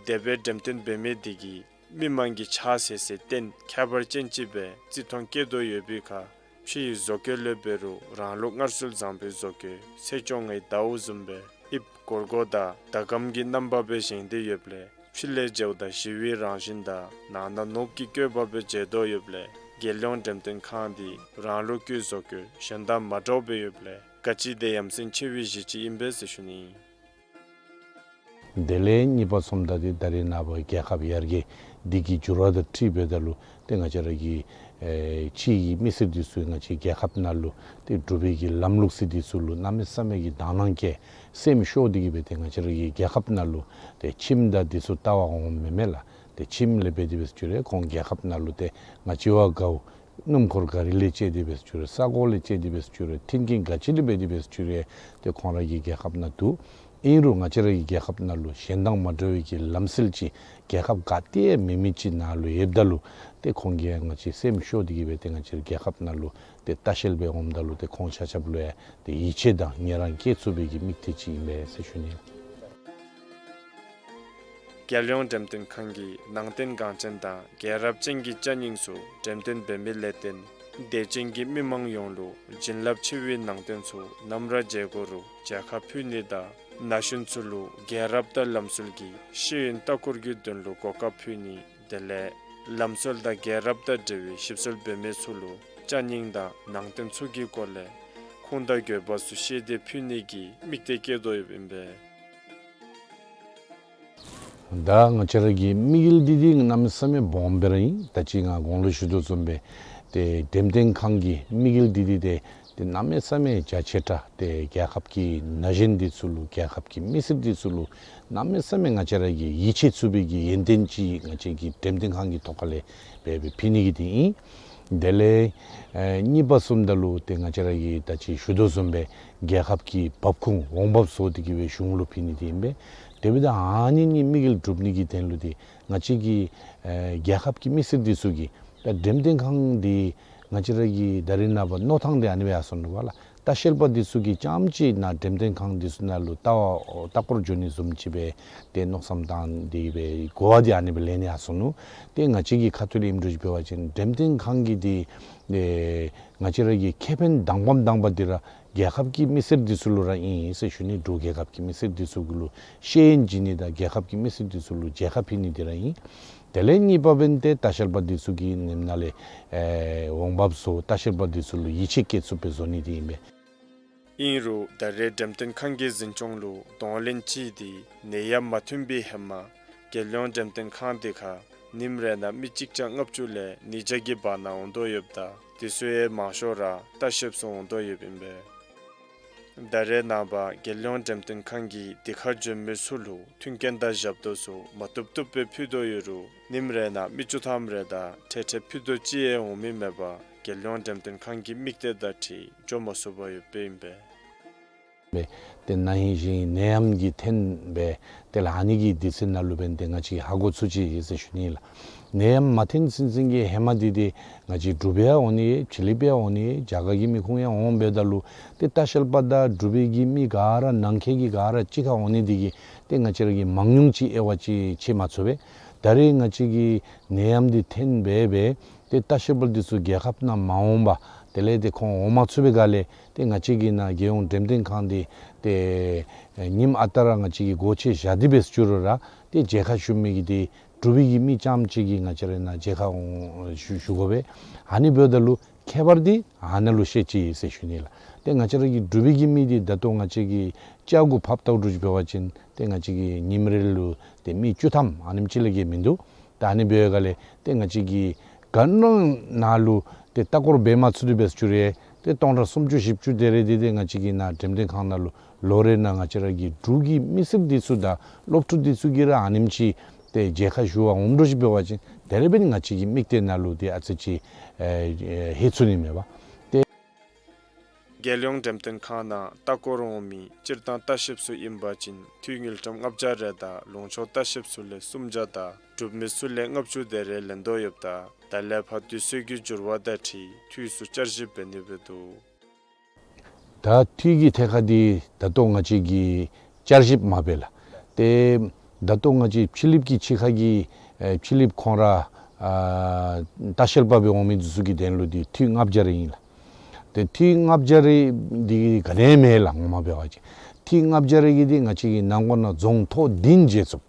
དེ་སྦེ་འགྲེམས་སྟོན་འབད་མི་འདི་གིས་མི་མང་གི་ཕྱག་འཚལ་སའི་རྟེན་ཁྱད་པར་ཅན་ཅིག་སྦེ་བརྩི་མཐོང་བསྐྱེད་དོ་ཡོད་པའི་ཁར་ཕྱི་ཡི་བཟོ་བཀོད་ལས་འབད་རུང་རང་ལུགས་སྔར་སྲོལ་བཟང་པོའི་བཟོ་བཀོད་ཚེས་བཅོ་ལྔའི་ཟླཝ་བཟུམ་སྦེ་དབྱིབས་སྒོར་སྒོར་དང་ཟླ་གམ་གྱི་རྣམ་པ་སྦེ་བཞེངས་ཏེ་ཡོདཔ་ལས་ཕྱི་ལས་མཇལཝ་ད་ཞི་བའི་རང་བཞིན་དང་ནང་ན་ནོར་བུ་གི་བཀོད་པ་སྦེ་མཇལ་དོ་ཡོདཔ་ལས་རྒྱལ་ཡོངས་འགྲེམས་སྟོན་ཁང་འདི་རང་ལུགས་ཀྱི་བཟོ་བཀོད་གཞན་དང་མ་འདྲཝ་སྦེ་ཡོདཔ་ལས་ག་ཅི་དེ་ཡ་མཚན་ཆེ་བའི་གཞི་ཅིག་ཨིན་པས་ཟེར་ཞུ་ནི་ཨིན། དེ་ལས་གཉིས་པ་སོངམ་ད་འདི་ད་རེས་ནངས་པ་རྒྱལ་ཁབ་ཡར་རྒྱས་འདི་གི་འགྱུར་བ་དང་འཁྲིལ་འབདཝ་ད་ལུ་ཏེ་ང་བཅས་ར་གི་ཨེ་ཕྱི་གི་མི་སེར་འདི་ཚུ་ང་བཅས་རྒྱལ་ཁབ་ནང་ལུ་ཏེ་འབྲུག་པའི་གི་ལམ་ལུགས་ཟེར་འདི་ཚུ་ལུ་གནམ་མེད་ས་མེད་ཀྱི་དག་སྣང་བསྐྱེད་སེམས་ཤོར་ཏེ་གི་སྦེ་ཏེ་ང་བཅས་ར་གི་རྒྱལ་ཁབ་ནང་ལུ་ཏེ་ཁྱིམ་དང་འདི་ཚུ་ལྟ་བར་འོངམ་མེན་མས་ལགས། ཏེ་ཁྱིམ་ལས་འབད་དེ་འབད་ཟེར་ཞུ་རུང་ཁོང་རྒྱལ་ཁབ་ནང་ལུ་ཏེ་ང་བཅས་བ་གའུ་སྣུམ་འཁོར་ག་རི་ལས་བཅད་དེ་འབད་ཟེར་ཞུ་རུང་ས་གོ་ལས་བཅད་དེ་འབད་ཟེར་ཞུ་རུང་མཐུན་རྐྱེན་ག་ཅི་ལས་འབད་དེ་འབད་ཟེར་ཞུ་རུང་ཏེ་ཁོང་ར་གི་རྒྱལ་ཁབ་ནང་འདུག། ཨིན་རུང་ང་བཅས་ར་གི་རྒྱལ་ཁབ་ནང་ལུ་གཞན་དང་མ་འདྲ་བའི་གི་ལམ་སྲོལ་ཅིག་རྒྱལ་ཁབ་ག་ཏེ་ཡང་མེད་མི་ཅིག་ནང་ལུ་ཡོདཔ་ད་ལུ་ཏེ་ཁོང་གིས་ཡང་ང་བཅས་སེམས་ཤོར་ཏེ་གི་སྦེ་ཏེ་ང་བཅས་ར་རྒྱལ་ཁབ་ནང་ལུ་ཏེ་ལྟ་བཤལ་སྦེ་འོངམ་ད་ལུ་ཏེ་ཁོང་ཆ་ཁྱབ་ལུ་ཡང་ཏེ་ཡིད་ཆེས་དང་ངལ་རངས་སྐྱེ་ཚུགས་པའི་གི་དམིགས་གཏད་ཅིག་ཨིན་པས་ཟེར་ཞུ་ནི། རྒྱལ་ཡོངས་འགྲེམས་སྟོན་ཁང་གིས་ནང་རྟེན་འགངས་ཅན་དང་རྒྱལ་རབས་ཅན་གྱི་ཅ་རྙིང་ཚུ་འགྲེམས་སྟོན་འབད་མི་ལས་བརྟེན་དད་ཅན་གྱི་མི་མང་ཡོངས་ལུ་བྱིན་རླབས་ཆེ་བའི་ནང་རྟེན་ཚུ་ནམ་ར་མཇལ་དགོ་རུང་མཇལ་ཁ་ཕུལ་ནི་དང་ན་གཞོན་ཚུ་ལུ་རྒྱལ་རབས་དང་ལམ་སྲོལ་གྱི་ཤེས་ཡོན་ལྟ་སྐོར་གྱི་དོན་ལུ་གོ་སྐབས་ཕུལ་ནི་དེ་ལས་ལམ་སྲོལ་དང་རྒྱལ་རབས་དང་འབྲེལ་བའི་ཞིབ་འཚོལ་འབད་མི་ཚུ་ལུ་ཅ་རྙིང་དང་ནང་རྟེན་ཚུ་གི་སྐོར་ལས་ཁུངས་དང་དགོས་པ་ཚུ་ཤེས་ཏེ་ཕུལ་ནི་གི་དམིགས་གཏད་བསྐྱེད་དོ་ཡོདཔ་ཨིན་པས། ད་ང་བཅས་ར་གི་དམིགས་ཡུལ་འདི་འདི་གནམ་མེད་ས་མེད་སྦོམ་སྦེ་ར་ཨིན། ད་ཅི་ང་གོང་ལུ་ཞུ་དོ་བཟུམ་སྦེ་ཏེ་འགྲེམས་སྟོན་ཁང་གི་དམིགས་ཡུལ་འདི་འདི་ཏེ་ཏེ་གནམ་མེད་ས་མེད་རྒྱ་ཆེ་དྲགས་ཏེ་རྒྱལ་ཁབ་ཀྱི་ན་གཞོན་འདི་ཚུ་ལུ་རྒྱལ་ཁབ་ཀྱི་མི་སེར་འདི་ཚུ་ལུ་གནམ་མེད་ས་མེད་ང་བཅས་ར་གིས་ཡིད་ཆེས་ཚུགས་པའི་གི་ཡོན་ཏན་ཅིག་ང་བཅས་ཀྱི་འགྲེམས་སྟོན་ཁང་གི་ཐོག་ཁ་ལས་འབད་སྦེ་ཕུལ་ནི་གི་འདི་ཨིན། དེ་ལས་ཨེ་གཉིས་པ་སོངམ་ད་ལུ་ཏེ་ང་བཅས་ར་གིས་ད་ཅི་ཞུ་དོ་བཟུམ་སྦེ་རྒྱལ་ཁབ་ཀྱི་འབབ་ཁུངས་འོང་འབབ་བཟོ་སྟེ་གི་སྦེ་གཞུང་ལུ་ཕུལ་ནི་འདི་ཨིན་པས། དེ་འབདཝ་ད་ཨ་ནི་གཉིས་དམིགས་ཡུལ་འགྲུབ་ནི་གི་དོན་ལུ་ཏེ་ང་བཅས་ཀྱི་ཨེ་རྒྱལ་ཁབ་ཀྱི་མི་སེར་འདི་ཚུ་གིས་ད་འགྲེམས་སྟོན་ཁང་འདི་ང་བཅས་ར་གི་ད་རེས་ནངས་པ་མནོ་ཐངས་འདི་ཨ་ནི་སྦེ་ཡར་སོང་ནུག་པ་ལགས། ལྟ་བཤལ་པ་འདི་ཚུ་གིས་རྐྱངམ་ཅིག་ནཱ་འགྲེམས་སྟོན་ཁང་འདི་ཚུ་ནང་ལུ་ལྟ་བར་ལྟ་སྐོར་འགྱོ་ནི་བཟུམ་ཅིག་སྦེ་ཏེ་མནོ་བསམ་བཏང་སྟེ་སྦེ་གོ་བ་འདི་ཨ་ནི་སྦེ་ལེན་ནི་ཡར་སོང་ནུག། ཏེ་ང་བཅས་ཀྱི་ཁ་ཐུག་ལས་ཨིནམ་འདྲཝ་ཅིག་འབད་བ་ཅིན་འགྲེམས་སྟོན་ཁང་གི་འདི་ཨེ་ང་བཅས་ར་གི་ཁེ་ཕན་དང་པམ་དང་པ་འདི་ར་རྒྱལ་ཁབ་ཀྱི་མི་སེར་འདི་ཚུ་ལུ་ར་ཨིན་ཟེར་ཞུ་ནི། འབྲུག་རྒྱལ་ཁབ་ཀྱི་མི་སེར་འདི་ཚུ་གུ་ལུ་ཤེས་ཡོན་བྱིན་ནི་དང་རྒྱལ་ཁབ་ཀྱི་མི་སེར་འདི་ཚུ་ལུ་མཇལ་ཁ་ཕུལ་ནི་འདི་ར་ཨིན། དེ་ལས་གཉིས་པ་འབདན་ཏེ་ལྟ་བཤལ་པ་འདི་ཚུ་གི་ནེམ་ནང་ལས་ཨེ་འོང་འབབ་བཟོ་ལྟ་བཤལ་པ་འདི་ཚུ་ལུ་ཡིད་ཆེས་བསྐྱེད་ཚུགསཔ་སྦེ་བཟོ་ནི་འདི་ཨིན་པས། ཨིན་རུང་ད་རེས་འགྲེམས་སྟོན་ཁང་གི་འཛིན་སྐྱོང་ལུ་གདོང་ལེན་ཅིག་འདི་ནད་ཡམས་མ་ཐོན་པའི་ཧེ་མ་རྒྱལ་ཡོངས་འགྲེམས་སྟོན་ཁང་འདི་ཁར་ཉིནམ་རེ་ནང་མི་གཅིག་བརྒྱ་ལྔ་བཅུ་ལས་ཉིས་བརྒྱ་གི་བར་ན་འོང་དོ་ཡོདཔ་ད་དེ་ཚུ་ཡང་མང་ཤོས་ར་ལྟ་བཤལཔ་ཚུ་འོང་དོ་ཡོདཔ་ཨིན་པས། ད་རེས་ནངས་པ་རྒྱལ་ཡོངས་འགྲེམས་སྟོན་ཁང་གིས་དེ་ཁར་འབྱོན་མི་ཚུ་ལུ་མཐུན་རྐྱེན་དང་ཞབས་ཏོག་ཚུ་མ་བཏུབ་བཏུབ་སྦེ་ཕུལ་དོ་ཡོད་རུང་ཉིནམ་རེ་ནང་མི་བཅུ་ཐམ་རེ་དང་ཁྲལ་ཁྲལ་ཕུལ་དོ་ཅིག་ཡང་འོང་མི་མེད་པར་རྒྱལ་ཡོངས་འགྲེམས་སྟོན་ཁང་གི་དམིགས་གཏད་དང་འཁྲིལ་འགྱོ་མ་ཚུགས་པར་ཡོདཔ་ཨིན་པས། ཏེ་ན་ཧིང་གཞེས་ཧིང་ནད་ཡམས་ཀྱིས་འཐོན་སྦེ་ཏེ་ལགས་ཨ་ནི་གི་དུས་ཚོད་ནང་ལུ་འབདན་ཏེ་ང་བཅས་ཧ་གོ་ཚུགས་ཅི་ཟེར་ཞུ་ནི་ལགས། ནད་ཡམས་མ་འཐོན་ཚུན་ཚུན་གྱི་ཧེ་མ་འདི་ཏེ་ང་བཅས་འབྲུག་པ་ཡང་འོང་ནི་ཡོད། ཕྱི་གླིང་པ་ཡང་འོང་ནི་ཡོད། རྒྱ་གར་གྱི་མི་ཁོང་ཡང་འོང་འབདཝ་ད་ལུ་ཏེ་ལྟ་བཤལ་པ་དང་འབྲུག་པའི་གི་མི་ག་ར་ནང་འཁོད་ཀྱི་ག་ར་གཅིག་ཁར་འོང་ནི་འདི་གིས་ཏེ་ང་བཅས་ར་གི་མང་ཉུང་ཅིག་དབྱེ་བ་ཅིག་ཕྱེ་མ་ཚུགས་པས། ད་རེས་ང་བཅས་ཀྱི་ནད་ཡམས་འདི་འཐོན་སྦེ་སྦེ་ཏེ་ལྟ་བཤལ་པ་འདི་ཚུ་རྒྱལ་ཁབ་ནང་མ་འོང་པར་དེ་ལས་ཏེ་ཁོང་འོང་མ་ཚུགས་པའི་སྒང་ལས་ཏེ་ང་བཅས་ཀྱི་ནཱ་རྒྱལ་ཡོངས་འགྲེམས་སྟོན་ཁང་འདི་ཏེ་ཉིནམ་ཨ་རྟག་ར་ང་བཅས་ཀྱིས་སྒོ་ཕྱེ་བཞག་སྟེ་འབད་ཟེར་ཞུ་རུང་ར་ཏེ་མཇལ་ཁ་ཞུ་མི་གི་ཏེ་འབྲུག་པའི་གི་མི་རྐྱངམ་ཅིག་གིས་ང་བཅས་ར་ནཱ་མཇལ་ཁ་འོང་ཞུ་ཞུ་དགོ་པས། ཨ་ནི་འབདཝ་ད་ལུ་ཁྱད་པར་འདི་ཨ་ནཱ་ལུ་ཤེས་ཅི་ཟེར་ཞུ་ནི་ལགས། ཏེ་ང་བཅས་ར་གི་འབྲུག་པའི་གི་མི་འདི་ད་ལྟོ་ང་བཅས་ཀྱི་ཅ་གུ་ཕབ་ལྟཝ་འདྲཝ་ཅིག་འབད་བ་ཅིན་ཏེ་ང་བཅས་ཀྱིས་ཉིནམ་རེ་ལུ་ཏེ་མི་བཅུ་ཐམ་ཨ་ནེམ་ཅིག་ལས་བརྒལ་མིན་འདུག། ད་ཨ་ནི་འབདཝ་སྒང་ལས་ཏེ་ང་བཅས་ཀྱིས་ག་ནི་ནང་ལུ་ཏེ་ལྟ་སྐོར་འབད་མ་ཚུགས་ཏེ་འབད་ཟེར་ཞུ་རུང་ཏེ་སྟོང་ཕྲག་སུམ་ཅུ་བཞི་བཅུ་དེ་རེ་འདི་ཏེ་ང་བཅས་ཀྱི་ནཱ་འགྲེམས་སྟོན་ཁང་ནང་ལུ་ལོ་རེ་ནང་ང་བཅས་ར་གི་འབྲུག་གི་མི་སེར་འདི་ཚུ་དང་སློབ་ཕྲུག་འདི་ཚུ་གིས་ར་ཨ་ནེམ་ཅིག་ཏེ་མཇལ་ཁ་ཞུ་བར་འོངམ་འདྲཝ་ཅིག་འབད་བ་ཅིན་དེ་ར་འབདན་ང་བཅས་ཀྱི་དམིགས་གཏད་ནང་ལུ་ཏེ་ཨ་ཙི་ཅིག་ཨེ་ཨེ་ལྷོད་ཚུགས་ནི་མས་པ། ཏེ་ རྒྱལ་ཡོངས་འགྲེམས་སྟོན་ཁང་ནང་ལྟ་སྐོར་འོང་མི་སྤྱིར་བཏང་ལྟ་བཤལཔ་ཚུ་ཨིན་པ་ཅིན་འཐུས་དངུལ་ཀྲམ་ལྔ་བརྒྱ་རེ་དང་ལུང་ཕྱོགས་ལྟ་བཤལཔ་ཚུ་ལས་སུམ་བརྒྱ་དང་འབྲུག་མི་ཚུ་ལས་ལྔ་བཅུ་དེ་རེ་ལེན་དོ་ཡོདཔ་ད་ད་ལས་ཕར་དུས་ཚོད་ཀྱི་འགྱུར་བ་དང་འཁྲིལ་འཐུས་ཚུ་བསྐྱར་ཞིབ་འབད་ནི་འབད་དོ། ད་འཐུས་ཀྱི་ཐད་ཁར་འདི་ད་ལྟོ་ང་བཅས་ཀྱིས་བསྐྱར་ཞིབ་མ་འབད་ལགས། ཏེ་ད་ལྟོ་ང་བཅས་ཕྱི་གླིངཔ་གི་ཕྱི་ཁ་གི་ཨེ་ཕྱི་གླིངཔ་ཁོང་ར་ཨ་ལྟ་བཤལ་པ་སྦེ་འོང་མི་འདི་ཚུ་གི་དོན་ལུ་འདི་འཐུས་ལྔ་བརྒྱ་རེ་ཨིན་ལགས། ཏེ་འཐུས་ལྔ་བརྒྱ་རེ་འདི་ག་ནི་མེད་ལགས། ངོ་མ་འབད་བ་ཅིན་འཐུས་ལྔ་བརྒྱ་རེ་གིས་འདི་ང་བཅས་ཀྱི་ནང་འཁོད་ནང་རྫོང་ཐོག་བདུན་མཇལ་ཚུགས།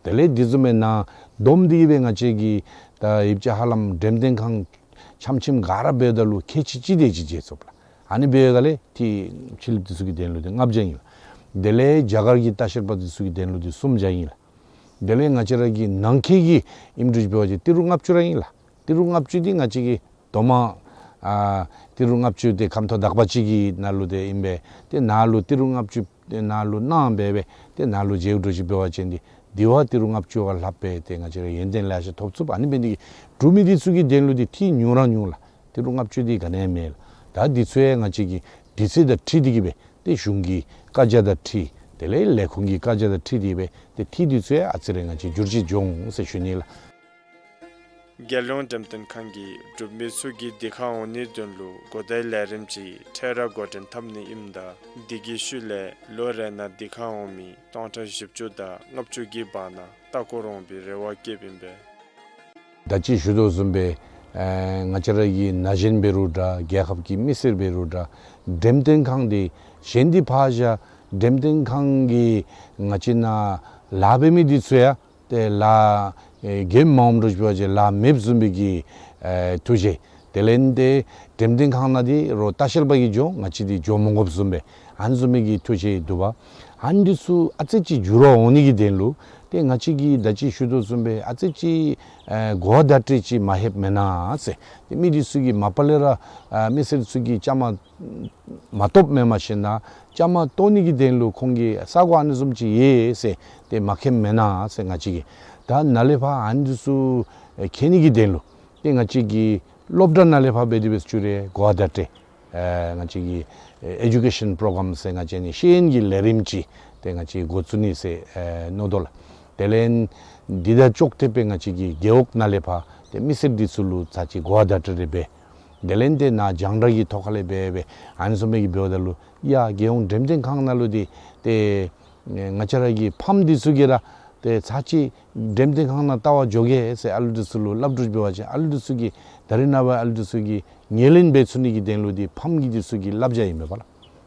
དེ་ལས་འདི་བཟུམ་སྦེ་ནཱ་བསྡོམས་ཏེ་གི་སྦེ་ང་བཅས་ཀྱིས་ད་ཡིབ་ཅ་ཧ་ལམ་འགྲེམས་སྟོན་ཁང་འཆམ་འཆམ་ག་ར་འབདཝ་ད་ལུ་ཁལ་གཅིག་གཅིག་དེ་ཅིག་མཇལ་ཚུགས་ལགས། ཨ་ནི་འབདཝ་ད་ལས་འཐུས་ཕྱི་གླིངཔ་འདི་ཚུ་གི་དོན་ལུ་འདི་ལྔ་བརྒྱ་ཨིན་ལགས། དེ་ལས་རྒྱ་གར་གྱི་ལྟ་བཤལ་པ་འདི་ཚུ་གི་དོན་ལུ་འདི་སུམ་བརྒྱ་ཨིན་ལགས། དེ་ལས་ང་བཅས་ར་གི་ནང་འཁོད་ཀྱི་ཨིནམ་འདྲཝ་ཅིག་འབད་བ་ཅིན་ཏི་རུ་ལྔ་བཅུ་ར་ཨིན་ལགས། ཏི་རུ་ལྔ་བཅུ་འདི་ང་བཅས་ཀྱིས་དོ་མ་ཨ་ཏི་རུ་ལྔ་བཅུ་འདི་ཁམས་ཐོག་དག་པ་ཅིག་གི་ནང་ལུ་འདི་ཨིན་པས། ཏེ་ནཱ་ལུ་ཏི་རུ་ལྔ་བཅུ་ཏེ་ནཱ་ལུ་གནང་སྦེ་སྦེ་ཏེ་ནཱ་ལུ་མཇལཝ་འདྲཝ་ཅིག་འབད་བ་ཅིན་འདི་དེ་བ་ཏི་རུ་ལྔ་བཅུ་བ་ལྷགཔ་སྦེ་ཏེ་ང་བཅས་ར་ཡོན་ཏན་ལེ་ཤ་ཐོབ་ཚུགས། ཨ་ནི་འབད་ནི་དེ་གིས་འབྲུག་མི་འདི་ཚུ་གི་དོན་ལུ་འདི་འཐུས་ཉུང་ར་ཉུང་ལགས། ཏི་རུ་ལྔ་བཅུ་འདི་ག་ནི་ཡང་མེད་ལགས། ད་འདི་ཚུ་ཡང་ང་བཅས་ཀྱི་དུས་ཚོད་དང་འཁྲིལ་ཏེ་གི་སྦེ་ཏེ་གཞུང་གི་བཀའ་རྒྱ་དང་འཁྲིལ་དེ་ལས་ལས་ཁུངས་ཀྱི་བཀའ་རྒྱ་དང་འཁྲིལ་ཏེ་སྦེ་ཏེ་འཐུས་འདི་ཚུ་ཡང་ཨ་ཙི་རེ་ང་བཅས་འགྱུར་བཅོས་འགྱོ་འོང་ཟེར་ཞུ་ནི་ལགས། རྒྱལ་ཡོངས་འགྲེམས་སྟོན་ཁང་གིས་འབྲུག་མི་ཚུ་གིས་འདི་ཁར་འོང་ནིའི་དོན་ལུ་གོ་བརྡའི་ལས་རིམ་ཅིག་འཕྲལ་ར་འགོ་འདྲེན་འཐབ་ནི་ཨིནམ་ད་འདི་གི་ཤུལ་ལས་ལོ་རེ་ནང་འདི་ཁར་འོང་མི་སྟོང་ཕྲག་བཞི་བཅུ་དང་ལྔ་བཅུ་གི་བར་ན་ལྟ་སྐོར་འོང་པའི་རེ་བ་བསྐྱེདཔ་ཨིན་པས། ད་ཅི་ཞུ་དོ་བཟུམ་སྦེ་ཨེ་ང་བཅས་ར་གི་ན་གཞོན་འབད་རུང་འདྲ་རྒྱལ་ཁབ་ཀྱི་མི་སེར་འབད་རུང་འདྲ་འགྲེམས་སྟོན་ཁང་འདི་གཞན་འདི་ཕར་བཞག་འགྲེམས་སྟོན་ཁང་གིས་ང་བཅས་ནཱ་ལཱ་འབད་མི་འདི་ཚུ་ཡང་ཏེ་ལཱ་ཨེ་གེ་མ་འོངམ་འདྲཝ་ཅིག་འབད་བ་ཅིན་ལཱ་མེདཔ་བཟུམ་སྦེ་གི་ཨེ་ཐུགས་བཞེད། དེ་ལས་ཏེ་འགྲེམས་སྟོན་ཁང་ནང་འདི་རོགས་ལྟ་བཤལ་པ་གིས་འགྱོ་ང་བཅས་འདི་འགྱོ་མི་དགོཔ་བཟུམ་སྦེ་ཨ་ནི་བཟུམ་སྦེ་གི་ཐུགས་བཞེད་འདུག་པ། ཨ་ནི་འདི་ཚུ་ཨ་ཙི་ཅིག་འགྱུར་བ་འོང་ནི་གི་དོན་ལུ་ཏེ་ང་བཅས་ཀྱིས་ད་ཅི་ཞུ་དོ་བཟུམ་སྦེ་ཨ་ཙི་ཅིག་ཨེ་གོ་བ་བརྡ་སྤྲོད་ཅིག་མ་ལྷོདཔ་མེན་ན་ཟེར། ཏེ་མི་འདི་ཚུ་གིས་མ་པ་ལས་ར་ཨ་མི་སེར་ཚུ་གིས་བཅའ་མར་མ་གཏོགསཔ་མེན་མ་ཤེས་ན་བཅའ་མར་གཏོགས་ནི་གི་དོན་ལུ་ཁོང་གིས་ས་གོ་ཨ་ནི་བཟུམ་ཅིག་ཡོད་ཟེར་ཏེ་མ་མཁྱེནམ་མེན་ན་ཟེར། ང་བཅས་ཀྱིས་ད་ནཱ་ལས་ཕར་ཨ་ནི་འདི་ཚུ་ཨེ་མཁྱེན་ནི་གི་དོན་ལུ་ཏེ་ང་བཅས་ཀྱིས་སློབ་གྲྭ་ནང་ལས་ཕར་འབད་དེ་འབད་ཞུ་རུང་གོ་བ་བརྡ་སྤྲོད་ཨེ་ང་བཅས་ཀྱིས་ཨེ་ཨེ་ཌུ་ཀེ་ཤཱན་པྲོ་གྲམ་ཟེར་ང་བཅས་ནི་ཤེས་ཡོན་གྱི་ལས་རིམ་ཅིག་ཏེ་ང་བཅས་འགོ་བཙུགས་ནི་ཟེར་ཨེ་མནོ་དོ་ལགས། དེ་ལས་འདི་དང་ཅོག་འཐདཔ་སྦེ་ང་བཅས་ཀྱིས་རྒེད་འོག་ནང་ལས་ཕར་ཏེ་མི་སེར་འདི་ཚུ་ལུ་ཚར་གཅིག་གོ་བ་བརྡ་སྤྲོད་རེ་འབད། དེ་ལས་ཏེ་ནཱ་རྒྱང་བསྒྲགས་ཀྱི་ཐོག་ཁ་ལས་འབད་འབད་ཨ་ནི་བཟུམ་སྦེ་གི་འབདཝ་ད་ལུ་ཡ་རྒྱལ་ཡོངས་འགྲེམས་སྟོན་ཁང་ནང་ལུ་འདི་ཏེ་ང་བཅས་ར་གི་ཕམ་འདི་ཚུ་གིས་ར་ཏེ་ཚར་གཅིག་འགྲེམས་སྟོན་ཁང་ནང་ལྟ་བར་འགྱོ་གེ་ཟེར་ཨ་ལུ་འདི་ཚུ་ལུ་སླབ་འདྲཝ་ཅིག་འབད་བ་ཅིན་ཨ་ལུ་འདི་ཚུ་གིས་ད་རིས་ནངས་པ་ཨ་ལུ་འདི་ཚུ་གིས་ཉེར་ལེན་འབད་ཚུགས་ནི་གི་དོན་ལུ་འདི་ཕམ་གྱི་འདི་ཚུ་གི་བསླབ་བྱ་ཨིན་མས་པ་ལགས།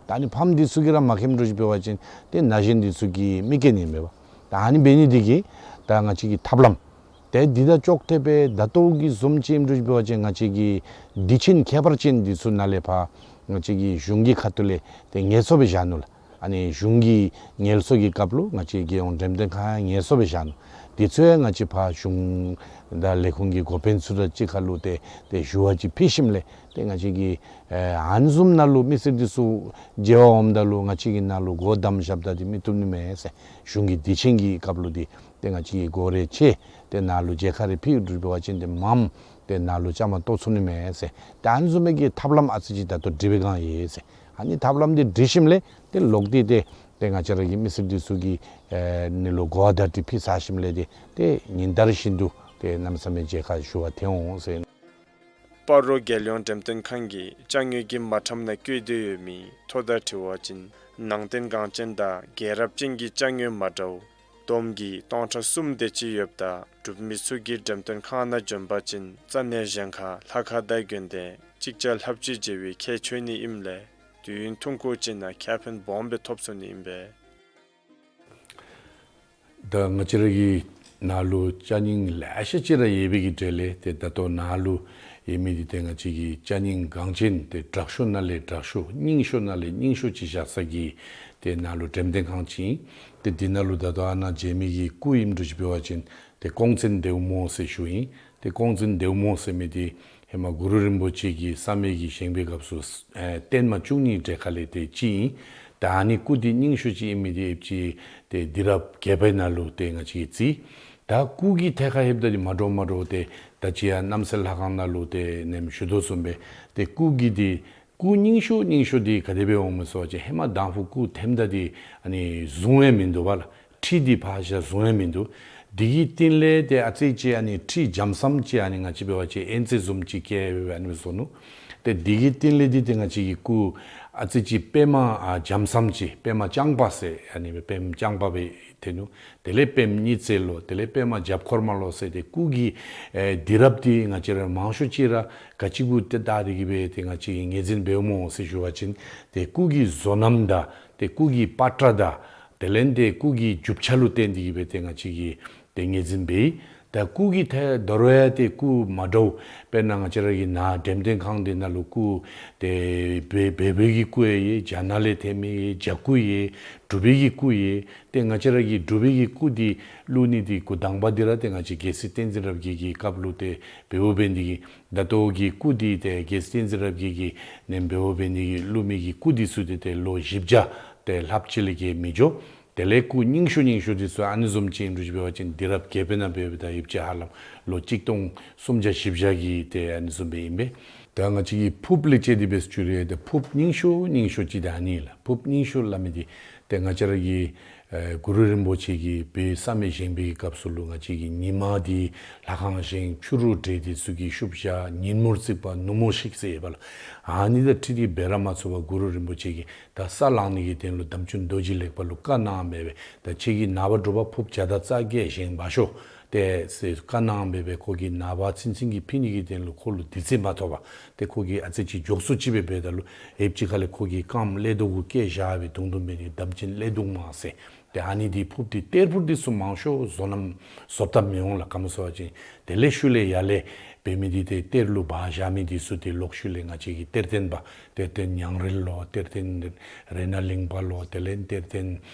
ད་ཨ་ནི་ཕམ་འདི་ཚུ་གིས་ར་མ་མཁྱེནམ་འདྲཝ་ཅིག་འབད་བ་ཅིན་ཏེ་ན་གཞོན་འདི་ཚུ་གིས་མི་མཁྱེན་ནི་ཨིན་མས་པ། ད་ཨ་ནི་འབད་ནི་འདི་གིས་ད་ང་བཅས་ཀྱི་ཐབས་ལམ་ཏེ་འདི་དང་ཅོག་འཐདཔ་སྦེ་ད་ལྟོ་གི་བཟུམ་ཅིག་ཨིནམ་འདྲཝ་ཅིག་འབད་བ་ཅིན་ང་བཅས་ཀྱི་དུས་ཆེན་ཁྱད་པར་ཅན་འདི་ཚུ་ནང་ལས་ཕར་ང་བཅས་ཀྱི་གཞུང་གི་ཁ་ཐུག་ལས་ཏེ་ངལ་གསོ་སྦེ་བཞག་ནུག་ལགས། ཨ་ནི་གཞུང་གི་ངལ་གསོ་གི་སྐབས་ལུ་ང་བཅས་རྒྱལ་ཡོངས་འགྲེམས་སྟོན་ཁང་ཡང་ངལ་གསོ་སྦེ་བཞག་ནུག། དེ་ཚུ་ཡང་ང་བཅས་ཕར་གཞུང་དང་ལས་ཁུངས་ཀྱི་འགོ་དཔོན་ཚུ་དང་གཅིག་ཁར་ལུ་ཏེ་ཏེ་ཞུ་བ་ཅིག་ཕུལ་ཞིནམ་ལས་ཏེ་ང་བཅས་ཀྱིས་ཨེ་ཨ་ནི་བཟུམ་ནང་ལུ་མི་སེར་འདི་ཚུ་མཇལ་བར་འོངམ་ད་ལུ་ང་བཅས་ཀྱིས་ནཱ་ལུ་སྒོ་བསྡམས་བཞགཔ་ད་འདི་མི་བཏུབ་ནི་མས་ཟེར། གཞུང་གི་དུས་ཆེན་གྱི་སྐབས་ལུ་འདི་ཏེ་ང་བཅས་ཀྱིས་སྒོ་རེ་ཕྱེ་ཏེ་ནཱ་ལུ་མཇལ་ཁ་རེ་ཕུལ་འདྲཝ་འབད་བ་ཅིན་ཏེ་མངམ་ཏེ་ནཱ་ལུ་བཅའ་མར་གཏོགས་ཚུགས་ནི་མས་ཟེར། ཏེ་ཨ་ནི་བཟུམ་མའི་གི་ཐབས་ལམ་ཨ་ཙི་ཅིག་ད་ལྟོ་སྒྲིག་སྦེ་བསྒང་ཡི་ཟེར། ཨ་ནི་ཐབས་ལམ་འདི་སྒྲིག་ཞིནམ་ལས་ཏེ་ལོག་སྟེ་ཏེ་ཏེ་ང་བཅས་ར་གི་མི་སེར་འདི་ཚུ་གིས་ཨེ་ནཱ་ལུ་གོ་བ་བརྡ་སྤྲོད་ཕུལ་ཚར་ཞིནམ་ལས་ཏེ་ཏེ་ཉིན་ལྟར་བཞིན་དུ་ཏེ་གནམ་མེད་ས་མེད་མཇལ་ཁ་ཞུ་བར་ཐོན་འོང་ཟེར། སྤ་རོ་རྒྱལ་ཡོངས་འགྲེམས་སྟོན་ཁང་གིས་ཅ་དངོས་ཀྱི་མ་ཁྲམ་ནང་བཀོད་དེ་ཡོད་མི་ཐོ་དང་འཁྲིལ་བ་ཅིན་ནང་རྟེན་འགངས་ཅན་དང་རྒྱལ་རབས་ཅན་གྱི་ཅ་དངོས་མ་འདྲཝ་བསྡོམས་ཀྱིས་སྟོང་ཕྲག་གསུམ་དེ་ཅིག་ཡོདཔ་ད་འབྲུག་མི་ཚུ་གིས་འགྲེམས་སྟོན་ཁང་ནང་འབྱོན་པ་ཅིན་རྩ་གནས་གཞན་ཁར་ལྷ་ཁང་དང་དགོན་སྡེ་ཅིག་ཅར་ལྷགཔ་ཅིག་མཇལ་བའི་ཁྱད་ཆོད་ནི་ཨིནམ་ལས་དུས་ཡུན་ཐུང་ཀུ་ཅིག་ནང་ཁེ་ཕན་སྦོམ་སྦེ་ཐོབ་ཚུགས་ནི་ཨིན་པས། ད་ང་བཅས་ར་གི་ནཱ་ལུ་ཅ་རྙིང་ལེ་ཤ་ཅིག་ར་ཡོད་པའི་གི་གྲས་ལས་ཏེ་ད་ལྟོ་ནཱ་ལུ་ཡོད་མི་འདི་ཏེ་ང་བཅས་ཀྱི་ཅ་རྙིང་འགངས་ཅན་ཏེ་དྲག་ཤོས་ནང་ལས་དྲག་ཤོས་རྙིང་ཤོས་ནང་ལས་རྙིང་ཤོས་ཅིག་བཞག་ས་གི་ཏེ་ནཱ་ལུ་འགྲེམས་སྟོན་ཁང་ཅིག་ཨིན། ཏེ་འདི་ནང་ལུ་ད་ལྟོ་ཨ་ནཱ་མཇལ་མི་གི་སྐུ་ཨིནམ་འདྲཝ་ཅིག་འབད་བ་ཅིན་ཏེ་ཀོང་བཙུན་ལྡེའུ་མོ་ཟེར་ཞུཝ་ཨིན། ཏེ་ཀོང་བཙུན་ལྡེའུ་མོ་ཟེར་མི་འདི་ཧེ་མ་གུ་རུ་རིན་པོ་ཆེ་གིས་བསམ་ཡས་ཀྱི་བཞེངས་པའི་སྐབས་སུ་ཨེ་བརྟན་མ་བཅུ་གཉིས་གྲས་ཁ་ལས་ཏེ་གཅིག་ཨིན། ད་ཨ་ནི་སྐུ་འདི་རྙིང་ཤོས་ཅིག་ཨིན་མི་འདི་ཨེབ་ཅིག་ཏེ་དུས་རབས་བརྒྱད་པའི་ནང་ལུ་ཏེ་ང་བཅས་ཀྱིས་བརྩིས། ད་སྐུ་གི་ཐད་ཁར་ལྷོདཔ་ད་འདི་མ་འདྲཝ་མ་འདྲཝ་ཏེ་ད་ཅི་ཡང་རྣམ་གསལ་ལྷ་ཁང་ནང་ལུ་ཏེ་ནེམ་ཞུ་དོ་བཟུམ་སྦེ་ཏེ་སྐུ་གི་འདི་ སྐུ་རྙིང་ཤོས་རྙིང་ཤོས་འདི་ག་དེ་སྦེ་འོང་མས་ཟེར་བ་ཅིན་ཧེ་མ་དང་ཕུ་སྐུ་ཐེམ་ད་འདི་ཨ་ནི་བཟུང་ཡང་མིན་འདུག་པ་ལགས། ཁྲི་འདི་ཕར་བཞག་བཟུང་ཡང་མིན་འདུག། འདི་གི་སྟེང་ལས་ཏེ་ཨ་ཙི་ཅིག་ཨ་ནི་ཁྲི་འཇམ་སམ་ཅིག་ཨ་ནི་ང་བཅས་འབད་བ་ཅིན་ཨེན་ཙེ་བཟུམ་ཅིག་བཀལ་སྦེ་ཨ་ནི་སྦེ་བཟོ་ནུག། ཏེ་འདི་གི་སྟེང་ལས་འདི་ཏེ་ང་བཅས་ཀྱི་སྐུ་ཨ་ཙི་ཅིག་པདྨ་ཨ་འཇམ་སམ་ཅིག་པདྨ་རྐྱང་པ་ཟེར་ཨ་ནི་སྦེ་པདྨ་རྐྱང་པ་སྦེ་ཐོན་ནུག། དེ་ལས་པདྨ་གཉིས་བརྩེགས་ལོ། དེ་ལས་པདྨ་རྒྱབ་འཁོར་མ་ལོ་ཟེར་ཏེ་སྐུ་གི་ཨེ་དུས་རབས་འདི་ང་བཅས་ར་མང་ཤོས་ཅིག་ར་ག་ཅི་གུ་ཏེ་བལྟ་སྟེ་གི་སྦེ་ཏེ་ང་བཅས་ཀྱིས་ངོས་འཛིན་འབདཝ་སྨོ་ཟེར་ཞུ་བ་ཅིན་ཏེ་སྐུ་གི་བཟོ་རྣམ་དང་ཏེ་སྐུ་གི་པ་ཏྲ་དང་དེ་ལས་ཏེ་སྐུ་གི་རྒྱུ་ཆ་ལུ་བརྟེན་ཏེ་གི་སྦེ་ཏེ་ང་བཅས་ཀྱིས་ཏེ་ངོས་འཛིན་འབད་ཡི། ད་སྐུ་གི་ཐད་དོ་རུང་ཡང་ཏེ་སྐུ་མ་འདྲཝ་དཔེར་ན་ང་བཅས་ར་གི་ནཱ་འགྲེམས་སྟོན་ཁང་འདི་ནང་ལུ་སྐུ་ཏེ་བོད་བོད་པའི་གི་སྐུ་ཡང་ཡོད། རྒྱ་ནག་ལས་ཐོན་མི་ཡོད། རྒྱ་སྐུ་ཡོད། འབྲུག་པའི་གི་སྐུ་ཡོད། ཏེ་ང་བཅས་ར་གི་འབྲུག་པའི་གི་སྐུ་འདི་བླུག་ནི་འདི་འགོ་དང་པ་འདི་ར་ཏེ་ང་བཅས་རྒྱལ་སྲས་བསྟན་འཛིན་རབ་རྒྱས་ཀྱི་སྐབས་ལུ་ཏེ་འབདཝ་འབད་ནི་དེ་གིས་ད་ལྟོ་གི་སྐུ་འདི་ཏེ་རྒྱལ་སྲས་བསྟན་འཛིན་རབ་རྒྱས་ཀྱི་ནང་འབདཝ་འབད་ནི་དེ་གིས་བླུག་མི་གི་སྐུ་འདི་ཚུ་ཏེ་ཏེ་ལོ་བཞི་བརྒྱ་ཏེ་ལྷགཔ་ཅིག་ལས་བརྒལ་མི་འགྱོ། དེ་ལས་སྐུ་རྙིང་ཤོས་རྙིང་ཤོས་འདི་ཚུ་ཨ་ནི་བཟུམ་ཅིག་ཨིན་རུང་ཅིག་འབད་བ་ཅིན་དུས་རབས་བརྒྱད་པའི་ནང་འབད་བ་ཅིན་ད་ཡོདཔ་ཅིག་ཧ་ལམ་ལོ་གཅིག་སྟོང་སུམ་བརྒྱ་བཞི་བརྒྱ་གི་ཏེ་ཨ་ནི་བཟུམ་སྦེ་ཨིན་པས། ད་ང་བཅས་ཀྱིས་ཕུརཔ་ལས་བཅད་དེ་སྦེ་ཞུ་རུང་ཏེ་ཕུརཔ་རྙིང་ཤོས་རྙིང་ཤོས་ཅིག་ད་ཨ་ནི་ལགས། ཕུརཔ་རྙིང་ཤོས་སླབ་མི་འདི་ཏེ་ང་བཅས་ར་གི་ཨེ་གུ་རུ་རིན་པོ་ཆེ་གིས་བོད་བསམ་ཡས་བཞེངས་པའི་གི་སྐབས་སུ་ལུ་ང་བཅས་ཀྱི་ཉི་མ་འདི་ལྷ་ཁང་བཞེངས། ཕྱི་རུ་བྲེ་འདི་ཚུ་གིས་ཤུབས་བཞག། ཉིན་མོར་བརྩིགས་པ་ནུབ་མོར་བཤིག་ཟེར་ཡོདཔ་ལགས། ཨ་ནི་དང་འཁྲིལ་ཏེ་འབད་ར་མ་ཚུགས་པར་གུ་རུ་རིན་པོ་ཆེ་གིས་ད་ས་བསླང་ནི་གི་དོན་ལུ་དམ་ཅན་རྡོ་རྗེ་ལེགས་པ་ལུ་བཀའ་གནང་སྦེ་སྦེ་ད་ཁྱེད་ཀྱིས་ནངས་པ་དྲོ་པ་ཕུརཔ་བརྒྱ་དང་རྩ་བརྒྱད་བཞེངས་འབག་ཤོག་ཏེ་ཟེར་བཀའ་གནང་སྦེ་སྦེ་ཁོ་གིས་ནངས་པ་ཚུན་ཚོད་ཀྱི་ཕུལ་ནི་གི་དོན་ལུ་ཁོ་ལུ་དུས་ཚོད་མ་ཐོབ་པར་ཏེ་ཁོ་གིས་ཨ་ཙི་ཅིག་མགྱོགས་སུ་ཅིག་སྦེ་འབདཝ་ད་ལུ་ཡོདཔ་ཅིག་ཁ་ལས་ཁོ་གིས་རྐངམ་ཀླད་དོག་གུ་བཀལ་བཞག་སྦེ་དུང་དུང་འབད་ནི་དམ་ཅན་ཀླད་དོག་མ་ཟེར། ཏེ་ཨ་ནི་འདི་ཕུརཔ་འདི་གཏེར་ཕུརཔ་འདི་ཚུ་མང་ཤོས་བཟོ་རྣམ་བཟོ་ལྟ་མི་འོང་ལགས། ག་མོ་ཟེར་བ་ཅིན་དེ་ལས་ཤུལ་ལས་ཡར་ལས་འབད་མི་འདི་ཏེ་གཏེར་ལུ་སྦ་བཞག་མི་འདི་ཚུ་ཏེ་ལོག་ཤུལ་ལས་ང་བཅས་ཀྱི་གཏེར་སྟོན་པ་གཏེར་སྟོན་ཉང་རལ་ལོ། གཏེར་སྟོན་རཏྣ་གླིང་པ་ལོ། དེ་ལས་གཏེར་སྟོན་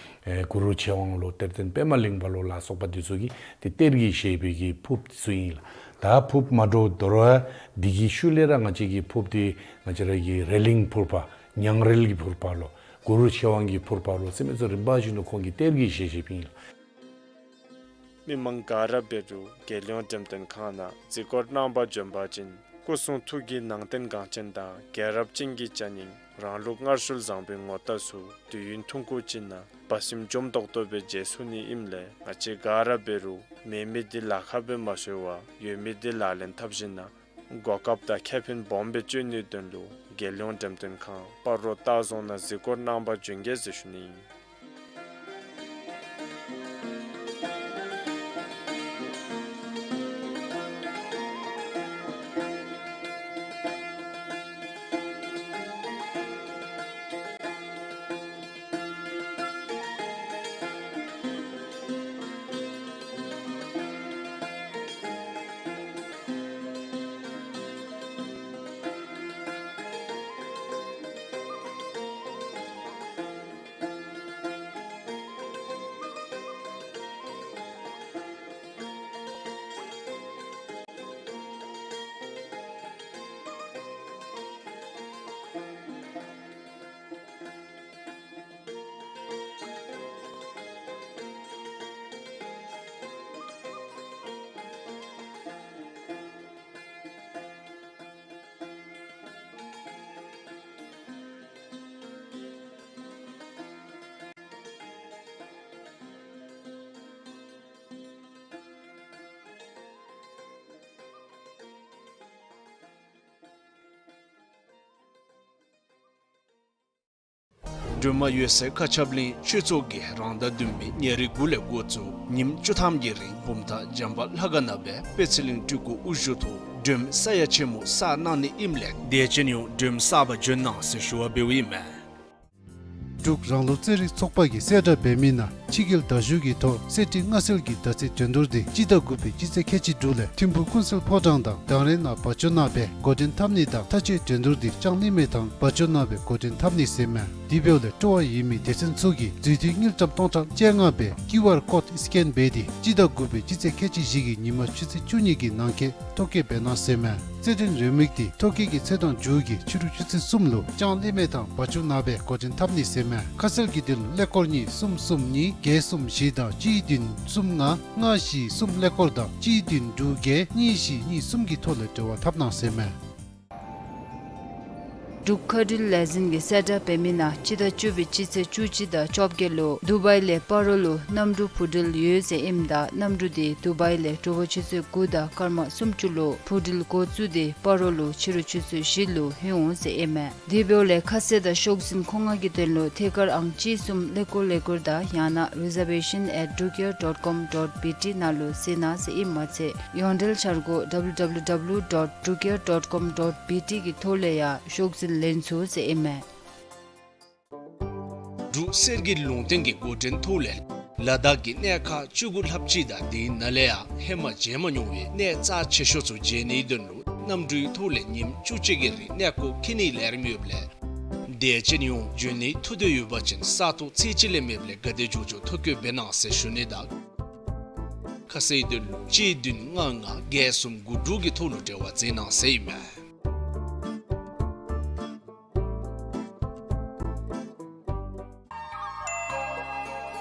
ཨེ་གུ་རུ་ཆོས་དབང་ལོ། གཏེར་སྟོན་པདྨ་གླིང་པ་ལོ་ལ་སོགས་པ་འདི་ཚུ་གིས་ཏེ་གཏེར་གྱི་བཞེས་པའི་གི་ཕུརཔ་འདི་ཚུ་ཨིན་ལགས། ད་ཕུརཔ་མ་འདྲཝ་དོ་རུང་འདི་གི་ཤུལ་ལས་ར་ང་བཅས་ཀྱི་ཕུརཔ་འདི་ང་བཅས་ར་གི་རཏྣ་གླིང་ཕུར་པ། ཉང་རལ་གྱི་ཕུར་པ་ལོ། གུ་རུ་ཆོས་དབང་གི་ཕུར་པ་ལོ་ཟེར་མི་ཚུ་རིམ་པ་བཞིན་དུ་ཁོང་གིས་གཏེར་གྱི་བཞེས་བཞེསཔ་ཨིན་ལགས། མི་མང་ག་ར་འབད་རུང་རྒྱལ་ཡོངས་འགྲེམས་སྟོན་ཁང་ནང་གཟིགས་སྐོར་གནང་པར་བྱོན་པ་ཅིན་སྐུ་གསུང་ཐུགས་ཀྱི་ནང་རྟེན་འགངས་ཅན་དང་རྒྱལ་རབས་ཅན་གྱི་ཅ་རྙིང་རང་ལུགས་སྔར་སྲོལ་བཟང་པོའི་ངོ་རྟགས་ཚུ་དུས་ཡུན་ཐུང་ཀུ་ཅིག་ནང་སྦ་གསང་འཇོམས་ཏོག་ཏོ་སྦེ་མཇལ་ཚུགས་ནི་ཨིནམ་ལས་ང་བཅས་ག་ར་འབད་རུང་མེད་མི་འདི་ལཱ་ཁག་སྦེ་མ་བཟོ་བར་ཡོད་མི་འདི་ལག་ལེན་འཐབ་ཞིནམ་ལས་གོ་སྐབས་དང་ཁེ་ཕན་སྦོམ་སྦེ་སྤྱོད་ནིའི་དོན་ལུ་རྒྱལ་ཡོངས་འགྲེམས་སྟོན་ཁང་སྤ་རོ་ལྟ་བཟོ་ནང་གཟིགས་སྐོར་གནང་པར་བྱོན་གེ་ཟེར་ཞུ་ནི་ཨིན། སྒྲོལ་མ་འོད་གསལ་མཁའ་ཁྱབ་གླིང་ཆོས་ཚོགས་ཀྱིས་རང་ཟླ་བདུན་པའི་ཉེར་དགུ་ལས་འགོ་བཙུགས་ཉིནམ་བཅུ་ཐམ་གྱི་རིང་བུམ་ཐང་བྱམས་པ་ལྷ་ཁང་ནང་སྦེ་དཔལ་ཚེ་གླིང་སྤྲུལ་སྐུ་དབུ་བཞུགས་ཐོག་སྒྲོལམ་ས་ཡ་ཆེན་མོ་བསགས་གནང་ནི་ཨིནམ་ལས་དད་ཅན་ཡོངས་སྒྲོལམ་བསགས་པར་བྱོན་གནང་ཟེར་ཞུ་བ་འབདཝ་ཨིན་མས། འབྲུག་རང་ལུགས་རྩེད་རིགས་ཚོགས་པ་གིས་གསལ་བསྒྲགས་འབད་མི་ནང་ཕྱི་རྒྱལ་དར་ཞུ་གི་ཐོག་གསེར་ཁྲི་མངའ་གསོལ་གྱི་ཟླ་ཚེས་འགྲན་བསྡུར་འདི་སྤྱི་ཟླ་དགུ་པའི་སྤྱི་ཚེས་ཁལ་གཅིག་དྲུག་ལས་ཐིམ་ཕུག་ཀུན་གསལ་ཕོ་བྲང་དང་དང་རེ་ནང་བ་ཅོ་ནང་སྦེ་འགོ་འདྲེན་འཐབ་ནི་དང་མཐའ་དཔྱད་འགྲན་བསྡུར་འདི་ལྕང་གླིང་མལ་ཐང་བ་ཅོ་ནང་སྦེ་འགོ་འདྲེན་འཐབ་ནི་ཟེར་མས། དེ་འབདཝ་ལས་སྤྲོ་བ་ཡོད་མི་སྡེ་ཚན་ཚུ་གིས་འཛུལ་དུས་དངུལ་ཀྲམ་སྟོང་ཕྲག་བཅོ་ལྔ་སྦེ་ཀིའུ་ཨར་ཀོཌ་སི་ཀེན་འབད་དེ་སྤྱི་ཟླ་དགུ་པའི་སྤྱི་ཚེས་ཁལ་གཅིག་བཞི་གི་ཉིན་མ་ཆུ་ཚོད་བཅུ་གཉིས་ཀྱི་ནང་འཁོད་ཐོ་བཀོད་འབད་གནང་ཟེར་མས། རྩེད་འགྲན་རེའུ་མིག་འདི་ཐོ་བཀོད་ཀྱི་ཚེས་གྲངས་མཇུག་གི་ཕྱི་རུ་ཆུ་ཚོད་གསུམ་ལུ་ལྕང་གླིང་མལ་ཐང་བ་ཅོ་ནང་སྦེ་འགོ་འདྲེན་འཐབ་ནི་ཟེར་མས། ཁ་གསལ་གྱི་དོན་ལུ་ཀླད་ཀོར་གཉིས་གསུམ་གསུམ་གཉིས་བརྒྱད་གསུམ་བཞི་དང་གཅིག་བདུན་གསུམ་ལྔ་ལྔ་བཞི་གསུམ་ཀླད་ཀོར་དང་གཅིག་བདུན་དྲུག་བརྒྱད་གཉིས་བཞི་གཉིས་གསུམ་གྱི་ཐོག་ལས་འབྲེལ་བ་འཐབ་གནང་ཟེར་མས། འབྲུག་མཁའ་འགྲུལ་ལས་འཛིན་གྱིས་གསལ་བསྒྲགས་འབད་མི་ནང་སྤྱི་ཟླ་བཅུ་པའི་སྤྱི་ཚེས་བཅུ་གཅིག་དང་བཅོ་བརྒྱད་ལུ་དུ་བའི་ལས་སྤ་རོ་ལུ་གནམ་གྲུ་འཕུར་འགྲུལ་ཡོད་ཟེར་ཨིནམ་ད་གནམ་གྲུ་དེ་དུ་བའི་ལས་དྲོ་པ་ཆུ་ཚོད་དགུ་དང་སྐར་མ་སུམ་ཅུ་ལུ་འཕུར་འགྲུལ་འགོ་བཙུགས་ཏེ་སྤ་རོ་ལུ་ཕྱི་རུ་ཆུ་ཚོད་བཞི་ལུ་ལྷོད་འོང་ཟེར་ཨིན་མས། དེ་འབདཝ་ལས་ཁ་གསལ་དང་ཤོག་འཛིན་མཁོ་མངགས་ཀྱི་དོན་ལུ་ཐད་ཀར་ཨང་གཅིག་གསུམ་ཀླད་ཀོར་ཀླད་ཀོར་དང་ཡང་ན་reservation at drukair dot com dot B T ནང་ལུ་གཟིགས་གནང་ཟེར་ཨིནམ་མ་ཚད་ཡོངས་འབྲེལ་འཆར་སྒོ་W W W dot drukair dot com dot B T གི་ཐོག་ལས་ཡང་ཤོག་འཛིན་ལེན་ཚུགས་ཟེར་ཨིན་མས། འབྲུག་གསེར་གྱི་ལུང་བསྟན་གྱི་འགོ་འདྲེན་ཐོག་ལས་ལ་དྭགས་ཀྱི་གནས་ཁག་བཅུ་དགུ་ལྷགཔ་ཅིག་དང་དེའི་ནང་ལས་ཡང་ཧེ་མ་མཇལ་མ་མྱོང་བའི་གནས་རྩ་ཆེ་ཤོས་ཚུ་མཇལ་ནིའི་དོན་ལུ་གནམ་གྲུའི་ཐོག་ལས་ཉིནམ་བཅུ་གཅིག་གི་རིང་གནས་སྐོར་འཁྱིད་ནིའི་ལས་རིམ་ཡོདཔ་ལས་དད་ཅན་ཡོངས་འབྱོན་ནིའི་ཐུགས་འདོད་ཡོད་པ་ཅིན་ས་སྟོང་ཚེས་གཅིག་ལས་མེདཔ་ལས་ག་དེ་མགྱོགས་མགྱོགས་ཐོ་བཀོད་འབད་གནང་ཟེར་ཞུ་ནི་དང་ཁ་གསལ་དོན་ལུ་གཅིག་བདུན་ལྔ་ལྔ་བརྒྱད་གསུམ་དགུ་དྲུག་གི་ཐོག་ལུ་འབྲེལ་བ་མཛད་གནང་ཟེར་ཨིན་མས།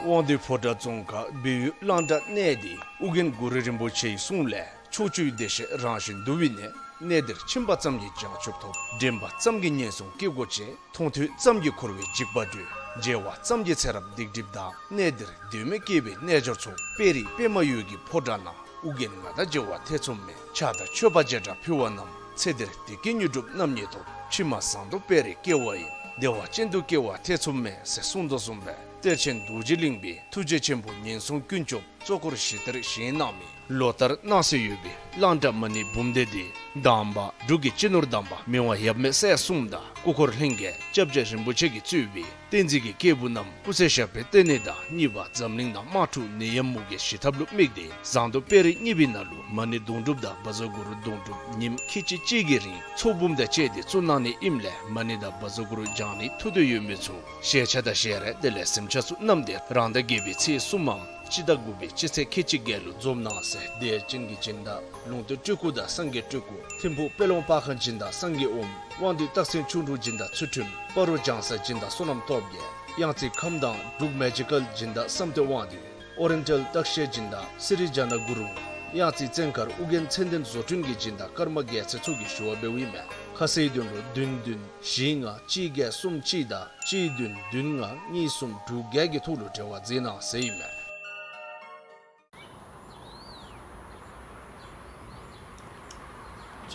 དབང་འདུས་ཕོ་བྲང་རྫོང་ཁག་སྦས་ཡུལ་གླང་བྲག་གནས་འདི་ཨོ་རྒྱན་གུ་རུ་རིན་པོ་ཆེའི་གསུང་ལས་ཕྱོགས་བཅུའི་བདེ་གཤེགས་རང་བཞིན་འདུ་བའི་གནས། གནས་འདིར་ཕྱིན་པ་ཙམ་གྱིས་བྱང་ཆུབ་ཐོབ། འདྲེན་པ་ཙམ་གྱིས་ངན་སོང་སྐྱེ་སྒོ་བཅད། མཐོང་ཐོས་ཙམ་གྱིས་འཁོར་བའི་འཇིགས་པ་སྒྲོལ། མཇལ་བ་ཙམ་གྱིས་ཚེ་རབས་སྡིག་སྒྲིབ་དག། གནས་འདིར་དོན་མེད་སྐྱེ་བའི་རྣལ་འབྱོར་ཚོགས། དཔལ་རི་པདྨ་འོད་ཀྱི་ཕོ་བྲང་ན། ཨོ་རྒྱན་ང་དང་མཇལ་བ་ཐེ་ཚོམ་མེད། ཕྱག་དང་མཆོད་པ་བྱེ་བྲག་ཕུལ་བ་རྣམས། ཚེ་འདིར་བདེ་སྐྱིད་མྱུར་འགྲུབ་རྣམ་གཉིས་ཐོབ། ཕྱི་མ་བཟང་དུ་དཔལ་རི་སྐྱེ་བ་ཡིན། བདེ་བ་ཅན་དུ་སྐྱེ་བ་ཐེ་ཚོམ་མེད་ཟེར་གསུངས་དོ་བཟུམ་སྦེ་གཏེར་ཆེན་རྡོ་རྗེ་གླིང་པའི་ཐུགས་རྗེ་ཆེན་པོ་ངན་སོང་ཀུན་སྐྱོབ་གཙོ་འཁོར་ཞི་བདེར་བཞེངས་གནང་མི་ལོ་ལྟར་གནང་སྲོལ་ཡོད་པའི་གླང་བྲག་མ་ཎི་འབུམ་སྡེ་འདི་དང་པ་འབྲུག་གི་སྤྱི་ནོར་དམ་པ་མི་དབང་ཡབ་མེས་སྲས་གསུམ་དང་སྐུ་འཁོར་ལྷན་རྒྱས་སྐྱབས་རྗེ་རིན་པོ་ཆེ་གིས་གཙོས་པའི་བསྟན་འཛིན་གྱི་སྐྱེས་བུ་རྣམས་སྐུ་ཚེ་ཞབས་པད་བརྟན་ནི་དང་གཉིས་པ་འཛམ་གླིང་ནང་དམག་འཁྲུག་ནད་ཡམས་མུ་གེ་ཞི་ཐབས་ལུ་དམིགས་ཏེ་ཟངས་མདོག་དཔལ་རི་གཉིས་པའི་ནང་ལུ་མ་ཎི་དུང་སྒྲུབ་དང་བཛྲ་གུ་རུ་དུང་སྒྲུབ་ཉིནམ་ཁལ་གཅིག་གཅིག་གི་རིང་ཚོགས་འབུམ་དང་བཅས་ཏེ་བཙུགས་གནང་ནི་ཨིནམ་ལས་མ་ཎི་དང་བཛྲ་གུ་རུ་བགྱང་ནི་ཐུགས་འདོད་ཡོད་མི་ཚུ་ཞལ་ཆད་དང་ཞལ་རས་དེ་ལས་གཟིམ་ཆས་ཚུ་བསྣམས་ཏེ་རང་ཟླ་བརྒྱད་པའི་ཚེས་གསུམ་མམ་སྤྱི་ཟླ་དགུ་པའི་སྤྱི་ཚེས་ཁལ་གཅིག་བརྒྱད་ལུ་འཛོམས་གནང་ཟེར་དད་ཅན་གྱི་སྦྱིན་བདག་ལུང་སྟོན་སྤྲུལ་སྐུ་དང་སངས་རྒྱས་སྤྲུལ་སྐུ། ཐིམ་ཕུག་དཔལ་ལུང་པ་ཁང་སྦྱིན་བདག་སངས་རྒྱས་ཨོཾ། དབང་འདུས་སྟག་སེང་ཁྱུང་འབྲུག་སྦྱིན་བདག་ཚུལ་ཁྲིམས། སྤ་རོ་ལྗང་གསལ་སྦྱིན་བདག་བསོད་ནམས་སྟོབས་རྒྱས། གཡང་རྩེ་ཁམས་དྭངས་འབྲུག་མེ་ཇི་ཀལ་སྦྱིན་བདག་བསམ་གཏན་དབང་འདུས། ཨོ་རི་ཡེན་ཊལ་སྟག་ཤད་སྦྱིན་བདག་སི་རི་ཇ་ན་གུ་རུ། གཡང་རྩེ་བཙན་མཁར་ཨོ་རྒྱན་མཚན་ལྡན་བཟོ་སྐྲུན་གྱི་སྦྱིན་བདག་ཀརྨ་རྒྱལ་མཚན་ཚུ་གིས་ཞུ་བ་འབདཝ་ཨིན་མས། ཁ་གསལ་དོན་ལུ་བདུན་བདུན་བཞི་ལྔ་གཅིག་བརྒྱད་གསུམ་གཅིག་དང་གཅིག་བདུན་བདུན་ལྔ་གཉིས་གསུམ་དྲུག་བརྒྱད་ཀྱི་ཐོག་ལུ་འབྲེལ་བ་མཛད་གནང་ཟེར་ཨིན་མས།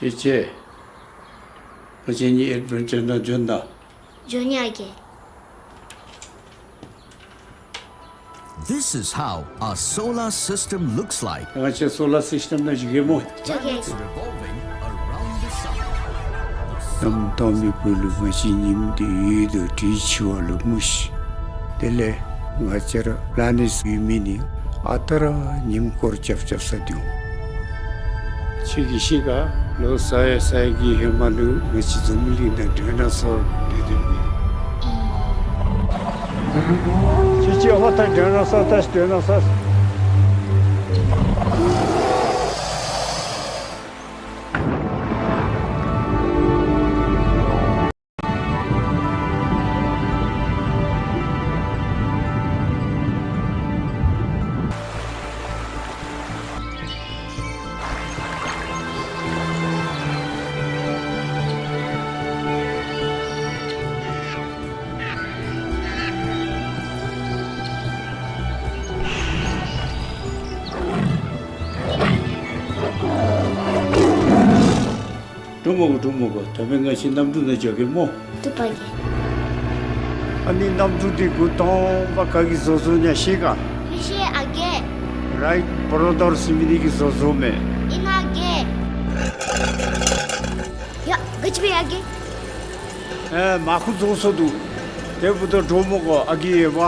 ཅེ་ཅེ། ང་བཅས་གཉིས་ཨེཌ་ཝེན་ཅར་ནང་འབྱོན་ད། འབྱོན་ཡི་ཨ་རྒས། This is how a solar system looks like. ང་བཅས་སོ་ལར་སིསི་ཊེམ་ནང་འགྱོ་གེ་སྨོ། འགྱོ་གེ། Revolving around the sun. གནམ་སྟོང་མི་བུ་ལུ་ང་བཅས་ཉིམ་འདི་ཡོད་དོ་དྲིས་འཆི་བ་ལུ་མུ་ཤི། དེ་ལས་ང་བཅས་ར་པི་ལེ་ནེཊསི་ཡོད་མི་ནི་ཨ་རྟག་ར་ཉིམ་སྐོར་རྐྱབ་རྐྱབ་ས་འདུག། ཁྱོད་ཀྱིས་ཤེས་ག། ལོ་ས་ཡ་ས་ཡ་གི་ཧེ་མ་ལུ་ང་བཅས་འཛམ་བུ་གླིང་ནང་ཌའི་ནོ་སོར་སྡོད་དོ་མས། ཁྱོད་ཀྱིས་ཨ་ཕ་ད་ཌའི་ནོ་སོར་ད་ཌའི་ནོ་སོར། འགྲོ་མ་དགོ། འགྲོ་མ་དགོ། ད་འབདན་ང་བཅས་གནམ་གྲུ་ནང་འགྱོ་གེ་སྨོ། བཏུབ་པ་རྒས། ཨ་ནི་གནམ་གྲུ་འདི་འགོ་དང་པ་ག་གིས་བཟོ་བཟོཝ་ཨིན་ན་ཤེས་ག། མི་ཤེས་ཨ་རྒས། རའིཊ་བོརོ་དར་ཟེར་མི་འདི་གིས་བཟོ་བཟོཝ་མས། ཨིན་ན་ཨ་རྒས། ཡ་ག་ཅི་འབད་ཡི་ཨ་རྒས། ཨེ་མར་ཁུ་རྫོགས་སོ་འདུག། དེ་འབདཝ་ད་འགྲོ་མ་དགོ་ཨ་རྒས་ཨེ་བ།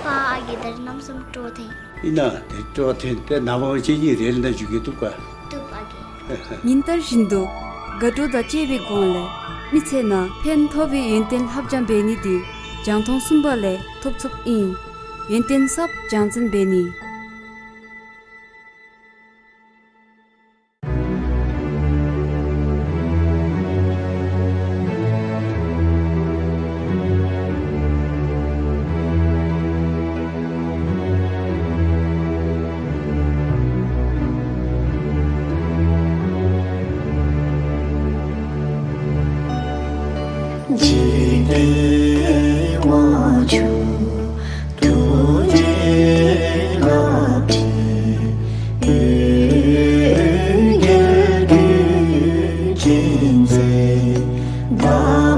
ཕ་ཨ་རྒས་ད་རིས་གནམ་མེད་ས་མེད་སྤྲོ་ཐོན། ཨིན་ན་དེ་སྤྲོ་ཐོན་ཏེ་ནངས་པ་ང་བཅས་གཉིས་རེལ་ནང་འགྱོ་གེ། བཏུབ་ག། བཏུབ་ཨ་རྒས། ཉིན་ལྟར་བཞིན་དུ་དགའ་སྤྲོ་དང་བཅས་པའི་སྒོ་ལས་མི་ཚེ་ནང་ཕན་ཐོགས་པའི་ཡོན་ཏན་ལྷབ་སྦྱང་འབད་ནི་འདི་རྒྱང་མཐོང་གསུམ་པ་ལས་ཐོབ་ཚུགསཔ་ཨིན། ཡོན་ཏན་ཟབ་སྦྱང་འཛིན་འབད་ནི། དབང་ཕྱུག་ཐུགས་རྗེའི་བླ་མ་ཁྲི། འོད་གསལ་རྒྱུད་ཀྱི་མཛེས། འདབ་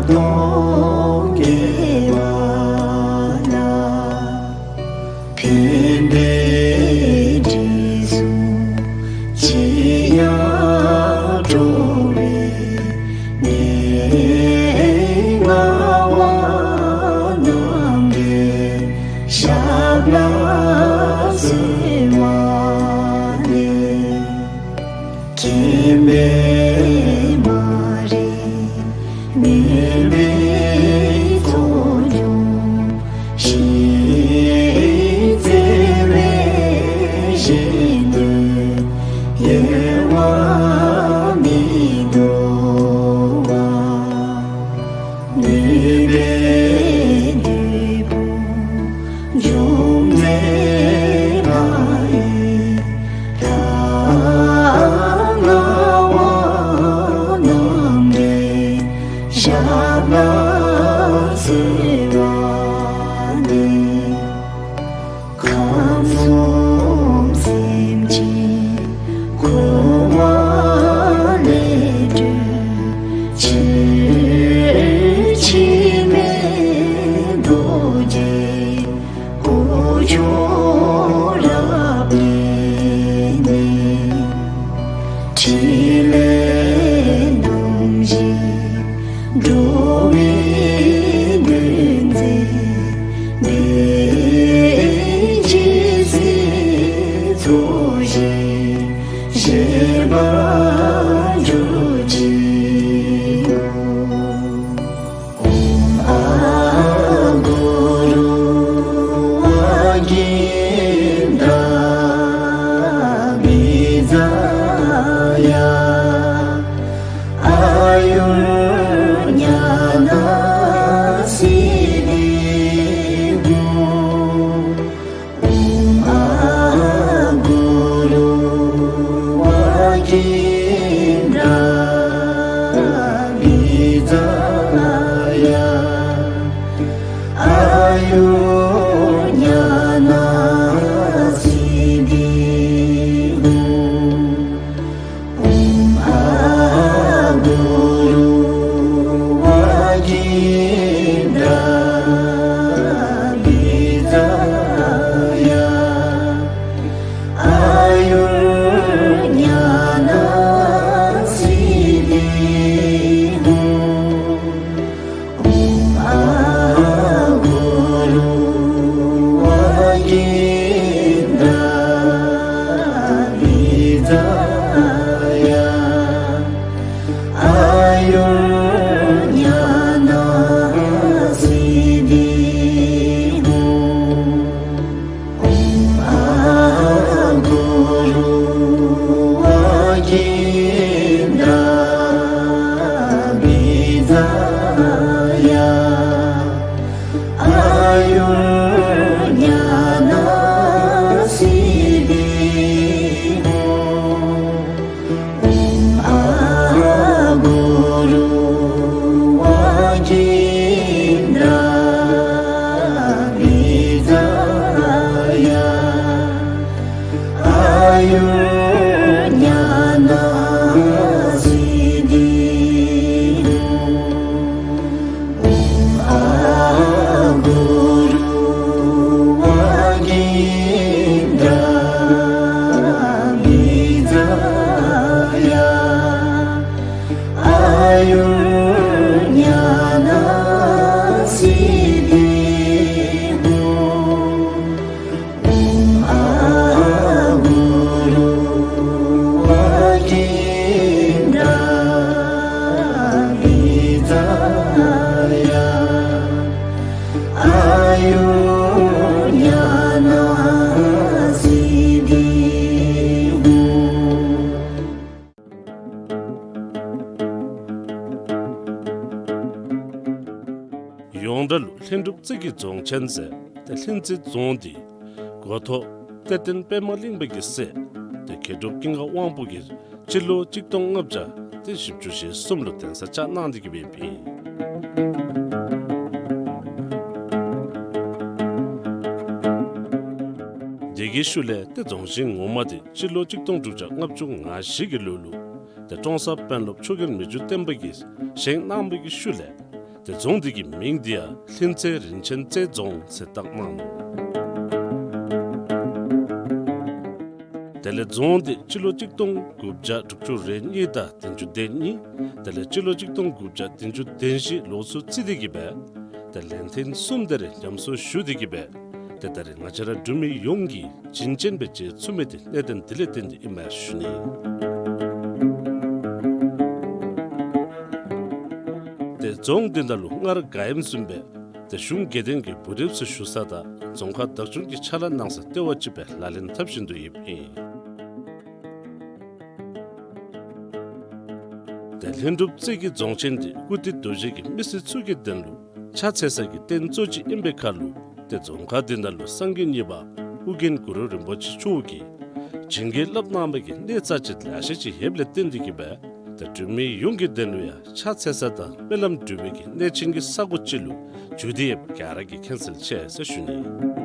སྟོང་རྒྱས་པ་ལ། ཕན་བདེའི་དྲི་བསུང་ཅི་ཡང་སྤྲོ་བའི་གནས་ལྔ་པ་རྣམ་འདྲེན་ཞབས་ལ་གསོལ་བ་འདེབས། མཁྱེན་པའི་མ་རིག་མུན་པའི་ཚོགས་འཇོམས་ཤིང་རྩེ་བའི་ཞིང་དུ་གཡེང་བ་མི་དགོས་པ། ནུས་པའི་བདུད་དཔུང་འཇོམས་མཛད་ལྷ་ཡི་ལྷ་ལྔ་པ་རྣམ་འདྲེན་ཞབས་ལ་གསོལ་བ་འདེབས། ཁམས་གསུམ་སེམས་ཅན་འཁོར་བ་ལས་སྒྲོལ་ཕྱིར། འཆི་མེད་རྡོ་རྗེ་སྐུ་མཆོག་རབ་བརྙེས་ནས། ཕྲིན་ལས་རྣམ་བཞི་འགྲོ་བའི་དོན་མཛད། འདས་རྗེས་ཟིན་ཚོགས་ཞིང་བཞེས་པར་གྱུར་ཅིག། ཨོཾ་ཨ་གུ་རུ་ཝ་གིནྡྲ་བི་ཛ་ཡ། ཨ་ཡུར་ཉ་ན་སིདྡྷི་ཧཱུྃ། ཨོཾ་ཨ་གུ་རུ་ཝ་གིནྡྲ་བི་ཛ་ཡ། ཨ་ཡུར་ཉ་ན་སིདྡྷི་ཧཱུྃ། ཨོཾ་ཨ་གུ་རུ་ཝ་གིནྡྲ་བི་ཛ་ཡ། ཨ་ཡུར་ཉ་ན་སིདྡྷི་ཧཱུྃ། ཨོཾ་ཨ་གུ་རུ་ཝ་གིནྡྲ་བི་ཛ་ཡ། ཨ་ཡུར་ཉ་ན་སིདྡྷི་ཧཱུྃ། ཨོཾ་ཨ་གུ་རུ་ཝ་གིནྡྲ་བི་ཛ་ཡ། ཨ་ཡུར་ཉ་ན་སིདྡྷི་ཧཱུྃ། ཨོཾ་ཨ་གུ་རུ་ཝ་གིནྡྲ་བི་ཛ་ཡ། ཨ་ཡུར་ཉ་ན་སིདྡྷི་ཧཱུྃ། ཨོཾ་ཨ་གུ་རུ་ཝ་གིནྡྲ་བི་ཛ་ཡ། ཨ་ཡུར་ཉ་ན་སིདྡྷི་ཧཱུྃ། ཨོཾ་ཨ་གུ་རུ་ཝ་གིནྡྲ་བི་ཛ་ཡ། ཨ་ཡུར་ཉ་ན་སིདྡྷི་ཧཱུྃ། ཡོངས་གྲགས་ལུ་ལྷུན་གྲུབ་རྩེ་གི་རྫོང་ཆེན་ཟེར། ཏེ་ལྷུན་རྩེ་རྫོང་འདི་འགོ་ཐོག་གཏེར་སྟོན་པདྨ་གླིང་པ་གི་སྲས་ཏེ་མཁས་གྲུབ་ཀུན་དགའ་དབང་པོ་གིས་སྤྱི་ལོ་གཅིག་སྟོང་ལྔ་བརྒྱ་ཏེ་བཞི་བཅུ་ཞེ་གསུམ་ལུ་གདན་ས་བཅགས་གནང་སྟེ་གི་སྦེ་ཨིན། དེ་གི་ཤུལ་ལས་ཏེ་རྫོང་ཆེན་ངོ་མ་དེ་སྤྱི་ལོ་གཅིག་སྟོང་དྲུག་བརྒྱ་ལྔ་བཅུ་ང་བཞི་གི་ལོ་ལུ་ཏེ་ཀྲོང་གསར་དཔོན་སློབ་ཆོས་རྒྱལ་མི་འགྱུར་བརྟན་པ་གིས་བཞེངས་གནང་བའི་གི་ཤུལ་ལས་ཏེ་རྫོང་དེ་གི་མིང་དེ་ཡང་ལྷུན་རྩེ་རིན་ཆེན་རྩེ་རྫོང་ཟེར་བཏགས་གནང་ནུག། དེ་ལས་རྫོང་དེ་སྤྱི་ལོ་གཅིག་སྟོང་དགུ་བརྒྱ་དྲུག་ཅུ་རེ་གཉིས་དང་བདུན་ཅུ་དོན་གཉིས། དེ་ལས་སྤྱི་ལོ་གཅིག་སྟོང་དགུ་བརྒྱ་བདུན་ཅུ་དོན་བཞི་ལོ་ཚུ་རྩིས་ཏེ་གི་སྦེ་ཏེ་ལན་ཐེངས་གསུམ་དེ་རེ་ཉམས་གསོ་ཞུ་སྟེ་གི་སྦེ་ཏེ་ད་རེས་ང་བཅས་ར་འབྲུག་མི་ཡོངས་ཀྱིས་བྱིན་ཅན་སྦེ་མཇལ་ཚུགས་མི་དེ་གནད་དོན་དེ་ལས་བརྟེན་ཏེ་ཨིན་མས་ཞུ་ནི། ཏེ་རྫོང་དེ་ནང་ལུ་སྔར་ག་ཨིནམ་བཟུམ་སྦེ་ཏེ་གཞུང་དགེ་འདུན་གྱི་བུ་རིམ་ཚུ་བཞུགས་ས་དང་རྫོང་ཁག་བདག་སྐྱོང་གི་ཕྱག་ལཱ་གནང་ས་ལྟེ་བ་ཅིག་སྦེ་ལག་ལེན་འཐབ་བཞིན་དུ་ཡོདཔ་ཨིན། ཏེ་ལྷུན་གྲུབ་རྩེ་གི་རྫོང་ཆེན་དེ་ཀུར་སྟོད་རྡོ་རྗེ་གི་མི་སེར་ཚུ་གི་དོན་ལུ་ཕྱག་འཚལ་ས་གི་རྟེན་གཙོ་ཅིག་ཨིན་པའི་ཁར་ལུ་ཏེ་རྫོང་ཁག་དེ་ནང་ལུ་སངས་རྒྱས་གཉིས་པ་ཨོ་རྒྱན་གུ་རུ་རིན་པོ་ཆེ་མཆོག་གིས་བྱིན་གྱིས་བརླབས་གནང་བའི་གི་གནས་རྩ་ཆེ་ལེ་ཤ་ཅིག་ཡོདཔ་ལས་བརྟེན་ཏེ་གི་སྦེ་ཏེ་འབྲུག་མི་ཡོངས་ཀྱི་དོན་ལུ་ཡང་ཕྱག་འཚལ་ས་དང་སྨོན་ལམ་སྒྲུབ་པའི་གི་གནས་ཆེན་གྱི་ས་སྒོ་ཅིག་ལུ་འགྱུར་ཏེ་ཡོདཔ་ག་ར་གིས་མཁྱེན་གསལ་ཆེ་ཟེར་ཞུ་ནི།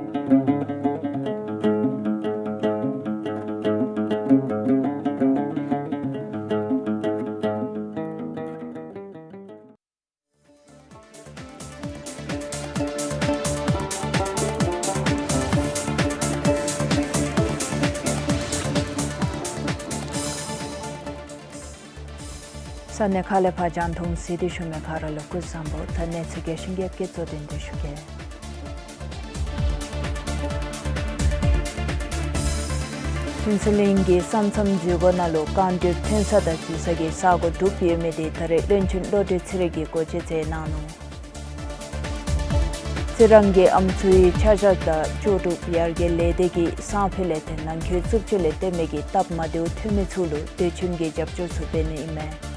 ས་གནས་ཁག་ལས་ཕར་རྒྱང་མཐོང་གཟིགས་ཏེ་བཞུགས་མི་ག་ར་ལུ་སྐུ་གཟུགས་བཟང་པོ། ད་གནས་ཚུལ་རྒྱས་ཤིང་རྒྱས་པ་གི་གཙོ་དོན་དེ་ཞུ་གེ། ཕུན་ཚོགས་གླིང་གི་ས་མཚམས་འཛུལ་སྒོ་ནང་ལུ་རྐང་སྒྲུབ་ཐོན་ས་དང་འཛུལ་ས་གི་ས་སྒོ་གྲུབ་ཡོད་མི་དེ་ད་རེས་བློན་ཆེན་བློ་གྲོས་ཚེ་རིང་གིས་སྒོ་འབྱེད་མཛད་གནང་ནུག། རྩི་རང་གི་ཨམ་སྲུའི་ཆ་བཞག་དང་ལྕོགས་གྲུབ་ཡར་རྒྱས་ལས་སྡེ་གིས་སང་ཕོད་ལས་ཏེ་ནང་འཁོད་རྩུབ་སྤྱོད་ལས་བརྟེན་མི་གི་སྟབས་མ་བདེཝ་ཐོན་མི་ཚུ་ལུ་དུས་རྒྱུན་གྱི་རྒྱབ་སྐྱོར་ཚུ་འབད་ནི་ཨིན་མས།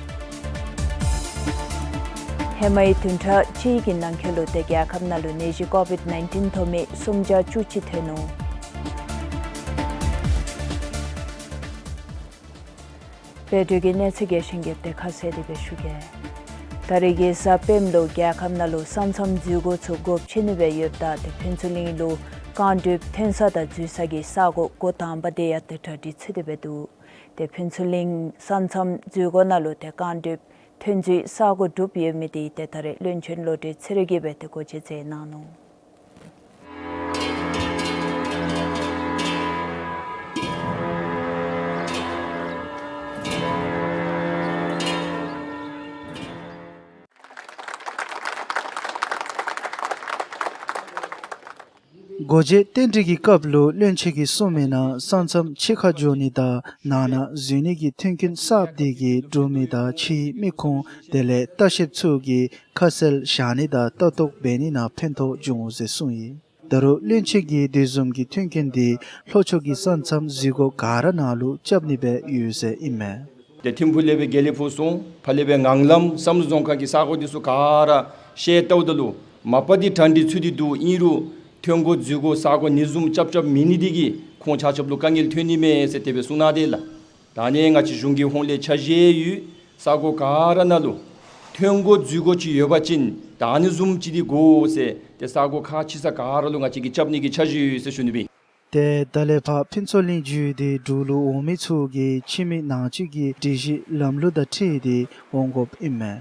ཧེ་མའི་བདུན་ཕྲག་གཅིག་གི་ནང་འཁོད་ལུ་ཏེ་རྒྱལ་ཁབ་ནང་ལུ་ནད་གཞི་ཀོ་བིཌ་ནའིན་ཊིན་ཐོབ་མི་སུམ་བརྒྱ་བཅུ་གཅིག་ཐོན་ནུག། དཔལ་འབྱོར་གྱི་གནས་ཚུལ་རྒྱས་ཤིང་རྒྱས་པ་དེ་ཁ་གསལ་ཏེ་སྦེ་ཞུ་གེ། ད་རེས་ཀྱི་གཟའ་སྤེནམ་ལུ་རྒྱལ་ཁབ་ནང་ལུ་ས་མཚམས་འཛུལ་སྒོ་ཚུ་སྒོ་ཕྱེ་ནི་སྦེ་ཡོདཔ་ད་ཏེ་ཕུན་ཚོགས་གླིང་ལུ་རྐང་སྒྲུབ་ཐོན་ས་དང་འཛུལ་ས་གི་ས་སྒོ་སྒོ་དང་པ་དེ་ཡང་ཏེ་གྲ་སྒྲིག་ཚུད་དེ་སྦེ་འདུག། ཏེ་ཕུན་ཚོགས་གླིང་ས་མཚམས་འཛུལ་སྒོ་ནང་ལུ་ཏེ་རྐང་སྒྲུབ་ཐོན་རྒྱུའི་ས་སྒོ་གྲུབ་ཡོད་མི་དེ་ཏེ་ད་རེས་བློན་ཆེན་བློ་གྲོས་ཚེ་རིང་གིས་སྦེ་ཏེ་སྒོ་འབྱེད་མཛད་གནང་ནུག། སྒོ་འབྱེད་རྟེན་འབྲེལ་གྱི་སྐབས་ལུ་བློན་ཆེན་གྱིས་གསུངས་མི་ནང་ས་མཚམས་ཕྱི་ཁར་འགྱོ་ནི་དང་ནང་ན་འཛུལ་ནི་གི་མཐུན་རྐྱེན་གསརཔ་དེ་གིས་འབྲུག་མི་དང་ཕྱིའི་མི་ཁུངས་དེ་ལས་ལྟ་བཤལཔ་ཚུ་གིས་ཁ་གསལ་བཞག་ནི་དང་ལྟ་རྟོག་འབད་ནི་ནང་ཕན་ཐོགས་འབྱུང་འོང་ཟེར་གསུངས་ཡི། ད་རུང་བློན་ཆེན་གྱིས་དེ་བཟུམ་གྱི་མཐུན་རྐྱེན་དེ་ལྷོ་ཕྱོགས་ཀྱི་ས་མཚམས་འཛུལ་སྒོ་ག་ར་ནང་ལུ་རྐྱབ་ནི་སྦེ་ཡོད་ཟེར་ཨིན་མས། ཏེ་ཐིམ་ཕུག་ལས་སྦེ་དགེ་ལེགས་ཕུག་སོང་ཕར་ལས་སྦེ་ངང་ལམ་བསམ་གྲུབ་རྫོང་ཁག་གི་ས་སྒོ་དེ་ཚུ་ག་ར་བཤལ་བལྟཝ་ད་ལུ་མ་པ་དེ་གྲ་སྒྲིག་ཚུད་དེ་འདུག། ཨིན་རུང་ཐོན་སྒོ་འཛུལ་སྒོ་ས་སྒོ་ནི་བཟུམ་རྐྱབ་རྐྱབ་མེད་ནི་དེ་གིས་ཁོང་ཆ་ཁྱབ་ལུ་དཀའ་ངལ་ཐོན་ནི་མས་ཟེར་དེ་སྦེ་གསུངས་གནང་དེས་ལགས། ད་ནི་ང་བཅས་གཞུང་གི་ཧོངས་ལས་འཆར་གཞི་ཡོད། ས་སྒོ་ག་ར་ནང་ལུ་ཐོན་སྒོ་འཛུལ་སྒོ་ཅིག་ཡོད་པ་ཅིན་ད་ནི་བཟུམ་ཅིག་དེ་དགོ་ཟེར་ཏེ་ས་སྒོ་ཁག་ཆེ་ས་ག་ར་ལུ་ང་བཅས་ཀྱིས་རྐྱབ་ནི་གི་འཆར་གཞི་ཡོད་ཟེར་ཞུ་ནི་སྦེ། ཏེ་ད་ལས་ཕར་ཕུན་ཚོགས་གླིང་བརྒྱུད་དེ་འབྲུག་ལུ་འོང་མི་ཚུ་གིས་ཕྱི་མི་ནང་བཅུད་ཀྱི་སྒྲིག་གཞི་ལམ་ལུགས་དང་འཁྲིལ་ཏེ་འོང་དགོཔ་ཨིན་མས།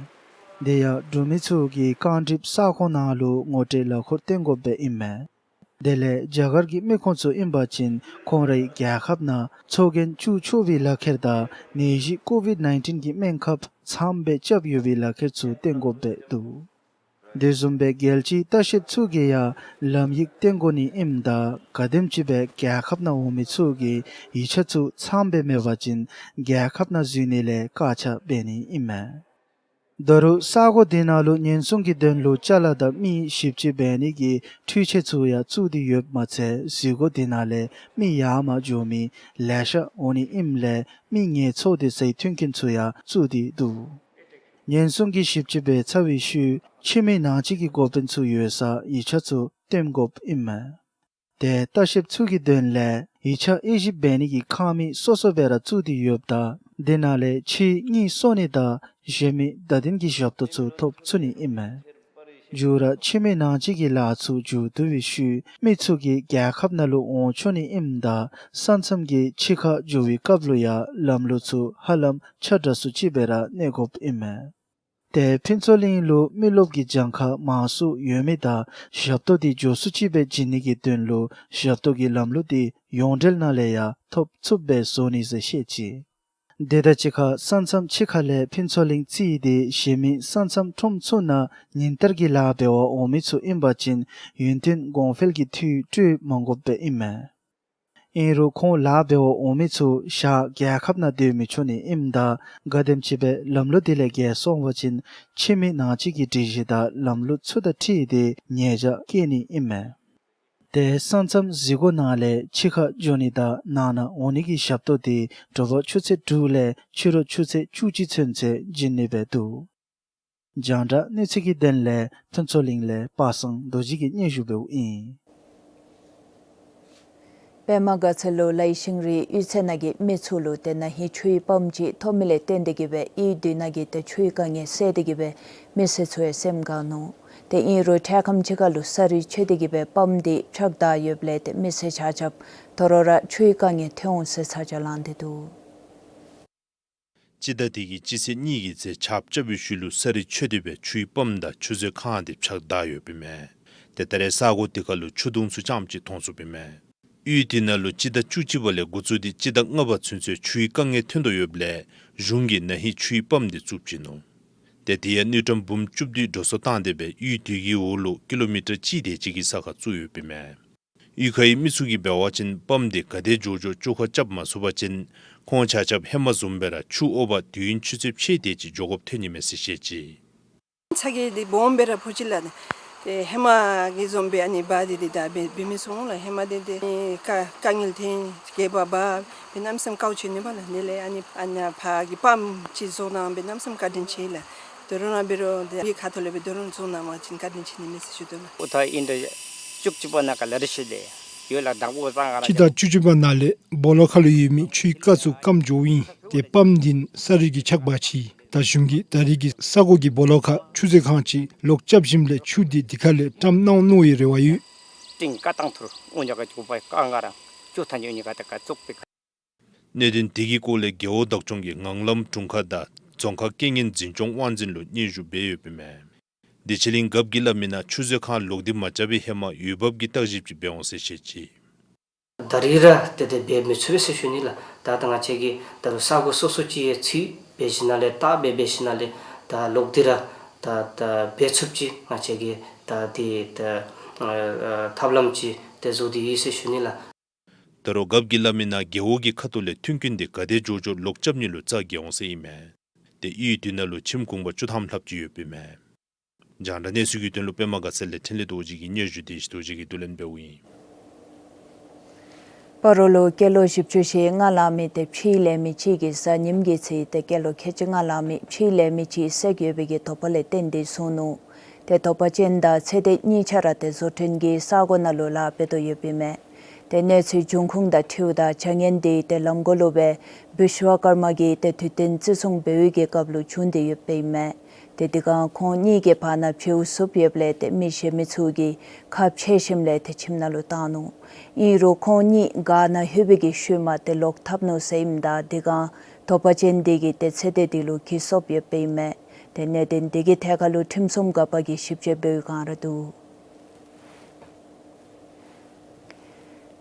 དེ་ཡང་འབྲུག་མི་ཚུ་གིས་རྐང་སྒྲུབ་ས་ཁོངས་ནང་ལུ་ངོ་སྤྲོད་ལག་ཁྱེར་བསྟན་དགོཔ་སྦེ་ཨིན་མས། དེ་ལས་རྒྱ་གར་གྱི་མི་ཁུངས་ཚུ་ཨིན་པ་ཅིན་ཁོང་རའི་རྒྱལ་ཁབ་ནང་ཚོགས་རྒྱན་བཙུགས་ཆོག་པའི་ལག་ཁྱེར་དང་ནད་གཞི་ཀོ་བིཌ་ནའིན་ཊིན་གྱི་སྨན་ཁབ་ཚངམ་སྦེ་རྐྱབ་ཡོད་པའི་ལག་ཁྱེར་ཚུ་བསྟན་དགོཔ་སྦེ་འདུག། དེ་བཟུམ་སྦེ་རྒྱལ་སྤྱིའི་ལྟ་བཤལཔ་ཚུ་གིས་ཡང་ལམ་ཡིག་བསྟན་དགོ་ནི་ཨིནམ་ད་ག་དེམ་ཅིག་སྦེ་རྒྱལ་ཁབ་ནང་འོང་མི་ཚུ་གིས་ཡིག་ཆ་ཚུ་ཚངམ་སྦེ་མེད་པ་ཅིན་རྒྱལ་ཁབ་ནང་འཛུལ་ནི་ལས་བཀག་ཆ་འབད་ནི་ཨིན་མས། ད་རུང་ས་སྒོ་དེ་ནང་ལུ་ཉེན་སྲུང་གི་དོན་ལུ་ཅ་ལ་དང་མི་ཞིབ་དཔྱད་འབད་ནི་གི་འཕྲུལ་ཆས་ཚུ་ཡང་བཙུགས་ཏེ་ཡོདཔ་མ་ཚད་འཛུལ་སྒོ་དེ་ནང་ལས་མི་ཡར་མར་འགྱོ་མི་ལེ་ཤ་འོང་ནི་ཨིནམ་ལས་མི་ངལ་འཚོ་སྡོད་སའི་མཐུན་རྐྱེན་ཚུ་ཡང་བཙུགས་ཏེ་འདུག། ཉེན་སྲུང་གི་ཞིབ་དཔྱད་འབད་ཚར་བའི་ཤུལ་ཕྱི་མི་ནང་བཅུད་ཀྱི་འགོ་དཔོན་ཚུ་ཡོད་སར་ཡིག་ཆ་ཚུ་སྟོན་དགོཔ་ཨིན་མས། ཏེ་ལྟ་བཤལཔ་ཚུ་གི་དོན་ལས་ཡིག་ཆ་དབྱེ་ཞིབ་འབད་ནི་གི་ཁང་མིག་སོ་སོ་སྦེ་ར་བཙུགས་ཏེ་ཡོདཔ་ད་དེ་ནང་ལས་ཕྱིའི་དངུལ་གསོག་ནི་དང་གཞན་མི་བརྡ་དོན་གྱི་ཞབས་ཏོག་ཚུ་ཐོབ་ཚུགས་ནི་ཨིན་མས། མཇུག་ར་ཕྱི་མི་ནང་འཇུག་གི་ལཱ་ཚུ་མཇུག་བསྡུ་བའི་ཤུལ་མི་ཚུ་གིས་རྒྱལ་ཁབ་ནང་ལུ་འོང་ཆོག་ནི་ཨིནམ་ད་ས་མཚམས་ཀྱི་ཕྱི་ཁར་འགྱོ་བའི་སྐབས་ལུ་ཡང་ལམ་ལུགས་ཚུ་ཧ་ལམ་ཆ་འདྲ་སུ་ཅིག་སྦེ་ར་གནས་དགོཔ་ཨིན་མས། ཏེ་ཕུན་ཚོགས་གླིང་ལུ་མི་རློབས་ཀྱི་གྱངས་ཁ་མང་སུ་ཡོད་མི་དང་ཞབས་ཏོག་འདི་མགྱོགས་སུ་ཅིག་སྦེ་བྱིན་ནི་གི་དོན་ལུ་ཞབས་ཏོག་གི་ལམ་ལུགས་འདི་ཡོངས་འབྲེལ་ནང་ལས་ཡང་ཐོབ་ཚུགསཔ་སྦེ་བཟོ་ནི་ཟེར་བཤད་ཅི། དེ་དང་གཅིག་ཁར་ས་མཚམས་ཕྱི་ཁ་ལས་ཕུན་ཚོགས་གླིང་རྩིས་ཏེ་གཞན་མི་ས་མཚམས་ཁྲོམ་ཚུ་ནང་ཉིན་ལྟར་གྱི་ལཱ་འབད་བར་འོང་མི་ཚུ་ཨིན་པ་ཅིན་ཡུན་བརྟན་གོང་འཕེལ་གྱི་འཐུས་སྤྲོད་མ་དགོཔ་སྦེ་ཨིན་མས། ཨིན་རུང་ཁོང་ལཱ་འབད་བར་འོང་མི་ཚུ་ཞག་རྒྱལ་ཁབ་ནང་སྡོད་མི་ཆོག་ནི་ཨིནམ་ད་ག་དེམ་ཅིག་སྦེ་ལམ་ལུགས་དེ་ལས་བརྒལ་སོང་བ་ཅིན་ཕྱི་མི་ནང་འཇུག་གི་སྒྲིག་གཞི་དང་ལམ་ལུགས་ཚུ་དང་འཁྲིལ་ཏེ་ཉེས་བྱ་བཀལ་ནི་ཨིན་མས། ཏེ་ས་མཚམས་འཛུལ་སྒོ་ནང་ལས་ཕྱི་ཁར་འགྱོ་ནི་དང་ནང་ན་འོང་ནི་གི་ཞབས་ཏོག་དེ་དྲོ་པ་ཆུ་ཚོད་དྲུག་ལས་ཕྱི་རུ་ཆུ་ཚོད་བཅུ་གཅིག་ཚུན་ཚོད་བྱིན་ནི་སྦེ་འདུག། རྒྱང་བསྒྲགས་གནས་ཚུལ་གྱི་དོན་ལས་ཕུན་ཚོགས་གླིང་ལས་པ་སངས་རྡོ་རྗེ་གིས་སྙན་ཞུ་འབདཝ་ཨིན། པདྨ་དགའ་ཚལ་ལུ་ལའི་ཤིང་རིའི་གཡུས་ཚན་ནང་གི་མི་ཚུ་ལུ་ཏེ་ན་ཧིང་ཆུའི་པམཔ་ཅིག་ཐོབ་མི་ལས་བརྟེན་ཏེ་གིས་སྦེ་གཡུས་དེ་ནང་གི་ཏེ་ཆུའི་དཀའ་ངལ་སེལ་ཏེ་གིས་སྦེ་མི་སེར་ཚུ་ཡང་སེམས་དགའ་ནུག། ཏེ་ཨིན་རུང་འཕྲལ་ཁམས་ཅིག་ཁར་ལུ་ས་རུད་ཆད་དེ་གིས་སྦེ་པམཔ་དེ་ཕྱགས་བདའ་ཡོདཔ་ལས་ཏེ་མི་སེར་ཆ་ཁྱབ་དོ་རུང་ར་ཆུའི་དཀའ་ངལ་ཐོན་འོང་ཟེར་ཚ་གྱང་ལང་སྟེ་འདུག། སྤྱི་ཟླ་འདི་གི་སྤྱི་ཚེས་གཉིས་ཀྱི་ཚེ་ཆརཔ་རྐྱབ་པའི་ཤུལ་ལུ་ས་རུད་ཆད་དེ་སྦེ་ཆུའི་པམཔ་དང་ཆུ་མཛོད་ཁང་དེ་ཕྱགས་བདའ་ཡོདཔ་ཨིན་མས། ཏེ་ད་རེས་ས་གོ་དེ་ཁར་ལུ་ཆུ་དུང་ཚུ་རྐྱངམ་ཅིག་མཐོང་ཚུགསཔ་ཨིན་མས། གཡུས་དེ་ནང་ལུ་སྤྱི་ཟླ་བཅུ་གཅིག་པ་ལས་འགོ་བཙུགས་ཏེ་སྤྱི་ཟླ་ལྔ་པ་ཚུན་ཚོད་ཆུའི་དཀའ་ངལ་ཐོན་དོ་ཡོདཔ་ལས་གཞུང་གིས་ན་ཧིང་ཆུའི་པམཔ་དེ་བཙུགས་བྱིན་ནུག། ཏེ་དེ་ཡང་དངུལ་ཀྲམ་འབུམ་བཅུ་བདུན་འགྲོ་སོང་བཏང་སྟེ་སྦེ་གཡུས་དེ་གི་འོག་ལུ་ཀི་ལོ་མི་ཊར་གཅིག་དེ་ཅིག་གི་ས་ཁར་བཙུགས་ཡོདཔ་ཨིན་མས། གཡུས་ཁའི་མི་ཚུ་གིས་འབད་བ་ཅིན་པམཔ་དེ་ག་དེ་མགྱོགས་མགྱོགས་བཅོ་ཁ་རྐྱབ་མ་ཚུགས་པ་ཅིན་ཁོང་ཆ་ཁྱབ་ཧེ་མ་བཟུམ་སྦེ་ར་ཆུ་འོག་བར་དུས་ཡུན་ཆུ་ཚོད་ཕྱེད་དེ་ཅིག་འགྱོ་དགོཔ་ཐོན་ནི་མས་ཟེར་བཤད་ཅི། ཚ་གྱང་འདི་སྦོམ་སྦེ་ར་ཕོག་ཅི་ལགས་ནི། ཏེ་ཧེ་མ་གི་བཟུམ་སྦེ་ཨ་ནི་འབག་སྟེ་འདི་ད་འབད་འབད་མི་ཚུགས་འོང་ལགས། ཧེ་མ་འདི་འདི་དཀའ་དཀའ་ངལ་ཐོན་རྒས་པ་འབག་འབད་གནམ་མེད་ས་མེད་དཀའཝ་སྤྱད་ནུག་པ་ལགས། དེ་ལས་ཨ་ནི་ཨ་ནི་ཕར་གྱི་པམཔ་ཅིག་བཟོ་གནང་འབད་གནམ་མེད་ས་མེད་བཀའ་དྲིན་ཆེ་ལགས། དོ་རུང་ར་འབད་རུང་འདི་གི་ཁ་ཐུག་ལས་འབད་དོ་རུང་བཟོ་གནང་བ་ཅིན་བཀའ་དྲིན་ཆེ་ནི་མས་ཟེར་ཞུ་དོ་ལགས། ཨོ་ད་ཨིན་ད་བཅུ་གཅིག་པ་ནང་ཁར་ལས་ར་ཤེས་ལས་ཡོད་ལགས། དང་པོ་བཟང་ག་ར་སྤྱི་ཟླ་བཅུ་གཅིག་པ་ནང་ལས་སྦོ་ལོགས་ཁ་ལུ་ཡོད་མི་ཆུའི་རྐ་ཚུ་སྐམ་འགྱོཝ་ཨིན། ཏེ་པམཔ་འདི་ས་རུད་ཀྱིས་ཕྱགས་འབག་ཅི། ད་གཞུང་གིས་ད་རིས་ཀྱི་ས་གོ་གི་སྦོ་ལོགས་ཁར་ཆུ་མཛོད་ཁང་ཅིག་ལོག་རྐྱབ་ཞིནམ་ལས་ཆུ་དེ་དེ་ཁ་ལས་བཀྲམ་གནང་ནི་ཡོད་རེ་བ་ཡོད། ཏིང་ཀ་ཏང་ཐུར་འུ་ཉག་ག་ཅུ་པ་ཀ་ང་རང་ཅུ་ཐང་ཅུ་ཉི་ག་ཏ་ཀ་ཙུག་པི་ཀ། གནད་དོན་དེ་གི་སྐོར་ལས་རྒེད་འོག་བདག་སྐྱོང་གིས་ངང་ལམ་དྲུང་ཁག་དང་རྫོང་ཁག་རྐྱེན་ངན་འཛིན་སྐྱོང་དབང་འཛིན་ལུ་སྙན་ཞུ་འབད་ཡོདཔ་ཨིན་མས། དེ་ཕྱི་གླིང་རྒཔོ་གིས་སླབ་མི་ནང་ཆུ་མཛོད་ཁང་ལོག་སྟེ་མ་རྐྱབ་པའི་ཧེ་མ་འོས་འབབ་ཀྱི་བརྟག་ཞིབ་ཅིག་འབད་འོང་ཟེར་བཤད་ཅི། ད་རིས་ར་ཏེ་དེ་འབད་མི་ཚུགས་པས་ཟེར་ཞུ་ནི་ལགས། ད་ད་ང་བཅས་ཀྱིས་ད་རུང་ས་གོ་སོ་སོ་ཅིག་ཡང་ཚུད་འབད་ཞིནམ་ལས་བརྟག་འབད་འབད་ཞིནམ་ལས་ད་ལོག་སྟེ་ར་ད་ད་འབད་ཚུགསཔ་ཅིག་ང་བཅས་ཀྱིས་ད་དེ་ད་ཨ་ཨ་ཐབས་ལམ་ཅིག་ཏེ་བཟོ་སྟེ་ཡོད་ཟེར་ཞུ་ནི་ལགས། ད་རུང་རྒཔོ་གིས་སླབ་མི་ནང་རྒེད་འོག་གི་ཁ་ཐུག་ལས་མཐུན་རྐྱེན་དེ་ག་དེ་མགྱོགས་མགྱོགས་ལོག་རྐྱབ་ནི་ལུ་རྩ་འགེངས་འོང་ཟེར་ཨིན་མས། ཏེ་གཡུས་དེ་ནང་ལུ་ཁྱིམ་གུང་པ་བཅུ་ཐམ་ལྷགཔ་ཅིག་ཡོདཔ་ཨིན་མས། རྒྱང་བསྒྲགས་གནས་ཚུལ་གྱི་དོན་ལུ་པདྨ་དགའ་ཚལ་ལས་འཕྲིན་ལས་རྡོ་རྗེ་གི་སྙན་ཞུ་བཀྲ་ཤིས་རྡོ་རྗེ་གིས་བསྡུ་ལེན་འབདཝ་ཨིན། སྤ་རོ་ལུ་སྐྱེས་ལོ་བཞི་བཅུ་ཞེ་ལྔ་ལང་མི་ཏེ་ཕྱེ་ལེན་མི་ཅིག་གིས་གཟའ་ཉིམ་གི་ཚེ་ཏེ་སྐྱེས་ལོ་ཁལ་གཅིག་ལྔ་ལང་མི་ཕྱེ་ལེན་མི་ཅིག་བསད་ཡོད་པའི་གི་དོགས་པ་ལས་བརྟེན་ཏེ་བཟུང་ནུག། ཏེ་དོགས་པ་ཅན་དང་ཚེ་འདས་གཉིས་ཆ་ར་ཏེ་བཟོ་སྐྲུན་གྱི་ས་གོ་ནང་ལུ་ལཱ་འབད་དོ་ཡོདཔ་ཨིན་མས། ཏེ་གནས་ཚུལ་འབྱུང་ཁུངས་དང་འཁྲིལཝ་ད་བྱ་ངན་དེ་ཏེ་ལམ་གོ་ལུ་སྦེ་བིསྭ་ཀརྨ་གི་ཏེ་དུས་སྟོན་བརྩི་སྲུང་འབད་བའི་གི་སྐབས་ལུ་བྱུང་སྟེ་ཡོདཔ་ཨིན་མས། ཏེ་དེ་སྒང་ཁོང་གཉིས་ཀྱི་བར་ན་བྱེའུ་གསོཝ་ཡོདཔ་ལས་ཏེ་མི་གཞན་མི་ཚུ་གིས་ཁ་ཕྱེ་ཞིནམ་ལས་ཏེ་ཁྱིམ་ནང་ལུ་བཏང་ནུག། ཨིན་རུང་ཁོང་གཉིས་སྒར་ནང་ལྷོད་པའི་གི་ཤུལ་མ་ཏེ་ལོག་འཐབ་ནུག་ཟེར་ཨིནམ་ད་དེ་སྒང་དོགས་པ་ཅན་དེ་གིས་ཏེ་ཚེ་འདས་དེ་ལུ་གྱི་གསོཝ་ཡོདཔ་ཨིན་མས། ཏེ་གནད་དོན་དེ་གི་ཐད་ཁར་ལུ་ཁྲིམས་སྲུང་འགག་པ་གིས་ཞིབ་དཔྱད་འབད་བའི་བསྒང་ར་འདུག།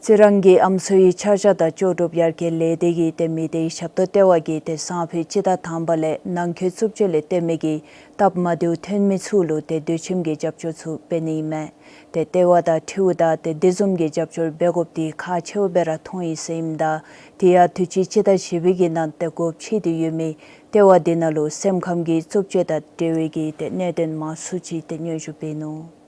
རྩི་རང་གི་ཨམ་སྲུའི་ཆ་བཞག་དང་ལྕོགས་གྲུབ་ཡར་རྒྱས་ལས་སྡེ་གིས་ཏེ་མི་སྡེའི་ཞབས་ཏོག་ལྟེ་བ་གིས་ཏེ་སང་ཕོད་སྤྱི་ཟླ་དང་པ་ལས་ནང་འཁོད་རྩུབ་སྤྱོད་ལས་བརྟེན་མི་གི་སྟབས་མ་བདེཝ་ཐོན་མི་ཚུ་ལུ་ཏེ་སྡོད་ཁྱིམ་གྱི་རྒྱབ་སྐྱོར་ཚུ་འབད་ནི་ཨིན་མས། ཏེ་ལྟེ་བ་དང་འཁྲིལཝ་ད་ཏེ་དེ་བཟུམ་གྱི་རྒྱབ་སྐྱོར་འབད་དགོཔ་འདི་ཁག་ཆེཝ་སྦེ་ར་མཐོང་ཡི་ཟེར་ཨིནམ་ད་དེ་ཡང་དུས་ཅི་སྤྱི་ཟླ་བཞི་པའི་གི་ནང་ཏེ་སྒོ་ཕྱེ་སྟེ་ཡོད་མི་ལྟེ་བ་འདི་ནང་ལུ་སེམས་ཁམས་ཀྱི་རྩུབ་སྤྱོད་དང་འབྲེལ་བའི་གི་ཏེ་གནད་དོན་མང་སུ་ཅིག་ཏེ་སྙན་ཞུ་འབད་ནུག།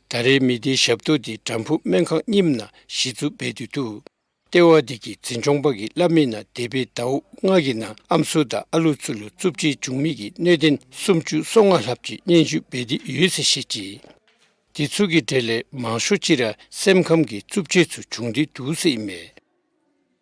ད་རེས་མི་སྡེའི་ཞབས་ཏོག་འདི་དམ་ཕུ་སྨན་ཁང་རྙིངམ་ནང་གཞི་བཙུགས་འབད་དོ་ཡོདཔ་ལྟེ་བ་འདི་གི་འཛིན་སྐྱོང་པ་གིས་སླབ་མི་ནང་འདས་པའི་ཟླཝ་ལྔ་གི་ནང་ཨམ་སྲུ་དང་ཨ་ལུ་ཚུ་ལུ་རྩུབ་སྤྱོད་བྱུང་མི་གི་གནད་དོན་སུམ་ཅུ་སོ་ལྔ་ལྷགཔ་ཅིག་སྙན་ཞུ་འབད་དེ་ཡོད་ཟེར་བཤད་ཅི། དེ་ཚུ་གི་གྲས་ལས་མང་ཤོས་ཅིག་ར་སེམས་ཁམས་ཀྱི་རྩུབ་སྤྱོད་ཚུ་བྱུང་སྟེ་འདུག་ཟེར་ཨིན་མས།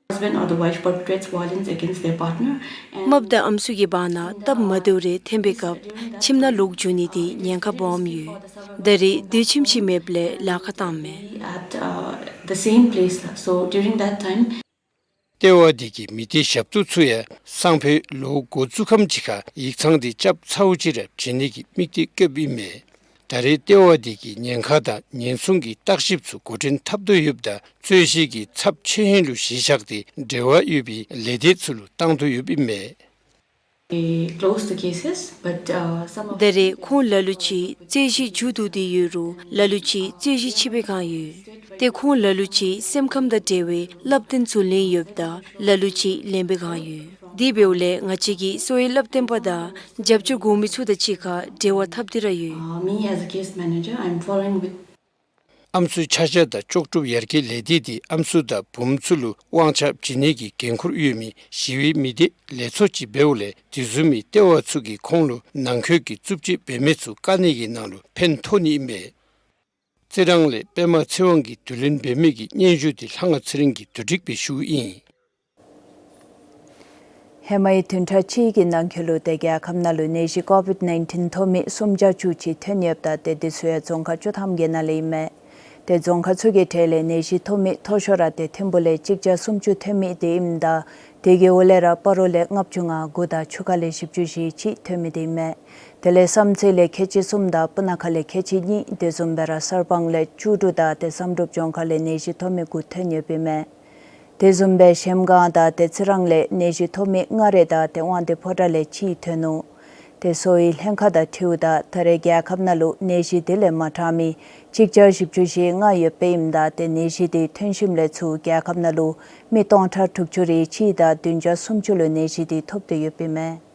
husband or the wife perpetrates violence against their partner, and རྨགཔ་དང་ཨམ་སྲུ་གི་བར་ན་སྟབས་མ་བདེཝ་རེ་ཐོན་པའི་སྐབས་ཁྱིམ་ནང་ལོག་འགྱོ་ནི་དེ་ཉེན་ཁ་སྦོམ་ཡོད། ད་རེས་སྡོད་ཁྱིམ་གཅིག་མེདཔ་ལས་ལཱ་ཁག་བཏངམ་མས། At, uh, the same place. So during that time, ལྟེ་བ་དེ་གི་མི་སྡེ་ཞབས་ཏོག་ཚུ་ཡང་སང་ཕོད་ལོ་འགོ་བཙུགས་ཁམས་ཅིག་ཁར་ཡིག་ཚང་དེ་རྐྱབ་ཚརཝ་ཅིག་ར་བྱིན་ནི་གི་དམིགས་གཏད་བསྐྱེདཔ་ཨིན་མས། ད་རེས་ལྟེ་བ་དེ་གིས་ཉེན་ཁ་དང་ཉེན་སྲུང་གི་བརྟག་ཞིབ་ཚུ་འགོ་འདྲེན་འཐབ་དོ་ཡོདཔ་ད་རྩོད་གཞི་གི་ཚབས་ཆེ་ཧིང་ལུ་གཞི་བཞག་སྟེ་འབྲེལ་བ་ཡོད་པའི་ལས་སྡེ་ཚུ་ལུ་བཏང་དོ་ཡོདཔ་ཨིན་མས། They closed the cases, but, uh, some of ད་རེས་ཁོང་ལ་ལུ་ཅིག་རྩོད་གཞི་མཇུག་བསྡུ་སྟེ་ཡོད་རུང་ལ་ལུ་ཅིག་རྩོད་གཞི་ཕྱེ་བའི་སྒང་ཡོད། ཏེ་ཁོང་ལ་ལུ་ཅིག་སེམས་ཁམས་དང་འབྲེལ་བའི་བསླབ་སྟོན་ཚུ་ལེན་ཡོདཔ་ད་ལ་ལུ་ཅིག་ལེན་པའི་སྒང་ཡོད། དེ་འབདཝ་ལས་ང་བཅས་ཀྱིས་གསོ་བའི་བསླབ་སྟོན་པ་དང་རྒྱབ་སྐྱོར་དགོ་མི་ཚུ་དང་གཅིག་ཁར་འབྲེལ་བ་འཐབ་སྟེ་ར་ཡོད། Uh, me as a case manager, I'm following with ཨམ་སྲུའི་ཆ་བཞག་དང་ལྕོགས་གྲུབ་ཡར་རྒྱས་ལས་སྡེ་དེ་ཨམ་སྲུ་དང་བུམོ་ཚུ་ལུ་དབང་ཆ་བྱིན་ནི་གི་འགན་ཁུར་ཡོད་མི་ཞི་བའི་མི་སྡེ་ལས་ཚོགས་ཅིག་འབདཝ་ལས་དེ་བཟུམ་མའི་ལྟེ་བ་ཚུ་གིས་ཁོང་ལུ་ནང་འཁོད་ཀྱི་རྩུབ་སྤྱོད་འབད་མི་ཚུ་བཀག་ནི་གི་ནང་ལུ་ཕན་ཐོགས་ནི་ཨིན་མས། རྩི་རང་ལས་པདྨ་ཚེ་དབང་གིས་བསྡུ་ལེན་འབད་མི་གི་སྙན་ཞུ་དེ་ལྷ་དབང་ཚེ་རིང་གིས་བསྡུ་སྒྲིག་འབད་ཞུཝ་ཨིན། ཧེ་མའི་བདུན་ཕྲག་གཅིག་གི་ནང་འཁོད་ལུ་ཏེ་རྒྱལ་ཁབ་ནང་ལུ་ནད་གཞི་ཀོ་བིཌ་ནའིན་ཊིན་ཐོབ་མི་སུམ་བརྒྱ་བཅུ་གཅིག་ཐོན་ཡོདཔ་ད་ཏེ་དེ་ཚུ་ཡང་རྫོང་ཁག་བཅུ་ཐམ་གྱི་ནང་ལས་ཨིན་མས། ཏེ་རྫོང་ཁག་ཚུ་གི་གྲས་ལས་ནད་གཞི་ཐོབ་མི་མཐོ་ཤོས་ར་ཏེ་ཐིམ་ཕུ་ལས་གཅིག་བརྒྱ་སུམ་ཅུ་ཐོན་མི་དེ་ཨིནམ་ད་དེ་གི་འོག་ལས་ར་སྤ་རོ་ལས་ལྔ་བཅུ་ང་དགུ་དང་ཆུ་ཁ་ལས་བཞི་བཅུ་ཞེ་གཅིག་ཐོན་མི་དེ་ཨིན་མས། དེ་ལས་བསམ་རྩེ་ལས་ཁལ་གཅིག་གསུམ་དང་སྤུ་ན་ཁ་ལས་ཁལ་གཅིག་གཉིས་དེ་བཟུམ་སྦེ་ར་གསར་སྤང་ལས་བཅུ་དྲུག་དང་ཏེ་བསམ་གྲུབ་ལྗོངས་མཁར་ལས་ནད་གཞི་ཐོབ་མི་དགུ་ཐོན་ཡོདཔ་ཨིན་མས། དེ་བཟུམ་སྦེ་གཞལམ་སྒང་དང་ཏེ་རྩི་རང་ལས་ནད་གཞི་ཐོབ་མི་ལྔ་རེ་དང་ཏེ་དབང་འདུས་ཕོ་བྲང་ལས་གཅིག་ཐོན་ནུག། ཏེ་གསོ་བའི་ལྷན་ཁག་དང་འཁྲིལཝ་ད་ད་རེས་རྒྱལ་ཁབ་ནང་ལུ་ནད་གཞི་དེ་ལས་མ་དྲག་མི་གཅིག་བརྒྱ་བཞི་བཅུ་ཞེ་ལྔ་ཡོདཔ་ཨིནམ་ད་ཏེ་ནད་གཞི་དེ་ཐོན་ཞིནམ་ལས་ཚུར་རྒྱལ་ཁབ་ནང་ལུ་མི་སྟོང་ཕྲག་དྲུག་ཅུ་རེ་གཅིག་དང་བདུན་བརྒྱ་སུམ་ཅུ་ལུ་ནད་གཞི་དེ་ཐོབ་སྟེ་ཡོདཔ་ཨིན་མས།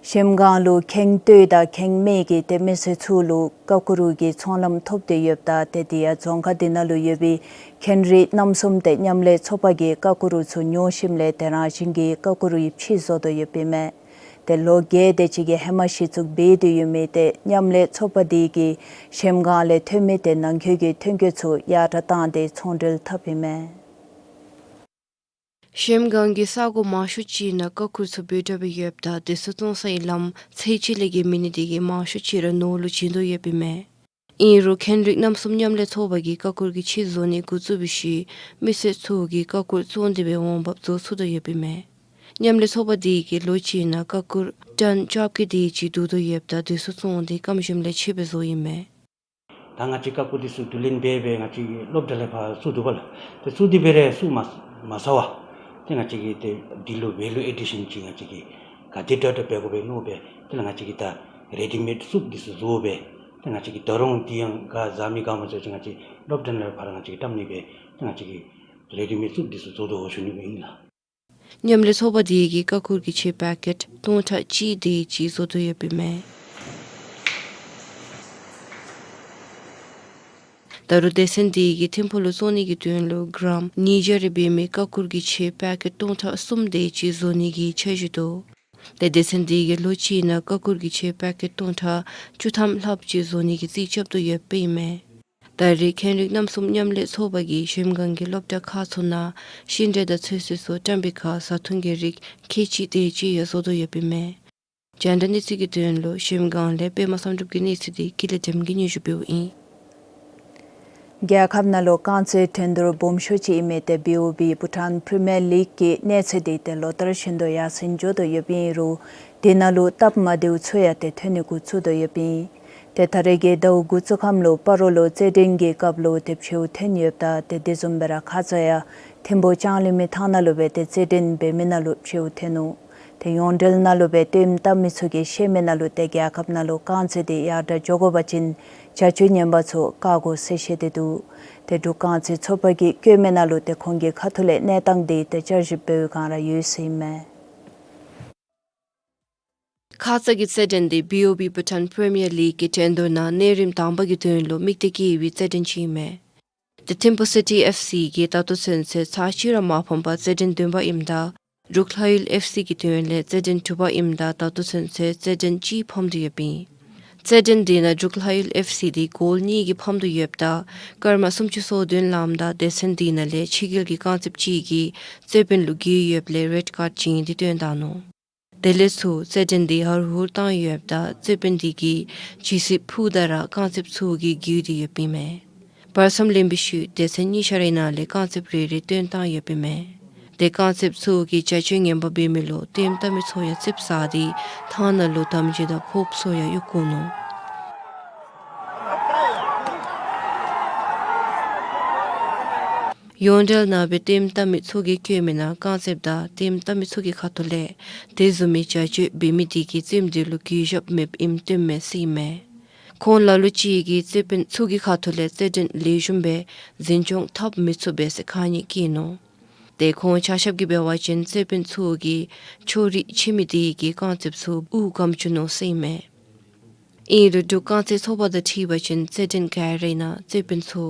གཞལམ་སྒང་ལུ་ཁེངས་སྟོད་དང་ཁེངས་སྨད་ཀྱི་ཏེ་མི་སེར་ཚུ་ལུ་ཀ་ཀུ་རུ་གི་ཚོང་ལམ་ཐོབ་སྟེ་ཡོདཔ་ད་ཏེ་དེ་ཡང་རྫོང་ཁག་དེ་ནང་ལུ་ཡོད་པའི་ཁེན་རིགས་རྣམ་གསུམ་ཏེ་མཉམ་ལས་ཚོགས་པ་གིས་ཀ་ཀུ་རུ་ཚུ་ཉོ་ཞིནམ་ལས་ཏེ་རང་བཞིན་གྱིས་ཀ་ཀུ་རུ་ཡང་ཕྱིར་བཟོ་དོ་ཡོདཔ་ཨིན་མས། ཏེ་ལོ་བརྒྱད་དེ་ཅིག་གི་ཧེ་མ་གཞི་བཙུགས་འབད་དེ་ཡོད་མི་ཏེ་མཉམ་ལས་ཚོགས་པ་དེ་གིས་གཞལམ་སྒང་ལས་ཐོན་མི་ཏེ་ནང་འཁོད་ཀྱི་ཐོན་སྐྱེད་ཚུ་ཡར་དྲག་བཏང་སྟེ་ཚོང་འབྲེལ་འཐབ་ཨིན་མས། གཞལམ་སྒང་གི་ས་གོ་མང་ཤོས་ཅིག་ནང་ཀ་ཀུར་ཚུ་འབོ་དྲགས་སྦེ་ཡོདཔ་ད་དེ་ཚུ་བཙོང་སའི་ལམ་ཚད་ཅིག་ལས་བརྒལ་མེད་ནི་དེ་གིས་མང་ཤོས་ཅིག་ར་ནོར་ལུ་བྱིན་དོ་ཡོདཔ་ཨིན་མས། ཨིན་རུང་ཁེན་རིགས་རྣམ་གསུམ་མཉམ་ལས་ཚོགས་པ་གིས་ཀ་ཀུར་གྱི་ཕྱིར་བཟོ་ནི་འགོ་བཙུགས་པའི་ཤུལ་མི་སེར་ཚུ་གིས་ཀ་ཀུར་བཙོང་སྟེ་སྦེ་འོང་འབབ་བཟོ་ཚུགས་དོ་ཡོདཔ་ཨིན་མས། མཉམ་ལས་ཚོགས་པ་དེ་གིས་ལོ་གཅིག་ནང་ཀ་ཀུར་ཊོན་བཅོ་བརྒྱད་དེ་ཅིག་བསྡུ་དོ་ཡོདཔ་ད་དེ་ཚུ་བཙོང་སྟེ་སྐམ་ཞིནམ་ལས་ཕྱེ་སྦེ་བཟོཝ་ཨིན་མས། ད་ང་བཅས་ཀ་ཀུར་འདི་ཚུ་བསྡུ་ལེན་འབད་སྦེ་ང་བཅས་ཀྱི་སློབ་གྲྭ་ལས་ཕར་བཙུགས་འདུག་པ་ལགས། ཏེ་བཙུགས་ཏེ་འབད་རུང་བཙུགས་མ་མ་ཚར་བར་ཏེ་ང་བཅས་ཀྱིས་ཏེ་འདི་ལུ་ཝེ་ལུ་ཨེ་ཌི་ཤཱན་ཅིག་ང་བཅས་ཀྱིས་ག་དེ་དྲག་དྲག་འབད་དགོ་པས་མནོ་སྦེ་དེ་ལས་ང་བཅས་ཀྱིས་ད་རེ་ཌི་མེཌ་སུབ་འདི་ཚུ་བཟོ་སྦེ་ཏེ་ང་བཅས་ཀྱིས་ད་རུང་འདི་ཡང་ག་ཟ་མི་ག་མ་ཚུགས་ཅིག་ང་བཅས་སློབ་གྲྭ་ནང་ལས་ཕར་ང་བཅས་ཀྱིས་བཀྲམ་ནི་སྦེ་ཏེ་ང་བཅས་ཀྱིས་རེ་ཌི་མེཌ་སུབ་འདི་ཚུ་བཟོ་དོ་ཞུ་ནི་སྦེ་ཨིན་ལགས། མཉམ་ལས་ཚོགས་པ་དེ་གིས་ཀ་ཀུར་གྱི་ཕྱེ་པེ་ཀེཊ་སྟོང་ཕྲག་གཅིག་དེ་ཅིག་བཟོ་དོ་ཡོདཔ་ཨིན་མས། ད་རུང་སྡེ་ཚན་དེ་གིས་ཐིམ་ཕུག་ལུ་བཙོང་ནི་གི་དོན་ལུ་གྲམ་ཉིས་བརྒྱ་རེ་འབད་མི་ཀ་ཀུར་གྱི་ཕྱེ་པེ་ཀེཊ་སྟོང་ཕྲག་གསུམ་དེ་ཅིག་བཟོ་ནི་གི་འཆར་གཞི་འདུག། ཏེ་སྡེ་ཚན་དེ་གིས་ལོ་གཅིག་ནང་ཀ་ཀུར་གྱི་ཕྱེ་པེ་ཀེཊ་སྟོང་ཕྲག་བཅུ་ཐམ་ལྷགཔ་ཅིག་བཟོ་ནི་གི་རྩིས་རྐྱབ་དོ་ཡོདཔ་ཨིན་མས། ད་རེས་ཁེན་རིགས་རྣམ་གསུམ་མཉམ་ལས་ཚོགས་པ་གིས་གཞལམ་སྒང་གི་སློབ་གྲྭ་ཁག་ཚུ་ནང་ཤིང་འབྲས་དང་ཚོད་བསྲེ་ཚུ་བཀྲམ་པའི་ཁར་བཟའ་འཐུང་གི་རིགས་ཁལ་གཅིག་དེ་ཅིག་ཡང་བཟོ་དོ་ཡོདཔ་ཨིན་མས། རྒྱང་བསྒྲགས་གནས་ཚུལ་གྱི་དོན་ལུ་གཞལམ་སྒང་ལས་པདྨ་བསམ་གྲུབ་ཀྱི་གནས་ཚུལ་དེ་ཀུན་ལེགས་སྒྲོལ་མ་གིས་སྙན་ཞུ་འབདཝ་ཨིན། རྒྱལ་ཁབ་ནང་ལུ་རྐང་རྩེད་འགྲན་བསྡུར་སྦོམ་ཤོས་ཅིག་ཨིན་མི་ཏེ་བི་ཨོ་བི་བྷུ་ཊཱན་པི་རི་མི་ཡར་ལིག་གི་གནས་ཚད་དེ་ཏེ་ལོ་ལྟར་བཞིན་དུ་ཡར་སེང་འགྱོ་དོ་ཡོདཔ་ཨིན་རུང་དེ་ནང་ལུ་སྟབས་མ་བདེཝ་ཚུ་ཡང་ཏེ་ཐོན་ནི་འགོ་བཙུགས་དོ་ཡོདཔ་ཨིན། ཏེ་ད་རེས་ཀྱི་ཟླཝ་འགོ་བཙུགས་ཁམས་ལུ་སྤ་རོ་ལུ་རྩེད་འགྲན་གྱི་སྐབས་ལུ་ཏེ་འཕྱེཝ་ཐོན་ཡོདཔ་ད་ཏེ་དེ་བཟུམ་སྦེ་ར་ཁ་ཙ་ཡང་ཐིམ་ཕུག་ལྕང་གླིང་མི་ཐང་ནང་ལུ་སྦེ་ཏེ་རྩེད་འགྲན་འབད་མི་ནང་ལུ་འཕྱེཝ་ཐོན་ནུག། ཏེ་ཡོངས་འབྲེལ་ནང་ལུ་སྦེ་སྟོནམ་བཏབ་མི་ཚུ་གིས་བཤད་མི་ནང་ལུ་ཏེ་རྒྱལ་ཁབ་ནང་ལུ་རྐང་རྩེད་དེ་ཡར་དྲག་འགྱོ་དགོ་པ་ཅིན་བྱ་སྤྱོད་ངན་པ་ཚུ་བཀག་དགོ་ཟེར་བཤད་དེ་འདུག། ཏེ་འབྲུག་རྐང་རྩེད་ཚོགས་པ་གིས་བཀོད་མི་ནང་ལུ་ཏེ་ཁོང་གི་ཁ་ཐུག་ལས་གནས་སྟངས་དེ་ཏེ་བསྐྱར་ཞིབ་འབད་བའི་བསྒང་ར་ཡོད་ཟེར་ཨིན་མས། ཁ་ཙ་གི་རྩེད་འགྲན་དེ་བི་ཨོ་བི་བྷུ་ཊཱན་པི་རི་མི་ཡར་ལིག་གི་འགྲན་བསྡུར་ནང་གནས་རིམ་དང་པ་གི་དོན་ལུ་དམིགས་གཏད་བསྐྱེད་པའི་རྩེད་འགྲན་ཅིག་ཨིན་མས། ཏེ་ཐིམ་ཕུག་སི་ཊི་ཨེཕ་སི་གིས་ད་ལྟོ་ཚུན་ཚོད་ཚར་གཅིག་ར་མ་ཕམ་པར་རྩེད་འགྲན་བདུན་པ་ཨིནམ་ད་འབྲུག་ལྷ་ཡུལ་ཨེཕ་སི་གི་དོན་ལས་རྩེད་འགྲན་དྲུག་པ་ཨིནམ་ད་ད་ལྟོ་ཚུན་ཚོད་རྩེད་འགྲན་གཅིག་ཕམ་སྟེ་ཡོདཔ་ཨིན། རྩེད་འགྲན་འདི་ནང་འབྲུག་ལྷ་ཡུལ་ཨེཕ་སི་འདི་གོལ་གཉིས་ཀྱིས་ཕམ་དོ་ཡོདཔ་ད་སྐར་མ་སུམ་ཅུ་སོ་བདུན་ལངམ་ད་སྡེ་ཚན་འདི་ནང་ལས་ཕྱི་རྒྱལ་གྱི་རྐང་རྩེདཔ་ཅིག་གིས་རྩེད་དཔོན་ལུ་འགུལ་ཡོདཔ་ལས་རེཌ་ཀཱརཌ་བྱིན་ཏེ་བཏོན་ད་ནུག། དེ་ལས་ཚུར་རྩེད་འགྲན་འདི་ཧུར་ཧུར་བཏང་ཡོདཔ་ད་རྩེད་དཔོན་འདི་གིས་ཇི་སི་ཕུ་ད་ར་རྐང་རྩེདཔ་ཚུ་གིས་འགུལ་ཏེ་ཡོདཔ་ཨིན་མས། བར་མཚམས་ལེན་པའི་ཤུལ་སྡེ་ཚན་གཉིས་ཆ་རའི་ནང་ལས་རྐང་རྩེདཔ་རེ་རེ་བཏོན་བཏང་ཡོདཔ་ཨིན་མས། དེ་རྐང་རྩེདཔ་ཚུ་གིས་བྱ་སྤྱོད་ངན་པ་འབད་མི་ལུ་ལྟདམོ་བལྟ་མི་ཚུ་ཡང་རྩིགཔ་ཟ་སྟེ་ཐང་ནང་ལུ་དམ་སྦྱིས་དང་ཕོརཔ་ཚུ་ཡང་གཡུག་བཀོ་ནུག། ཡོངས་འབྲེལ་ནང་སྦེ་ལྟདམོ་བལྟ་མི་ཚུ་གིས་བཀོད་མི་ནང་རྐང་རྩེདཔ་དང་ལྟདམོ་བལྟ་མི་ཚུ་གི་ཁ་ཐུག་ལས་དེ་བཟུམ་མའི་བྱ་སྤྱོད་འབད་མི་དེ་གིས་རྩེདམོ་དེ་ལུ་གུས་ཞབས་མེདཔ་ཨིནམ་སྟོནམ་མས་ཟེར་ཨིན་མས། ཁོང་ལ་ལུ་ཅིག་གིས་རྩེད་དཔོན་ཚུ་གི་ཁ་ཐུག་ལས་རྩེད་འགྲན་ལེགས་ཤོམ་སྦེ་འཛིན་སྐྱོང་འཐབ་མི་ཚུགས་པས་ཟེར་ཁ་ཉེས་བཀལ་ནུག། དེ་ཁོང་ཆ་ཁྱབ་ཀྱིས་འབད་བ་ཅིན་རྩེད་དཔོན་ཚུ་གིས་ཕྱོགས་རིས་ཕྱེ་མི་དེ་གིས་རྐང་རྩེདཔ་ཚུ་དབུགས་སྐམ་བཅུག་ནུག་ཟེར་ཨིན་མས། ཨིན་རུང་འབྲུག་རྐང་རྩེད་ཚོགས་པ་དང་འཁྲིལ་བ་ཅིན་རྩེད་འགྲན་ག་རའི་ནང་རྩེད་དཔོན་ཚུ་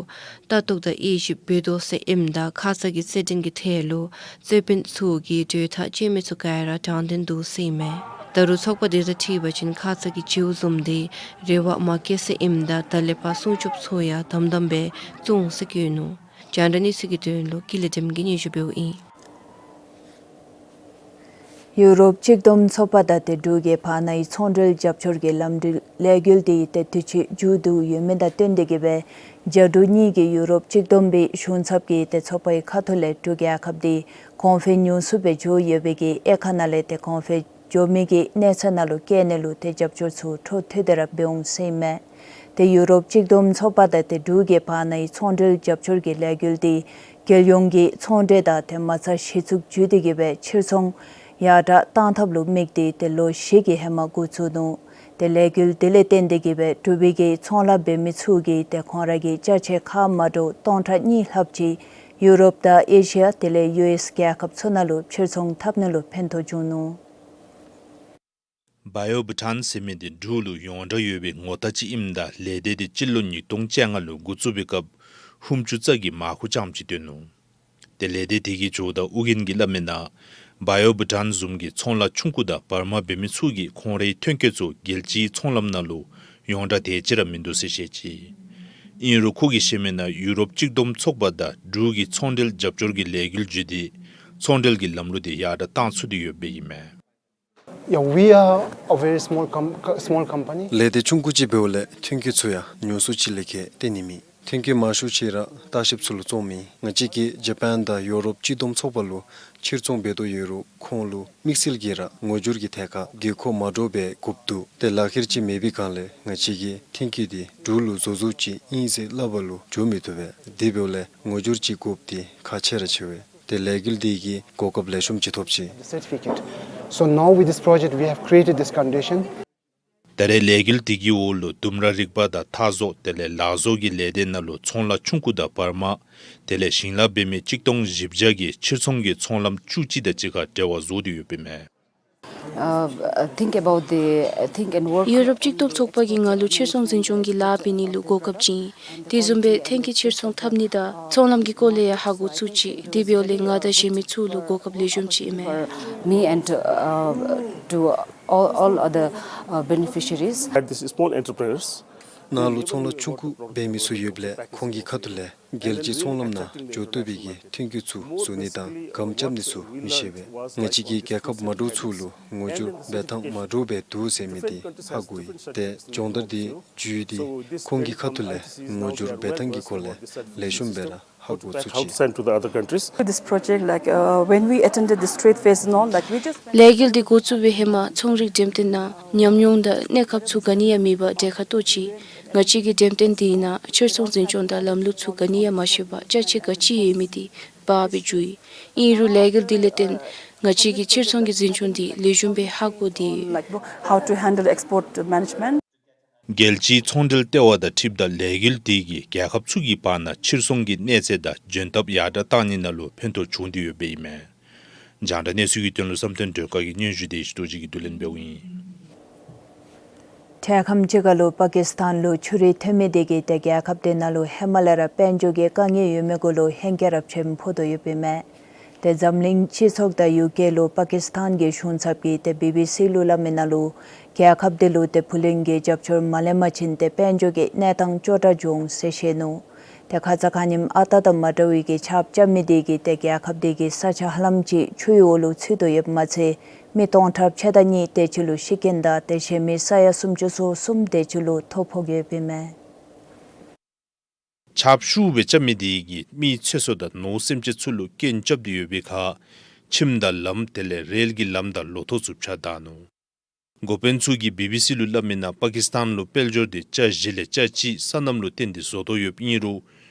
ལྟ་རྟོག་དང་དབྱེ་ཞིབ་འབད་དོ་ཟེར་ཨིནམ་ད་ཁ་ཙ་གི་རྩེད་འགྲན་གྱི་ཐད་ལུ་རྩེད་དཔོན་ཚུ་གིས་གྲོས་ཐག་བཅད་མི་ཚུ་ག་ར་དྲང་བདེན་འདུག་ཟེར་ཨིན་མས། ད་རུང་ཚོགས་པ་དེ་དང་འཁྲིལ་བ་ཅིན་ཁ་ཙ་གི་བྱིའུ་བཟུམ་དེ་རེ་བ་མ་བསྐྱེད་ཟེར་ཨིནམ་ད་ད་ལས་ཕར་སྲུང་སྐྱོབ་ཚུ་ཡང་དམ་དམ་སྦེ་བཙོང་ཟེར་བཀོད་ནུག། རྒྱང་བསྒྲགས་གནས་ཚུལ་གྱི་དོན་ལུ་ཀུན་ལེགས་སྒྲོལམ་གིས་སྙན་ཞུ་འབདཝ་ཨིན། ཡུ་རོབ་གཅིག་བསྡོམས་ཚོགས་པ་དང་ཏེ་འབྲུག་གི་བར་ནའི་ཚོང་འབྲེལ་རྒྱབ་སྐྱོར་གྱི་ལམ་འགྲུལ་ལས་འགུལ་དེ་ཏེ་དུས་ཅི་མཇུག་བསྡུ་ཡོད་མི་དང་བསྟུན་ཏེ་གིས་སྦེ་རྒྱ་འབྲུག་གཉིས་ཀྱི་ཡུ་རོབ་གཅིག་བསྡོམས་པའི་གཞུང་ཚབ་ཀྱི་ཏེ་ཚོགས་པའི་ཁ་ཐུག་ལས་འབྲུག་རྒྱལ་ཁབ་དེ་གོང་འཕེལ་ཉུང་སུ་སྦེ་འགྱོ་ཡོད་པའི་གི་དབྱེ་ཁག་ནང་ལས་ཏེ་གོང་འཕེལ་འགྱོ་མི་གི་གནས་ཚད་ནང་ལུ་བཀལ་ནི་ལུ་ཏེ་རྒྱབ་སྐྱོར་ཚུ་འཕྲོ་མཐུད་དེ་ར་འབད་འོང་ཟེར་ཨིན་མས། ཏེ་ཡུ་རོབ་གཅིག་བསྡོམས་ཚོགས་པ་དང་ཏེ་འབྲུག་གི་བར་ནའི་ཚོང་འབྲེལ་རྒྱབ་སྐྱོར་གྱི་ལས་འགུལ་དེ་རྒྱལ་ཡོངས་ཀྱི་ཚོང་འབྲེལ་དང་ཏེ་མ་རྩ་གཞི་བཙུགས་བརྒྱུད་དེ་གིས་སྦེ་ཕྱིར་ཚོང་ཡར་དྲག་གཏང་ཐབས་ལུ་དམིགས་ཏེ་ཏེ་ལོ་བཞི་གི་ཧེ་མ་འགོ་བཙུགས་ནུག། ཏེ་ལས་འགུལ་དེ་ལས་བརྟེན་ཏེ་གིས་སྦེ་འབྲུག་པའི་གི་ཚོང་ལཱ་འབད་མི་ཚུ་གིས་ཏེ་ཁོང་ར་གི་ཅ་ཆས་ཁག་མ་འདྲཝ་སྟོང་ཕྲག་གཉིས་ལྷགཔ་ཅིག་ཡུ་རོབ་དང་ཨེ་ཤི་ཡ་དེ་ལས་ཡུ་ཨེསི་རྒྱལ་ཁབ་ཚུ་ནང་ལུ་ཕྱིར་ཚོང་འཐབ་ནི་ལུ་ཕན་ཐོགས་བྱུང་ནུག། བ་ཡོ་བུ་ཊཱན་ཟེར་མི་དེ་འབྲུག་ལུ་ཡོངས་གྲགས་ཡོད་པའི་ངོ་རྟགས་ཅིག་ཨིནམ་ད་ལས་སྡེ་དེ་སྤྱི་ལོ་ཉིས་སྟོང་བཅོ་ལྔ་ལུ་འགོ་བཙུགས་པའི་སྐབས་ཧུམ་ཅུ་རྩ་གི་མར་ཁུ་རྐྱངམ་ཅིག་བཏོན་ནུག། ཏེ་ལས་སྡེ་དེ་གི་ཇོ་བདག་ཨོ་རྒྱན་གྱིས་སླབ་མི་ནང་བ་ཡོ་བུ་ཊཱན་བཟུམ་གྱི་ཚོང་ལཱ་ཆུང་ཀུ་དང་བར་མ་འབད་མི་ཚུ་གིས་ཁོང་རའི་ཐོན་སྐྱེད་ཚུ་རྒྱལ་སྤྱིའི་ཚོང་ལམ་ནང་ལུ་ཡོངས་གྲགས་དེ་ཅིག་ར་མིན་འདུག་ཟེར་བཤད་ཅི། ཨིན་རུང་ཁོ་གིས་བཤད་མི་ནང་ཡུ་རོབ་གཅིག་བསྡོམས་ཚོགས་པ་དང་འབྲུག་གི་ཚོང་འབྲེལ་རྒྱབ་སྐྱོར་གྱི་ལས་འགུལ་བརྒྱུད་དེ་ཚོང་འབྲེལ་གྱི་ལམ་ལུགས་དེ་ཡར་དྲག་གཏང་ཚུགས་ཏེ་ཡོདཔ་ཨིན་མས། Yeah, we are a very small com-, co-, small company. ལས་སྡེ་ཆུང་ཀུ་ཅིག་འབདཝ་ལས་ཐོན་སྐྱེད་ཚུ་ཡང་ཉུང་སུ་ཅིག་ལས་བརྒལ་བཏོན་ནི་མེད། ཐོན་སྐྱེད་མང་ཤོས་ཅིག་ར་ལྟ་བཤལཔ་ཚུ་ལུ་བཙོང་མི། ང་བཅས་ཀྱིས་ཇ་པཱན་དང་ཡོ་རོབ་གཅིག་བསྡོམས་ཚོགས་པ་ལུ་ཕྱིར་ཚོང་འབད་དོ་ཡོད་རུང་ཁོང་ལུ་དམིགས་བསལ་གྱིས་ར་ངོ་སྦྱོར་གྱི་ཐད་ཁར་དགོས་མཁོ་མ་འདྲཝ་སྦེ་དགོཔ་འདུག། ཏེ་ལག་ཁྱེར་ཅིག་མེད་པའི་སྒང་ལས་ང་བཅས་ཀྱིས་ཐོན་སྐྱེད་དེ་འབྲུག་ལུ་བཟོ་བཟོཝ་ཅིག་ཨིན་ཟེར་སླབ་པ་ལུ་འགྱོ་མི་བཏུབ་པས། དེ་འབདཝ་ལས་ངོ་སྦྱོར་ཅིག་དགོཔ་དེ་ཁག་ཆེ་ར་ཆེ་བས། ཏེ་ལས་འགུལ་དེ་གིས་གོ་སྐབས་ལེགས་ཤོམ་ཅིག་ཐོབ་ཅི། Certificate. So now with this project we have created this condition. ད་རེས་ལས་འགུལ་དེ་གི་འོག་ལུ་ལྡུམ་ར་རིག་པ་དང་མཐའ་བཟོ་དེ་ལས་ལག་བཟོ་གི་ལས་སྡེ་ནང་ལུ་ཚོང་ལཱ་ཆུང་ཀུ་དང་བར་མ་དེ་ལས་ཞིང་ལཱ་འབད་མི་གཅིག་སྟོང་བཞི་བརྒྱ་གིས་ཕྱིར་ཚོང་གི་ཚོང་ལམ་བཅུ་གཅིག་དང་གཅིག་ཁར་འབྲེལ་བ་བཟོ་སྟེ་ཡོདཔ་ཨིན་མས། Uh, think about the, uh, think and work. ཡུ་རོབ་གཅིག་བསྡོམས་ཚོགས་པ་གིས་ང་ལུ་ཕྱིར་ཚོང་འཛིན་སྐྱོང་གི་ལཱ་འབད་ནི་ལུ་གོ་སྐབས་བྱིན། དེ་བཟུམ་སྦེ་ཐོན་སྐྱེད་ཕྱིར་ཚོང་འཐབ་ནི་དང་ཚོང་ལམ་གྱི་སྐོར་ལས་ཡང་ཧ་གོ་ཚུགས་ཅི། དེ་འབདཝ་ལས་ང་དང་གཞན་མི་ཚུ་ལུ་གོ་སྐབས་ལེགས་ཤོམ་ཅིག་ཨིན་མས། Me and, uh, to all, all other, uh, beneficiaries. At this small entrepreneurs. ནཱ་ལུ་ཚོང་ལཱ་ཆུང་ཀུ་འབད་མི་ཚུ་ཡོདཔ་ལས་ཁོང་གི་ཁ་ཐུག་ལས་རྒྱལ་སྤྱིའི་ཚོང་ལམ་ནང་འགྱོ་བཏུབ་པའི་གི་ཐོན་སྐྱེད་ཚུ་བཟོ་ནི་དང་སྒམ་རྐྱབ་ནི་ཚུ་མི་ཤེས་པས། ང་བཅས་ཀྱིས་རྒྱལ་ཁབ་མ་འདྲཝ་ཚུ་ལུ་ངོ་སྦྱོར་འབད་ཐངས་མ་འདྲཝ་སྦེ་འདུག་ཟེར་མི་དེ་ཧ་གོ་ཡི། ཏེ་སྦྱོང་བརྡར་དེ་བརྒྱུད་དེ་ཁོང་གི་ཁ་ཐུག་ལས་ངོ་སྦྱོར་འབད་ཐངས་ཀྱི་སྐོར་ལས་ལེགས་ཤོམ་སྦེ་ར་ཧ་གོ་ཚུགས་ཅི། Helps and to the other countries. This project, like, uh, when we attended this trade fairs and all, like, we just went. ལས་འགུལ་དེ་འགོ་བཙུགས་པའི་ཧེ་མ་ཚོང་རིག་འགྲེམས་སྟོན་ནང་ཉམས་མྱོང་དང་གནས་སྐབས་ཚུ་ག་ནི་ཡང་མེད་པར་གྲལ་ཁར་གཏོགས་ཅི། ང་བཅས་ཀྱིས་འགྲེམས་སྟོན་དེའི་ནང་ཕྱིར་ཚོང་འཛིན་སྐྱོང་དང་ལམ་ལུགས་ཚུ་ག་ནི་ཡང་མ་ཤེས་པར་ཅ་ཆས་ག་ཅི་ཡོད་མི་དེ་འབག་སྦེ་འགྱོ་ཡི། ཨིན་རུང་ལས་འགུལ་དེ་ལས་བརྟེན་ང་བཅས་ཀྱིས་ཕྱིར་ཚོང་གི་འཛིན་སྐྱོང་དེ་ལེགས་ཤོམ་སྦེ་ཧ་གོ་སྟེ། Like, how to handle export management. རྒྱལ་སྤྱིའི་ཚོང་འབྲེལ་ལྟེ་བ་དང་འཁྲིལཝ་ད་ལས་འགུལ་དེ་གིས་རྒྱལ་ཁབ་ཚུ་གི་བར་ན་ཕྱིར་ཚོང་གི་གནས་ཚད་དང་འཇོན་ཐངས་ཡར་དྲག་གཏང་ནི་ནང་ལུ་ཕན་ཐོགས་བྱུང་སྟེ་ཡོདཔ་ཨིན་མས། རྒྱང་བསྒྲགས་གནས་ཚུལ་གྱི་དོན་ལུ་བསམ་གཏན་སྒྲོལ་དཀར་གྱིས་སྙན་ཞུ་དེ་ཞུ་དོ་ཅིག་གིས་བསྡུ་ལེན་འབདཝ་ཨིན། འཕྲལ་ཁམས་ཅིག་ཁར་ལུ་པ་ཀིས་ཐཱན་ལུ་ཆུ་རུད་ཐོན་མི་དེ་གིས་ཏེ་རྒྱལ་ཁབ་དེ་ནང་ལུ་ཧེ་མ་ལས་ར་དཔལ་འབྱོར་གྱི་དཀའ་ངལ་ཡོད་མི་གུ་ལུ་ཧེང་སྐལ་ར་བྱིནམ་ཕོག་དོ་ཡོདཔ་ཨིན་མས། ཏེ་འཛམ་གླིང་སྤྱི་ཚོགས་དང་ཡུ་ཀེ་ལུ་པ་ཀིས་ཐན་གྱི་གཞུང་ཚབ་ཀྱིས་ཏེ་བི་བི་སི་ལུ་སླབ་མི་ནང་ལུ་རྒྱལ་ཁབ་འདི་ལུ་ཏེ་བུ་ལོན་གྱི་རྒྱབ་སྐྱོར་མ་ལེན་པ་ཅིན་ཏེ་དཔལ་འབྱོར་གྱི་གནས་སྟངས་སྐྱོ་དྲགས་འགྱོ་འོང་ཟེར་བཤད་ནུག། ཏེ་ཁ་ཙ་ཁ་ཉིནམ་ཨ་རྟག་དང་མ་འདྲ་བའི་གི་ཆརཔ་རྐྱབ་མི་དེ་གིས་ཏེ་རྒྱལ་ཁབ་དེ་གི་ས་ཆ་ཧ་ལམ་ཅིག་ཆུའི་འོག་ལུ་ཚུད་དོ་ཡོདཔ་མ་ཚད་མི་སྟོང་ཕྲག་ཕྱེད་དང་གཉིས་དེ་ཅིག་ལུ་ཤི་རྐྱེན་དང་ཏེ་གཞན་མི་ས་ཡ་སུམ་ཅུ་སོ་གསུམ་དེ་ཅིག་ལུ་ཐོ་ཕོག་ཡོདཔ་ཨིན་མས། ཆརཔ་ཤུགས་སྦེ་རྐྱབ་མི་དེ་གིས་མི་ཚེ་སྲོག་དང་ནོར་སེམས་ཅན་ཚུ་ལུ་རྐྱེན་རྐྱབ་སྟེ་ཡོད་པའི་ཁར་ཁྱིམ་དང་ལམ་དེ་ལས་རེལ་གྱི་ལམ་དང་ལོ་ཐོག་ཚུ་བཅག་བཏང་ནུག། འགོ་དཔོན་ཚུ་གིས་བི་བི་སི་ལུ་སླབ་མི་ནང་པ་ཀིས་ཐན་ལུ་དཔལ་འབྱོར་དེ་ཆ་བཞི་ལས་ཆ་གཅིག་སོ་ནམ་ལུ་བརྟེན་ཏེ་བཟོ་དོ་ཡོདཔ་ཨིན་རུང་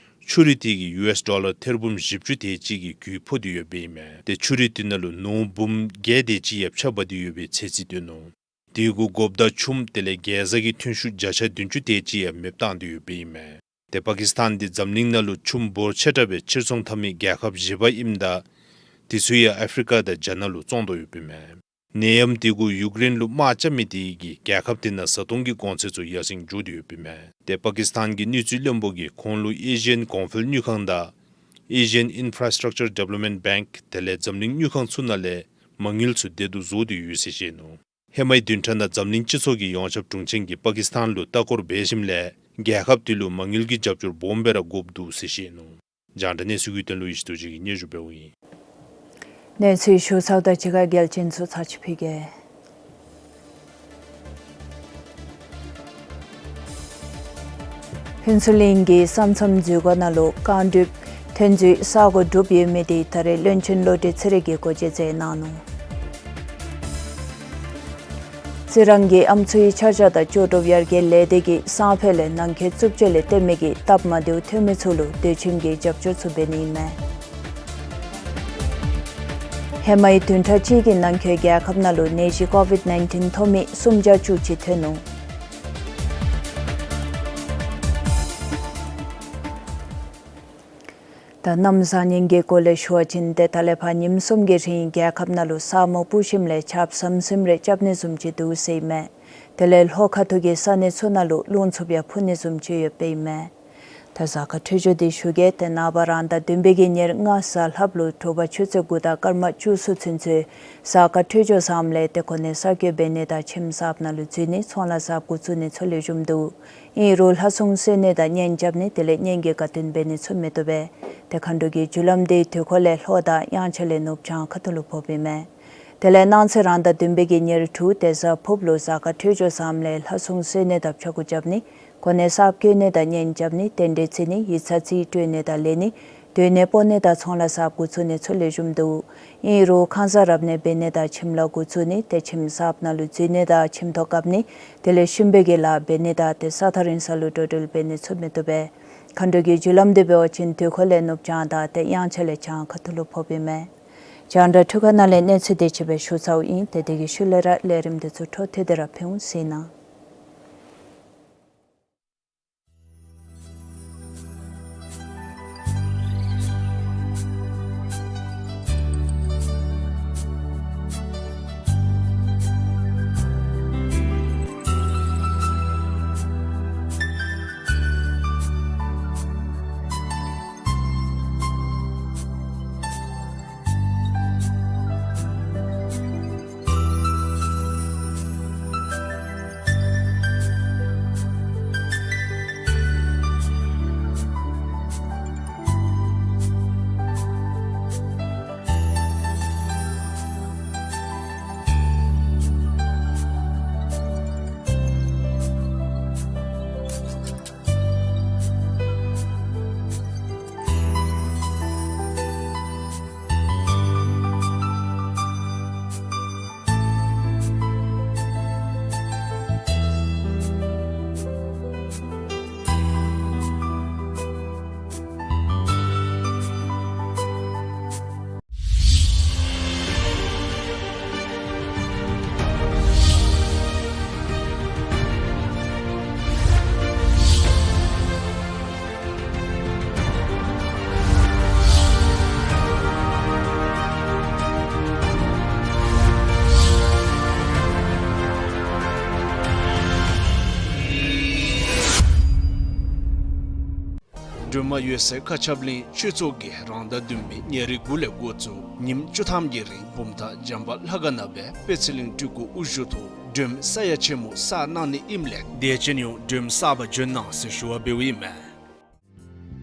ཆུ་རུད་དེ་གིས་ཡུ་ཨེས་ཌོ་ལར་ཐེར་འབུམ་བཞི་བཅུ་དེ་ཅིག་གི་རྒུད་ཕོག་སྟེ་ཡོདཔ་ཨིན་མས། ཏེ་ཆུ་རུད་དེ་ནང་ལུ་ནོར་འབུམ་བརྒྱད་དེ་ཅིག་ཡང་ཆགས་འབག་སྟེ་ཡོད་པའི་ཚོད་རྩིས་སྟོན་ནུག། དེ་གུ་འགོ་བདག་ཆུམ་དེ་ལས་གེ་ཛ་གི་ཐོན་ཤུགས་བརྒྱ་ཆ་བདུན་ཅུ་དེ་ཅིག་ཡང་མེདཔ་བཏང་སྟེ་ཡོདཔ་ཨིན་མས། ཏེ་པ་ཀིས་ཐན་འདི་འཛམ་གླིང་ནང་ལུ་ཆུམ་འབོར་ཆེ་དྲགས་སྦེ་ཕྱིར་ཚོང་འཐབ་མི་རྒྱལ་ཁབ་བཞི་པ་ཨིནམ་ད་དེ་ཚུ་ཡང་ཨ་ཕི་རི་ཀ་དང་རྒྱ་ནག་ལུ་བཙོང་དོ་ཡོདཔ་ཨིན་མས། ནད་ཡམས་དེ་གུ་ཡུཀ་རེན་ལུ་དམག་རྐྱབ་མི་དེ་གིས་རྒྱལ་ཁབ་དེ་ནང་བཟའ་འཐུང་གི་གོང་ཚད་ཚུ་ཡར་སེང་འགྱོ་སྟེ་ཡོདཔ་ཨིན་མས། ཏེ་པ་ཀིས་ཐན་གྱི་དངུལ་རྩིས་བློན་པོ་གིས་ཁོང་ལུ་ཨེ་ཤི་ཡཱན་གོང་འཕེལ་དངུལ་ཁང་དང་ཨེ་ཤི་ཡཱན་ཨིན་ཕ་ར་སི་ཊག་ཅར་ཌི་བེ་ལོབ་མེནཊ་བེངཀ་དེ་ལས་འཛམ་གླིང་དངུལ་ཁང་ཚུ་ནང་ལས་མ་དངུལ་ཚུ་བདེ་སྡུག་བཟོ་སྟེ་ཡོད་ཟེར་བཤད་ནུག། ཧེ་མའི་བདུན་ཕྲག་ནང་འཛམ་གླིང་སྤྱི་ཚོགས་ཀྱི་ཡོངས་ཁྱབ་དྲུང་ཆེན་གྱིས་པ་ཀིས་ཐན་ལུ་ལྟ་སྐོར་འབད་ཞིནམ་ལས་རྒྱལ་ཁབ་དེ་ལུ་མ་དངུལ་གྱི་རྒྱབ་སྐྱོར་སྦོམ་སྦེ་ར་དགོཔ་འདུག་ཟེར་བཤད་ནུག། རྒྱང་བསྒྲགས་གནས་ཚུལ་གྱི་དོན་ལུ་ཡེ་ཤེས་རྡོ་རྗེ་གིས་སྙན་ཞུ་འབདཝ་ཨིན། གནས་ཚུལ་ཞུ་ཚརཝ་དང་གཅིག་ཁར་གལ་ཆེན་ཚུ་ཚར་ཅིག་ཕུལ་གེ། ཕུན་ཚོགས་གླིང་གི་ས་མཚམས་འཛུལ་སྒོ་ནང་ལུ་རྐང་དྲུད་ཐོན་རྫས་ས་སྒོ་གྲུབ་ཡོད་མི་དེ་ད་རེས་བློན་ཆེན་བློ་གྲོས་ཚེ་རིང་གིས་སྒོ་འབྱེད་མཛད་གནང་ནུག། རྩི་རང་གི་ཨམ་སྲུའི་ཆ་བཞག་དང་ལྕོགས་གྲུབ་ཡར་རྒྱས་ལས་སྡེ་གིས་སང་ཕོད་ལས་ནང་འཁོད་རྩུབ་སྤྱོད་ལས་བརྟེན་མི་གི་སྟབས་མ་བདེཝ་ཐོན་མི་ཚུ་ལུ་དུས་ཆེན་གྱི་རྒྱབ་སྐྱོར་ཚུ་འབད་ནི་ཨིན་མས། ཧེ་མའི་བདུན་ཕྲག་གཅིག་གི་ནང་འཁོད་རྒྱལ་ཁབ་ནང་ལུ་ནད་གཞི་ཀོ་ཝིཌ་ནའིན་ཊིན་ཐོབ་མི་སུམ་བརྒྱ་བཅུ་གཅིག་ཐོན་ནུག། ད་གནམ་བཟང་ངན་གྱི་སྐོར་ལས་ཞུ་བ་ཅིན་ཏེ་ད་ལས་ཕར་ཉིནམ་གསུམ་གྱི་རིང་རྒྱལ་ཁབ་ནང་ལུ་ས་སྨུག་སྤུབས་ཞིནམ་ལས་ཆརཔ་ཟམ་ཟིམ་རེ་རྐྱབ་ནི་བཟུམ་ཅིག་འདུག་ཟེར་ཨིན་མས། དེ་ལས་ལྷོ་ཁ་ཐུག་གི་ས་གནས་ཚུ་ནང་ལུ་རླུང་འཚུབ་ཡང་འཕུ་ནི་བཟུམ་ཅིག་ཡོདཔ་ཨིན་མས། ད་གཟའ་སྐར་འཕྲོད་སྦྱོར་དེ་ཞུ་གེ། ཏེ་ནངས་པ་རང་ཟླ་བདུན་པའི་གི་ཉེར་ལྔ་གཟའ་ལྷགཔ་ལུ་དྲོ་པ་ཆུ་ཚོད་དགུ་དང་སྐར་མ་བཅུ་གསུམ་ཚུན་ཚོད་གཟའ་སྐར་འཕྲོད་སྦྱོར་བཟངམ་ལས་ཏེ་གོ་གནས་གསར་བསྐོ་འབད་ནི་དང་ཁྱིམ་གསརཔ་ནང་ལུ་འཛུལ་ནི་ཚོང་ལཱ་གསརཔ་འགོ་བཙུགས་ནི་ཚུ་ལེགས་ཤོམ་འདུག། ཨིན་རུང་ལྷ་སྲུང་གསོལ་ནི་དང་གཉེན་རྐྱབ་ནི་དེ་ལས་གཉེན་གྱི་དགའ་སྟོན་འབད་ནི་ཚུ་མི་བཏུབ་པས། ཏེ་མཁའ་འགྲོ་གི་རྒྱུ་ལམ་དེ་དུས་འཁོར་ལས་ལྷོ་དང་དབྱངས་འཆར་ལས་ནུབ་བྱང་ཁ་ཐུག་ལུ་ཕོགཔ་ཨིན་མས། དེ་ལས་གནངས་ཚེ་རང་ཟླ་བདུན་པའི་གི་ཉེར་དྲུག་ཏེ་གཟའ་ཕུརཔ་ལུ་གཟའ་སྐར་འཕྲོད་སྦྱོར་བཟངམ་ལས་ལྷ་སྲུང་གསོལ་ནི་དང་ཕྱྭ་འགུགས་རྐྱབ་ནི་གོ་གནས་གསརཔ་བསྐོ་ནི་དང་གཉེན་རྐྱབ་ནི་རྟེན་འབྲེལ་བརྩི་ནི་ཡིག་ཚང་རྩིས་སྤྲོད་ནི་དང་ལེན་ནི་སྡོད་གནས་སྤོ་ནི་དང་ཚོང་ལཱ་གསརཔ་འགོ་བཙུགས་ནི་ཚུ་ལེགས་ཤོམ་འདུག། ཨིན་རུང་ཁང་གསར་རབ་གནས་འབད་ནི་དང་ཁྱིམ་ལཱ་འགོ་བཙུགས་ནི་ཏེ་ཁྱིམ་གསརཔ་ནང་ལུ་འཛུལ་ནི་དང་ཁྱིམ་ཐོག་བཀབ་ནི་དེ་ལས་ཤུན་པོའི་གི་ལཱ་འབད་ནི་དང་ཏེ་ས་ཐག་རིང་ས་ལུ་འགྲོ་འགྲུལ་འབད་ནི་ཚུ་མི་བཏུབ་པས། མཁའ་འགྲོ་གི་རྒྱུ་ལམ་དེ་འབད་བ་ཅིན་དུས་འཁོར་ལས་ནུབ་བྱང་དང་ཏེ་དབྱངས་འཆར་ལས་བྱང་ཁ་ཐུག་ལུ་ཕོགཔ་ཨིན་མས། རྒྱང་བསྒྲགས་འཕྲུལ་ཁང་ནང་ལས་གནས་ཚུལ་དེ་ཅིག་སྦེ་ཞུ་ཚརཝ་ཨིན། ཏེ་དེ་གི་ཤུལ་ལས་ར་ལས་རིམ་དེ་ཚུ་འཕྲོ་མཐུད་དེ་ར་ཕུལ་འོང་ཟེར་ཨིན། སྒྲོལ་མ་འོད་ཟེར་མཁའ་ཁྱབ་གླིང་ཆོས་ཚོགས་ཀྱིས་རང་ཟླ་བདུན་པའི་ཉེར་དགུ་ལས་འགོ་བཙུགས་ཉིནམ་བཅུ་ཐམ་གྱི་རིང་བུམ་ཐང་བྱམས་པ་ལྷ་ཁང་ནང་སྦེ་དཔལ་ཚེ་གླིང་སྤྲུལ་སྐུ་དབུ་བཞུགས་ཐོག་སྒྲོལ་མ་ས་ཡ་ཆེན་མོ་གསར་གནང་ནི་ཨིནམ་ལས་དད་ཅན་ཡོངས་སྒྲོལ་མ་གསར་པ་འབྱོན་གནང་ཟེར་ཞུ་བ་འབདཝ་ཨིན་མས།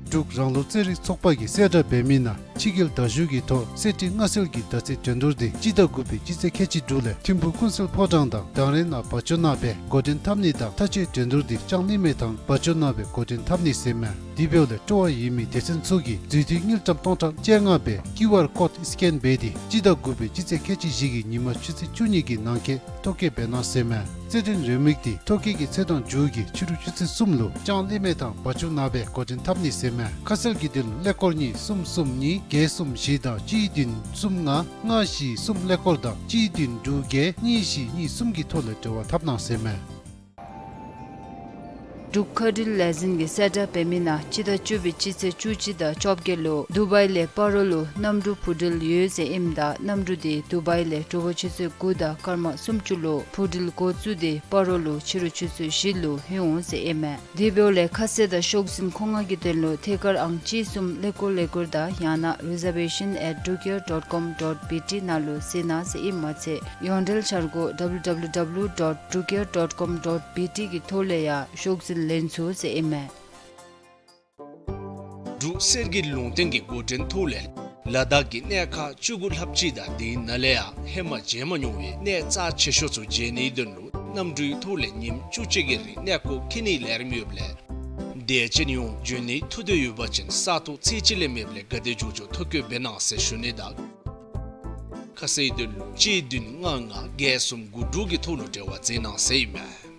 འབྲུག་རང་ལུགས་རྩེད་རིགས་ཚོགས་པ་གིས་གསལ་བསྒྲགས་འབད་མི་ནང་ཕྱི་རྒྱལ་དར་བཞུགས་ཀྱི་ཐོག་གསེར་ཁྲི་མངའ་གསོལ་གྱི་ཟླ་ཚེས་འགྲན་བསྡུར་འདི་སྤྱི་ཟླ་དགུ་པའི་སྤྱི་ཚེས་ཁལ་གཅིག་དྲུག་ལས་ཐིམ་ཕུག་ཀུན་གསལ་ཕོ་བྲང་དང་དང་རེ་ནང་བ་ཅོ་ནང་སྦེ་འགོ་འདྲེན་འཐབ་ནི་དང་མཐའ་མཇུག་འགྲན་བསྡུར་འདི་ལྕང་གླིང་མལ་ཐང་བ་ཅོ་ནང་སྦེ་འགོ་འདྲེན་འཐབ་ནི་ཟེར་མས། དེ་འབདཝ་ལས་སྤྲོ་བ་ཡོད་མི་སྡེ་ཚན་ཚུ་གིས་འཛུལ་དུས་དངུལ་ཀྲམ་སྟོང་ཕྲག་བཅོ་ལྔ་སྦེ་ཀིའུ་ཨར་ཀོཌ་སི་ཀེན་འབད་དེ་སྤྱི་ཟླ་དགུ་པའི་སྤྱི་ཚེས་ཁལ་གཅིག་བཞི་གི་ཉིན་མ་ཆུ་ཚོད་བཅུ་གཉིས་ཀྱི་ནང་འཁོད་ཐོ་བཀོད་འབད་གནང་ཟེར་མས། རྩེད་འགྲན་རེའུ་མིག་འདི་ཐོ་བཀོད་ཀྱི་ཚེས་དང་མཇུག་གི་ཕྱི་རུ་ཆུ་ཚོད་གསུམ་ལུ་ལྕང་གླིང་མལ་ཐང་བ་ཅོ་ནང་སྦེ་འགོ་འདྲེན་འཐབ་ནི་ཟེར་མས། ཁ་གསལ་གྱི་དོན་ལུ་ཀླད་ཀོར་གཉིས་གསུམ་གསུམ་གཉིས་བརྒྱད་གསུམ་བཞི་དང་གཅིག་བདུན་གསུམ་ལྔ་ལྔ་བཞི་གསུམ་ཀླད་ཀོར་དང་གཅིག་བདུན་དྲུག་བརྒྱད་གཉིས་བཞི་གཉིས་གསུམ་གྱི་ཐོག་ལས་འབྲེལ་བ་འཐབ་གནང་ཟེར་མས། འབྲུག་མཁའ་འགྲུལ་ལས་འཛིན་གྱིས་གསལ་བསྒྲགས་འབད་མི་ནང་སྤྱི་ཟླ་བཅུ་པའི་སྤྱི་ཚེས་བཅུ་གཅིག་དང་བཅོ་བརྒྱད་ལུ་དུ་བའི་ལས་སྤ་རོ་ལུ་གནམ་གྲུ་འཕུར་འགྲུལ་ཡོད་ཟེར་ཨིནམ་ད་གནམ་གྲུ་དེ་དུ་བའི་ལས་དྲོ་པ་ཆུ་ཚོད་དགུ་དང་སྐར་མ་སུམ་ཅུ་ལུ་འཕུར་འགྲུལ་འགོ་བཙུགས་ཏེ་སྤ་རོ་ལུ་ཕྱི་རུ་ཆུ་ཚོད་བཞི་ལུ་ལྷོད་འོང་ཟེར་ཨིན་མས། དེ་འབདཝ་ལས་ཁ་གསལ་དང་ཤོག་འཛིན་མཁོ་མངགས་ཀྱི་དོན་ལུ་ཐད་ཀར་ཨང་གཅིག་གསུམ་ཀླད་ཀོར་ཀླད་ཀོར་དང་ཡང་ན་reservation at drukair dot com dot B T ནང་ལུ་གཟིགས་གནང་ཟེར་ཨིནམ་མ་ཚད་ཡོངས་འབྲེལ་འཆར་སྒོ་W W W dot drukair dot com dot B T གི་ཐོག་ལས་ཡང་ཤོག་འཛིན་ལེན་ཚུགས་ཟེར་ཨིན་མས། འབྲུག་གསེར་གྱི་ལུང་བསྟན་གྱི་འགོ་འདྲེན་ཐོག་ལས་ལ་དྭགས་ཀྱི་གནས་ཁག་བཅུ་དགུ་ལྷགཔ་ཅིག་དང་དེའི་ནང་ལས་ཡང་ཧེ་མ་མཇལ་མ་མྱོང་བའི་གནས་རྩ་ཆེ་ཤོས་ཚུ་མཇལ་ནིའི་དོན་ལུ་གནམ་གྲུའི་ཐོག་ལས་ཉིནམ་བཅུ་གཅིག་གི་རིང་གནས་སྐོར་འཁྱིད་ནིའི་ལས་རིམ་ཡོདཔ་ལས་དད་ཅན་ཡོངས་འབྱོན་ནིའི་ཐུགས་འདོད་ཡོད་པ་ཅིན་ས་ཐོག་ཚེས་གཅིག་ལས་མེདཔ་ལས་ག་དེ་མགྱོགས་མགྱོགས་ཐོ་བཀོད་འབད་གནང་ཟེར་ཞུ་ནི་དང་ཁ་གསལ་དོན་ལུ་གཅིག་བདུན་ལྔ་ལྔ་བརྒྱད་གསུམ་དགུ་དྲུག་གི་ཐོག་ལུ་འབྲེལ་བ་མཛད་གནང་ཟེར་ཨིན་མས།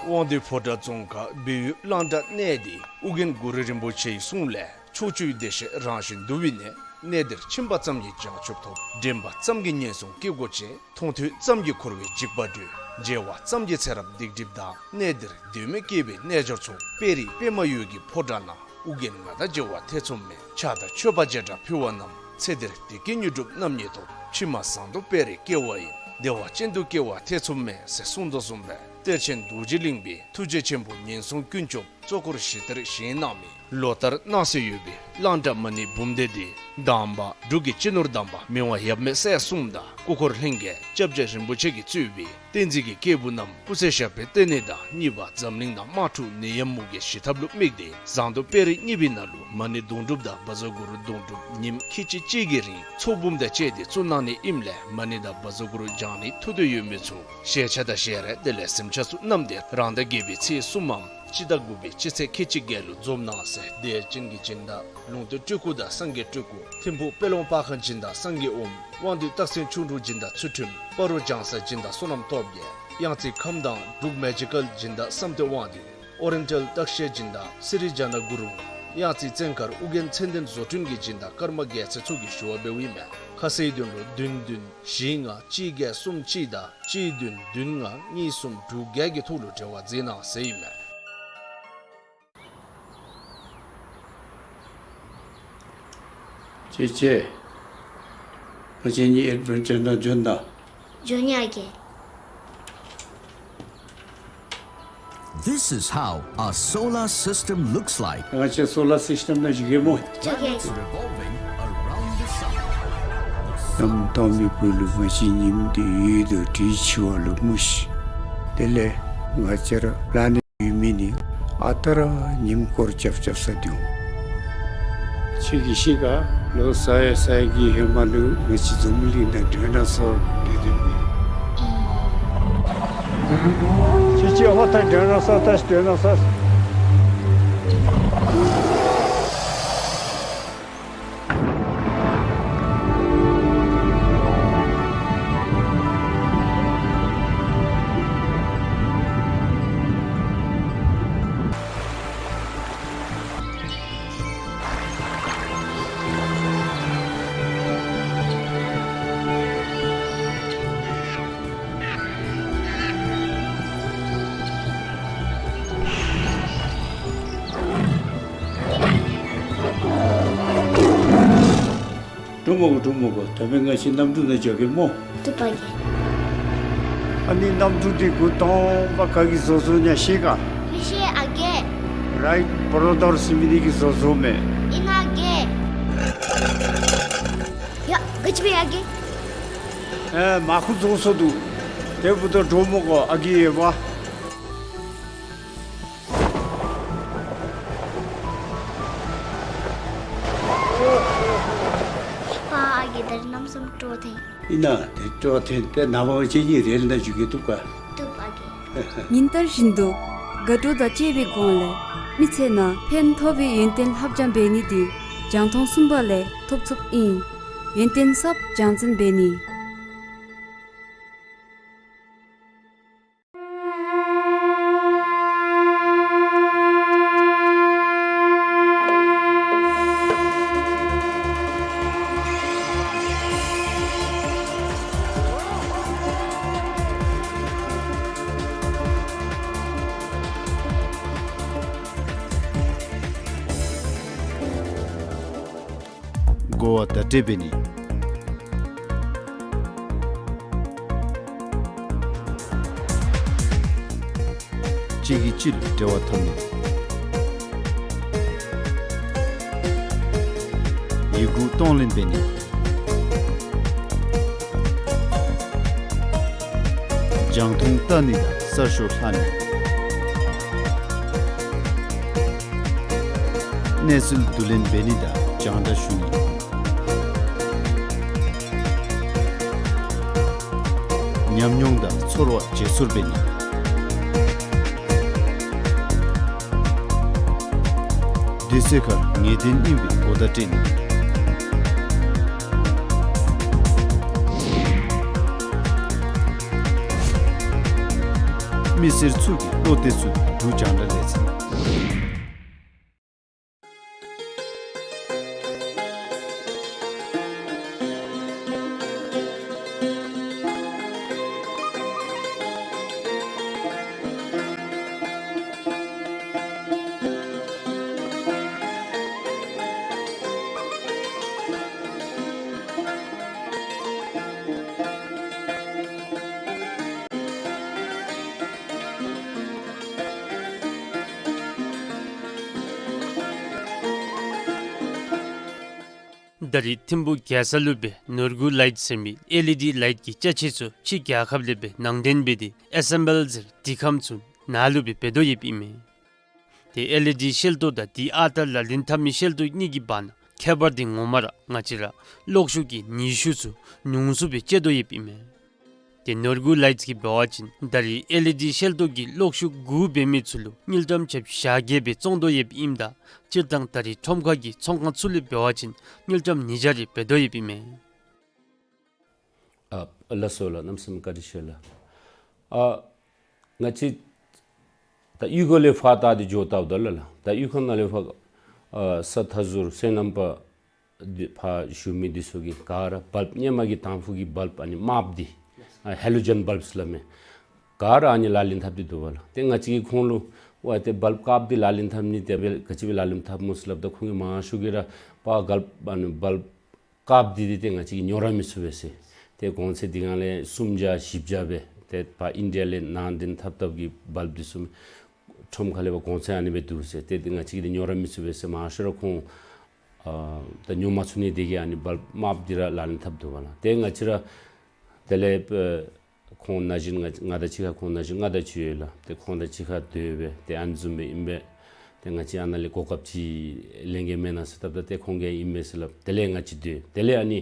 དབང་འདུས་ཕོ་བྲང་རྫོང་ཁག་སྦས་ཡུལ་གླང་བྲག་གནས་འདི་ཨོ་རྒྱན་གུ་རུ་རིན་པོ་ཆེའི་གསུང་ལས་ཕྱོགས་བཅུའི་བདེ་གཤེགས་རང་བཞིན་འདུ་བའི་གནས། གནས་འདིར་ཕྱིན་པ་ཙམ་གྱིས་བྱང་ཆུབ་ཐོབ། འདྲེན་པ་ཙམ་གྱིས་ངན་སོང་སྐྱེ་སྒོ་བཅད། མཐོང་ཐོས་ཙམ་གྱིས་འཁོར་བའི་འཇིགས་པ་སྒྲོལ། མཇལ་བ་ཙམ་གྱིས་ཚེ་རབས་སྡིག་སྒྲིབ་དག། གནས་འདིར་དོན་མེད་སྐྱེ་བའི་རྣལ་འབྱོར་ཚོགས། དཔལ་རི་པདྨ་འོད་ཀྱི་ཕོ་བྲང་ན། ཨོ་རྒྱན་ང་དང་མཇལ་བ་ཐེ་ཚོམ་མེད། ཕྱག་དང་མཆོད་པ་བྱེ་བྲག་ཕུལ་བ་རྣམས། ཚེ་འདིར་བདེ་སྐྱིད་མྱུར་འགྲུབ་རྣམ་གཉིས་ཐོབ། ཕྱི་མ་ཟངས་མདོག་དཔལ་རིར་སྐྱེ་བ་ཡིན། བདེ་བ་ཅན་དུ་སྐྱེ་བ་ཐེ་ཚོམ་མེད་ཟེར་གསུངས་དོ་བཟུམ་སྦེ་གཏེར་ཆེན་རྡོ་རྗེ་གླིང་པའི་ཐུགས་རྗེ་ཆེན་པོ་ངན་སོང་ཀུན་སྐྱོབ་གཙོ་འཁོར་ཞི་བདེར་བཞེངས་གནང་མི་ལོ་ལྟར་གནང་སྲོལ་ཡོད་པའི་གླང་བྲག་མ་ཎི་འབུམ་སྡེ་འདི་དང་པ་འབྲུག་གི་སྤྱི་ནོར་དམ་པ་མི་དབང་ཡབ་མེས་སྲས་གསུམ་དང་སྐུ་འཁོར་ལྷན་རྒྱས་སྐྱབས་རྗེ་རིན་པོ་ཆེ་གིས་གཙོས་པའི་བསྟན་འཛིན་གྱི་སྐྱེས་བུ་རྣམས་སྐུ་ཚེ་ཞབས་པད་བརྟན་ནི་དང་གཉིས་པ་འཛམ་གླིང་ནང་དམག་འཁྲུག་ནད་ཡམས་མུ་གེ་ཞི་ཐབས་ལུ་དམིགས་ཏེ་ཟངས་མདོག་དཔལ་རི་གཉིས་པའི་ནང་ལུ་མ་ཎི་དུང་སྒྲུབ་དང་བཛྲ་གུ་རུ་དུང་སྒྲུབ་ཉིནམ་ཁལ་གཅིག་གཅིག་གི་རིང་ཚོགས་འབུམ་དང་བཅས་ཏེ་བཙུགས་གནང་ནི་ཨིནམ་ལས་མ་ཎི་དང་བཛྲ་གུ་རུ་བགྱང་ནི་ཐུགས་འདོད་ཡོད་མི་ཚུ་ཞལ་ཆད་དང་ཞལ་རས་དེ་ལས་གཟིམ་ཆས་ཚུ་བསྣམས་ཏེ་རང་ཟླ་བརྒྱད་པའི་ཚེས་གསུམ་མམ་སྤྱི་ཟླ་དགུ་པའི་སྤྱི་ཚེས་ཁལ་གཅིག་བརྒྱད་ལུ་འཛོམས་གནང་ཟེར་དད་ཅན་གྱི་སྦྱིན་བདག་ལུང་བསྟན་སྤྲུལ་སྐུ་དང་སངས་རྒྱས་སྤྲུལ་སྐུ་ཐིམ་ཕུག་དཔལ་ལོང་པ་ཁན་སྦྱིན་བདག་སངས་རྒྱས་ཨོཾ། དབང་འདུས་སྟག་སེང་ཆོས་དྲུག་སྦྱིན་བདག་ཚུལ་ཁྲིམས། སྤ་རོ་ལྗང་ས་སྦྱིན་བདག་བསོད་ནམས་སྟོབས་རྒྱས། གཡང་རྩེ་ཁམས་དྭངས་འབྲུག་མེ་ཇི་ཀལ་སྦྱིན་བདག་བསམ་གཏན་དབང་འདུས། ཨོ་རེན་ཊལ་སྟག་ཤད་སྦྱིན་བདག་སི་རི་ཛྙཱ་ན་གུ་རུ། གཡང་རྩེ་བཙན་མཁར་ཨོ་རྒྱན་མཚན་ལྡན་བཟོ་སྐྲུན་གྱི་སྦྱིན་བདག་ཀརྨ་རྒྱལ་མཚན་ཚུ་གིས་ཞུ་བ་འབདཝ་ཨིན་མས། ཁ་གསལ་དོན་ལུ་བདུན་བདུན་བཞི་ལྔ་གཅིག་བརྒྱད་གསུམ་གཅིག་དང་གཅིག་བདུན་བདུན་ལྔ་གཉིས་གསུམ་དྲུག་བརྒྱད་ཀྱི་ཐོག་ལུ་འབྲེལ་བ་མཛད་གནང་ཟེར་ཨིན་མས། ཅེ་ཅེ། ང་བཅས་གཉིས་ཨེཌ་བེན་ཅར་ནང་འབྱོན་ད། འབྱོན་ཡ་གི། This is how a solar system looks like. ང་བཅས་སོ་ལར་སིསི་ཊེམ་ནང་འགྱོ་གེ་སྨོ། འགྱོ་གེ། Revolving around the sun. གནམ་དྭངས་མའི་བུ་ལུ་ང་བཅས་ཉིམ་དེ་ཡོད་དོ་དྲི་ཆུ་བ་ལུ་མུ་ཤི། དེ་ལས་ང་བཅས་ར་པ་ལེ་ནེཊ་ཡོད་མི་ནི་ཨ་རྟག་ར་ཉིམ་སྐོར་རྐྱབ་རྐྱབ་ས་འདུག། ཁྱོད་ཀྱིས་ཤེས་ག། ལོ་ས་ཡ་ས་ཡ་གི་ཧེ་མ་ལུ་ང་བཅས་འཛམ་བུ་གླིང་ནང་ཌའི་ནོ་སོར་ལས་སྡོད་མི། ཁྱོད་ཀྱིས་ཧོ་ད་ཌའི་ནོ་སོར་ད་ཤི་ཌའི་ནོ་སོར། འགྲོ་མ་དགོ། འགྲོ་མ་དགོ། ད་འབདན་ང་བཅས་གནམ་གྲུ་ནང་འགྱོ་གེ་སྨོ། འགྲུབ་པ་གི། ཨ་ ཨ་ནི་གནམ་གྲུ་འདི་འགོ་དང་པ་ག་གིས་བཟོ་བཟོཝ་ཨིན་ན་ཤེས་ག། མི་ཤེས་ཨ་རྒས། རའིཊ་བོརོ་དར་ཟེར་མི་འདི་གིས་བཟོ་བཟོཝ་མས། ཨིན་ན་ཨ་རྒས། ཡ་ག་ཅི་སྦེ་ཨ་རྒས། ཨེ་མར་ཁུ་རྫོགས་སོ་འདུག། དེ་འབདཝ་ད་འདྲོག་མི་དགོ་ཨ་རྒས་ཡོད་པ། པ་ཨ་རྒས་ད་རིས་གནམ་མེད་ས་མེད་སྤྲོ་ཐེངས། ཨིན་ན་དེ་སྤྲོ་ཐེངས་ཏེ་ནངས་པ་གཅིག་གཉིས་རེ་ལ་འཇུ་གེ་བཏུབ་ག། བཏུབ་ཨ་རྒས། ཉིན་ལྟར་བཞིན་དུ་དགའ་སྤྲོ་དང་བཅས་པའི་སྒོ་ལས་མི་ཚེ་ནང་ཕན་ཐོགས་པའི་ཡོན་ཏན་ལྷབ་སྦྱང་འབད་ནི་འདི་རྒྱང་མཐོང་གསུམ་པ་ལས་ཐོབ་ཚུགསཔ་ཨིན། ཡོན་ཏན་ཟབ་སྦྱང་ཚན་འབད་ནི། གོ་བ་བརྡ་སྤྲོད་འབད་ནི། གཅིག་གིས་གཅིག་ལུ་འབྲེལ་བ་འཐབ་ནི། ཡི་གུ་གཏོང་ལེན་འབད་ནི། རྒྱང་མཐོང་བལྟ་ནི་དང་གསར་ཤོག་ལྷག་ནི། གནས་ཚུལ་བསྡུ་ལེན་འབད་ནི་དང་རྒྱང་བསྒྲགས་ཞུ་ནི། ཉམས་མྱོང་དང་ཚོར་བ་བརྗེ་སོར་འབད་ནི། དུས་ཚོད་ཁར་ངེས་གཏན་ཨིན་པའི་གོ་བརྡ་སྤྲོད་ནི། མི་སེར་ཚུ་གི་བློ་གཏད་ཚུགས་པའི་འབྲུག་རྒྱང་བསྒྲགས་ལས་འཛིན། ད་རིས་ཐིམ་ཕུག་རྒྱལ་ས་ལུ་སྦེ་ནོར་བུ་ལའིཊ་ཟེར་མི་ཨེལ་ཨི་ཌི་ལའིཊ་གི་ཅ་ཆས་ཚུ་ཕྱི་རྒྱལ་ཁབ་ལས་སྦེ་ནང་འདྲེན་འབད་དེ་ཨེ་སེམ་བཱལ་ཟེར་འདི་ཁམས་ཚུ་ནཱ་ལུ་སྦེ་འབད་དོ་ཡོདཔ་ཨིན་མས། ཏེ་ཨེལ་ཨི་ཌི་ཤེལ་ཏོག་དང་དེ་ཨ་རྟག་ལག་ལེན་འཐབ་མི་ཤེལ་ཏོག་གཉིས་ཀྱི་བར་ན་ཁྱད་པར་འདི་ངོ་མ་ར་ང་བཅས་ར་གློག་ཤུགས་ཀྱི་ནུས་ཤུགས་ཚུ་ཉུང་སུ་སྦེ་སྤྱོད་དོ་ཡོདཔ་ཨིན་མས། ཏེ་ནོར་བུ་ལའིཊ་གིས་འབད་བ་ཅིན་ད་རིས་ཨེལ་ཨི་ཌི་ཤེལ་ཏོག་གི་གློག་ཤུགས་དགོ་པའི་མི་ཚུ་ལུ་དངུལ་ཀྲམ་ཆ་བཞག་གེ་སྦེ་བཙོང་དོ་ཡོདཔ་ཨིནམ་ད་སྤྱིར་བཏང་ད་རིས་ཁྲོམ་ཁ་གི་ཚོང་ཁང་ཚུ་ལུ་འབད་བ་ཅིན་དངུལ་ཀྲམ་ཉིས་བརྒྱ་རེ་འབད་དོ་ཡོདཔ་ཨིན་མས། ཨ་ལགས་སོ་ལགས། གནམ་མེད་ས་མེད་བཀའ་དྲིན་ཆེ་ལགས། ཨ་ང་བཅས་ད་གཡུས་སྒོ་ལས་ཕར་བལྟ་སྟེ་འགྱོ་བལྟཝ་ད་ལགས་ལགས། ད་གཡུས་ཁ་ནང་ལས་ཕར་ཨ་ས་མཐའ་ཟུར་སོ་ནམ་པ་འདི་ཕར་བཞུགས་མི་འདི་ཚུ་གིས་ག་ར་བལཔ་སྔོན་མ་གི་དང་ཕུ་གི་བལཔ་ཨ་ནི་དམརཔོ་འདི་ཨ་ཧེ་ལོ་ཇེན་བལཔ་ཟེར་སླབ་མས། ག་ར་ཨ་ནི་ལག་ལེན་འཐབ་སྟེ་འདུག་པ་ལགས། ཏེ་ང་བཅས་ཀྱིས་ཁོང་ལུ་ཝའེ་ཏེ་བལཔ་དཀརཔོ་འདི་ལག་ལེན་འཐབ་ནི་དེ་སྦེ་ག་ཅི་སྦེ་ལག་ལེན་འཐབ་སྨོ་ཟེར་སླབ་ད་ཁོང་གིས་མང་ཤོས་ཀྱིས་ར་པ་བལཔ་ཨ་ནི་བལཔ་དཀརཔོ་འདི་འདི་ཏེ་ང་བཅས་ཀྱིས་ཉོ་ར་མི་ཚུགས་པས་ཟེར། ཏེ་གོང་ཚད་འདི་གང་ལས་སུམ་བརྒྱ་བཞི་བརྒྱ་སྦེ་ཏེ་ཕར་ཨིན་ཌི་ཡ་ལས་ནང་འདྲེན་འཐབ་འཐབ་ཀྱི་བལཔ་འདི་ཚུ་ཁྲོམ་ཁ་ལས་ཕར་གོང་ཚད་ཨ་ནི་སྦེ་འདུག་ཟེར། ཏེ་འདི་ང་བཅས་ཀྱིས་འདི་ཉོ་ར་མི་ཚུགས་པས་ཟེར་མང་ཤོས་ར་ཁོང་ཨ་ད་ཉོ་མ་ཚུགས་ནི་དེ་གིས་ཨ་ནི་བལཔ་དམརཔོ་འདི་ར་ལག་ལེན་འཐབ་འདུག་པ་ལགས། ཏེ་ང་བཅས་ར་དེ་ལས་ཨེ་ཁོང་ན་གཞོན་ང་ང་དང་གཅིག་ཁར་ཁོང་ན་གཞོན་ལྔ་དང་བཅུ་ཡོད་ལགས། ཏེ་ཁོང་དང་གཅིག་ཁར་སྡོད་སྦེ་ཏེ་ཨ་ནི་བཟུམ་སྦེ་ཨིན་པས། ཏེ་ང་བཅས་ཨ་ནཱ་ལས་གོ་སྐབས་ཅིག་ལེན་གེ་མེན་ན་ཟེར་སླབ་ད་ཏེ་ཁོང་གིས་ཨིན་མས་ཟེར་སླབ། དེ་ལས་ང་བཅས་སྡོད། དེ་ལས་ཨ་ནི་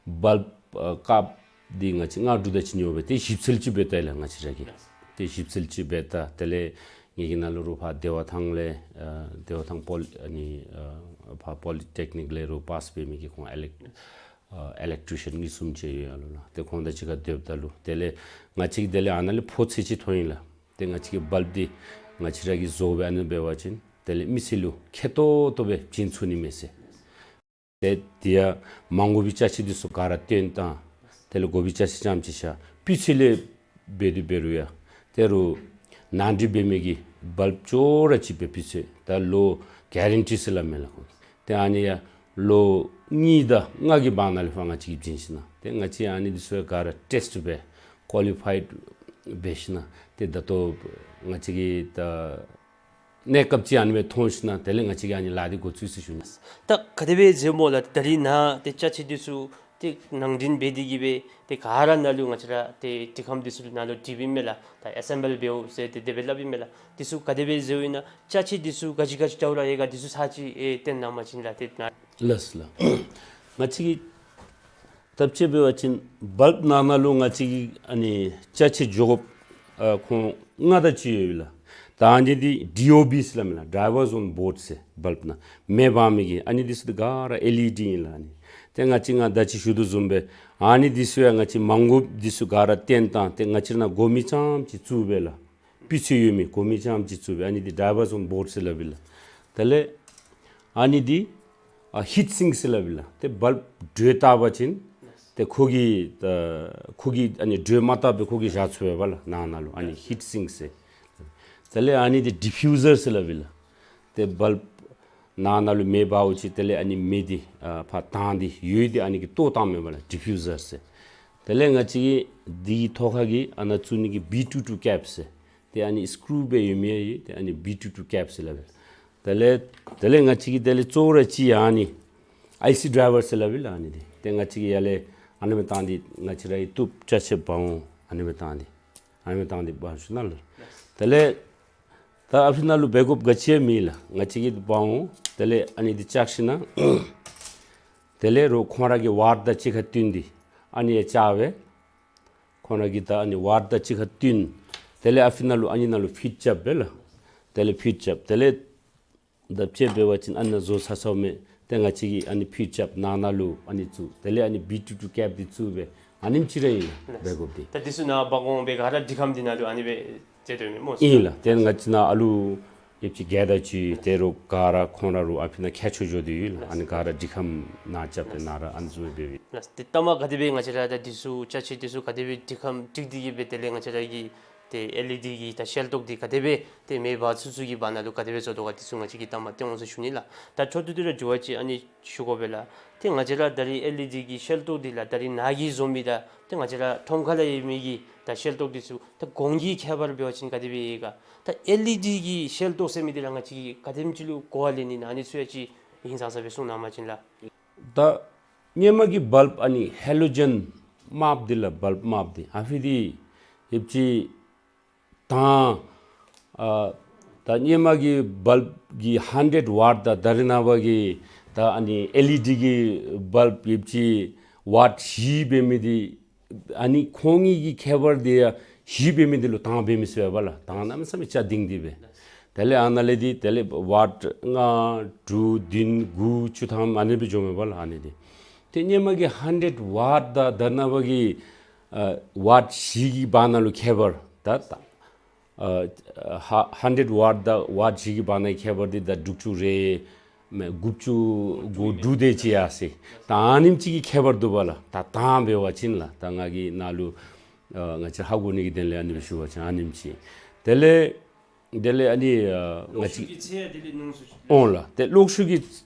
བལཔ་ཨ་དཀརཔོ་འདི་ང་བཅས་ལྔ་དྲུག་དང་གཅིག་ཉོ་སྦེ་ཏེ་ཞིབ་འཚོལ་ཅིག་འབད་ད་ལགས་ང་བཅས་ར་གིས། ཏེ་ཞིབ་འཚོལ་ཅིག་འབད་ད་དེ་ལས་ངེ་གི་ནང་ལུ་རུང་ཕར་བདེ་བ་ཐང་ལས་ཨ་བདེ་བ་ཐང་པོ་ལི་ཨ་ནི་ཨ་ཕར་པོ་ལི་ཊེག་ནིཀ་ལས་རུང་པཱསི་འབད་མི་གི་ཁོང་ཨི་ལེག་ཨ་ཨི་ལེག་ཊི་རི་ཤཱན་གཉིས་གསུམ་ཅིག་ཡོད་ཡར་ལུ་ལགས། ཏེ་ཁོང་དང་གཅིག་ཁར་སྡོདཔ་ད་ལུ་དེ་ལས་ང་བཅས་ཀྱིས་དེ་ལས་ཨ་ནཱ་ལས་ཕོ་ཚོད་ཅིག་མཐོང་ཡི་ལགས། ཏེ་ང་བཅས་ཀྱི་བལཔ་འདི་ང་བཅས་ར་གིས་བཟོ་སྦེ་ཨ་ནི་འབད་བ་ཅིན་དེ་ལས་མི་སེར་ལུ་ཁེ་ཏོག་ཏོ་སྦེ་བྱིན་ཚུགས་ནི་མས་ཟེར། ཏེ་དེ་ཡང་མ་དགོ་པའི་ཅ་ཆས་འདི་ཚུ་ག་ར་བཏོན་བཏང་། དེ་ལས་དགོ་པའི་ཅ་ཆས་རྐྱངམ་ཅིག་བཞག། སྤུས་ཚད་ལས་འབད་དེ་འབད་རུང་ཡང་ད་རུང་ནང་འདྲེན་འབད་མི་གི་བལཔ་ཅོག་ར་གཅིག་པའི་སྤུས་ཚད་ད་ལོ་གེ་རན་ཊི་ཟེར་སླབ་མས་ལགས་ཁོང་གིས། ཏེ་ཨ་ནི་ཡང་ལོ་གཉིས་དང་ལྔ་གི་བར་ན་ལས་ཕར་ང་བཅས་ཀྱིས་བྱིན་ཞིནམ་ཏེ་ང་བཅས་ཨ་ནི་འདི་ཚུ་ཡང་ག་ར་ཊེསཊ་འབད་ཀོ་ལི་ཕའིཌ་ འབད་ཞིན་ན་ཏེ་ད་ལྟོ་ང་བཅས་ཀྱིས་ད་གནས་སྐབས་ཅིག་ཨ་ནི་སྦེ་མཐོང་ཞིན་ན་དེ་ལས་ང་བཅས་ཀྱིས་ཨ་ནི་ལཱ་འདི་འགོ་བཙུགས་ཟེར་ཞུ་ནི། ད་ག་དེ་སྦེ་མཛད་སྨོ་ལགས། ད་རིས་ནཱ་ཏེ་ཅ་ཆས་འདི་ཚུ་ཏེ་ནང་འདྲེན་འབད་དེ་གིས་སྦེ་ཏེ་ག་ར་ནང་ལུ་ང་བཅས་ར་ཏེ་འབྲི་ཁམས་འདི་ཚུ་ནང་ལུ་བསྒྲིགསཔ་ཨིན་མས་ལགས། ད་ཨེ་སེམ་བཱལ་འབདཝ་ཟེར་ཏེ་དེ་སྦེ་སླབ་ཨིན་མས་ལགས། འདི་ཚུ་ག་དེ་སྦེ་མཛདཔ་ཨིན་ན། ཅ་ཆས་འདི་ཚུ་ག་ཅི་ག་ཅི་འདྲཝ་ར་ཡོད་ག། འདི་ཚུ་ཚར་ཅིག་ཨེ་སྟོན་གནང་བ་ཅིན་ལགས། ཏེ་ནཱ་ལགས་སོ་ལགས། ང་བཅས་ཀྱིས་ད་དཔྱེ་འབད་བ་ཅིན་བཱལབ་ནང་ན་ལུ་ང་བཅས་ཀྱིས་ཨ་ནི་ཅ་ཆས་འགྱོ་དགོཔ་ཨ་ཁོང་ལྔ་དང་ཅིག་ཡོད་ལགས། ད་ཨ་ནི་འདི་ཌི་ཨོ་བི་ཟེར་སླབ་མས་ལགས། ཌའི་ཝར་ཨོན་བོརཌ་ཟེར། བཱལབ་ནང་མེ་འབར་མི་གི་ཨ་ནི་འདི་ཚུ་འདི་ག་ར་ཨེལ་ཨི་ཌི་ཨིན་ལགས། ཨ་ནི་ཏེ་ང་བཅས་ང་ད་ཅི་ཞུ་དོ་བཟུམ་སྦེ་ཨ་ནི་འདི་ཚུ་ཡང་ང་བཅས་མ་དགོཔ་འདི་ཚུ་ག་ར་སྟོན་བཏང་སྟེ་ང་བཅས་ནཱ་དགོ་མི་ཙམ་ཅིག་བཙུགས་སྦེ་ལགས། སྤུས་ཚད་ཡོད་མི་དགོ་མི་ཙམ་ཅིག་བཙུགས་སྦེ་ཨ་ནི་འདི་ཌའི་ཝར་ཨོན་བོརཌ་ཟེར་སླབ་ཨིན་ལགས། དེ་ལས་ཨ་ནི་འདི་ཨ་ཧིཊ་སིང་ཟེར་སླབ་ཨིན་ལགས། ཏེ་བཱལབ་དྲོད་བཏབ་པ་ཅིན་ཏེ་ཁོ་གིས་ཨ་ཁོ་གིས་ཨ་ནི་དྲོད་མ་བཏབ་པར་ཁོ་གིས་བཞག་ཚུགས་པས་ལགས་ནང་ན་ལུ། ཨ་ནི་ཧིཊ་སིང་ཟེར། དེ་ལས་ཨ་ནི་འདི་ཌི་ཕིའུ་ཟར་ཟེར་སླབ་ཨིན་ལགས། ཏེ་བཱལབ་ནང་ན་ལུ་མེ་འབརཝ་ཅིག་དེ་ལས་ཨ་ནི་མེ་འདི་ཨ་ཕར་དྭངས་ཏེ་ཡོད་དེ་ཨ་ནི་གིས་གཏོར་བཏངམ་མས་ལགས། ཌི་ཕིའུ་ཟར་ཟེར། དེ་ལས་ང་བཅས་ཀྱིས་འདི་གི་ཐོག་ཁ་གི་ཨ་ནཱ་བཙུགས་ནི་གི་བི་ཊུ་ཊུ་ཀེབ་ཟེར། ཏེ་ཨ་ནི་སི་ཀུ་རུ་སྦེ་ཡོད་མི་ཡང་ཏེ་ཨ་ནི་བི་ཊུ་ཊུ་ཀེབ་ཟེར་སླབ་ཨིན། དེ་ལས་དེ་ལས་ང་བཅས་ཀྱིས་དེ་ལས་གཙོ་བོ་ར་ཅིག་ཡང་ཨ་ནི་ཨའི་སི་ཌའི་ཝར་ཟེར་སླབ་ཨིན་ལགས། ཨ་ནི་འདི་ཏེ་ང་བཅས་ཀྱིས་ཡར་ལས་ཨ་ནི་སྦེ་བཏང་སྟེ་ང་བཅས་ར་གི་གཏུབ་ཅ་ཆས་འབག་འོང་ཨ་ནི་སྦེ་བཏང་སྟེ་ཨ་ནི་སྦེ་བཏང་སྟེ་འབག་ཞུ་ནི་ལགས། དེ་ལས་ད་ཨ་ཕི་ནང་ལུ་འབད་དགོཔ་ག་ཅི་ཡང་མེད་ལགས། ང་བཅས་ཀྱིས་འབག་འོང་དེ་ལས་ཨ་ནི་འདི་བཅག་ཞིན་ན་དེ་ལས་རོགས་ཁོང་ར་གི་ཝརཌ་དང་གཅིག་ཁར་བསྟུན་ཏེ་ཨ་ནི་ཡང་བཅག་སྦེ་ཁོང་ར་གི་ད་ཨ་ནི་ཝརཌ་དང་གཅིག་ཁར་བསྟུན། དེ་ལས་ཨ་ཕི་ནང་ལུ་ཨ་ནི་ནང་ལུ་ཕིཊ་རྐྱབ་པས་ལགས། དེ་ལས་ཕིཊ་རྐྱབ། དེ་ལས་ད་དཔྱེ་འབད་བ་ཅིན་ཨ་ནཱ་བཟོ་ཚར་ཚརཝ་མས། ཏེ་ང་བཅས་ཀྱིས་ཨ་ནི་ཕིཊ་རྐྱབ་ནང་ན་ལུ་ཨ་ནི་བཙུགས། དེ་ལས་ཨ་ནི་བི་ཊུ་ཊུ་ཀེབ་འདི་བཙུགས་སྦེ་ཨ་ནེམ་ཅིག་ར་ཨིན་ལགས་འབད་དགོཔ་འདི། ད་འདི་ཚུ་ནཱ་འབག་འོང་སྦེ་ག་ར་འབྲི་ཁམས་འདི་ནང་ལུ་ཨ་ནི་སྦེ་མཛད་དོ་མས་སྨོ། ཨིན་ལགས། ཏེ་ང་བཅས་ནཱ་ཨ་ལུ་ཡོདཔ་ཅིག་ག་ད་ཅིག་ཏེ་རོགས་ག་ར་ཁོང་ར་རོགས་ཨ་ཕི་ནང་ཁྱད་ཆོས་འགྱོ་དོ་ཡོད་ལགས། ཨ་ནི་ག་ར་འབྲི་ཁམས་ནང་རྐྱབ་སྟེ་ནཱ་ར་ཨ་ནི་བཟུམ་སྦེ་འབདཝ་ཨིན། ལགས། ཏེ་ལྟ་མ་ག་དེ་སྦེ་ང་བཅས་ར་ད་འདི་ཚུ་ཅ་ཆས་འདི་ཚུ་ག་དེ་སྦེ་འབྲི་ཁམས་འགྲིག་སྟེ་གིས་སྦེ་དེ་ལས་ང་བཅས་ར་གི་ཏེ་ཨེལ་ཨི་ཌི་གི་ད་ཤེལ་ཏོག་འདི་ག་དེ་སྦེ་ཏེ་མེ་འབར་ཚུན་ཚོད་ཀྱི་བར་ན་ལུ་ག་དེ་སྦེ་བཟོ་དོ་ག་འདི་ཚུ་ང་བཅས་ཀྱིས་ལྟ་མ་སྟོན་འོང་ཟེར་ཞུ་ནི་ལགས། ད་མཆོག་ཏུ་ཏུ་ར་འགྱུར་བ་ཅིག་ཨ་ནི་ཞུ་དགོ་པས་ལགས། ཏེ་ང་བཅས་ར་ད་རིས་ཨེལ་ཨི་ཌི་གི་ཤེལ་ཏོག་འདི་ལགས་ད་རིས་ནཱ་གིས་བཟོ་མི་དང་ཏེ་ང་བཅས་ར་ཁྲོམ་ཁ་ལུ་ཡོད་མི་གི་ད་ཤེལ་ཏོག་འདི་ཚུ་ད་གོང་གི་ཁྱད་པར་འབད་བ་ཅིན་ག་དེ་སྦེ་ཡོད་ག། ད་ཨེལ་ཨི་ཌི་གི་ཤེལ་ཏོག་ཟེར་མི་འདི་ར་ང་བཅས་ཀྱིས་ག་དེམ་ཅིག་ལུ་གོ་བ་ལེན་ནི་ཨིན་ན་ཨ་ནི་ཚུ་ཡང་ཅིག་ཧིང་སངས་ས་སྦེ་གསུང་གནང་བ་ཅིན་ལགས། ད་སྔོན་མ་གི་བཱལབ་ཨ་ནི་ཧེ་ལོ་ཇེན་དམརཔོ་འདི་ལགས། བཱལབ་དམརཔོ་འདི་ཨ་ཕི་འདི་ཡོདཔ་ཅིག་དང་ཨ་ད་སྔོན་མ་གི་བཱལབ་གི་ཧན་ཌེཌ་ཝཊ་དང་ད་རེས་ནངས་པ་གི་ད་ཨ་ནི་ཨེལ་ཨི་ཌི་གི་བཱལབ་ཡོདཔ་ཅིག་ཝཊ་བཞི་འབད་མི་འདི་ཨ་ནི་ཁོང་གཉིས་ཀྱི་ཁྱད་པར་འདི་ཡང་བཞི་འབད་མི་འདི་ལུ་དྭངས་འབད་མི་ཟེར་བ་ལགས། དྭངས་གནམ་མེད་ས་མེད་རྐྱབ་ལྡིང་སྟེ་སྦེ། དེ་ལས་ཨ་ནཱ་ལས་འདི་དེ་ལས་ཝཊ་ལྔ་དྲུག་བདུན་དགུ་བཅུ་ཐམ་ཨ་ནི་སྦེ་འགྱོཝ་མས་པ་ལགས་ཨ་ནི་འདི། ཏེ་སྔོན་མ་གི་ཧན་ཌེཌ་ཝཊ་དང་ད་རེས་ནངས་པ་གི་ཨ་ཝཊ་བཞི་གི་བར་ན་ལུ་ཁྱད་པར་ད་ད་ཨ་ཧ་ཧན་ཌེཌ་ཝཊ་དང་ཝཊ་བཞི་གི་བར་ན་ཁྱད་པར་འདི་ད་དྲུག་ཅུ་རེ་མེན་དགུ་བཅུ་གོ་དྲུག་དེ་ཅིག་ཡར་སོ་ཡི། ད་ཨ་ནེམ་ཅིག་གི་ཁྱད་པར་འདུག་པ་ལགས། ད་དྭངས་འབད་བ་ཅིན་ལགས། ད་ང་གིས་ནཱ་ལུ་ཨ་ང་བཅས་ཧ་གོ་ནི་གི་དོན་ལས་ཨ་ནི་སྦེ་ཞུ་བ་ཅིན་ཨ་ནེམ་ཅིག། དེ་ལས་དེ་ལས་ཨ་ནི་ཨ་ང་བཅས་ཀྱི་ཚད་ཡང་དེ་ལས་ཉུང་སུ་ཅིག་འོང་ལགས། ཏེ་གློག་ཤུགས་ཀྱི་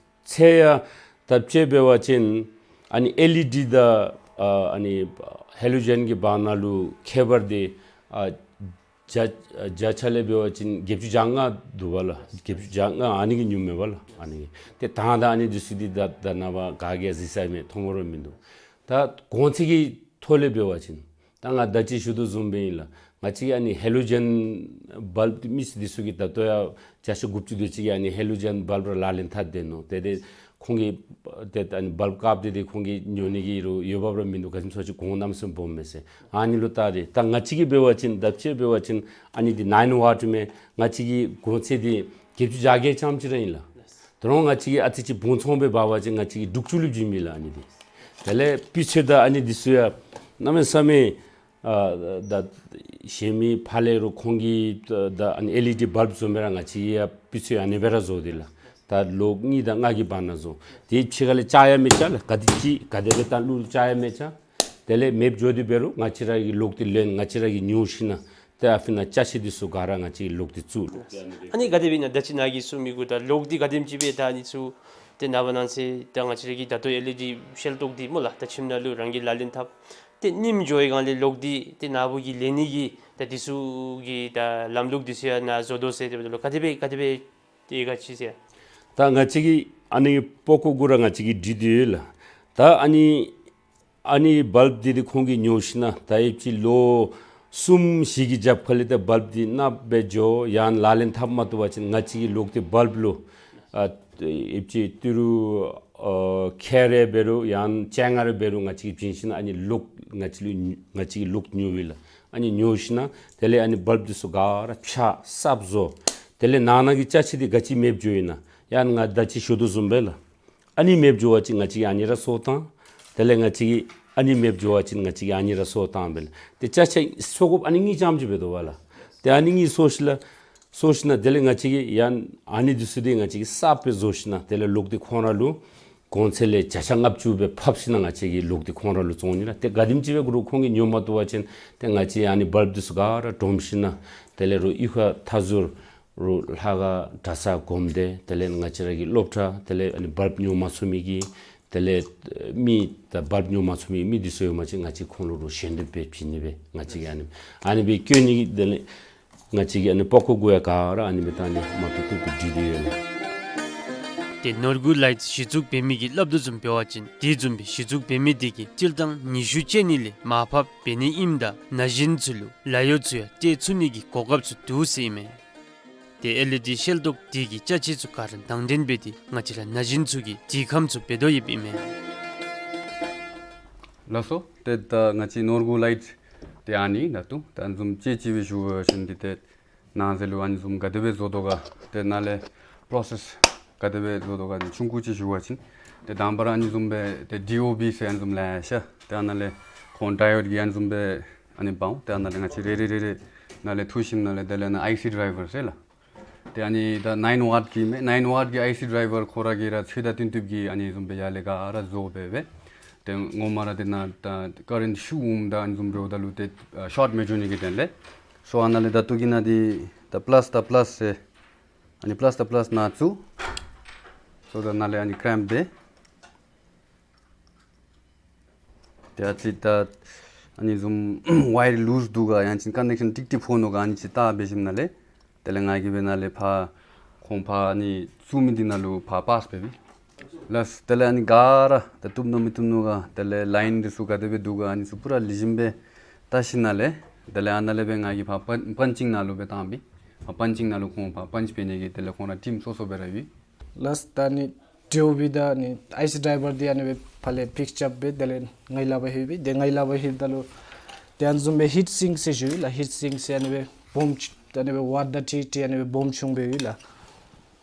ཚད་ཡང་ད་དཔྱེ་འབད་བ་ཅིན་ཨ་ནི་ཨེལ་ཨི་ཌི་དང་ཨ་ཨ་ནི་ཧེ་ལོ་ཇེན་གྱི་བར་ན་ལུ་ཁྱད་པར་འདི་ཨ་བརྒྱ་བརྒྱ་ཆ་ལས་འབད་བ་ཅིན་བརྒྱད་ཅུ་གྱ་ལྔ་འདུག་པ་ལགས། བརྒྱད་ཅུ་གྱ་ལྔ་ཨ་ནི་གིས་ཉུངམ་མས་པ་ལགས། ཨ་ནི་གིས་ཏེ་དྭངས་དང་ཨ་ནི་འདི་ཚུ་འདི་ད་ད་རེས་ནངས་པ་ག་གིས་ཡང་གཟིགས་ས་མེད། མཐོང་བར་མིན་འདུག། ད་གོང་ཚད་ཀྱི་ཐོག་ལས་འབད་བ་ཅིན་ད་ང་ད་ཅི་ཞུ་དོ་བཟུམ་སྦེ་ཨིན་ལགས། ང་བཅས་ཀྱི་ཨ་ནི་ཧེ་ལོ་ཇེན་བཱལབ་མི་སེར་འདི་ཚུ་གིས་ད་ལྟོ་ཡང་བརྒྱ་ཆ་དགུ་བཅུ་དེ་ཅིག་གིས་ཨ་ནི་ཧེ་ལོ་ཇེན་བཱལབ་ར་ལག་ལེན་འཐབ་སྡོད་ནུག། ཏེ་ཏེ་ཁོང་གིས་ཏེ་ཨ་ནི་བཱལབ་བཀབ་སྟེ་ཏེ་ཁོང་གིས་ཉོ་ནི་གི་རོགས་འོས་འབབ་ར་མིན་འདུག། ག་ཅི་སྨོ་ཟེར་བ་ཅིན་གོང་གནམ་མེད་ས་མེད་སྦོམ་མས་ཟེར། ཨ་ནི་ལུ་བལྟ་སྟེ་ད་ང་བཅས་ཀྱིས་འབད་བ་ཅིན་ད་དཔྱེ་འབད་བ་ཅིན་ཨ་ནི་འདི་ནའིན་ཝཊ་མས། ང་བཅས་ཀྱི་གོང་ཚད་འདི་བརྒྱད་ཅུ་གྱ་བརྒྱད་ཙམ་ཅིག་ར་ཨིན་ལགས། ད་རུང་ང་བཅས་ཀྱིས་ཨ་ཙི་ཅིག་བུང་ཚང་སྦེ་འབད་བ་ཅིན་ང་བཅས་ཀྱིས་དྲུག་ཅུ་ལུ་བྱིན་མི་ལགས་ཨ་ནི་འདི། དེ་ལས་སྤུས་ཚད་དང་ཨ་ནི་འདི་ཚུ་ཡང་གནམ་མེད་ས་མེད་ཨ་ད་གཞན་མི་ཕར་ལས་རོགས་ཁོང་གིས་ད་ཨ་ནི་ཨེལ་ཨི་ཌི་བཱལབ་བཟོ་མི་ར་ང་བཅས་ཀྱིས་ཡང་སྤུས་ཚད་ཨ་ནི་སྦེ་ར་བཟོ་སྟེ་ལགས། ད་ལོག་གཉིས་དང་ལྔ་གི་བར་ན་བཟོ། དེ་ཕྱི་ཁ་ལས་ལྕགས་ཡང་མི་ལྕགས་ལགས། ག་དེ་ཅིག་ག་དེ་སྦེ་ད་ལུ་ལྕགས་ཡང་མི་ལྕགས། དེ་ལས་མེདཔ་འགྱོ་སྟེ་འབད་རུང་ང་བཅས་ར་གིས་ལོག་སྟེ་ལེན། ང་བཅས་ར་གིས་ཉོ་ཞིན་ན་ཏེ་ཨ་ཕི་ནང་ཅ་ཆས་འདི་ཚུ་ག་ར་ང་བཅས་ལོག་སྟེ་བཙུགས། ཨ་ནི་ག་དེ་སྦེ་ཨིན་ན་ད་ཅི་ནཱ་གིས་གསུངས་མི་གུ་ད་ལོག་འདི་ག་དེམ་ཅིག་སྦེ་ད་ཨ་ནི་ཚུ་ཏེ་ནངས་པ་གནངས་ཚེ་ད་ང་བཅས་ར་གི་ད་ལྟོ་ཨེལ་ཨི་ཌི་ཤེལ་ཏོག་འདི་སྨོ་ལགས། ད་ཁྱིམ་ནང་ལུ་རང་གིས་ལག་ལེན་འཐབ། ཏེ་ཉིམ་འགྱོ་བའི་སྒང་ལས་ལོག་སྟེ་ཏེ་ནཱ་བུ་གིས་ལེན་ནི་གི་ད་འདི་ཚུ་གི་ད་ལམ་ལུགས་འདི་ཚུ་ཡང་ནཱ་བཟོ་དོ་ཟེར། དེ་འབདཝ་ད་ལུ་ག་དེ་སྦེ་ག་དེ་སྦེ་ཏེ་ག་ཅི་ཟེར། ད་ང་བཅས་ཀྱིས་ཨ་ནི་པག་ཀོ་གུ་ར་ང་བཅས་ཀྱིས་སྒྲིག་སྟེ་ཡོད་ལགས། ད་ཨ་ནི་ཨ་ནི་བཱལབ་འདི་ཏེ་ཁོང་གིས་ཉོ་ཞིན་ན་ད་ཨེབ་ཅིག་ལོ་གསུམ་བཞི་གི་རྒྱབ་ཁ་ལས་ད་བཱལབ་འདི་ནགཔ་སྦེ་འགྱོ་ཡང་ལག་ལེན་འཐབ་མ་བཏུབ་པ་ཅིན་ང་བཅས་ཀྱིས་ལོག་སྟེ་བཱལབ་ལུ་ཨ་ཨེབ་ཅིག་ཏི་རུ་ཨ་ཁལ་རེ་འབད་རུང་ཡང་ཅ་ལྔ་རེ་འབད་རུང་ང་བཅས་ཀྱིས་བྱིན་ཞིན་ན་ཨ་ནི་ལོག་ང་བཅས་ལུ་ང་བཅས་ཀྱིས་ལོག་ཉོ་བས་ལགས། ཨ་ནི་ཉོ་ཞིན་ན་དེ་ལས་ཨ་ནི་བཱལབ་འདི་ཚུ་ག་ར་ཕྱག་གསརཔ་བཟོ། དེ་ལས་ནང་ན་གི་ཅ་ཆས་འདི་ག་ཅི་མེདཔ་འགྱོ་ཡི་ན་ཡང་ང་ད་ཅི་ཞུ་དོ་བཟུམ་སྦེ་ལགས། ཨ་ནི་མེདཔ་འགྱོ་བ་ཅིན་ང་བཅས་ཀྱིས་ཨ་ནི་ར་གསོ་བཏང་། དེ་ལས་ང་བཅས་ཀྱིས་ཨ་ནི་མེདཔ་འགྱོ་བ་ཅིན་ང་བཅས་ཀྱིས་ཨ་ནི་ར་གསོ་བཏང་སྦེ་ལགས། ཏེ་ཅ་ཆས་གསོ་དགོཔ་ཨ་ནི་གཉིས་རྐྱངམ་ཅིག་འབད་དོ་བ་ལགས། ཏེ་ཨ་ནི་གཉིས་གསོ་ཞིན་ལགས། གསོ་ཞིན་ན་དེ་ལས་ང་བཅས་ཀྱིས་ཡང་ཨ་ནི་འདི་ཚུ་འདི་ང་བཅས་ཀྱིས་གསརཔ་སྦེ་བཟོ་ཞིན་ན་དེ་ལས་ལོག་སྟེ་ཁོང་ར་ལུ་གོང་ཚད་ལས་བརྒྱ་ཆ་ལྔ་བཅུ་སྦེ་ཕབ་ཞིན་ན་ང་བཅས་ཀྱིས་ལོག་སྟེ་ཁོང་ར་ལུ་བཙོང་ནི་ལགས། ཏེ་ག་དེམ་ཅིག་སྦེ་གུ་རུང་ཁོང་གིས་ཉོ་མ་བཏུབ་པ་ཅིན་ཏེ་ང་བཅས་ཨ་ནི་བཱལབ་འདི་ཚུ་ག་ར་སྒྲོམ་ཞིན་ན་དེ་ལས་རུང་གཡུས་ཁ་མཐའ་ཟུར་རུང་ལྷ་ཁང་གྲྭ་ཚང་སྒོམ་སྡེ་དེ་ལས་ང་བཅས་ར་གི་སློབ་གྲྭ་དེ་ལས་ཨ་ནི་བཱལབ་ཉོ་མ་ཚུགས་མི་གི་དེ་ལས་མི་ད་བཱལབ་ཉོ་མ་ཚུགས་མི་མི་འདི་ཚུ་ཡོད་པ་ཅིན་ང་བཅས་ཁོང་ལུ་རུང་ཞལ་འདེབས་སྦེ་བྱིན་ནི་སྦེ་ང་བཅས་ཀྱིས་ཨ་ནི་ཨ་ནི་སྦེ་བསྐྱོན་ནི་གི་དེ་ལས་ང་བཅས་ཀྱིས་ཨ་ནི་པག་ཀོ་གུ་ཡང་ག་ར་ཨ་ནི་སྦེ་ད་ཨ་ནི་མ་བཏུབ་བཏུབ་སྦེ་སྒྲིག་སྟེ་ཡོད་ལགས། ཏེ་ནོར་བུ་ལའིཊ་གཞི་བཙུགས་འབད་མི་གིས་སླབ་དོ་བཟུམ་འབད་བ་ཅིན་དེ་བཟུམ་སྦེ་གཞི་བཙུགས་འབད་མི་དེ་གིས་སྤྱིར་བཏང་ཉི་ཤུ་ཅན་ནི་ལས་མར་ཕབ་འབད་ནི་ཨིནམ་ད་ན་གཞོན་ཚུ་ལུ་ལཱ་གཡོག་ཚུ་ཡང་སྟེར་ཚུགས་ནི་གི་གོ་སྐབས་ཚུ་འདུག་ཟེར་ཨིན་མས། ཏེ་ཨེལ་ཨི་ཌི་ཤེལ་ཏོག་དེ་གི་ཅ་ཆས་ཚུ་ག་ར་དང་འདོན་འབད་དེ་ང་བཅས་ར་ན་གཞོན་ཚུ་གིས་དྲི་ཁམས་ཚུ་འབད་དོ་ཡོདཔ་ཨིན་མས། ལགས་སོ། ཏེ་ད་ང་བཅས་ནོར་བུ་ལའིཊ་དེ་ཨ་ནི་ད་ལྟོ་ད་བཟུམ་ཅིག་ཅིག་སྦེ་ཞུ་བ་ཅིན་འདི་ཏེ་ནང་ཟེར་ལུ་ཨ་ནི་བཟུམ་ག་དེ་སྦེ་བཟོ་དོ་ག་ཏེ་ནཱ་ལས་པྲོ་སེསི་ག་དེ་སྦེ་བཟོ་དོ་ག་ཆུང་ཀུ་ཅིག་ཞུ་བ་ཅིན་ཏེ་དང་པ་ར་ཨ་ནི་བཟུམ་སྦེ་ཏེ་ཌི་ཨོ་བི་ཟེར་ཨ་ནི་བཟུམ་ལེ་ཤ་ཏེ་ཨ་ནཱ་ལས་ཁོང་ཌའི་ཡོཌ་ཀྱི་ཨ་ནི་བཟུམ་སྦེ་ཨ་ནི་འབག་འོང་། ཏེ་ཨ་ནཱ་ལས་ང་བཅས་རེ་རེ་རེ་རེ་ནཱ་ལས་འཐུ་ཞིནམ་ལས་དེ་ལས་ནཱ་ཨའི་སི་ཌའི་བར་ཟེར་ལགས། ཏེ་ཨ་ནི་ད་ནའིན་ཝཊ་ཀྱི་མས། ནའིན་ཝཊ་ཀྱི་ཨའི་སི་ཌའི་བར་ཁོ་ར་གིས་ར་ཚོད་ལྟ་བཏོན་བཏུབ་ཀྱི་ཨ་ནི་བཟུམ་སྦེ་ཡར་ལས་ག་ར་བཟོ་སྦེ་སྦེ། ཏེ་ངོ་མ་ར་ཏེ་ནཱ་ད་ཀ་རེནཊ་ཤོརཊ་འོངམ་ད་ཨ་ནི་བཟུམ་འབདཝ་ད་ལུ་ཏེ་ཨ་ཤོརཊ་མི་འགྱོ་ནི་གི་དོན་ལས། སོ་ཨ་ནཱ་ལས་ད་ལྟོ་གི་ནཱ་འདི་ད་པ་ལཱསི་ད་པ་ལཱསི་ཟེར་ཨ་ནི་པ་ལཱསི་ད་པ་ལཱསི་ནང་བཙུགས། སོ་ད་ནཱ་ལས་ཨ་ནི་ཀེམཔ་འབད། ཏེ་ཨ་ཙི་ད་ཨ་ནི་བཟུམ་ཝ་ཡར་ལུསི་འདུག་ག་ཡང་ཅིན་ཀ་ནེག་ཤཱན་ཀྲིག་ཀྲི་ཕོག་ནུག་ག་ཨ་ནི་ཅིག་བལྟ་འབད་ཞིནམ་ལས་དེ་ལས་ང་གིས་སྦེ་ནཱ་ལས་ཕར་ཁོང་ཕར་ཨ་ནི་བཙུགས་མི་འདི་ནང་ལུ་ཕར་པཱསི་འབད་བས། ལགས་དེ་ལས་ཨ་ནི་ག་ར་ད་བཏུབ་ནུག་མི་བཏུབ་ནུག་ག་དེ་ལས་ལའིན་འདི་ཚུ་ག་དེ་སྦེ་འདུག་ག་ཨ་ནི་ཚུ་པུ་ར་ལེགས་ཤོམ་སྦེ་བལྟ་ཞིནམ་ལས་དེ་ལས་ཨ་ནཱ་ལས་སྦེ་ང་གིས་ཕར་པཱན་པཱན་ཅིང་ནང་ལུ་སྦེ་བཏང་སྦེ། ཕར་པཱན་ཅིང་ནང་ལུ་ཁོང་ཕར་པཱན་ཅི་འབད་ནི་གི་དེ་ལས་ཁོང་ར་ཊིམ་སོ་སོ་སྦེ་ར་ཡོད། ལགས་ད་ཨ་ནི་ཌི་ཨོ་བི་དང་ཨ་ནི་ཨའི་སི་ཌའི་བར་འདི་ཨ་ནི་སྦེ་ཕར་ལས་པིཀ་ཅར་འབད་དེ་ལས་ངེའི་ལག་པར་ལྷོད་པས། ཏེ་ངེའི་ལག་པར་ལྷོདཔ་ད་ལུ་ཏེ་ཨ་ནི་བཟུམ་སྦེ་ཧིཊ་སིང་ཟེར་ཞུ་ཡི་ལགས། ཧིཊ་སིང་ཟེར་ཨ་ནི་སྦེ་སྦོམ་ཅིག་ཨ་ནི་སྦེ་ཝཊ་དང་ཏི་ཏི་ཨ་ནི་སྦེ་སྦོམ་ཆུང་སྦེ་ཡོད་ལགས།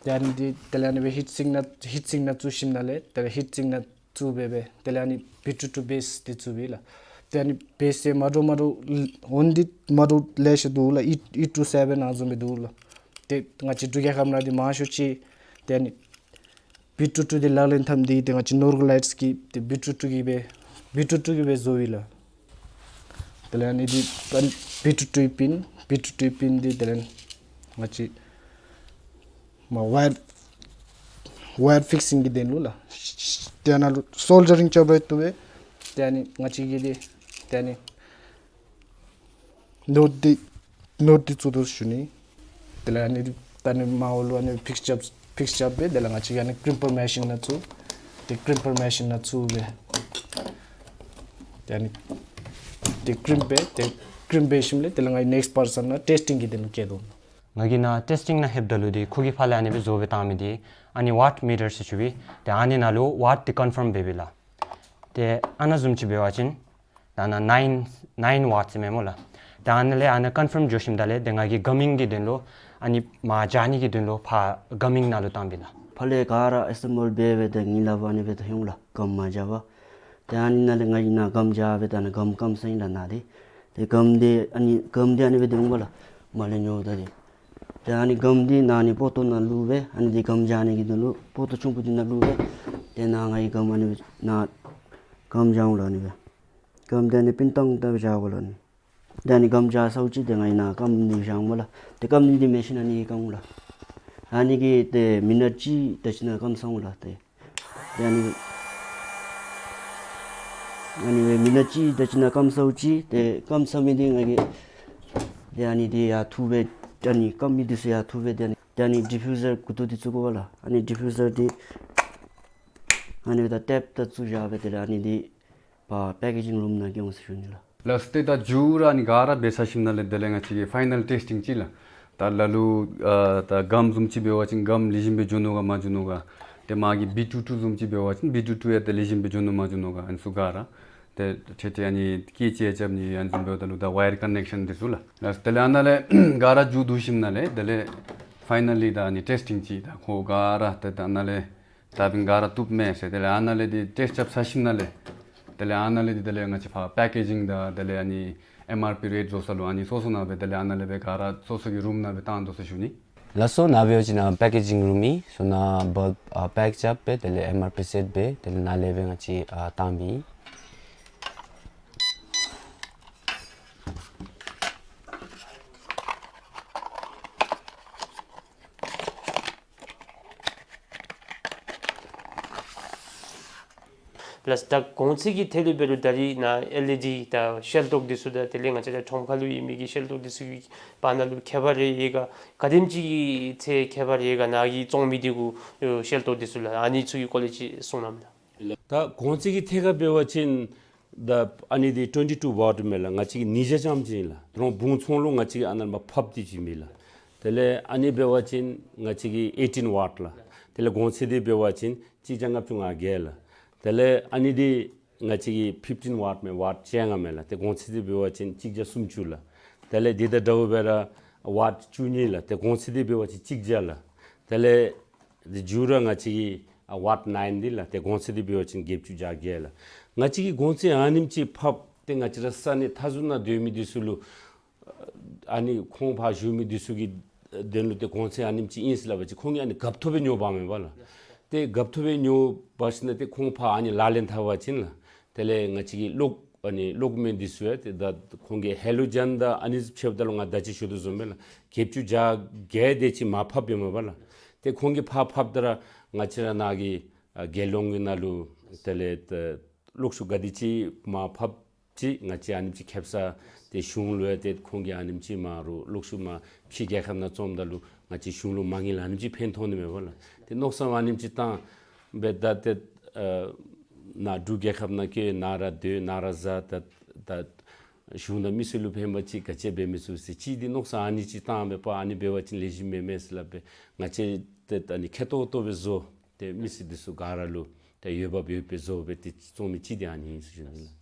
ཏེ་ཨ་ནི་འདི་དེ་ལས་ཨ་ནི་སྦེ་ཧིཊ་སིང་ནང་ཧིཊ་སིང་ནང་བཙུགས་ཞིནམ་ལས་དེ་ལས་ཧིཊ་སིང་ནང་བཙུགས་སྦེ་སྦེ་དེ་ལས་ཨ་ནི་བིཊ་རུཊ་བེསི་འདི་བཙུགས་པས་ལགས། ཏེ་ཨ་ནི་བེསི་ཟེར་མ་འདྲཝ་མ་འདྲཝ་འོང་འདི་མ་འདྲཝ་ལེ་ཤ་འདུག་ལགས། ཨེ་ཊི་ཊུ་སེ་བེན་ཨ་ནི་བཟུམ་སྦེ་འདུག་ལགས། ཏེ་ང་བཅས་འབྲུག་རྒྱལ་ཁབ་ནང་འདི་མང་ཤོས་ཅིག་ཏེ་ཨ་ནི་བིཊ་རུཊ་འདི་ལག་ལེན་འཐབ་ནི་འདི་ཏེ་ང་བཅས་ནོར་བུ་ལའིཊ་ཀྱིས་ཏེ་བིཊ་རུཊ་གིས་སྦེ་བིཊ་རུཊ་གིས་སྦེ་བཟོ་བས་ལགས། དེ་ལས་ཨ་ནི་འདི་བིཊ་རུཊ་པིན་བིཊ་རུཊ་པིན་འདི་དེ་ལས་ང་བཅས་མ་ཝ་ཡར་ཝ་ཡར་ཕིཀ་སིང་གི་དོན་ལུ་ལགས། ཏེ་ཨ་ནཱ་ལུ་སོལ་ཌ་རིང་རྐྱབ་སྦེ་བཏུབ་པས། ཏེ་ཨ་ནི་ང་བཅས་ཀྱིས་འདི་ཏེ་ཨ་ནི་ནོཊ་འདི་ནོཊ་འདི་བཙུགས་དོ་ཞུ་ནི། དེ་ལས་ཨ་ནི་ད་ཨ་ནི་མར་འོག་ལུ་ཨ་ནི་ཕིཀ་ཅར་ཕིཀ་ཅར་འབད་དེ་ལས་ང་བཅས་ཀྱིས་ཨ་ནི་ཀིམ་པར་མེ་ཤིན་ནང་བཙུགས། ཏེ་ཀིམ་པར་མེ་ཤིན་ནང་བཙུགས་སྦེ་ཏེ་ཨ་ནི་ཏེ་ཀིམ་འབད་ཏེ་ཀིམ་འབད་ཞིནམ་ལས་དེ་ལས་ང་གིས་ནེགསི་པར་སཱན་ནང་ཊེསི་ཊིང་གི་དོན་ལུ་བསྐྱལ་དོ། ང་གིས་ནཱ་ཊེསི་ཊིང་ནང་ལྷོདཔ་ད་ལུ་འདི་ཁོ་གིས་ཕར་ལས་ཨ་ནི་སྦེ་བཟོ་སྦེ་བཏང་མི་འདི་ཨ་ནི་ཝཊ་མི་ཊར་ཟེར་ཞུ་བས། ཏེ་ཨ་ནི་ནང་ལུ་ཝཊ་འདི་ཀོན་ཕརམ་འབད་བས་ལགས། ཏེ་ཨ་ནཱ་བཟུམ་ཅིག་འབད་བ་ཅིན་ད་ནཱ་ནའིན་ནའིན་ཝཊ་ཟེར་མས་སྨོ་ལགས། ད་ཨ་ནཱ་ལས་ཨ་ནཱ་ཀོན་ཕརམ་འགྱོ་ཞིནམ་ད་ལས་ཏེ་ང་གིས་གམ་མིང་གི་དོན་ལུ་ཨ་ནི་མར་འཇགས་ནི་གི་དོན་ལུ་ཕར་གམ་མིང་ནང་ལུ་བཏང་པས་ལགས། ཕར་ལས་ག་ར་ཨེ་སེམ་བཱལ་འབད་སྦེ་ཏེ་ངེའི་ལག་པར་ཨ་ནི་སྦེ་ཏེ་ལྷོད་འོང་ལགས། གམ་མར་འཇགས་པར། ཏེ་ཨ་ནི་ནང་ལས་ང་གིས་ནཱ་གམ་འཇགས་སྦེ་ད་ནཱ་གམ་སྐམ་སོང་ཡི་ལགས་ནཱ་འདི། ཏེ་གམ་འདི་ཨ་ནི་གམ་འདི་ཨ་ནི་སྦེ་ཏེ་འོང་པས་ལགས། མར་ལས་ཉོཝ་ད་འདི། ཏེ་ཨ་ནི་གམ་འདི་ནཱ་ཨ་ནི་པོ་ཏོ་ནང་བླུགས་སྦེ་ཨ་ནི་འདི་གམ་འཇགས་ནི་གི་དོན་ལུ་པོ་ཏོ་ཆུང་ཀུ་འདི་ནང་བླུགས་སྦེ་ཏེ་ནཱ་ང་གིས་གམ་ཨ་ནི་སྦེ་ནཱ་གམ་འཇགས་འོང་ལགས་ཨ་ནི་སྦེ། གམ་འདི་ཨ་ནི་པིན་ཏང་ཏ་སྦེ་འཇགས་དགོ་ལགས་ཨ་ནི། ཏེ་ཨ་ནི་གམ་འཇགས་ཚརཝ་ཅིག་ཏེ་ང་གིས་ནཱ་ཀམ་འདི་བཞག་འོང་སྨོ་ལགས། ཏེ་ཀམ་འདི་མེ་ཤིན་ཨ་ནི་གིས་སྐམ་འོང་ལགས། ཨ་ནི་གིས་ཏེ་མི་ནཊ་གཅིག་དེ་ཅིག་ནང་སྐམ་སོང་ལགས་ཏེ། ཏེ་ཨ་ནི་ ཨ་ནི་སྦེ་མི་ནག་ཅིག་ད་ཅི་ནཱ་སྐམ་ཚཝ་ཅིག། ཏེ་སྐམ་ཚ་མི་འདི་ང་གིས་ཏེ་ཨ་ནི་འདི་ཡར་འཐུ་སྦེ་ཨ་ནི་སྐམ་མི་འདི་ཚུ་ཡར་འཐུ་སྦེ་ཏེ་ཨ་ནི་ཏེ་ཨ་ནི་ཌི་ཕིའུ་ཟར་མགུ་ཏོ་འདི་བཙུགས་དགོ་པས་ལགས། ཨ་ནི་ཌི་ཕིའུ་ཟར་འདི་ཨ་ནི་ད་ཊེབ་ད་བཙུགས་བཞག་སྦེ་དེ་ལས་ཨ་ནི་འདི་ཕར་པེ་ཀེ་ཇིང་རུམ་ནང་འགྱོ་འོང་ཟེར་ཞུ་ནི་ལགས། ལགས་སོ། ཏེ་ད་མཇུག་ར་ཨ་ནི་ག་ར་འབད་ཚར་ཞིནམ་ལས་དེ་ལས་ང་བཅས་ཀྱིས་ཕའི་ནཱལ་ཊེསི་ཊིང་ཅིག་ལགས། ད་ལ་ལུ་ཨ་ད་གམ་བཟུམ་ཅིག་འབད་བ་ཅིན་གམ་ལེགས་ཤོམ་སྦེ་འགྱོ་ནུག་ག་མ་འགྱོ་ནུག་ག། ཏེ་མ་གི་བི་ཊུ་ཊུ་བཟུམ་ཅིག་འབད་བ་ཅིན་བི་ཊུ་ཊུ་ཡང་ཏེ་ལེགས་ཤོམ་སྦེ་འགྱོ་ནུག་མ་འགྱོ་ནུག་ག། ཨ་ནི་ཚུ་ག་ར་ཏེ་ཏེ་ཏེ་ཨ་ནི་ཀེ་ཅི་ཨེཆ་ཨེཕ་ནི་ཨ་ནི་བཟུམ་འབདཝ་ད་ལུ་ད་ཝ་ཡར་ཀོན་ནེག་ཤཱན་འདི་ཚུ་ལགས། ལགས་སོ། དེ་ལས་ཨ་ནཱ་ལས་ག་ར་མཇུག་བསྡུ་ཞིནམ་ལས་དེ་ལས་ཕའི་ནཱལ་ལི་ད་ཨ་ནི་ཊེསི་ཊིང་ཅིག་ད་ཁོ་ག་ར་ཏེ་ད་ཨ་ནཱ་ལས་ད་འབདན་ག་ར་བཏུབ་མས་ཟེར། དེ་ལས་ཨ་ནཱ་ལས་འདི་ཊེསི་ཊི་རྐྱབ་ཚར་ཞིནམ་ལས་དེ་ལས་ཨ་ནཱ་ལས་འདི་དེ་ལས་ང་བཅས་ཕར་པེ་ཀེ་ཇིང་དང་དེ་ལས་ཨ་ནི་ཨེམ་ཨར་པི་རེཊ་བཟོ་ས་ལུ་ཨ་ནི་སོ་སོ་ནང་སྦེ་དེ་ལས་ཨ་ནཱ་ལས་སྦེ་ག་ར་སོ་སོ་གི་རུམ་ནང་སྦེ་བཏང་དོ་ཟེར་ཞུ་ནི། ལགས་སོ། ནཱ་འབད་བ་ཅིན་ཨ་པེ་ཀེ་ཇིང་རུམ་ཨིན། སོ་ནཱ་བཱལབ་ཨ་པེཀ་རྐྱབ་སྦེ་དེ་ལས་ཨེམ་ཨར་པི་སེཊ་འབད་དེ་ལས་ནཱ་ལས་སྦེ་ང་བཅས་ཨ་བཏང་མི་ཨིན། ལགས་སོ། ད་གོང་ཚད་ཀྱི་ཐད་ལུ་འབད་རུང་ད་རིས་ནཱ་ཨེལ་ཨི་ཌི་དང་ཤེལ་ཏོག་འདི་ཚུ་དང་དེ་ལས་ང་བཅས་ར་ཁྲོམ་ཁ་ལུ་ཡོད་མི་གི་ཤེལ་ཏོག་འདི་ཚུ་གི་བར་ན་ལུ་ཁྱད་པར་རེ་ཡོད་ག། ག་དེམ་ཅིག་གི་ཚད་ཁྱད་པར་ཡོད་ག་ནཱ་གི་བཙོང་མི་འདི་གུ་ཤེལ་ཏོག་འདི་ཚུ་ལགས། ཨ་ནི་ཚུ་གི་སྐོར་ལས་ཅིག་གསུང་གནང་མས་ལགས། ད་གོང་ཚད་ཀྱི་ཐད་ཁར་འབད་བ་ཅིན་ད་ཨ་ནི་འདི་ཊུ་ཝེན་ཊི་ཊུ་ཝཊ་མས་ལགས། ང་བཅས་ཀྱིས་ཉིས་བརྒྱ་ཙམ་ཅིག་ཨིན་ལགས། ད་རུང་བུང་ཚོང་ལུ་ང་བཅས་ཀྱིས་ཨ་ནཱ་ཕར་ཕབ་སྟེ་བྱིན་མས་ལགས། དེ་ལས་ཨ་ནི་འབད་བ་ཅིན་ང་བཅས་ཀྱིས་ཨེ་ཊིན་ཝཊ་ལགས། དེ་ལས་གོང་ཚད་འདི་འབད་བ་ཅིན་གཅིག་བརྒྱ་ལྔ་བཅུ་ང་བརྒྱད་ལགས། དེ་ལས་ཨ་ནི་འདི་ང་བཅས་ཀྱིས་ཕིཕ་ཊིན་ཝཊ་མས། ཝཊ་བཅོ་ལྔ་མས་ལགས། ཏེ་གོང་ཚད་འདི་འབད་བ་ཅིན་གཅིག་བརྒྱ་སུམ་ཅུ་ལགས། དེ་ལས་འདི་དང་འདྲཝ་སྦེ་ར་ཝཊ་བཅུ་གཉིས་ལགས། ཏེ་གོང་ཚད་འདི་འབད་བ་ཅིན་གཅིག་བརྒྱ་ལགས། དེ་ལས་འདི་མཇུག་ར་ང་བཅས་ཀྱི་ཨ་ཝཊ་ནའིན་འདི་ལགས། ཏེ་གོང་ཚད་འདི་འབད་བ་ཅིན་བརྒྱད་ཅུ་གྱ་བརྒྱད་ལགས། ང་བཅས་ཀྱིས་གོང་ཚད་ཨ་ནེམ་ཅིག་ཕབ་སྟེ་ང་བཅས་ར་ས་གནས་མཐའ་ཟུར་ནང་སྡོད་མི་འདི་ཚུ་ལུ་ཨ་ནི་ཁོང་ཕར་བཞུགས་མི་འདི་ཚུ་གི་དོན་ལུ་ཏེ་གོང་ཚད་ཨ་ནེམ་ཅིག་ཨིན་ཟེར་སླབ་པ་ཅིན་ཁོང་གིས་ཨ་ནི་རྒཔོ་ཐོབ་སྦེ་ཉོ་འབག་མས་པ་ལགས། ཏེ་རྒཔོ་ཐོབ་སྦེ་ཉོ་འབག་ཞིནམ་ལས་ཏེ་ཁོང་ཕར་ཨ་ནི་ལག་ལེན་འཐབ་པ་ཅིན་ལགས། དེ་ལས་ང་བཅས་ཀྱི་གློག་ཨ་ནི་གློག་མེ་འདི་ཚུ་ཡང་ཏེ་ད་ཁོང་གི་ཧེ་ལོ་ཇེན་དང་ཨ་ནི་ཕྱདཔ་ད་ལུ་ང་ད་ཅི་ཞུ་དོ་བཟུམ་སྦེ་ལགས། བརྒྱད་ཅུ་གྱ་བརྒྱད་དེ་ཅིག་མར་ཕབ་ཡོད་མས་པ་ལགས། ཏེ་ཁོང་གིས་ཕར་ཕབ་ད་ར་ང་བཅས་ར་ནཱ་གི་ཨ་རྒྱལ་ཡོངས་ཀྱི་ནང་ལུ་དེ་ལས་ད་གློག་ཤུགས་ག་དེ་ཅིག་མར་ཕབ་ཅི། ང་བཅས་ཨ་ནེམ་ཅིག་ཁེབ་ས་ཏེ་གཞུང་ལུ་ཡང་ཏེ་ཁོང་གིས་ཨ་ནེམ་ཅིག་མར་རུ་གློག་ཤུགས་མར་ཕྱི་རྒྱལ་ཁབ་ནང་བཙོངམ་ད་ལུ་ང་བཅས་གཞུང་ལུ་མ་དངུལ་ཨ་ནེམ་ཅིག་ཕན་ཐོགས་ནི་མས་པ་ལགས། ཏེ་མནོ་བསམ་ཨ་ནེམ་ཅིག་བཏང་སྦེ་ད་ཏེ་ཨ་ནཱ་འབྲུག་རྒྱལ་ཁབ་ནང་སྐྱེས་ནཱ་ར་སྡོད་ནཱ་ར་བཟའ། ད་ད་གཞུང་དང་མི་སེར་ལུ་ཕན་པ་ཅིག་ག་ཅི་འབད་མི་ཚུགས་ཟེར་ཅིག་འདི་མནོ་བསམ་ཨ་ནི་ཅིག་བཏང་སྦེ་པ་ཨ་ནི་འབད་བ་ཅིན་ལེགས་ཤོམ་མེན་མས་ཟེར་སླབ་སྦེ་ང་བཅས་ཏེ་ཨ་ནི་ཁེ་ཏོག་ཏོ་སྦེ་བཟོ། ཏེ་མི་སེར་འདི་ཚུ་ག་ར་ལུ་ཏེ་འོས་འབབ་ཡོདཔ་སྦེ་བཟོ་སྦེ་ཏེ་བཙོང་མི་ཅིག་འདི་ཨ་ནི་ཨིན་ཟེར་ཞུ་ནི་ལགས།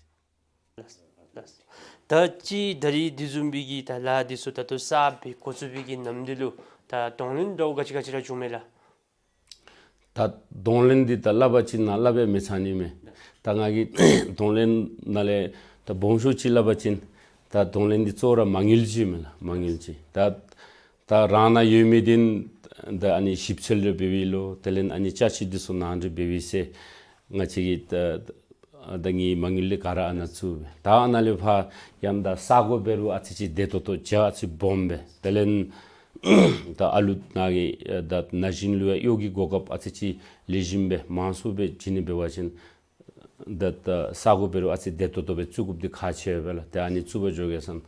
ལགས་ལགས། ད་ཅི་ད་རིས་འདི་བཟུམ་སྦེ་གི་ད་ལཱ་འདི་ཚུ་ད་ལྟོ་གསརཔ་སྦེ་འགོ་བཙུགས་པའི་གི་ནམ་དུས་ལུ་ད་གདོང་ལེན་འདྲཝ་ག་ཅི་ག་ཅི་ར་བྱུང་མས་ལགས། ད་གདོང་ལེན་འདི་ད་སླབ་པ་ཅིན་ནཱ་སླབ་སྦེ་མི་ཚར་ནི་མས། ད་ང་གིས་གདོང་ལེན་ནང་ལས་ད་སྦོམ་ཤོས་ཅིག་སླབ་པ་ཅིན་ད་གདོང་ལེན་འདི་གཙོ་བོ་ར་མ་དངུལ་ཅིག་མས་ལགས། མ་དངུལ་ཅིག། ད་ད་རང་ནཱ་ཡོད་མི་འདི་ད་ཨ་ནི་ཞིབ་འཚོལ་རེ་འབད་བའི་ལོ། དེ་ལས་ཨ་ནི་ཅ་ཆས་འདི་ཚུ་ནང་འདྲེན་འབད་བའི་ཚེ་ང་བཅས་ཀྱིས་ད་ད་ངེའི་མ་དངུལ་འདི་ག་ར་ཨ་ནཱ་བཙུགས་སྦེ། ད་ཨ་ནཱ་ལས་ཕར་ཡང་ད་ས་གོ་འབད་རུང་ཨ་ཙི་ཅིག་བདེ་ཏོག་ཏོ་ཇ་ཨ་ཙི་སྦོམ་སྦེ། དེ་ལས་ད་ཨ་ལུ་ནཱ་གི་ད་ན་གཞོན་ལུ་ཡང་གཡོག་གི་གོ་སྐབས་ཨ་ཙི་ཅིག་ལེགས་ཤོམ་སྦེ་མང་སུ་སྦེ་བྱིན་ནི་འབད་བ་ཅིན་ད་ད་ས་གོ་འབད་རུང་ཨ་ཙི་བདེ་ཏོག་ཏོ་སྦེ་བཙུགས་དགོཔ་འདི་ཁག་ཆེ་བས་ལགས། ཏེ་ཨ་ནི་བཙུགས་པར་འགྱོ་གེ་ཟེར་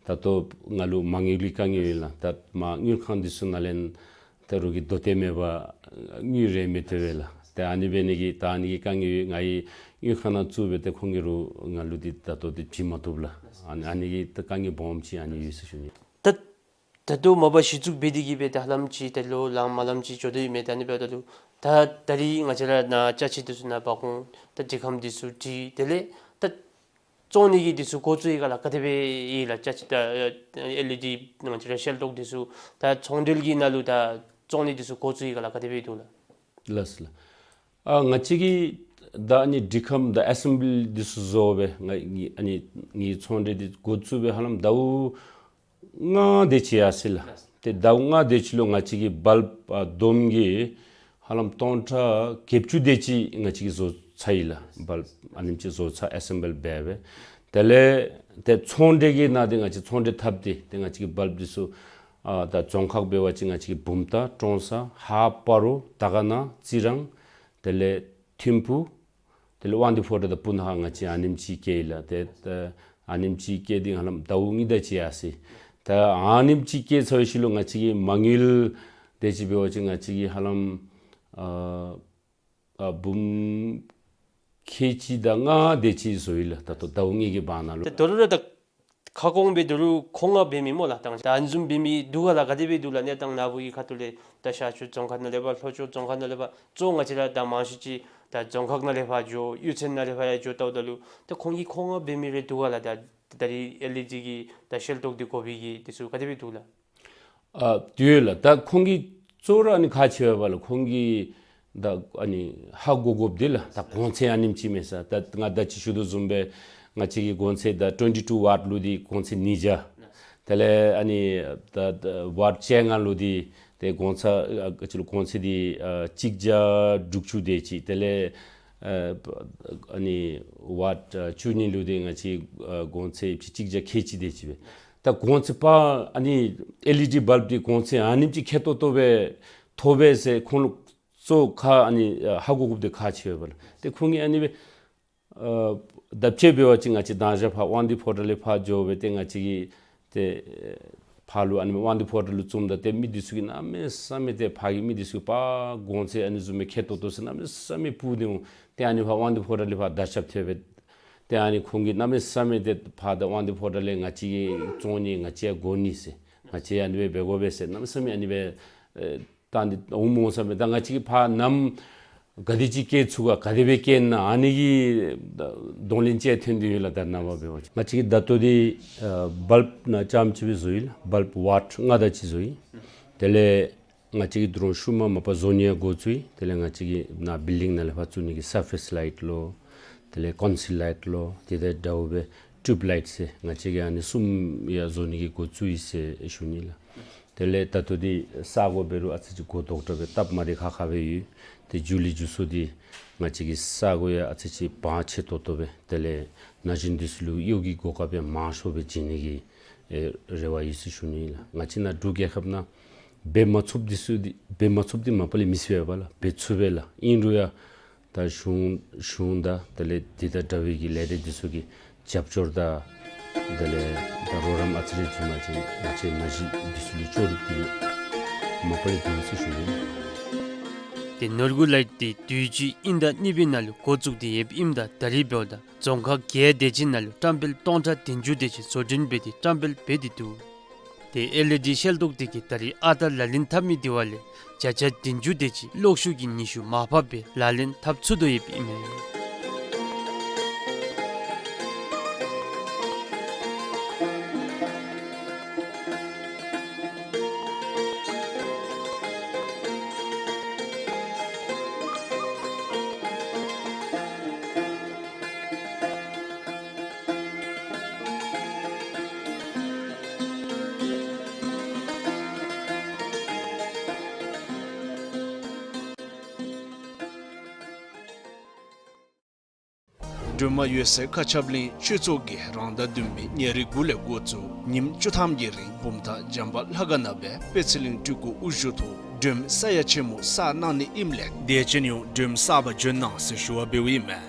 ད་ལྟོ་ང་ལུ་མ་དངུལ་གྱི་དཀའ་ངལ་ཡོད་ལགས། ད་མར་དངུལ་ཁང་འདི་ཚུ་ནང་ལས་ད་རོགས་ཀྱིས་དོ་ཏེ་མེད་པར་དངུལ་རེ་མི་ཐོབ་པས་ལགས། ཏེ་ཨ་ནི་འབད་ནི་གི་ད་ཨ་ནི་གི་དཀའ་ངལ་ཡོད། ང་གིས་དངུལ་ཁང་ནང་བཙུགས་སྦེ་ཏེ་ཁོང་གིས་རོགས་ང་ལུ་འདི་ད་ལྟོ་འདི་བྱིན་མ་བཏུབ་ལགས། ཨ་ནི་ཨ་ནི་གི་ད་དཀའ་ངལ་སྦོམ་ཅིག་ཨ་ནི་ཡོད་ཟེར་ཞུ་ནི། ད་ད་ལྟོ་མ་པ་གཞི་བཙུགས་འབད་དེ་གི་སྦེ་ད་ཧ་ལམ་ཅིག་ད་ལོ་ལངམ་ལངམ་ཅིག་འགྱོ་དོ་ཡོད་མས། ད་ཨ་ནི་འབདཝ་ད་ལུ་ད་ད་རིས་ང་བཅས་ར་ནཱ་ཅ་ཆས་འདི་ཚུ་ནཱ་འབག་འོང་། ད་འདི་ཁམས་འདི་ཚུ་འདི་དེ་ལས་ད་བཙོང་ནི་གི་འདི་ཚུ་འགོ་བཙུགས་ཡི་ག་ལགས། ག་དེ་སྦེ་ཡི་ལགས། ཅ་ཆས་ད་ཨེལ་ཨི་ཌི་ང་བཅས་ར་ཤེལ་ཏོག་འདི་ཚུ་ད་ཚོང་འབྲེལ་གྱི་ནང་ལུ་ད་བཙོང་ནི་འདི་ཚུ་འགོ་བཙུགས་ཡི་ག་ལགས། ག་དེ་སྦེ་འདུག་ལགས། ལགས་སོ་ལགས། ཨ་ང་བཅས་ཀྱིས་ད་ཨ་ནི་འདི་ཁམས་ད་ཨེ་སེམ་བི་ལི་འདི་ཚུ་བཟོ་སྦེ་ང་ངེའི་ཨ་ནི་ངེའི་ཚོང་འབྲེལ་འདི་འགོ་བཙུགས་སྦེ་ཧ་ལམ་ཟླཝ་ལྔ་དེ་ཅིག་ཡར་སོ་ཡི་ལགས། ཏེ་ཟླཝ་ལྔ་དེ་ཅིག་ལུ་ང་བཅས་ཀྱིས་བཱལབ་ཨ་བསྡོམས་ཀྱིས་ཧ་ལམ་སྟོང་ཕྲག་བརྒྱད་ཅུ་དེ་ཅིག་ང་བཅས་ཀྱིས་བཟོ་ཚར་ཡི་ལགས། བཱལབ་ཨ་ནེམ་ཅིག་བཟོ་ཚར་ཨེ་སེམ་བཱལ་འབད་སྦེ། དེ་ལས་ཏེ་ཚོང་འབྲེལ་གྱི་ནང་འདི་ང་བཅས་ཚོང་འབྲེལ་འཐབ་སྟེ་ཏེ་ང་བཅས་ཀྱིས་བཱལབ་འདི་ཚུ་ཨ་ད་རྫོང་ཁག་འབད་བ་ཅིན་ང་བཅས་ཀྱིས་བུམ་ཐང་ཀྲོང་གསར་ཧཱཔ་སྤ་རོ་དར་དཀར་ན་རྩི་རང་དེ་ལས་ཐིམ་ཕུ་ དེ་ལས་དབང་འདུས་ཕོ་བྲང་དང་སྤུ་ན་ཁ་ང་བཅས་ཨ་ནེམ་ཅིག་བསྐྱལ་ཡི་ལགས། ཏེ་ད་ཨ་ནེམ་ཅིག་བསྐྱལ་ཏེ་ཧ་ལམ་ཟླཝ་གཉིས་དེ་ཅིག་ཡར་སོ་ཡི། ད་ཨ་ནེམ་ཅིག་བསྐྱལ་ཚར་བའི་ཤུལ་ལུ་ང་བཅས་ཀྱིས་མ་དངུལ་དེ་ཅིག་འབད་བ་ཅིན་ང་བཅས་ཀྱིས་ཧ་ལམ་ཨ་ཨ་འབུམ་ཁལ་གཅིག་དང་ལྔ་དེ་ཅིག་བཟོ་ཡི་ལགས། ད་ལྟོ་ཟླཝ་གཉིས་ཀྱི་བར་ན་ལུ། ད་ད་རུང་ར་ད་ཁ་སྐོང་འབད་ད་རུང་མཁོ་མངགས་འབད་མི་སྨོ་ལགས། ད་ཨ་ནི་བཟུམ་འབད་མི་འདུག་ག་ལགས། ག་དེ་སྦེ་འདུག་ལགས། གནས་སྟངས་ནཱ་བུ་གི་ཁ་ཐུག་ལས་ད་ཤར་ཕྱོགས་རྫོང་ཁག་ནང་ལས་ཕར་ལྷོ་ཕྱོགས་རྫོང་ཁག་ནང་ལས་ཕར་གཙོ་བོ་ང་བཅས་ར་ད་མང་ཤོས་ཅིག་ད་རྫོང་ཁག་ནང་ལས་ཕར་འགྱོ་གཡུས་ཚན་ནང་ལས་ཕར་ཡར་འགྱོ་ལྟཝ་ད་ལུ་ད་ཁོང་གིས་མཁོ་མངགས་འབད་མི་རེ་འདུག་ག་ལགས། ད་ད་རིས་ཨེལ་ཨི་ཌི་གི་ད་ཤེལ་ཏོག་འདི་དགོ་པའི་གི་དེ་ཚུ་ག་དེ་སྦེ་འདུག་ལགས། ཨ་དེ་ཡོད་ལགས། ད་ཁོང་གིས་གཙོ་བོ་ར་ཨ་ནི་ག་ཅི་འབད་བ་ལགས། ཁོང་གིས་ད་ཨ་ནི་ཧ་གོ་དགོཔ་འདི་ལགས། ད་གོང་ཚད་ཨ་ནེམ་ཅིག་མས་ཟེར། ད་ང་ད་ཅི་ཞུ་དོ་བཟུམ་སྦེ་ང་བཅས་ཀྱི་གོང་ཚད་ད་ཊུ་ཝེན་ཊི་ཊུ་ཝཊ་ལུ་འདི་གོང་ཚད་ཉིས་བརྒྱ། དེ་ལས་ཨ་ནི་ད་ད་ཝཊ་བཅོ་ལྔ་ལུ་འདི་ཏེ་གོང་ཚད་ཨ་ཅི་ལོ་གོང་ཚད་འདི་ཨ་གཅིག་བརྒྱ་དྲུག་ཅུ་དེ་ཅིག། དེ་ལས་ཨ་ཨ་ནི་ཝཊ་ཨ་བཅུ་གཉིས་ལུ་འདི་ང་བཅས་ཨ་གོང་ཚད་གཅིག་བརྒྱ་ཁལ་གཅིག་དེ་ཅིག་སྦེ། ད་གོང་ཚད་པ་ཨ་ནི་ཨེལ་ཨི་ཌི་བཱལབ་འདི་གོང་ཚད་ཨ་ནེམ་ཅིག་ཁེ་ཏོག་ཏོ་སྦེ་ཐོབ་པས་ཟེར་ཁོང་ལུ་གཙོ་ཁ་ཨ་ནི་ཨ་ཧ་གོ་དགོཔ་འདི་ག་ཅི་འབད་བ་ལགས། ཏེ་ཁོང་གིས་ཨ་ནི་སྦེ་ཨ་ད་དཔྱེ་འབད་བ་ཅིན་ང་བཅས་ད་ཞག་ཕར་དབང་འདུས་ཕོ་བྲང་ལས་ཕར་འགྱོ་སྦེ་ཏེ་ང་བཅས་ཀྱིས་ཏེ་ཕར་ལུ་ཨ་ནི་དབང་འདུས་ཕོ་བྲང་ལུ་བཙུགསཔ་ད་ཏེ་མི་འདི་ཚུ་གིས་གནམ་མེད་ས་མེད་ཏེ་ཕར་གྱི་མི་འདི་ཚུ་གིས་པ་གོང་ཚད་ཨ་ནི་བཟུམ་མའི་ཁེ་ཏོག་ཏོ་ཟེར་གནམ་མེད་ས་མེད་ཕུལ་ཏེ་འོང་། ཏེ་ཨ་ནི་ཕར་དབང་འདུས་ཕོ་བྲང་ལས་ཕར་ད་ཞག་ཐོན་སྦེ་ཏེ་ཨ་ནི་ཁོང་གིས་གནམ་མེད་ས་མེད་ཏེ་ཕར་ད་དབང་འདུས་ཕོ་བྲང་ལས་ང་བཅས་ཀྱིས་བཙོང་ནི་ང་བཅས་དགོ་ནི་ཟེར་ང་བཅས་ཨ་ནི་སྦེ་འབད་དགོ་པས་ཟེར་གནམ་མེད་ས་མེད་ཨ་ནི་སྦེ་ཨེ་བཏང་སྟེ་འོངམ་འོང་ས་མས། ད་ང་བཅས་ཀྱིས་ཕར་གནམ་ག་དེ་ཅིག་བསྐྱལ་ཚུགས་ག་ག་དེ་སྦེ་བསྐྱལ་ན་ཨ་ནི་གི་གདོང་ལེན་ཅིག་ཐོན་ཏེ་ཡོད་ལགས། ད་ནངས་པ་འབད་བ་ཅིན་ང་བཅས་ཀྱིས་ད་ལྟོ་འདི་ཨ་བཱལབ་ནང་རྐྱངམ་ཅིག་སྦེ་བཟོ་ཡི་ལགས། བཱལབ་ཝཊ་ལྔ་དེ་ཅིག་བཟོ་ཡི། དེ་ལས་ང་བཅས་ཀྱིས་ད་རུང་ཤུལ་མ་མ་པ་བཟོ་ནི་ཡང་འགོ་བཙུགས་ཡི། དེ་ལས་ང་བཅས་ཀྱིས་ནཱ་བིལ་ཌིང་ནང་ལས་ཕར་བཙུགས་ནི་གི་སར་ཕེསི་ལའིཊ་ལོ། དེ་ལས་ཀོན་སིལ་ལའིཊ་ལོ། དེ་དང་འདྲཝ་སྦེ་ཊིའུབ་ལའིཊ་ཟེར་ང་བཅས་ཀྱིས་ཨ་ནི་གསུམ་ཡང་བཟོ་ནི་གི་འགོ་བཙུགས་ཡི་ཟེར་ཞུ་ནི་ལགས། དེ་ལས་ད་ལྟོ་འདི་ས་གོ་འབད་རུང་ཨ་ཙི་ཅིག་གོ་དོག་དྲགས་སྦེ་སྟབས་མ་བདེ་ཁག་ཁ་སྦེ་ཡོད། ཏེ་མཇུག་ལས་མཇུག་སུ་འདི་ང་བཅས་ཀྱིས་ས་གོ་ཡང་ཨ་ཙི་ཅིག་བང་ཆེ་ཏོག་ཏོ་སྦེ་དེ་ལས་ན་གཞོན་འདི་ཚུ་ལུ་གཡོག་གི་གོ་སྐབས་ཡང་མང་ཤོས་སྦེ་བྱིན་ནི་གི་ཨེ་རེ་བ་ཡོད་ཟེར་ཞུ་ནི་ལགས། ང་བཅས་ནཱ་འབྲུག་རྒྱལ་ཁབ་ནང་འབད་མ་ཚུགསཔ་འདི་ཚུ་འདི་འབད་མ་ཚུགསཔ་འདི་མ་པ་ལས་མི་ཚུགས་པས་ལགས། འབད་ཚུགས་པས་ལགས། ཨིན་རུང་ཡང་ད་གཞུང་གཞུང་དང་དེ་ལས་འདི་དང་འདྲ་བའི་གི་ལས་སྡེ་འདི་ཚུ་གི་རྒྱབ་སྐྱོར་དང་དེ་ལས་ད་རོགས་རམ་ཨ་ཙི་རེ་བྱིན་པ་ཅིན་ང་བཅས་ན་གཞོན་འདི་ཚུ་ལུ་ལྕོགས་གྲུབ་འདི་མ་པ་ལས་འདུག་ཟེར་ཞུ་ནི། ཏེ་ནོར་བུ་ལའིཊ་འདི་དུས་ཅི་དབྱིན་ཟླ་གཉིས་པའི་ནང་ལུ་འགོ་བཙུགས་ཏེ་ཡོདཔ་ཨིནམ་ད་ད་རིས་འབདཝ་ད་རྫོང་ཁག་བརྒྱད་དེ་ཅིག་ནང་ལུ་བཀྲམ་སྤེལ་སྟོང་ཕྲག་བདུན་ཅུ་དེ་ཅིག་བཟོ་སྐྲུན་འབད་དེ་བཀྲམ་སྤེལ་འབད་དེ་འདུག། ཏེ་ཨེལ་ཨི་ཌི་ཤེལ་ཏོག་འདི་གིས་ད་རིས་ཨ་རྟག་ལག་ལེན་འཐབ་མི་འདི་བ་ལས་བརྒྱ་ཆ་བདུན་ཅུ་དེ་ཅིག་གློག་ཤུགས་ཀྱི་ནུས་ཤུགས་མར་ཕབ་སྦེ་ལག་ལེན་འཐབ་ཚུགས་དོ་ཡོདཔ་ཨིན་མས། སྒྲོལ་མ་འོད་གསལ་མཁའ་ཁྱབ་གླིང་ཆོས་ཚོགས་ཀྱིས་རང་ཟླ་བདུན་པའི་ཉེར་དགུ་ལས་འགོ་བཙུགས་ཉིནམ་བཅུ་ཐམ་གྱི་རིང་བུམ་ཐང་བྱམས་པ་ལྷ་ཁང་ནང་སྦེ་པད་ཚལ་གླིང་སྤྲུལ་སྐུ་དབུ་བཞུགས་ཐོག་སྒྲོལམ་ས་ཡ་ཆེན་མོ་བསགས་གནང་ནི་ཨིནམ་ལས་དད་ཅན་ཡོངས་སྒྲོལམ་བསག་པར་འབྱོན་གནང་ཟེར་ཞུ་བ་འབདཝ་ཨིན་མས།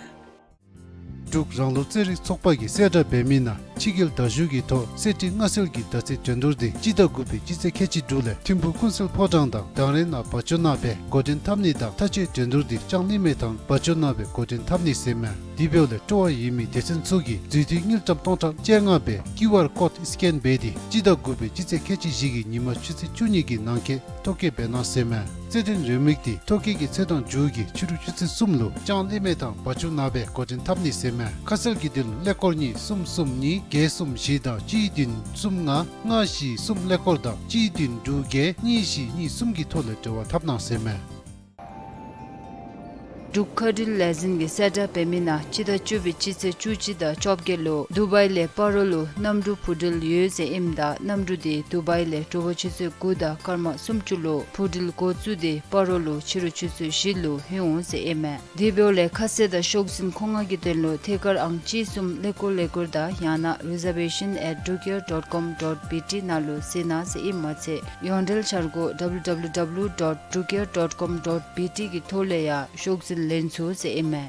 འབྲུག་རང་ལུགས་རྩེད་རིགས་ཚོགས་པ་གིས་གསལ་བསྒྲགས་འབད་མི་ནང་ཕྱི་རྒྱལ་དར་བཞུགས་ཀྱི་ཐོག་གསེར་ཁྲི་མངའ་གསོལ་གྱི་ཟླ་ཚེས་འགྲན་བསྡུར་འདི་སྤྱི་ཟླ་དགུ་པའི་སྤྱི་ཚེས་ཁལ་གཅིག་དྲུག་ལས་ཐིམ་ཕུག་ཀུན་གསལ་ཕོ་བྲང་དང་དང་རེ་ནང་བ་ཅོ་ནང་སྦེ་འགོ་འདྲེན་འཐབ་ནི་དང་མཐའ་དཔྱད་འགྲན་བསྡུར་འདི་ལྕང་གླིང་སྨད་ཐང་བ་ཅོ་ནང་སྦེ་འགོ་འདྲེན་འཐབ་ནི་ཟེར་མས། དེ་འབདཝ་ལས་སྤྲོ་བ་ཡོད་མི་སྡེ་ཚན་ཚུ་གིས་རྫུས་མཐུད་དངུལ་ཀྲམ་སྟོང་ཕྲག་བཅོ་ལྔ་སྦེ་ཀིའུ་ཨར་ཀོཌ་སི་ཀེན་འབད་དེ་སྤྱི་ཟླ་དགུ་པའི་སྤྱི་ཚེས་ཁལ་གཅིག་བཞི་གི་ཉིན་མ་ཆུ་ཚོད་བཅུ་གཉིས་ཀྱི་ནང་འཁོད་ཐོ་བཀོད་འབད་གནང་ཟེར་མས། རྩེད་འགྲན་རེའུ་མིག་འདི་ཐོ་བཀོད་ཀྱི་ཚེས་དང་མཇུག་གི་ཕྱི་རུ་ཆུ་ཚོད་གསུམ་ལུ་ལྕང་གླིང་སྨད་ཐང་བ་ཅོ་ནང་སྦེ་འགོ་འདྲེན་འཐབ་ནི་ཟེར་མས། ཁ་གསལ་གྱི་དོན་ལུ་ཀླད་ཀོར་གཉིས་གསུམ་གསུམ་གཉིས་བརྒྱད་གསུམ་བཞི་དང་གཅིག་བདུན་གསུམ་ལྔ་ལྔ་བཞི་གསུམ་ཀླད་ཀོར་དང་གཅིག་བདུན་དྲུག་བརྒྱད་གཉིས་བཞི་གཉིས་གསུམ་གྱི་ཐོག་ལས་འབྲེལ་བ་འཐབ་གནང་ཟེར་མས། འབྲུག་མཁའ་འགྲུལ་ལས་འཛིན་གྱིས་གསལ་བསྒྲགས་འབད་མི་ནང་སྤྱི་ཟླ་བཅུ་པའི་སྤྱི་ཚེས་བཅུ་གཅིག་དང་བཅོ་བརྒྱད་ལུ་དུ་བའི་ལས་སྤ་རོ་ལུ་གནམ་གྲུ་འཕུར་འགྲུལ་ཡོད་ཟེར་ཨིནམ་ད་གནམ་གྲུ་འདི་དུ་བའི་ལས་དྲོ་པ་ཆུ་ཚོད་དགུ་དང་སྐར་མ་སུམ་ཅུ་ལུ་འཕུར་འགྲུལ་འགོ་བཙུགས་ཏེ་སྤ་རོ་ལུ་ཕྱི་རུ་ཆུ་ཚོད་བཞི་ལུ་ལྷོད་འོང་ཟེར་ཨིན་མས། དེ་འབདཝ་ལས་ཁ་གསལ་དང་ཤོག་འཛིན་མཁོ་མངགས་ཀྱི་དོན་ལུ་ཐད་ཀར་ཨང་གཅིག་གསུམ་ཀླད་ཀོར་ཀླད་ཀོར་དང་ཡང་ན་reservation at drukair dot com dot B T ནང་ལུ་གཟིགས་གནང་ཟེར་ཨིནམ་མ་ཚད་ཡོངས་འབྲེལ་འཆར་སྒོ་W W W dot drukair dot com dot B T གི་ཐོག་ལས་ཡང་ཤོག་འཛིན་ལེན་ཚུགས་ཟེར་ཨིན་མས།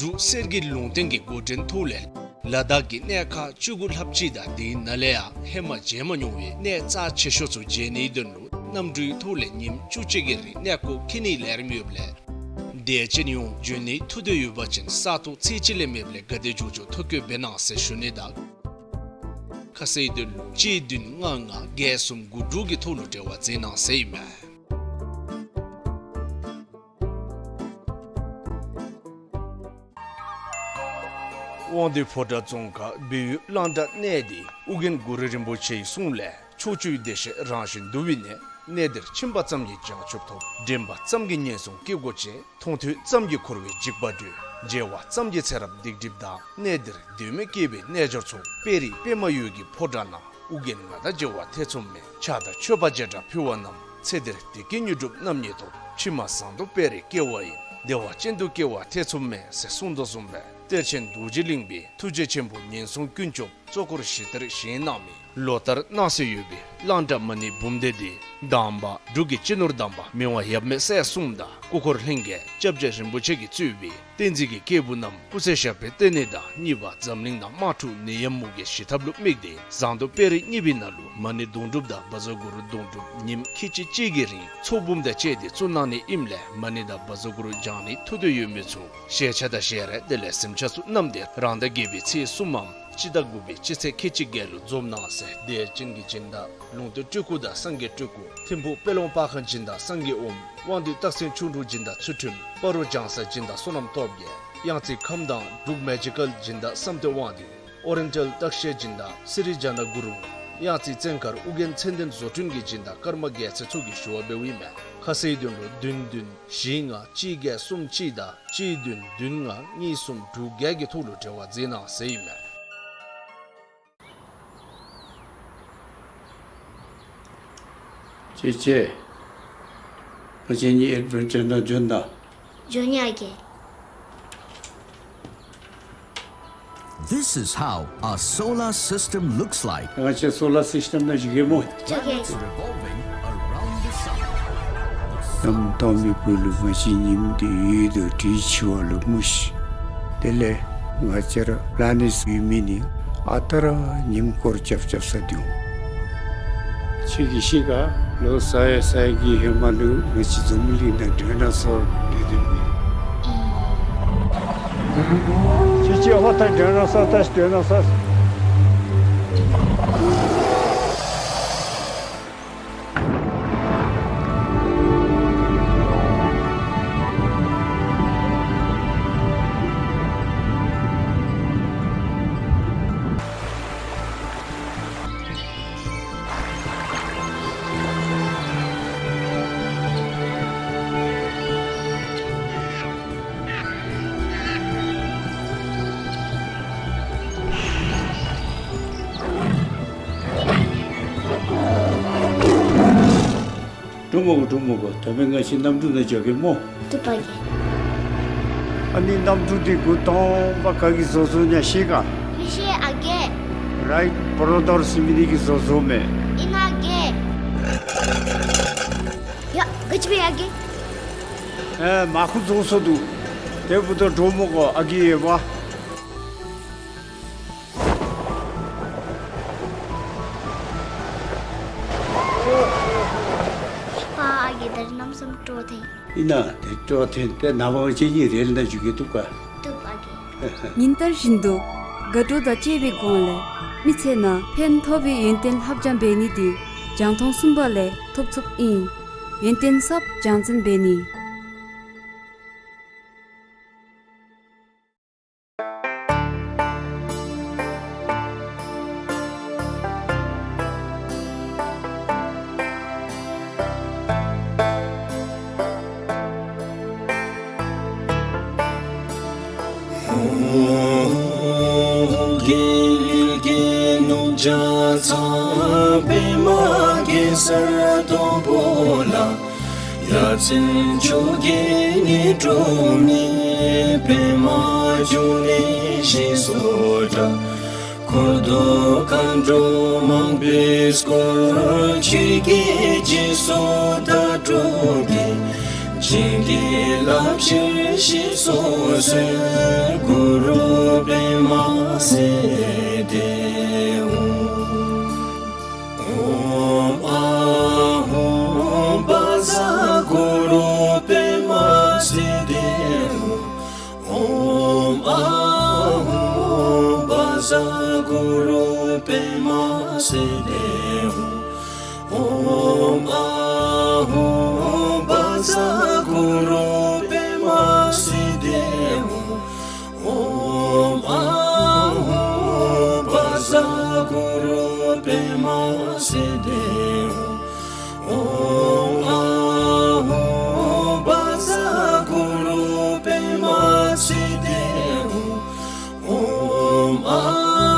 འབྲུག་གསེར་གྱི་ལུང་བསྟན་གྱི་འགོ་འདྲེན་ཐོག་ལས་ལ་དྭགས་ཀྱི་གནས་ཁག་བཅུ་དགུ་ལྷགཔ་ཅིག་དང་དེའི་ནང་ལས་ཡང་ཧེ་མ་མཇལ་མ་མྱོང་བའི་གནས་རྩ་ཆེ་ཤོས་ཚུ་མཇལ་ནིའི་དོན་ལུ་གནམ་གྲུའི་ཐོག་ལས་ཉིནམ་བཅུ་གཅིག་གི་རིང་གནས་སྐོར་འཁྱིད་ནིའི་ལས་རིམ་ཡོདཔ་ལས་དད་ཅན་ཡོངས་འབྱོན་ནིའི་ཐུགས་འདོད་ཡོད་པ་ཅིན་ས་ཐོག་ཚད་ཅིག་ལས་མེདཔ་ལས་ག་དེ་མགྱོགས་མགྱོགས་ཐོ་བཀོད་འབད་གནང་ཟེར་ཞུ་ནི་དང་ཁ་གསལ་དོན་ལུ་གཅིག་བདུན་ལྔ་ལྔ་བརྒྱད་གསུམ་དགུ་དྲུག་གི་ཐོག་ལུ་འབྲེལ་བ་མཛད་གནང་ཟེར་ཨིན་མས། དབང་འདུས་ཕོ་བྲང་རྫོང་ཁག་སྦས་ཡུལ་གླང་བྲག་གནས་འདི་ཨོ་རྒྱན་གུ་རུ་རིན་པོ་ཆེའི་གསུང་ལས་ཕྱོགས་བཅུའི་བདེ་གཤེགས་རང་བཞིན་འདུ་བའི་གནས། གནས་འདིར་ཕྱིན་པ་ཙམ་གྱིས་བྱང་ཆུབ་ཐོབ། དྲན་པ་ཙམ་གྱིས་ངན་སོང་སྐྱེ་སྒོ་བཅད། མཐོང་ཐོས་ཙམ་གྱིས་འཁོར་བའི་འཇིགས་པ་སྒྲོལ། མཇལ་བ་ཙམ་གྱིས་ཚེ་རབས་སྡིག་སྒྲིབ་དག། གནས་འདིར་དོན་མེད་སྐྱེ་བའི་རྣལ་འབྱོར་ཚོགས། དཔལ་རི་པདྨ་འོད་ཀྱི་ཕོ་བྲང་ན། ཨོ་རྒྱན་ང་དང་མཇལ་བ་ཐེ་ཚོམ་མེད། ཕྱག་དང་མཆོད་པ་བྱེ་བྲག་ཕུལ་བ་རྣམས། ཚེ་འདིར་བདེ་སྐྱིད་དངོས་གྲུབ་རྣམ་གཉིས་ཐོབ། ཕྱི་མ་ཟངས་མདོག་དཔལ་རིར་སྐྱེ་བ་ཡིན། བདེ་བ་ཅན་དུ་སྐྱེ་བ་ཐེ་ཚོམ་མེད། ཟེར་གསུངས་དོ་བཟུམ་སྦེ་གཏེར་ཆེན་རྡོ་རྗེ་གླིང་པའི་ཐུགས་རྗེ་ཆེན་པོ་ངན་སོང་ཀུན་སྐྱོབ་གཙོ་འཁོར་ཞི་དར་བཞེངས་གནང་མི་ལོ་ལྟར་གནང་སྲོལ་ཡོད་པའི་གླང་བྲག་མ་ཎི་འབུམ་སྡེ་འདི་དང་པ་འབྲུག་གི་སྤྱི་ནོར་དམ་པ་མི་དབང་ཡབ་མེས་སྲས་གསུམ་དང་སྐུ་འཁོར་ལྷན་རྒྱས་སྐྱབས་རྗེ་རིན་པོ་ཆེ་གིས་གཙོས་པའི་བསྟན་འཛིན་གྱི་སྐྱེས་བུ་རྣམས་སྐུ་ཚེ་ཞབས་པད་བརྟན་ནི་དང་གཉིས་པ་འཛམ་གླིང་ནང་དམག་འཁྲུག་ནད་ཡམས་མུ་གེ་ཞི་ཐབས་ལུ་དམིགས་ཏེ་ཟངས་མདོག་དཔལ་རི་གཉིས་པའི་ནང་ལུ་མ་ཎི་དུང་སྒྲུབ་དང་བཛྲ་གུ་རུ་དུང་སྒྲུབ་ཉིནམ་ཁལ་གཅིག་གཅིག་གི་རིང་ཚོགས་འབུམ་དང་བཅས་ཏེ་བཙུགས་གནང་ནི་ཨིནམ་ལས་མ་ཎི་དང་བཛྲ་གུ་རུ་བགྱང་ནི་ཐུགས་འདོད་ཡོད་མི་ཚུ་ཞལ་ཆས་དང་ཞལ་རས་དེ་ལས་གཟིམ་ཆས་ཚུ་བསྣམས་ཏེ་རང་ཟླ་བརྒྱད་པའི་ཚེས་གསུམ་མམ་སྤྱི་ཟླ་དགུ་པའི་སྤྱི་ཚེས་ཁལ་གཅིག་བརྒྱད་ལུ་འཛོམས་གནང་ཟེར། དད་ཅན་གྱི་སྦྱིན་བདག་ལུང་བསྟན་སྤྲུལ་སྐུ་དང་སངས་རྒྱས་སྤྲུལ་སྐུ་ཐིམ་ཕུག་དཔལ་ལུང་པར་ཁང་སྦྱིན་བདག་སངས་རྒྱས་ཨོཾ། དབང་འདུས་སྟག་སེང་ཁྱུང་འབྲུག་སྦྱིན་བདག་ཚུལ་ཁྲིམས། སྤ་རོ་བྱང་ས་སྦྱིན་བདག་བསོད་ནམས་སྟོབས་རྒྱས། གཡང་རྩེ་ཁམས་དྭངས་འབྲུག་མེ་ཇི་ཀཱལ་སྦྱིན་བདག་བསམ་གཏན་དབང་འདུས། ཨོ་རི་ཡེན་ཊལ་སྟག་ཤད་སྦྱིན་བདག་སི་རི་ཛྙཱ་ན་གུ་རུ། གཡང་རྩེ་བཙན་མཁར་ཨོ་རྒྱན་མཚན་ལྡན་བཟོ་སྐྲུན་གྱི་སྦྱིན་བདག་ཀརྨ་རྒྱལ་མཚན་ཚུ་གིས་ཞུ་བ་འབདཝ་ཨིན་མས། ཁ་གསལ་དོན་ལུ་བདུན་བདུན་བཞི་ལྔ་གཅིག་བརྒྱད་གསུམ་གཅིག་དང་གཅིག་བདུན་བདུན་ལྔ་གཉིས་གསུམ་དྲུག་བརྒྱད་ཀྱི་ཐོག་ལུ་འབྲེལ་བ་མཛད་གནང་ཟེར་ཨིན་མས། ཅེ་ཅེ། ང་བཅས་གཉིས་ཨེཌ་བེན་ཅར་ནང་འབྱོན་ད། འབྱོན་ཡི་ཨ་རྒས། This is how a solar system looks like. ང་བཅས་སོ་ལར་སིསི་ཊམ་ནང་འགྱོ་གེ་སྨོ། འགྱོ་གེ། Revolving around the sun. གནམ་དྭངས་མའི་སྦུག་ལུ་ང་བཅས་ཉིམ་འདི་འོད་དང་དྲོད་འཆར་བ་ལུ་མུ་ཤི། དེ་ལས་ང་བཅས་ར་པི་ལེ་ནེཊ་ཡོད་མི་ནི་ཨ་རྟག་ར་ཉིམ་སྐོར་རྐྱབ་རྐྱབ་ས་འདུག། ཁྱོད་ཀྱིས་ཤེས་ག། ལོ་ས་ཡ་ས་ཡ་གི་ཧེ་མ་ལུ་ང་བཅས་འཛམ་བུ་གླིང་ནང་ཌའི་ནོ་སོར་སྡོད་སྡོདཔ་མས། ཁྱོད་ཀྱིས་ཧོ་ད་ཌའི་ནོ་སོར་ད་ཌའི་ནོ་སོར། འགྲོ་མི་དགོ། འགྲོ་མི་དགོ། ད་འབདན་ང་བཅས་གནམ་གྲུ་ནང་འགྱོ་གེ་སྨོ། བཏུབ་པ་གེ། ཨ་ནི་གནམ་གྲུ་འདི་འགོ་དང་པ་ག་གིས་བཟོ་བཟོཝ་ཨིན་ན་ཤེས་ག། མི་ཤེས་ཨ་རྒས། རའིཊ་བོརོ་དར་ཟེར་མི་འདི་གིས་བཟོ་བཟོཝ་མས། ཨིན་ན་ཨ་རྒས། ཡ་ག་ཅི་འབད་ཡི་ཨ་རྒས། ཨེ་མར་ཁུ་རྫོགས་སོ་འདུག། དེ་འབདཝ་ད་འགྲོ་མི་དགོ་ཨ་རྒས་ཡོད་པ། པ་ཨ་རྒས་ད་རིས་གནམ་མེད་ས་མེད་སྤྲོ་ཐོན། ཨིན་ན་དེ་སྤྲོ་ཐོན་ཏེ་ནངས་པ་ང་བཅས་གཉིས་རེལ་ནང་འགྱོ་གེ། བཏུབ་ག། བཏུབ་ཨ་རྒས། ཉིན་ལྟར་བཞིན་དུ་དགའ་སྤྲོ་དང་བཅས་པའི་སྒོ་ལས་མི་ཚེ་ནང་ཕན་ཐོགས་པའི་ཡོན་ཏན་ལྷབ་སྦྱང་འབད་ནི་འདི་རྒྱང་མཐོང་གསུམ་པ་ལས་ཐོབ་ཚུགསཔ་ཨིན། ཡོན་ཏན་གསརཔ་སྦྱང་འཛིན་འབད་ནི། རྒྱལ་བའི་རྒྱལ་བ་ལུ་ཕྱག་འཚལ། པདྨ་གེ་སར་དང་པོ་ལ། ཡ་མཚན་མཆོག་གི་ཉི་སྒྲོན་མེ། པདྨ་འབྱུང་གནས་ཞེས་སུ་གྲགས། འཁོར་དང་མཁའ་འགྲོ་མང་པོས་བསྐོར། ཆོས་ཀྱི་རྗེས་སུ་བདག་སྒྲུབ་ཀྱིས། བྱིན་གྱིས་བརླབ་ཕྱིར་ཞེས་སོགས་གསོལ། གུ་རུ་པདྨ་སིདྡྷི་ཧཱུྃ། ཨོཾ་ཨཱཿཧཱུྃ་བཛྲ་གུ་རུ་པདྨ་སིདྡྷི་ཧཱུྃ། ཨོཾ་ཨཱཿཧཱུྃ་བཛྲ་གུ་རུ་པདྨ་སིདྡྷི་ཧཱུྃ། ཨོཾ་ཨཱཿཧཱུྃ་བཛྲ་གུ་རུ་པདྨ་སིདྡྷི་ཧཱུྃ། ཨོཾ་ཨཱཿཧཱུྃ་བཛྲ་གུ་རུ་པདྨ་སིདྡྷི་ཧཱུྃ། ཨོཾ་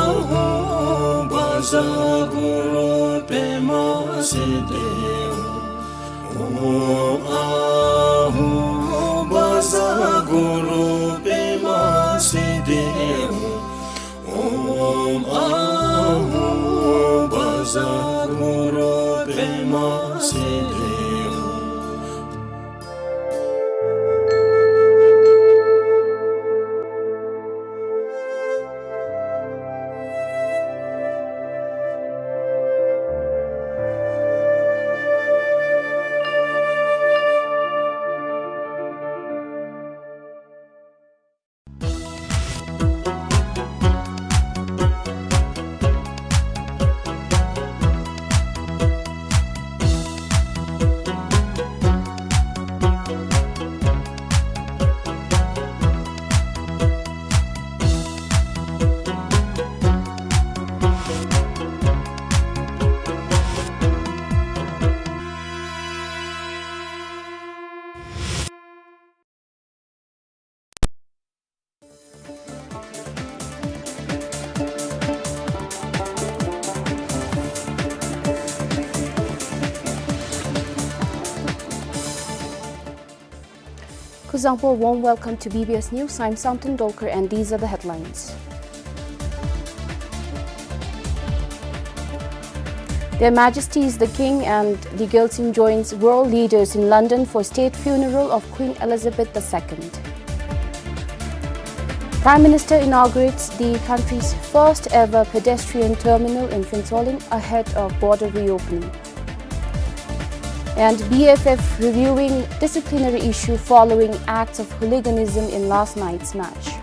ཨཱཿཧཱུྃ་བཛྲ་གུ་རུ་པདྨ་སིདྡྷི་ཧཱུྃ། ཨོཾ་ཨཱཿཧཱུྃ་བཛྲ་གུ་རུ་པདྨ་སིདྡྷི་ཧཱུྃ། ཨོཾ་ཨཱཿཧཱུྃ་བཛྲ་གུ་རུ་པདྨ་སིདྡྷི་ཧཱུྃ། ཨོཾ་ཨཱཿཧཱུྃ་བཛྲ་གུ་རུ་པདྨ་སིདྡྷི་ཧཱུྃ། Kuzuzangpo, warm welcome to B B S News. I'm Samten Dolkar and these are the headlines. Their Majesties the King and the Gyaltsuen joins world leaders in London for state funeral of Queen Elizabeth the Second. Prime Minister inaugurates the country's first ever pedestrian terminal in Phuentsholing ahead of border reopening. And B F F reviewing disciplinary issue following acts of hooliganism in last night's match.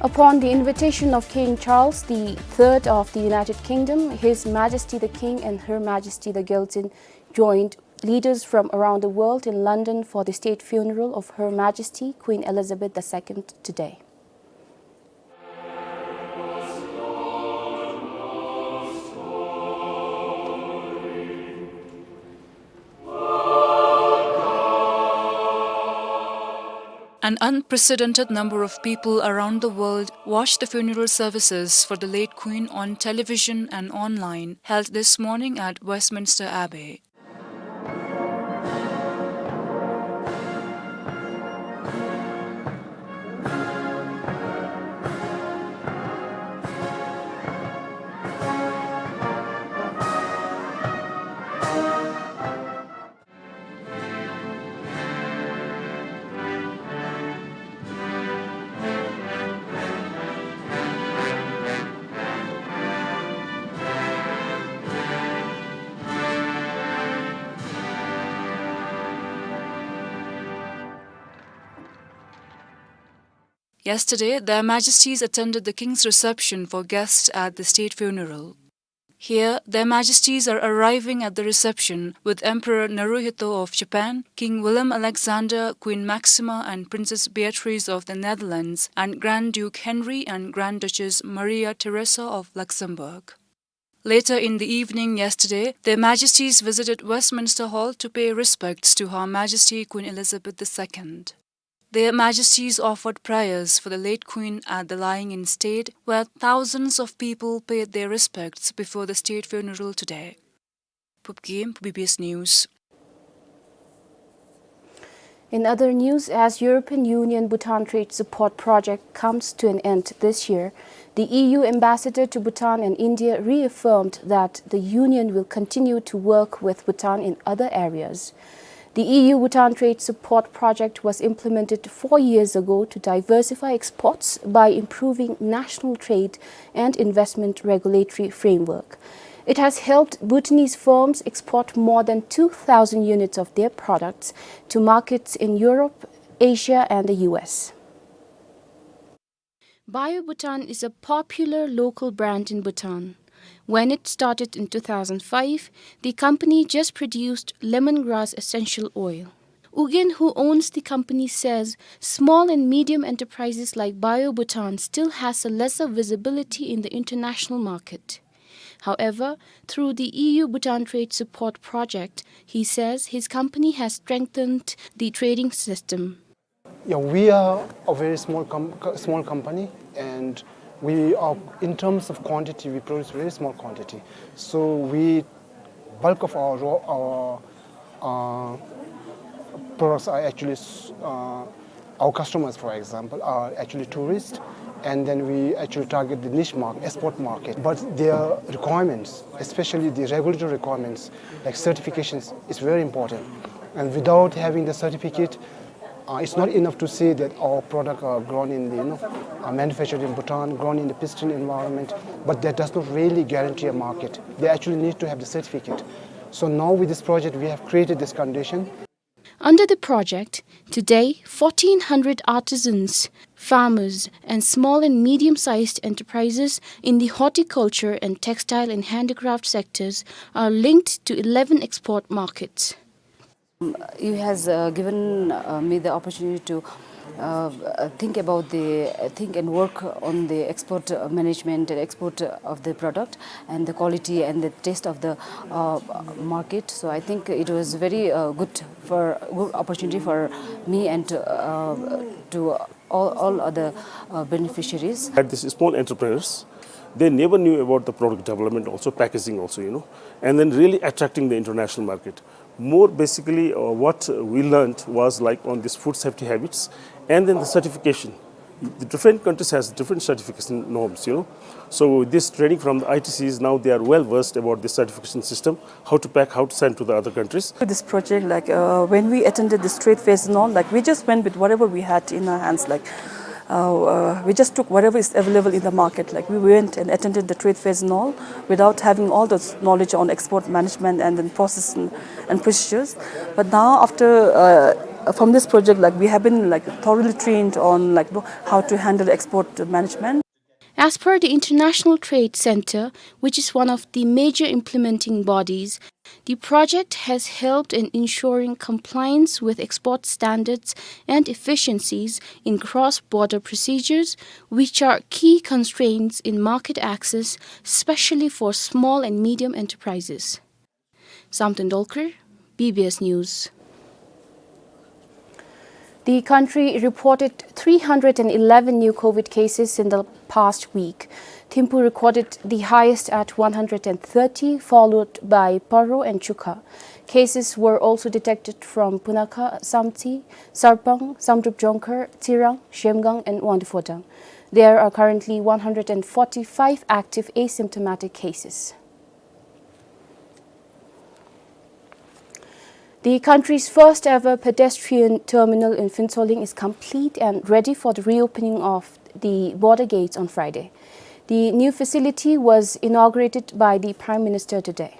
Upon the invitation of King Charles the Third of the United Kingdom, His Majesty the King and Her Majesty the Gyaltsuen joined leaders from around the world in London for the state funeral of Her Majesty Queen Elizabeth the Second today. An unprecedented number of people around the world watched the funeral services for the late Queen on television and online, held this morning at Westminster Abbey. Yesterday, Their Majesties attended the King's reception for guests at the state funeral. Here, Their Majesties are arriving at the reception with Emperor Naruhito of Japan, King Willem-Alexander, Queen Maxima and Princess Beatrice of the Netherlands, and Grand Duke Henry and Grand Duchess Maria Theresa of Luxembourg. Later in the evening yesterday, Their Majesties visited Westminster Hall to pay respects to Her Majesty Queen Elizabeth the Second. Their Majesties offered prayers for the late Queen at the Lying-in State, where thousands of people paid their respects before the state funeral today. Phub Gyem, B B S News. In other news, as European Union Bhutan Trade Support Project comes to an end this year, the E U ambassador to Bhutan and India reaffirmed that the Union will continue to work with Bhutan in other areas. The E U Bhutan Trade Support Project was implemented four years ago to diversify exports by improving national trade and investment regulatory framework. It has helped Bhutanese firms export more than two thousand units of their products to markets in Europe, Asia, and the U S. Bio Bhutan is a popular local brand in Bhutan. When it started in two thousand five, the company just produced lemongrass essential oil. Ugyen, who owns the company, says small and medium enterprises like Bio Bhutan still has a lesser visibility in the international market. However, through the E U Bhutan Trade Support Project, he says his company has strengthened the trading system. Yeah, we are a very small com-, co-, small company, and we are, in terms of quantity, we produce very small quantity. So we, bulk of our raw, our, uh, products are actually s-, uh, our customers, for example, are actually tourists, and then we actually target the niche market, export market. But their requirements, especially the regulatory requirements, like certifications, is very important. And without having the certificate, uh, it's not enough to say that our product are grown in the, you know, are manufactured in Bhutan, grown in the pristine environment, but that does not really guarantee a market. They actually need to have the certificate. So now with this project, we have created this condition. Under the project, today, fourteen hundred artisans, farmers, and small and medium-sized enterprises in the horticulture and textile and handicraft sectors are linked to eleven export markets. It has, uh, given, uh, me the opportunity to, uh, uh, think about the, uh, think and work on the export, uh, management and export, uh, of the product and the quality and the taste of the, uh, market. So I think it was very, uh, good for, good opportunity for me and, uh, to all, all other, uh, beneficiaries. At this small entrepreneurs, they never knew about the product development also, packaging also, you know, and then really attracting the international market. More basically, uh, what we learned was, like, on this food safety habits and then the certification. The different countries has different certification norms, you know. So this training from the I T Cs, now they are well versed about the certification system, how to pack, how to send to the other countries. This project, like, uh, when we attended this trade fairs and all, like, we just went with whatever we had in our hands, like, uh, uh, we just took whatever is available in the market. Like, we went and attended the trade fairs and all without having all the s-, knowledge on export management and then process and, and procedures. But now, after, uh, from this project, like, we have been, like, thoroughly trained on, like, how to handle export management. As per the International Trade Center, which is one of the major implementing bodies, the project has helped in ensuring compliance with export standards and efficiencies in cross-border procedures, which are key constraints in market access, especially for small and medium enterprises. Samten Dolkar, B B S News. The country reported three hundred and eleven new COVID cases in the past week. Thimphu recorded the highest at one hundred and thirty, followed by Paro and Chukha. Cases were also detected from Punakha, Samtse, Sarpang, Samdrup Jongkhar, Tsirang, Zhemgang, and Wangdue Phodrang. There are currently one hundred and forty-five active asymptomatic cases. The country's first ever pedestrian terminal in Phuentsholing is complete and ready for the reopening of the border gates on Friday. The new facility was inaugurated by the Prime Minister today.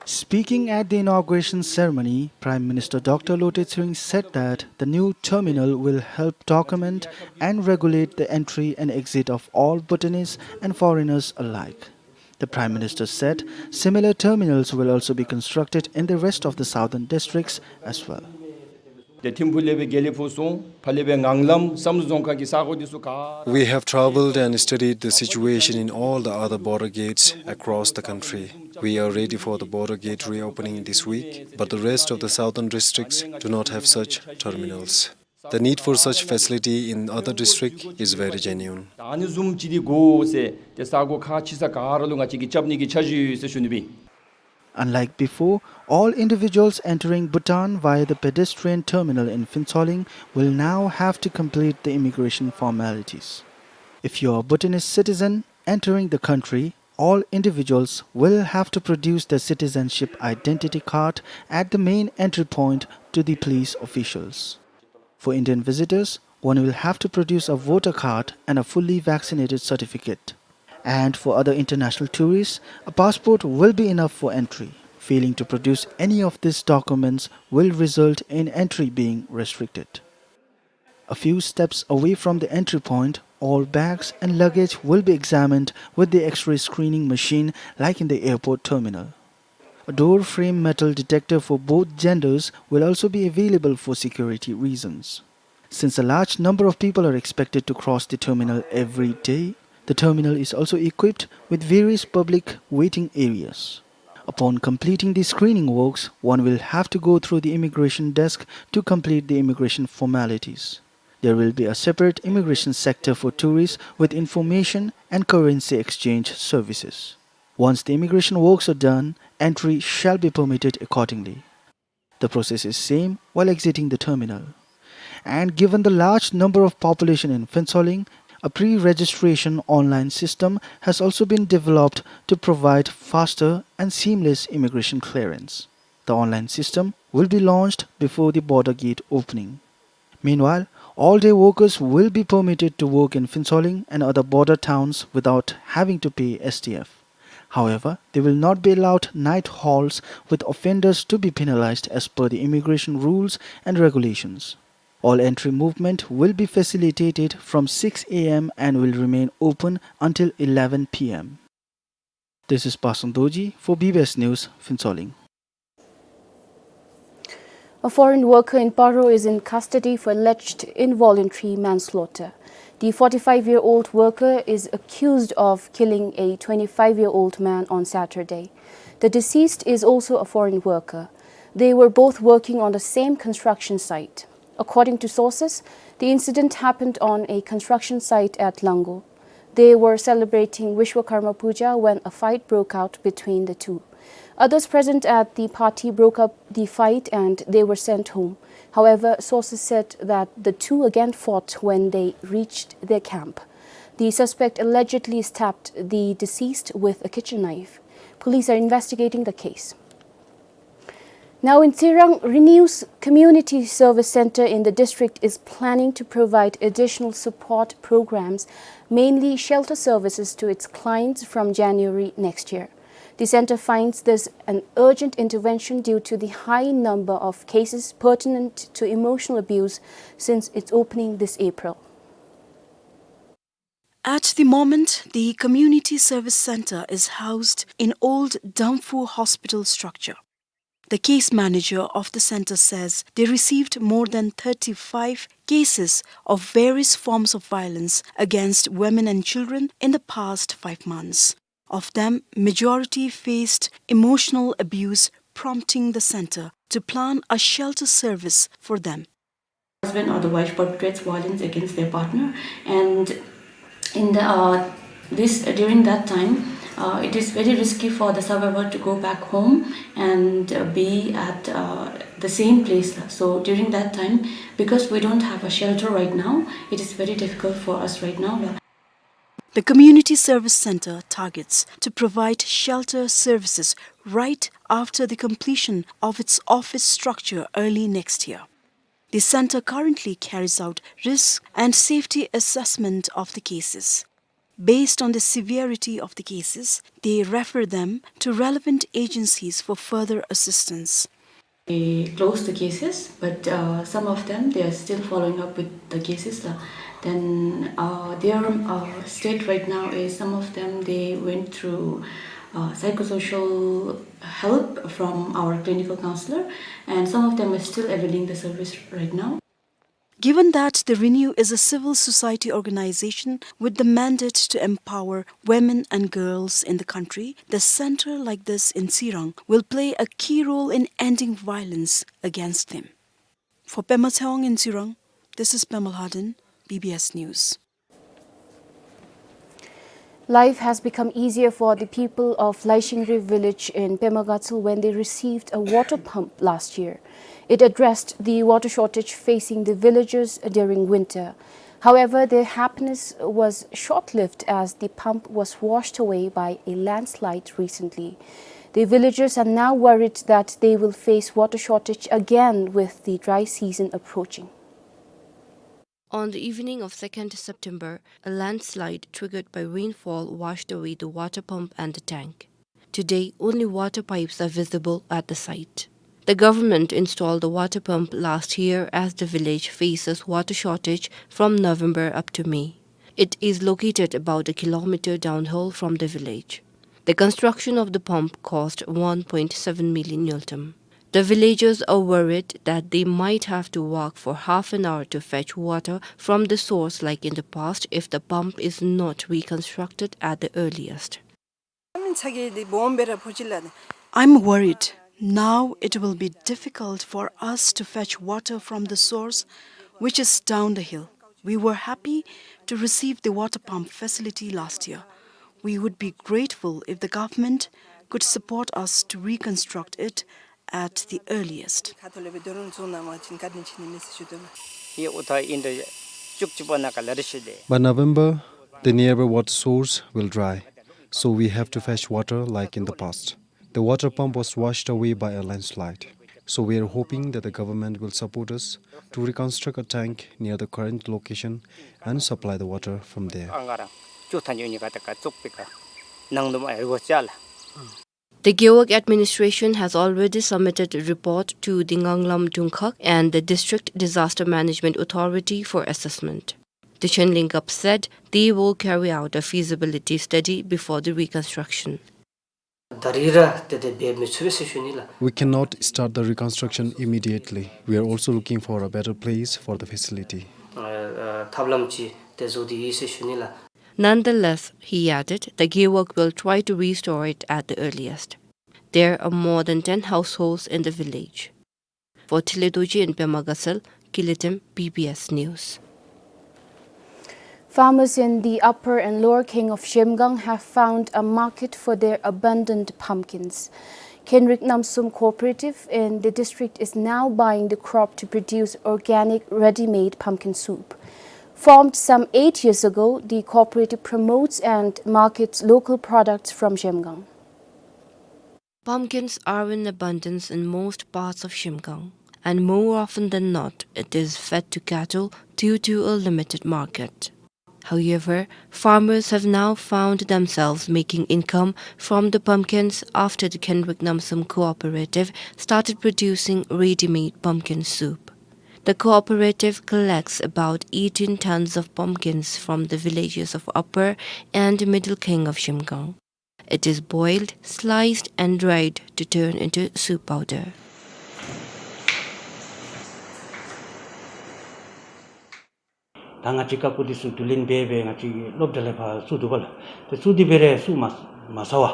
Speaking at the inauguration ceremony, Prime Minister Doctor Lotay Tshering said that the new terminal will help document and regulate the entry and exit of all Bhutanese and foreigners alike. The Prime Minister said similar terminals will also be constructed in the rest of the southern districts as well. ཏེ་ཐིམ་ཕུག་ལས་སྦེ་དགེ་ལེགས་ཕུག་སོང་། ཕར་ལས་སྦེ་ངང་ལམ་བསམ་གྲུབ་རྫོང་ཁག་གི་ས་གོ་འདི་ཚུ་ག་We have traveled and studied the situation in all the other border gates across the country. We are ready for the border gate reopening this week, but the rest of the southern districts do not have such terminals. The need for such facility in other district is very genuine. ད་ཨ་ནི་བཟུམ་ཅིག་འདི་དགོ་ཟེར་ཏེ་ས་གོ་ཁག་ཆེ་ས་ག་ར་ལུ་ང་བཅས་ཀྱིས་རྐྱབ་ནི་གི་འཆར་གཞི་ཡོད་ཟེར་ཞུ་ནི་སྦེ། Unlike before, all individuals entering Bhutan via the pedestrian terminal in Phuentsholing will now have to complete the immigration formalities. If you are a Bhutanese citizen entering the country, all individuals will have to produce their citizenship identity card at the main entry point to the police officials. For Indian visitors, one will have to produce a voter card and a fully vaccinated certificate. And for other international tourists, a passport will be enough for entry. Failing to produce any of these documents will result in entry being restricted. A few steps away from the entry point, all bags and luggage will be examined with the X-ray screening machine like in the airport terminal. A door frame metal detector for both genders will also be available for security reasons. Since a large number of people are expected to cross the terminal every day, the terminal is also equipped with various public waiting areas. Upon completing the screening works, one will have to go through the immigration desk to complete the immigration formalities. There will be a separate immigration sector for tourists with information and currency exchange services. Once the immigration works are done, entry shall be permitted accordingly. The process is same while exiting the terminal. And given the large number of population in Phuentsholing, a pre-registration online system has also been developed to provide faster and seamless immigration clearance. The online system will be launched before the border gate opening. Meanwhile, all-day workers will be permitted to work in Phuentsholing and other border towns without having to pay S T F. However, they will not be allowed night halts, with offenders to be penalized as per the immigration rules and regulations. All entry movement will be facilitated from six A M and will remain open until eleven P M. This is Pasang Dorji for B B S News, Phuentsholing. A foreign worker in Paro is in custody for alleged involuntary manslaughter. The forty-five-year-old worker is accused of killing a twenty-five-year-old man on Saturday. The deceased is also a foreign worker. They were both working on the same construction site. According to sources, the incident happened on a construction site at Lango. They were celebrating Vishwakarma Puja when a fight broke out between the two. Others present at the party broke up the fight and they were sent home. However, sources said that the two again fought when they reached their camp. The suspect allegedly stabbed the deceased with a kitchen knife. Police are investigating the case. Now in Tsirang, Renews Community Service Center in the district is planning to provide additional support programs, mainly shelter services, to its clients from January next year. The center finds this an urgent intervention due to the high number of cases pertinent to emotional abuse since its opening this April. At the moment, the Community Service Center is housed in old Damphu Hospital structure. The case manager of the center says they received more than thirty-five cases of various forms of violence against women and children in the past five months. Of them, majority faced emotional abuse, prompting the center to plan a shelter service for them. Husband or the wife perpetrates violence against their partner, and in the, uh, this, during that time, uh, it is very risky for the survivor to go back home and, uh, be at, uh, the same place. So during that time, because we don't have a shelter right now, it is very difficult for us right now. The Community Service Center targets to provide shelter services right after the completion of its office structure early next year. The center currently carries out risk and safety assessment of the cases. Based on the severity of the cases, they refer them to relevant agencies for further assistance. They closed the cases, but, uh, some of them, they are still following up with the cases, la. Then, uh, their, uh, state right now is some of them, they went through, uh, psychosocial help from our clinical counselor, and some of them are still availing the service right now. Given that the Renew is a civil society organization with the mandate to empower women and girls in the country, the center like this in Tsirang will play a key role in ending violence against them. For Pema Tshewang in Tsirang, this is Pema Lhaden, B B S News. Life has become easier for the people of Laishingri village in Pema Gatshel when they received a water pump last year. It addressed the water shortage facing the villagers during winter. However, their happiness was short-lived as the pump was washed away by a landslide recently. The villagers are now worried that they will face water shortage again with the dry season approaching. On the evening of second September, a landslide triggered by rainfall washed away the water pump and the tank. Today, only water pipes are visible at the site. The government installed the water pump last year as the village faces water shortage from November up to May. It is located about a kilometer downhill from the village. The construction of the pump cost one point seven million ngultrum. The villagers are worried that they might have to walk for half an hour to fetch water from the source like in the past if the pump is not reconstructed at the earliest. I'm worried. Now it will be difficult for us to fetch water from the source, which is down the hill. We were happy to receive the water pump facility last year. We would be grateful if the government could support us to reconstruct it at the earliest. By November, the nearby water source will dry, so we have to fetch water like in the past. The water pump was washed away by a landslide, so we are hoping that the government will support us to reconstruct a tank near the current location and supply the water from there. The Gewog administration has already submitted a report to the Nganglam Dungkhag and the District Disaster Management Authority for assessment. The Chenlingap said they will carry out a feasibility study before the reconstruction. ད་རིས་ར་ཏེ་དེ་འབད་མི་ཚུགས་པས་ཟེར་ཞུ་ནི་ལགས། We cannot start the reconstruction immediately. We are also looking for a better place for the facility. ཨ་ཨ་ཐབས་ལམ་ཅིག་ཏེ་བཟོ་སྟེ་ཡོད་ཟེར་ཞུ་ནི་ལགས། Nonetheless, he added, the Gewog will try to restore it at the earliest. There are more than ten households in the village. For Thile Dorji in Pema Gatshel, Kilitem, B B S News. Farmers in the Upper and Lower Kheng of Zhemgang have found a market for their abundant pumpkins. Khenrik Namsum Cooperative in the district is now buying the crop to produce organic ready-made pumpkin soup. Formed some eight years ago, the cooperative promotes and markets local products from Zhemgang. Pumpkins are in abundance in most parts of Zhemgang, and more often than not, it is fed to cattle due to a limited market. However, farmers have now found themselves making income from the pumpkins after the Khenrik Namsum Cooperative started producing ready-made pumpkin soup. The cooperative collects about eighteen tons of pumpkins from the villages of Upper and Middle Kheng of Zhemgang. It is boiled, sliced and dried to turn into soup powder. ད་ང་བཅས་ཀ་ཀུ་འདི་ཚུ་བསྡུ་ལེན་འབད་འབད་ང་བཅས་སློབ་གྲྭ་ལས་ཕར་བཙུགས་འདུག་པ་ལགས། ཏེ་བཙུགས་ཏེ་འབད་རུང་སུ་མ་མ་ཟ་བར་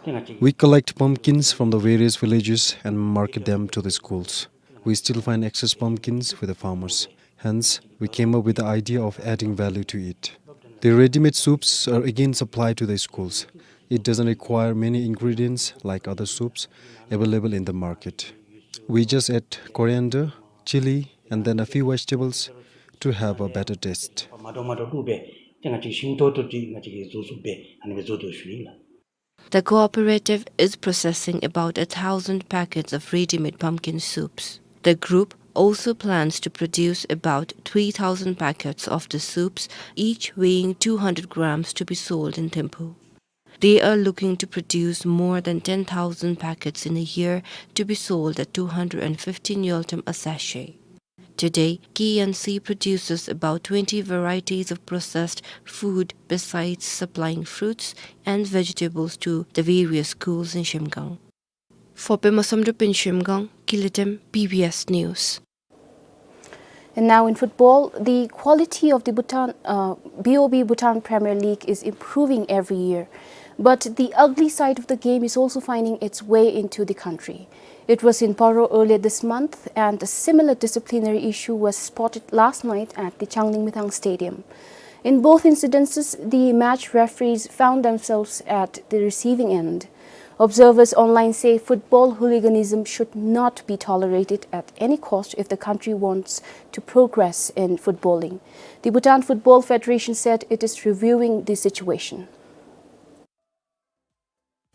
ཏེ་ང་བཅས། We collect pumpkins from the various villages and market them to the schools. We still find excess pumpkins with the farmers. Hence, we came up with the idea of adding value to it. The ready-made soups are again supplied to the schools. It doesn't require many ingredients like other soups available in the market. We just add coriander, chili, and then a few vegetables to have a better taste. མ་འདྲཝ་མ་འདྲཝ་བླུགས་སྦེ་ཏེ་ང་བཅས་ཞིམ་ཏོག་ཏོ་ཅིག་ང་བཅས་ཀྱིས་བཟོ་བཟོཝ་སྦེ་ཨ་ནི་སྦེ་བཟོ་དོ་ཞུ་ནི་ལགས། The cooperative is processing about a thousand packets of ready-made pumpkin soups. The group also plans to produce about three thousand packets of the soups, each weighing two hundred grams, to be sold in Thimphu. They are looking to produce more than ten thousand packets in a year to be sold at two hundred and fifty ngultrum a sachet. Today, K N C produces about twenty varieties of processed food besides supplying fruits and vegetables to the various schools in Shemgang. For Pema Samdrup in Shemgang, Kilitem, B B S News. And now in football, the quality of the Bhutan, uh, B O B Bhutan Premier League is improving every year. But the ugly side of the game is also finding its way into the country. It was in Paro earlier this month, and a similar disciplinary issue was spotted last night at the Changlimithang Stadium. In both incidences, the match referees found themselves at the receiving end. Observers online say football hooliganism should not be tolerated at any cost if the country wants to progress in footballing. The Bhutan Football Federation said it is reviewing the situation.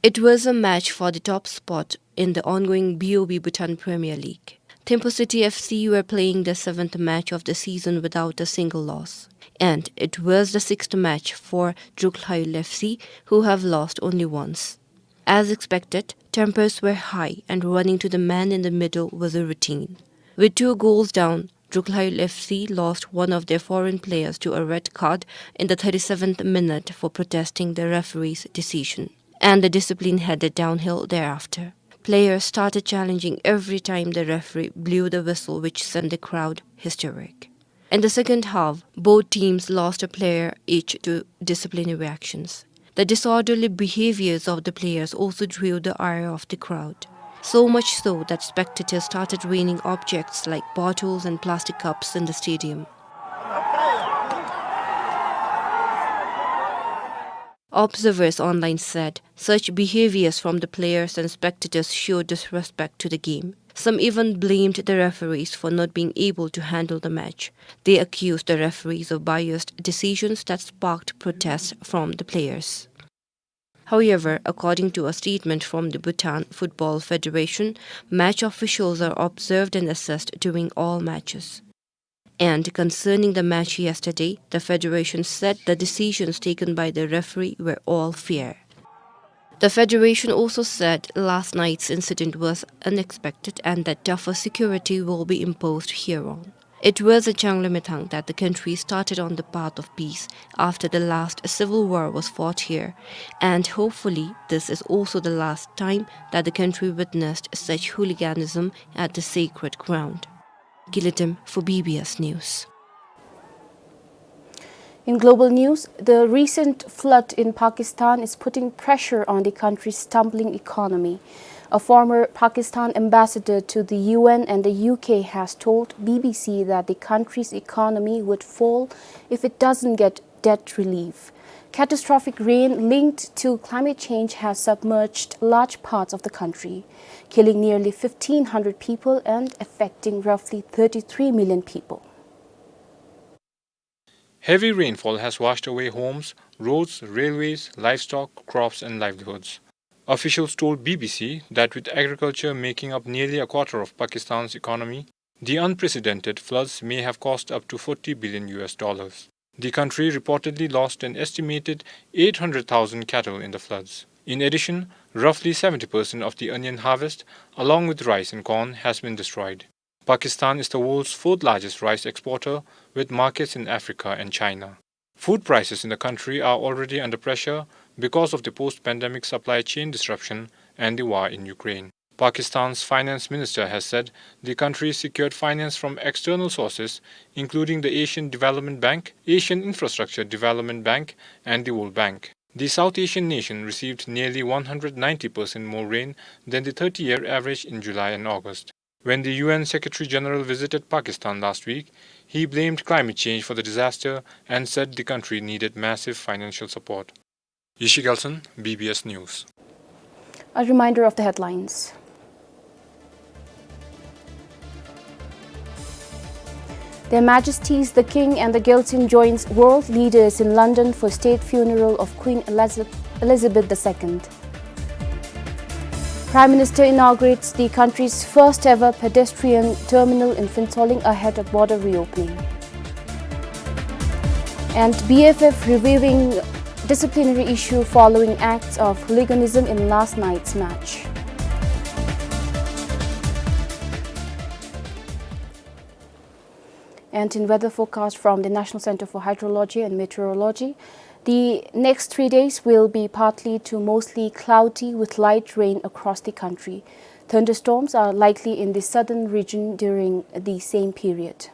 It was a match for the top spot in the ongoing B O B Bhutan Premier League. Thimphu City F C were playing their seventh match of the season without a single loss. And it was the sixth match for Druklhayul F C, who have lost only once. As expected, tempers were high and running to the man in the middle was a routine. With two goals down, Druklhayul F C lost one of their foreign players to a red card in the thirty-seventh minute for protesting the referee's decision, and the discipline headed downhill thereafter. Players started challenging every time the referee blew the whistle, which sent the crowd hysteric. In the second half, both teams lost a player each to disciplinary actions. The disorderly behaviors of the players also drew the ire of the crowd, so much so that spectators started raining objects like bottles and plastic cups in the stadium. Observers online said such behaviors from the players and spectators showed disrespect to the game. Some even blamed the referees for not being able to handle the match. They accused the referees of biased decisions that sparked protests from the players. However, according to a statement from the Bhutan Football Federation, match officials are observed and assessed during all matches. And concerning the match yesterday, the federation said the decisions taken by the referee were all fair. The federation also said last night's incident was unexpected and that tougher security will be imposed hereon. It was in Changlimithang that the country started on the path of peace after the last civil war was fought here, and hopefully this is also the last time that the country witnessed such hooliganism at the sacred ground. Kilitem for B B S News. In global news, the recent flood in Pakistan is putting pressure on the country's stumbling economy. A former Pakistan ambassador to the U N and the U K has told B B C that the country's economy would fall if it doesn't get debt relief. Catastrophic rain linked to climate change has submerged large parts of the country, killing nearly fifteen hundred people and affecting roughly thirty-three million people. Heavy rainfall has washed away homes, roads, railways, livestock, crops and livelihoods. Officials told B B C that with agriculture making up nearly a quarter of Pakistan's economy, the unprecedented floods may have cost up to forty billion U S dollars. The country reportedly lost an estimated eight hundred thousand cattle in the floods. In addition, roughly seventy percent of the onion harvest, along with rice and corn, has been destroyed. Pakistan is the world's fourth largest rice exporter, with markets in Africa and China. Food prices in the country are already under pressure because of the post-pandemic supply chain disruption and the war in Ukraine. Pakistan's finance minister has said the country secured finance from external sources, including the Asian Development Bank, Asian Infrastructure Development Bank, and the World Bank. The South Asian nation received nearly one hundred ninety percent more rain than the thirty-year average in July and August. When the U N Secretary General visited Pakistan last week, he blamed climate change for the disaster and said the country needed massive financial support. Yishi Gelson, B B S News. A reminder of the headlines. Their Majesties the King and the Gyaltsuen joins world leaders in London for state funeral of Queen Eliz-, Elizabeth the Second. Prime Minister inaugurates the country's first ever pedestrian terminal in Phuentsholing ahead of border reopening. And B F F reviewing disciplinary issue following acts of hooliganism in last night's match. And in weather forecast from the National Center for Hydrology and Meteorology, the next three days will be partly to mostly cloudy with light rain across the country. Thunderstorms are likely in the southern region during the same period.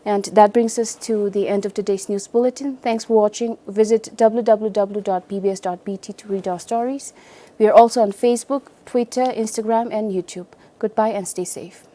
And that brings us to the end of today's news bulletin. Thanks for watching. Visit w w w dot b b s dot b t to read our stories. We are also on Facebook, Twitter, Instagram, and YouTube. Goodbye and stay safe.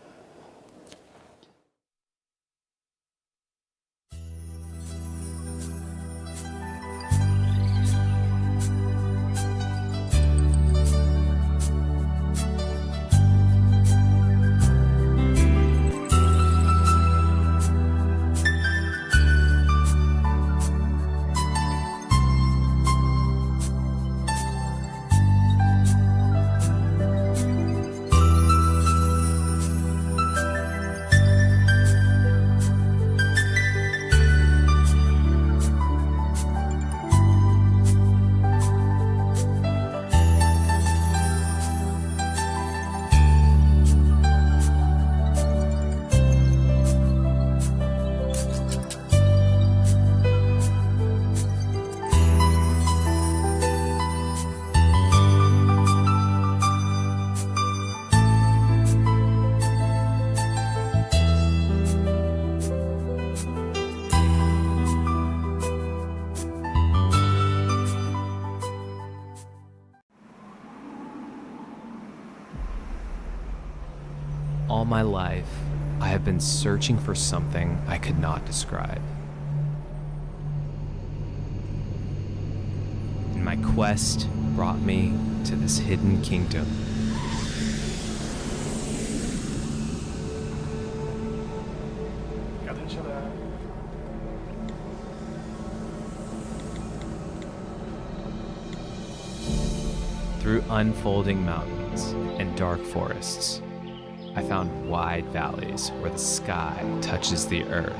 All my life, I have been searching for something I could not describe. And my quest brought me to this hidden kingdom. Through unfolding mountains and dark forests, I found wide valleys where the sky touches the earth.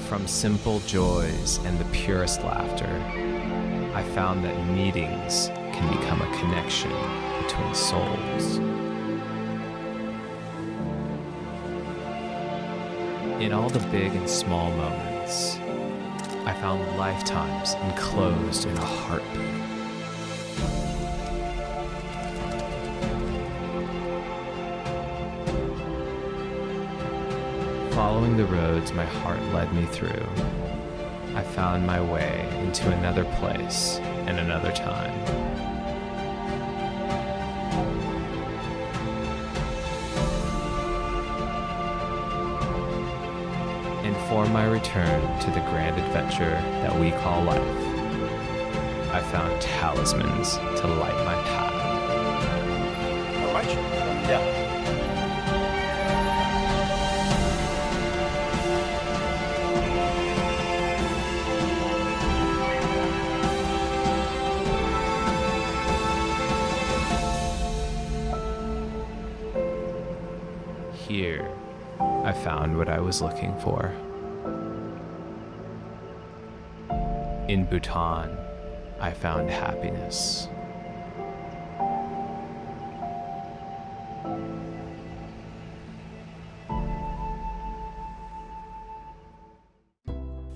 From simple joys and the purest laughter, I found that meetings can become a connection between souls. In all the big and small moments, I found lifetimes enclosed in a heartbeat. Following the roads my heart led me through, I found my way into another place and another time. And for my return to the grand adventure that we call life, I found talismans to light my path. All right. Yeah. Here, I found what I was looking for. In Bhutan, I found happiness.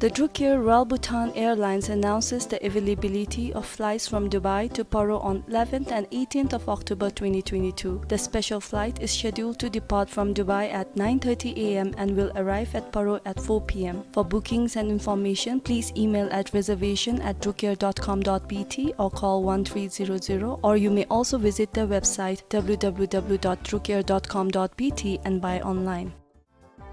The Druk Air Royal Bhutan Airlines announces the availability of flights from Dubai to Paro on eleventh and eighteenth of October twenty twenty-two. The special flight is scheduled to depart from Dubai at nine thirty a m and will arrive at Paro at four p m. For bookings and information, please email at reservation at drukair dot com dot b t or call one three zero zero, or you may also visit their website w w w dot drukair dot com dot b t and buy online.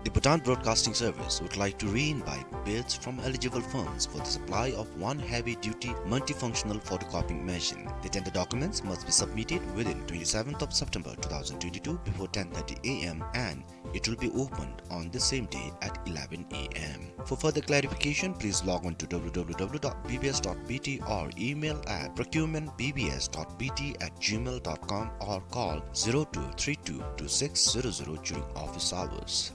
The Bhutan Broadcasting Service would like to re-invite bids from eligible firms for the supply of one heavy-duty multifunctional photocopying machine. The tender documents must be submitted within twenty-seventh of September two thousand twenty-two before ten thirty a m and it will be opened on the same day at eleven a m. For further clarification, please log on to w w w dot b b s dot b t or email at procurement b b s dot b t at gmail dot com or call zero two three two two six zero zero during office hours.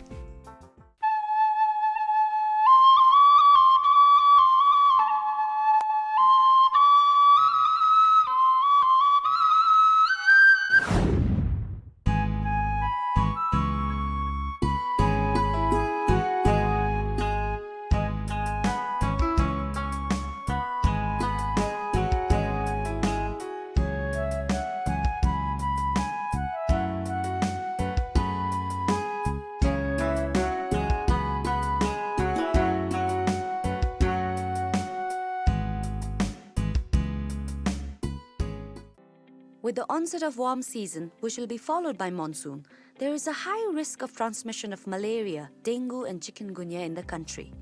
With the onset of warm season, which will be followed by monsoon, there is a high risk of transmission of malaria, dengue, and chikungunya in the country.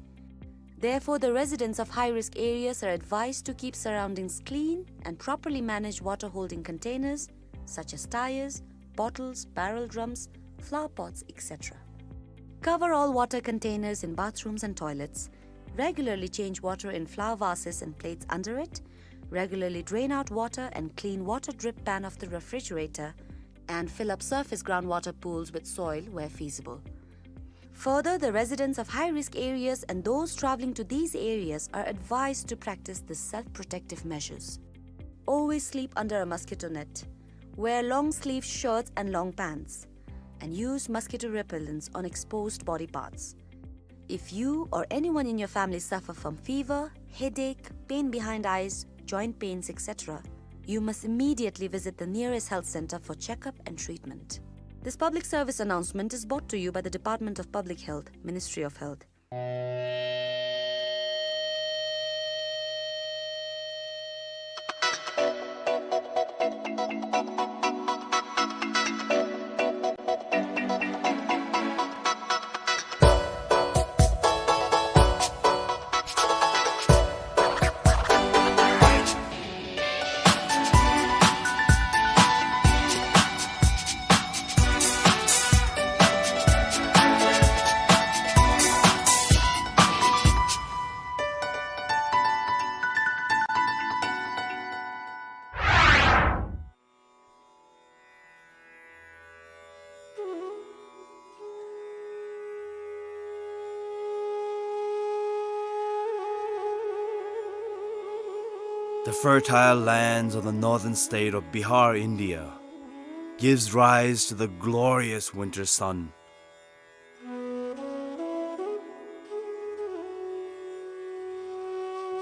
Therefore, the residents of high-risk areas are advised to keep surroundings clean and properly manage water-holding containers, such as tires, bottles, barrel drums, flower pots, et cetera. Cover all water containers in bathrooms and toilets. Regularly change water in flower vases and plates under it. Regularly drain out water and clean water drip pan of the refrigerator, and fill up surface groundwater pools with soil where feasible. Further, the residents of high-risk areas and those traveling to these areas are advised to practice the self-protective measures. Always sleep under a mosquito net. Wear long-sleeve shirts and long pants. And use mosquito repellents on exposed body parts. If you or anyone in your family suffer from fever, headache, pain behind eyes, joint pains, et cetera, you must immediately visit the nearest health center for checkup and treatment. This public service announcement is brought to you by the Department of Public Health, Ministry of Health. The fertile lands of the northern state of Bihar, India, gives rise to the glorious winter sun.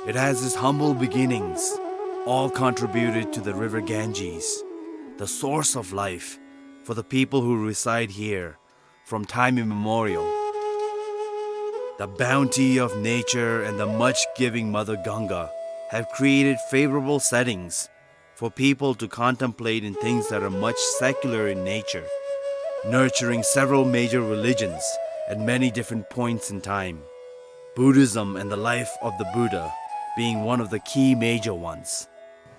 It has its humble beginnings, all contributed to the river Ganges, the source of life for the people who reside here from time immemorial. The bounty of nature and the much-giving Mother Ganga have created favorable settings for people to contemplate in things that are much secular in nature, nurturing several major religions at many different points in time, Buddhism and the life of the Buddha being one of the key major ones.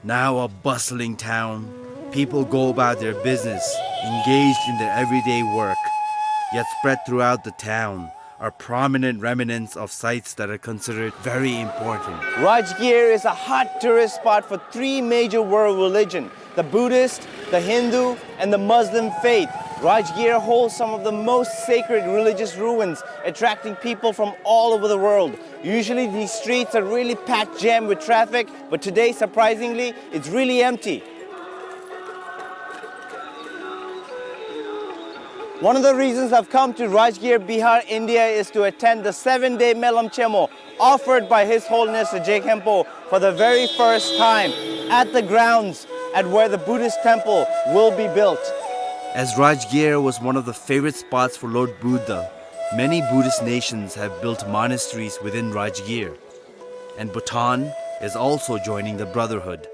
Now a bustling town, people go about their business, engaged in their everyday work, yet spread throughout the town are prominent remnants of sites that are considered very important. Rajgir is a hot tourist spot for three major world religion, the Buddhist, the Hindu, and the Muslim faith. Rajgir holds some of the most sacred religious ruins, attracting people from all over the world. Usually these streets are really packed jam with traffic, but today, surprisingly, it's really empty. One of the reasons I've come to Rajgir, Bihar, India is to attend the seven-day Melam Chemo offered by His Holiness the Je Khenpo for the very first time at the grounds at where the Buddhist temple will be built. As Rajgir was one of the favorite spots for Lord Buddha, many Buddhist nations have built monasteries within Rajgir, and Bhutan is also joining the brotherhood.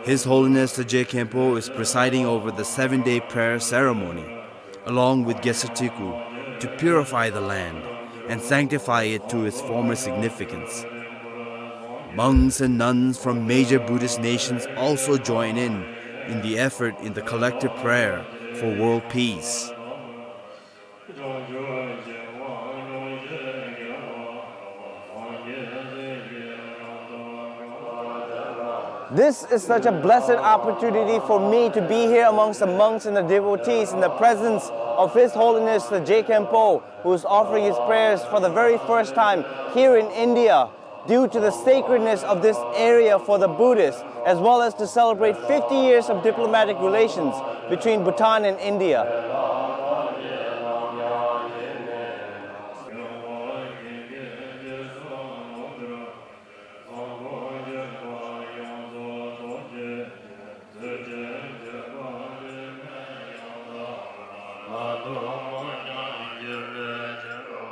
His Holiness the Je Khenpo is presiding over the seven-day prayer ceremony, along with Gesatiku, to purify the land and sanctify it to its former significance. Monks and nuns from major Buddhist nations also join in, in the effort in the collective prayer for world peace. This is such a blessed opportunity for me to be here amongst the monks and the devotees in the presence of His Holiness the Je Khenpo, who is offering his prayers for the very first time here in India due to the sacredness of this area for the Buddhists, as well as to celebrate fifty years of diplomatic relations between Bhutan and India.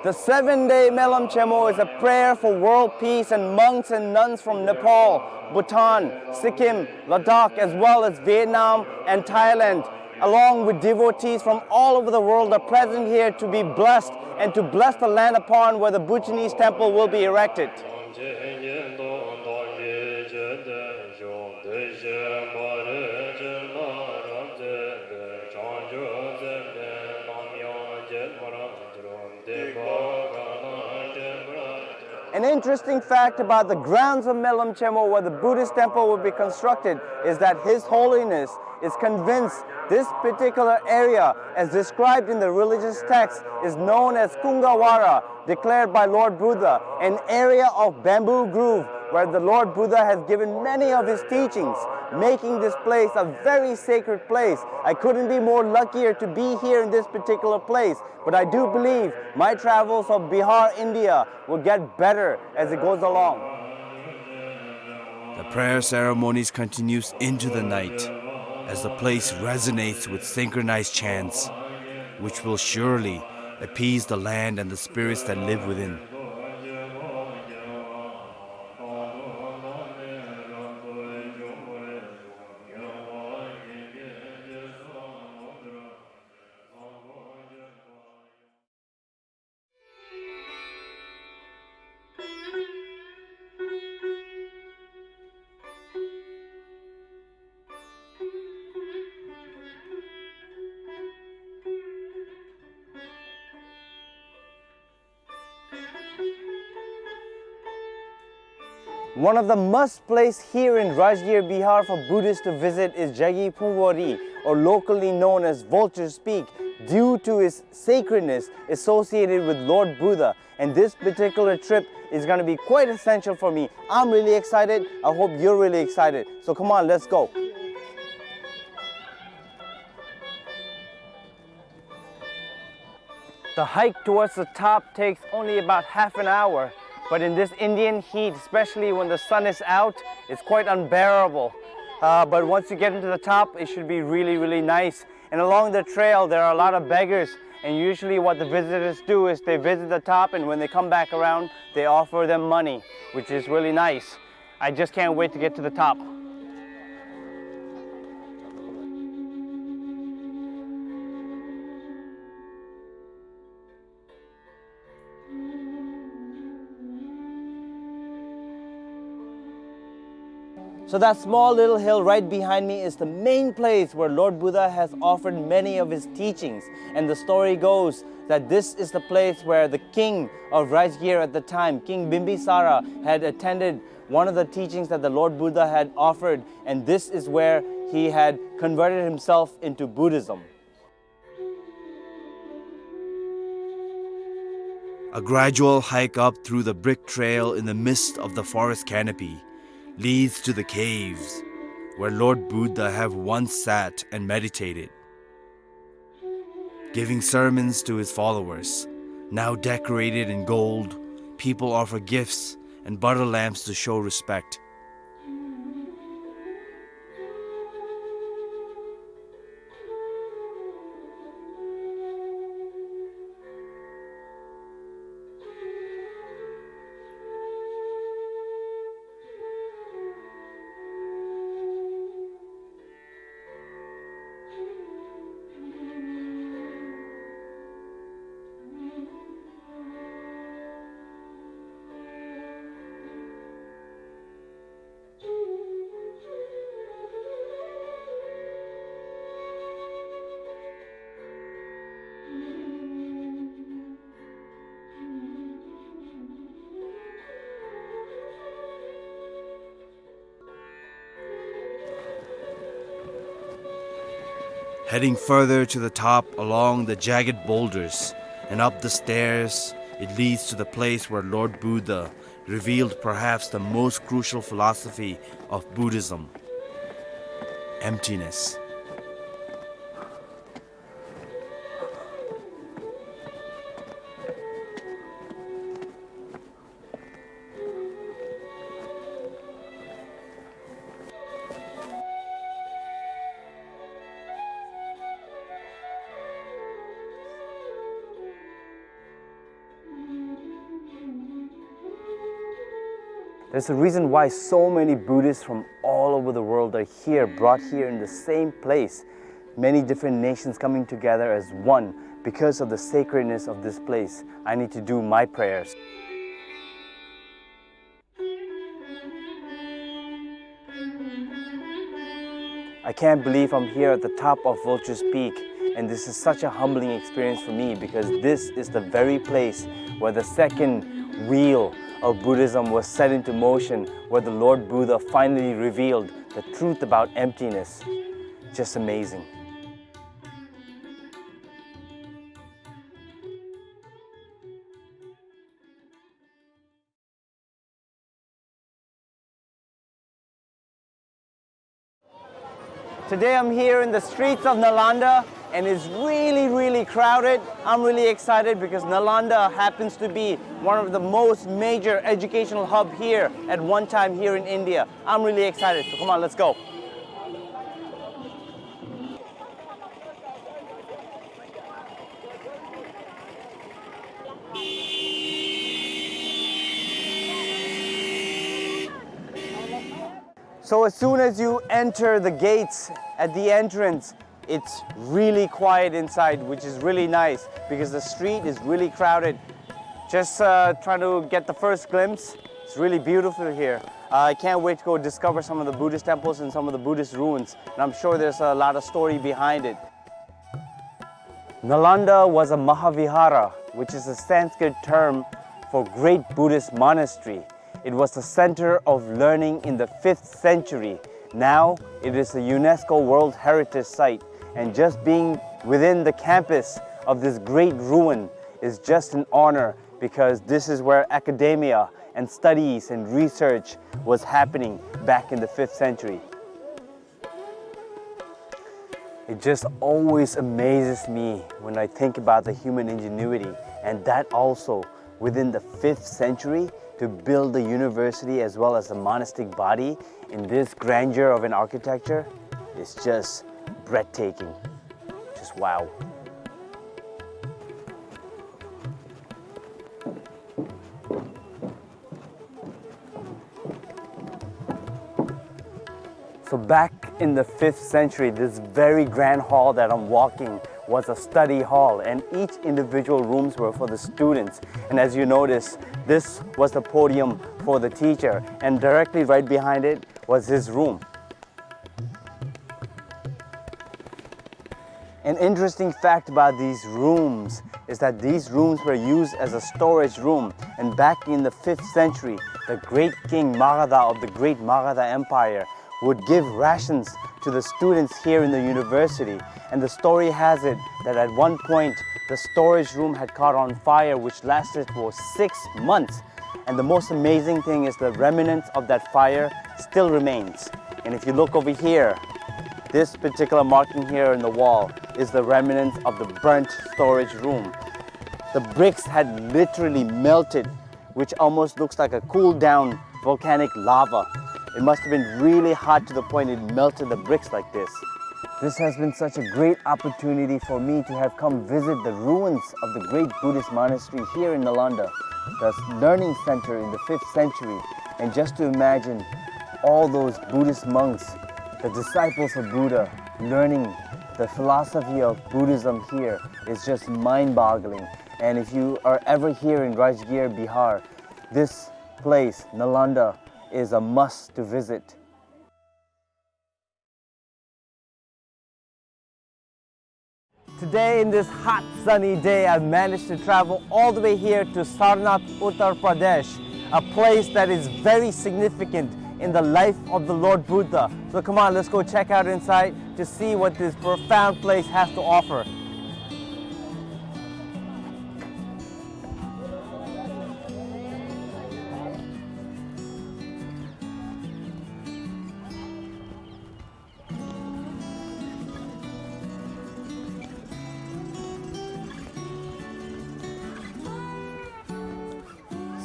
The seven-day Melam Chemo is a prayer for world peace, and monks and nuns from Nepal, Bhutan, Sikkim, Ladakh, as well as Vietnam and Thailand, along with devotees from all over the world, are present here to be blessed and to bless the land upon where the Bhutanese temple will be erected. An interesting fact about the grounds of Melam Chemo, where the Buddhist temple will be constructed, is that His Holiness is convinced this particular area, as described in the religious text, is known as Kungavara, declared by Lord Buddha, an area of bamboo grove where the Lord Buddha has given many of his teachings, making this place a very sacred place. I couldn't be more luckier to be here in this particular place, but I do believe my travels of Bihar, India will get better as it goes along. The prayer ceremonies continues into the night as the place resonates with synchronized chants, which will surely appease the land and the spirits that live within. One of the must place here in Rajgir, Bihar for Buddhists to visit is Jagi Phungwari, or locally known as Vulture's Peak, due to its sacredness associated with Lord Buddha. And this particular trip is gonna be quite essential for me. I'm really excited. I hope you're really excited. So come on, let's go. The hike towards the top takes only about half an hour, but in this Indian heat, especially when the sun is out, it's quite unbearable. Uh, but once you get into the top, it should be really, really nice. And along the trail, there are a lot of beggars, and usually what the visitors do is they visit the top, and when they come back around, they offer them money, which is really nice. I just can't wait to get to the top. So that small little hill right behind me is the main place where Lord Buddha has offered many of his teachings. And the story goes that this is the place where the king of Rajgir at the time, King Bimbisara, had attended one of the teachings that the Lord Buddha had offered, and this is where he had converted himself into Buddhism. A gradual hike up through the brick trail in the midst of the forest canopy leads to the caves where Lord Buddha have once sat and meditated, giving sermons to his followers. Now decorated in gold, people offer gifts and butter lamps to show respect. Heading further to the top along the jagged boulders and up the stairs, it leads to the place where Lord Buddha revealed perhaps the most crucial philosophy of Buddhism: emptiness. There's a reason why so many Buddhists from all over the world are here, brought here in the same place. Many different nations coming together as one because of the sacredness of this place. I need to do my prayers. I can't believe I'm here at the top of Vulture's Peak, and this is such a humbling experience for me because this is the very place where the second wheel of Buddhism was set into motion, where the Lord Buddha finally revealed the truth about emptiness. Just amazing. Today I'm here in the streets of Nalanda, and it's really, really crowded. I'm really excited because Nalanda happens to be one of the most major educational hub here at one time here in India. I'm really excited. So come on, let's go. So as soon as you enter the gates at the entrance, it's really quiet inside, which is really nice because the street is really crowded. Just, uh, trying to get the first glimpse. It's really beautiful here. Uh, I can't wait to go discover some of the Buddhist temples and some of the Buddhist ruins. And I'm sure there's a lot of story behind it. Nalanda was a Mahavihara, which is a Sanskrit term for great Buddhist monastery. It was the center of learning in the fifth century. Now it is a UNESCO World Heritage Site, and just being within the campus of this great ruin is just an honor, because this is where academia and studies and research was happening back in the fifth century. It just always amazes me when I think about the human ingenuity, and that also within the fifth century, to build the university as well as the monastic body in this grandeur of an architecture is just breathtaking. Just wow. So back in the fifth century, this very grand hall that I'm walking was a study hall, and each individual rooms were for the students. And as you notice, this was the podium for the teacher, and directly right behind it was his room. An interesting fact about these rooms is that these rooms were used as a storage room, and back in the fifth century, the great king Magadha of the great Magadha Empire would give rations to the students here in the university. And the story has it that at one point, the storage room had caught on fire, which lasted for six months. And the most amazing thing is the remnants of that fire still remains. And if you look over here, this particular marking here in the wall is the remnants of the burnt storage room. The bricks had literally melted, which almost looks like a cooled down volcanic lava. It must have been really hot to the point it melted the bricks like this. This has been such a great opportunity for me to have come visit the ruins of the great Buddhist monastery here in Nalanda, the learning center in the fifth century, and just to imagine all those Buddhist monks, the disciples of Buddha, learning the philosophy of Buddhism here is just mind-boggling. And if you are ever here in Rajgir, Bihar, this place, Nalanda, is a must to visit. Today, in this hot, sunny day, I managed to travel all the way here to Sarnath, Uttar Pradesh, a place that is very significant in the life of the Lord Buddha. So come on, let's go check out inside to see what this profound place has to offer.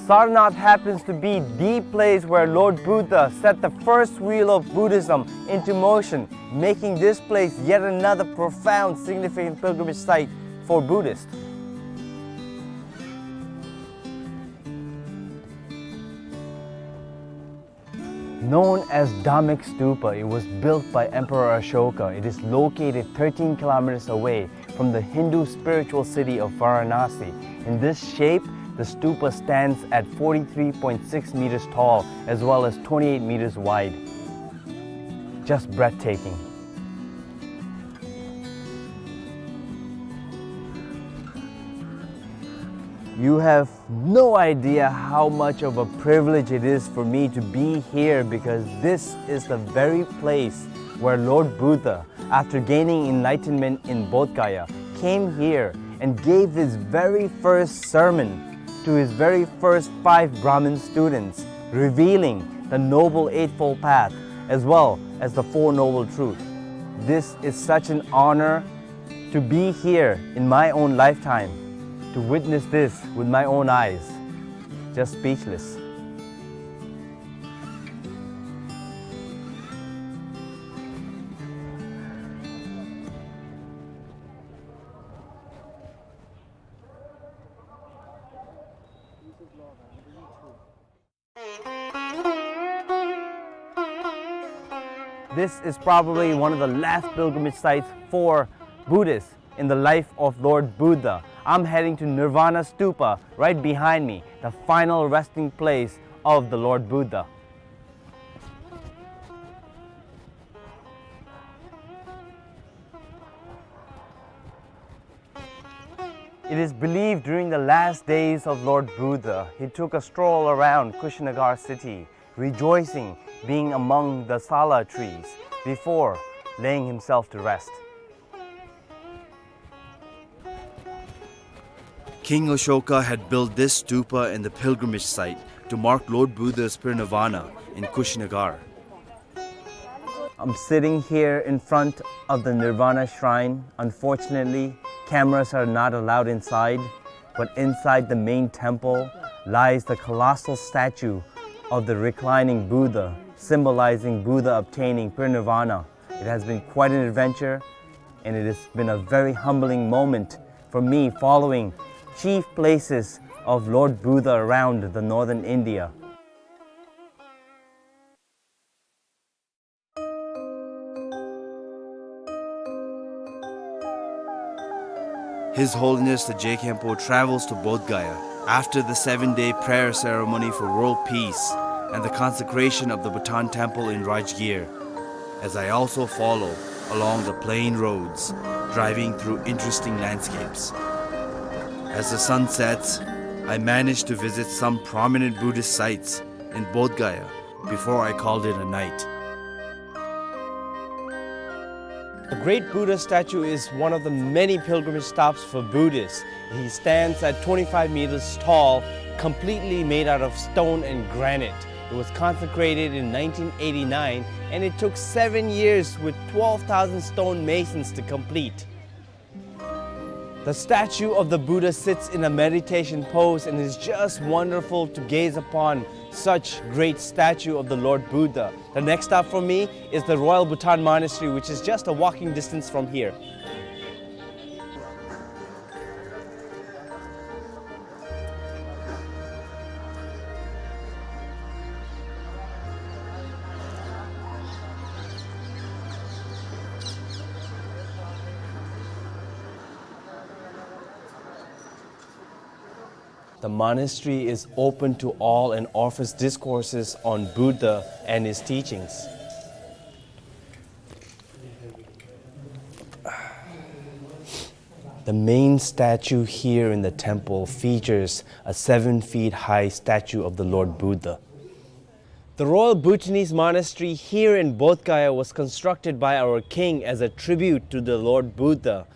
Sarnath happens to be the place where Lord Buddha set the first wheel of Buddhism into motion, making this place yet another profound, significant pilgrimage site for Buddhists. Known as Dhammik Stupa, it was built by Emperor Ashoka. It is located thirteen kilometers away from the Hindu spiritual city of Varanasi. In this shape, the stupa stands at forty-three point six meters tall as well as twenty-eight meters wide. Just breathtaking. You have no idea how much of a privilege it is for me to be here, because this is the very place where Lord Buddha, after gaining enlightenment in Bodh Gaya, came here and gave his very first sermon to his very first five Brahmin students, revealing the Noble Eightfold Path as well as the Four Noble Truths. This is such an honor to be here in my own lifetime, to witness this with my own eyes. Just speechless. This is probably one of the last pilgrimage sites for Buddhists in the life of Lord Buddha. I'm heading to Nirvana Stupa right behind me, the final resting place of the Lord Buddha. It is believed during the last days of Lord Buddha, he took a stroll around Kushinagar city, rejoicing being among the sala trees before laying himself to rest. King Ashoka had built this stupa in the pilgrimage site to mark Lord Buddha's parinirvana in Kushinagar. I'm sitting here in front of the Nirvana Shrine. Unfortunately, cameras are not allowed inside, but inside the main temple lies the colossal statue of the reclining Buddha, symbolizing Buddha obtaining parinirvana. It has been quite an adventure, and it has been a very humbling moment for me, following chief places of Lord Buddha around the northern India. His Holiness the Je Khenpo travels to Bodh Gaya after the seven-day prayer ceremony for world peace and the consecration of the Bhutan Temple in Rajgir, as I also follow along the plain roads, driving through interesting landscapes. As the sun sets, I manage to visit some prominent Buddhist sites in Bodh Gaya before I called it a night. The great Buddha statue is one of the many pilgrimage stops for Buddhists. He stands at twenty-five meters tall, completely made out of stone and granite. It was consecrated in nineteen eighty-nine, and it took seven years with twelve thousand stone masons to complete. The statue of the Buddha sits in a meditation pose, and it's just wonderful to gaze upon such great statue of the Lord Buddha. The next stop for me is the Royal Bhutan Monastery, which is just a walking distance from here. The monastery is open to all and offers discourses on Buddha and his teachings. The main statue here in the temple features a seven feet high statue of the Lord Buddha. The Royal Bhutanese Monastery here in Bodh Gaya was constructed by our king as a tribute to the Lord Buddha.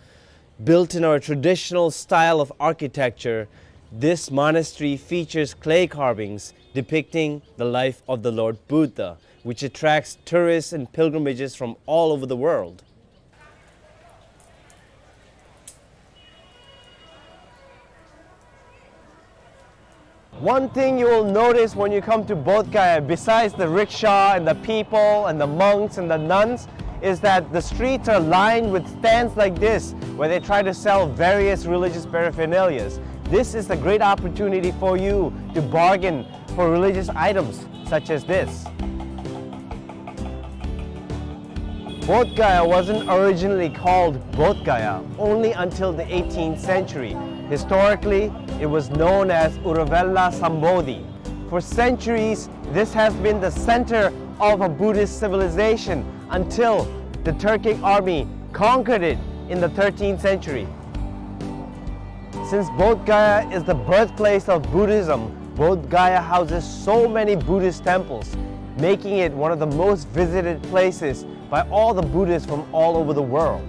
Built in our traditional style of architecture, this monastery features clay carvings depicting the life of the Lord Buddha, which attracts tourists and pilgrimages from all over the world. One thing you will notice when you come to Bodh Gaya, besides the rickshaw and the people and the monks and the nuns, is that the streets are lined with stands like this, where they try to sell various religious paraphernalias. This is a great opportunity for you to bargain for religious items such as this. Bodh Gaya wasn't originally called Bodh Gaya only until the eighteenth century. Historically, it was known as Uruvela Sambodhi. For centuries, this has been the center of a Buddhist civilization until the Turkic army conquered it in the thirteenth century. Since Bodh Gaya is the birthplace of Buddhism, Bodh Gaya houses so many Buddhist temples, making it one of the most visited places by all the Buddhists from all over the world.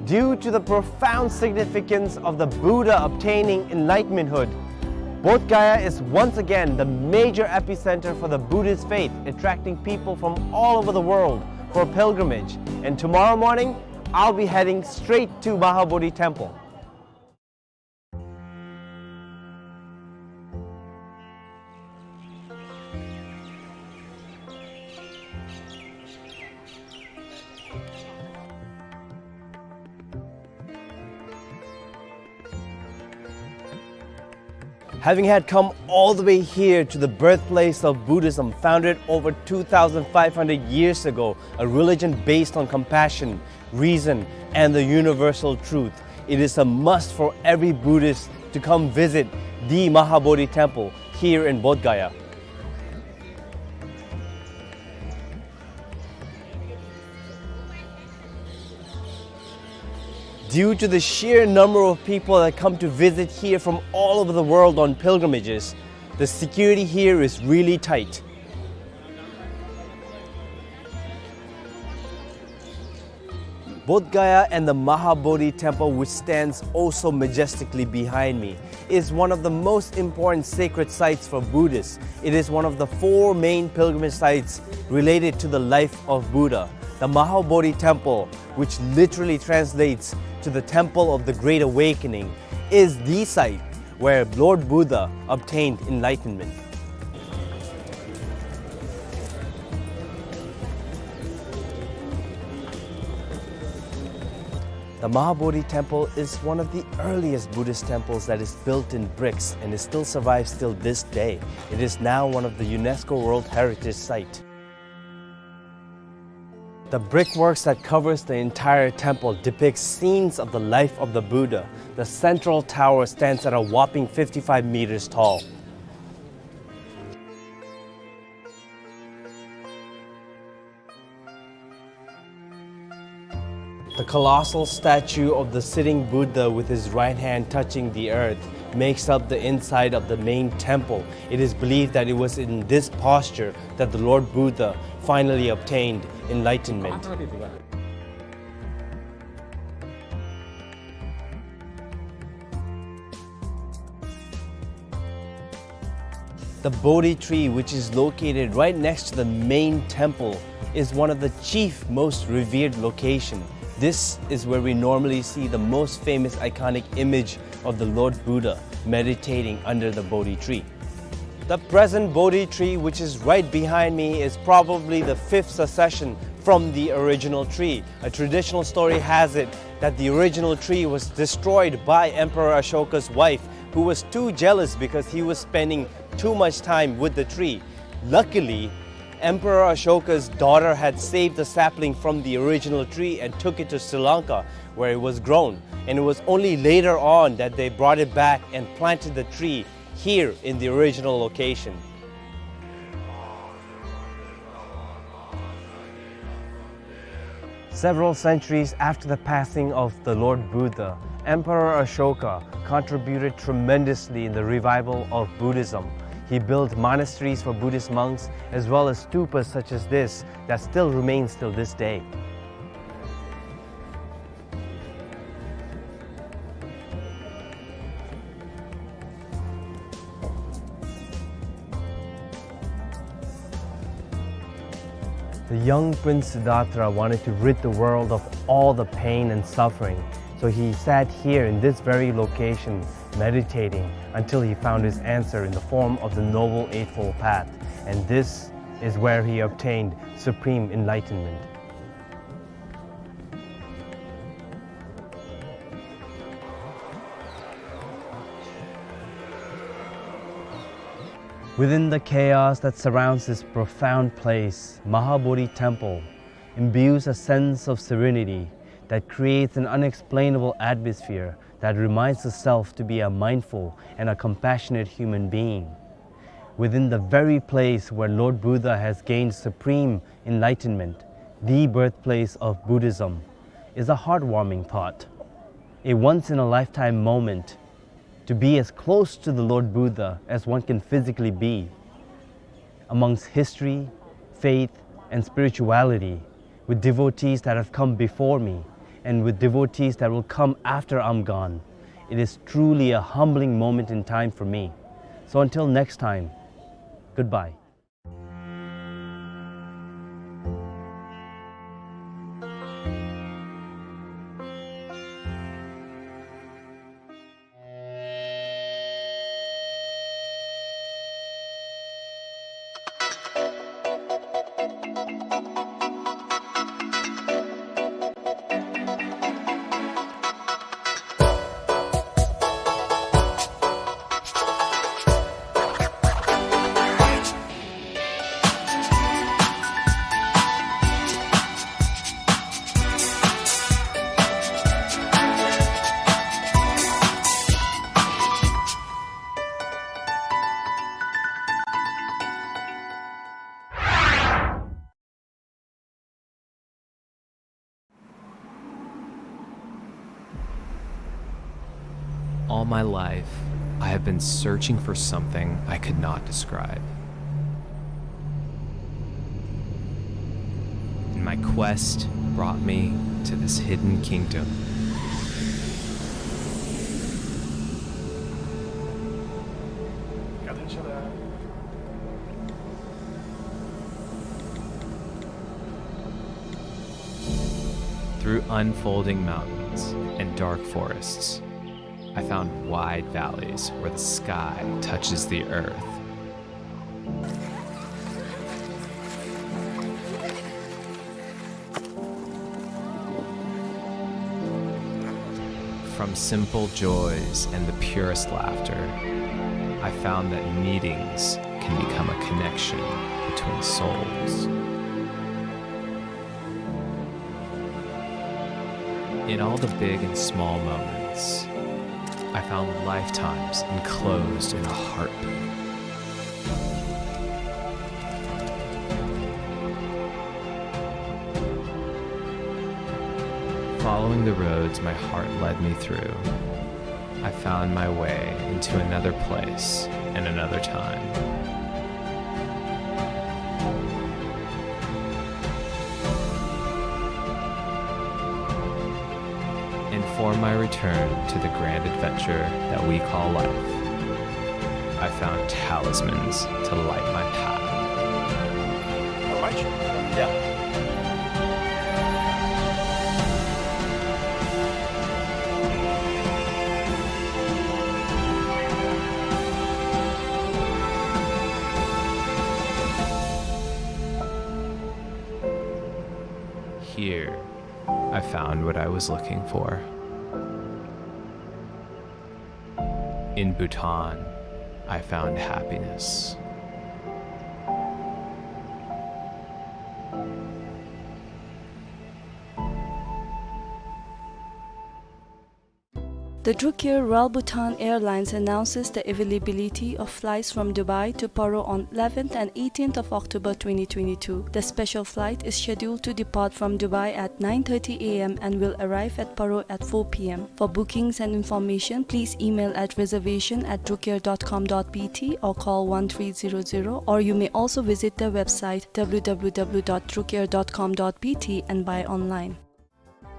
Due to the profound significance of the Buddha obtaining enlightenmenthood, Bodh Gaya is once again the major epicenter for the Buddhist faith, attracting people from all over the world for pilgrimage. And tomorrow morning, I'll be heading straight to Mahabodhi Temple. Having had come all the way here to the birthplace of Buddhism, founded over two thousand five hundred years ago, a religion based on compassion, reason, and the universal truth, it is a must for every Buddhist to come visit the Mahabodhi Temple here in Bodh Gaya. Due to the sheer number of people that come to visit here from all over the world on pilgrimages, the security here is really tight. Bodh Gaya and the Mahabodhi Temple, which stands oh so majestically behind me, is one of the most important sacred sites for Buddhists. It is one of the four main pilgrimage sites related to the life of Buddha. The Mahabodhi Temple, which literally translates to the Temple of the Great Awakening, is the site where Lord Buddha obtained enlightenment. The Mahabodhi Temple is one of the earliest Buddhist temples that is built in bricks, and it still survives till this day. It is now one of the UNESCO World Heritage Site. The brickworks that covers the entire temple depicts scenes of the life of the Buddha. The central tower stands at a whopping fifty-five meters tall. The colossal statue of the sitting Buddha with his right hand touching the earth makes up the inside of the main temple. It is believed that it was in this posture that the Lord Buddha finally obtained enlightenment. The Bodhi tree, which is located right next to the main temple, is one of the chief, most revered location. This is where we normally see the most famous iconic image of the Lord Buddha meditating under the Bodhi tree. The present Bodhi tree, which is right behind me, is probably the fifth succession from the original tree. A traditional story has it that the original tree was destroyed by Emperor Ashoka's wife, who was too jealous because he was spending too much time with the tree. Luckily, Emperor Ashoka's daughter had saved the sapling from the original tree and took it to Sri Lanka, where it was grown. And it was only later on that they brought it back and planted the tree here in the original location. Several centuries after the passing of the Lord Buddha, Emperor Ashoka contributed tremendously in the revival of Buddhism. He built monasteries for Buddhist monks, as well as stupas such as this that still remains till this day. The young Prince Siddhartha wanted to rid the world of all the pain and suffering, so he sat here in this very location, meditating until he found his answer in the form of the Noble Eightfold Path, and this is where he obtained supreme enlightenment. Within the chaos that surrounds this profound place, Mahabodhi Temple imbues a sense of serenity that creates an unexplainable atmosphere that reminds the self to be a mindful and a compassionate human being. Within the very place where Lord Buddha has gained supreme enlightenment, the birthplace of Buddhism, is a heartwarming thought, a once-in-a-lifetime moment to be as close to the Lord Buddha as one can physically be. Amongst history, faith, and spirituality, with devotees that have come before me, and with devotees that will come after I'm gone, it is truly a humbling moment in time for me. So until next time, goodbye. All my life, I have been searching for something I could not describe. And my quest brought me to this hidden kingdom. Through unfolding mountains and dark forests, I found wide valleys where the sky touches the earth. From simple joys and the purest laughter, I found that meetings can become a connection between souls. In all the big and small moments, I found lifetimes enclosed in a heartbeat. Following the roads my heart led me through, I found my way into another place and another time. And for my return to the grand adventure that we call life, I found talismans to light my path. All right. Yeah. Here, I found what I was looking for. In Bhutan, I found happiness. The Druk Air Royal Bhutan Airlines announces the availability of flights from Dubai to Paro on eleventh and eighteenth of October twenty twenty-two. The special flight is scheduled to depart from Dubai at nine thirty A M and will arrive at Paro at four P M. For bookings and information, please email at reservation at drukair dot com dot B T or call one three zero zero, or you may also visit their website W W W dot drukair dot com dot B T and buy online.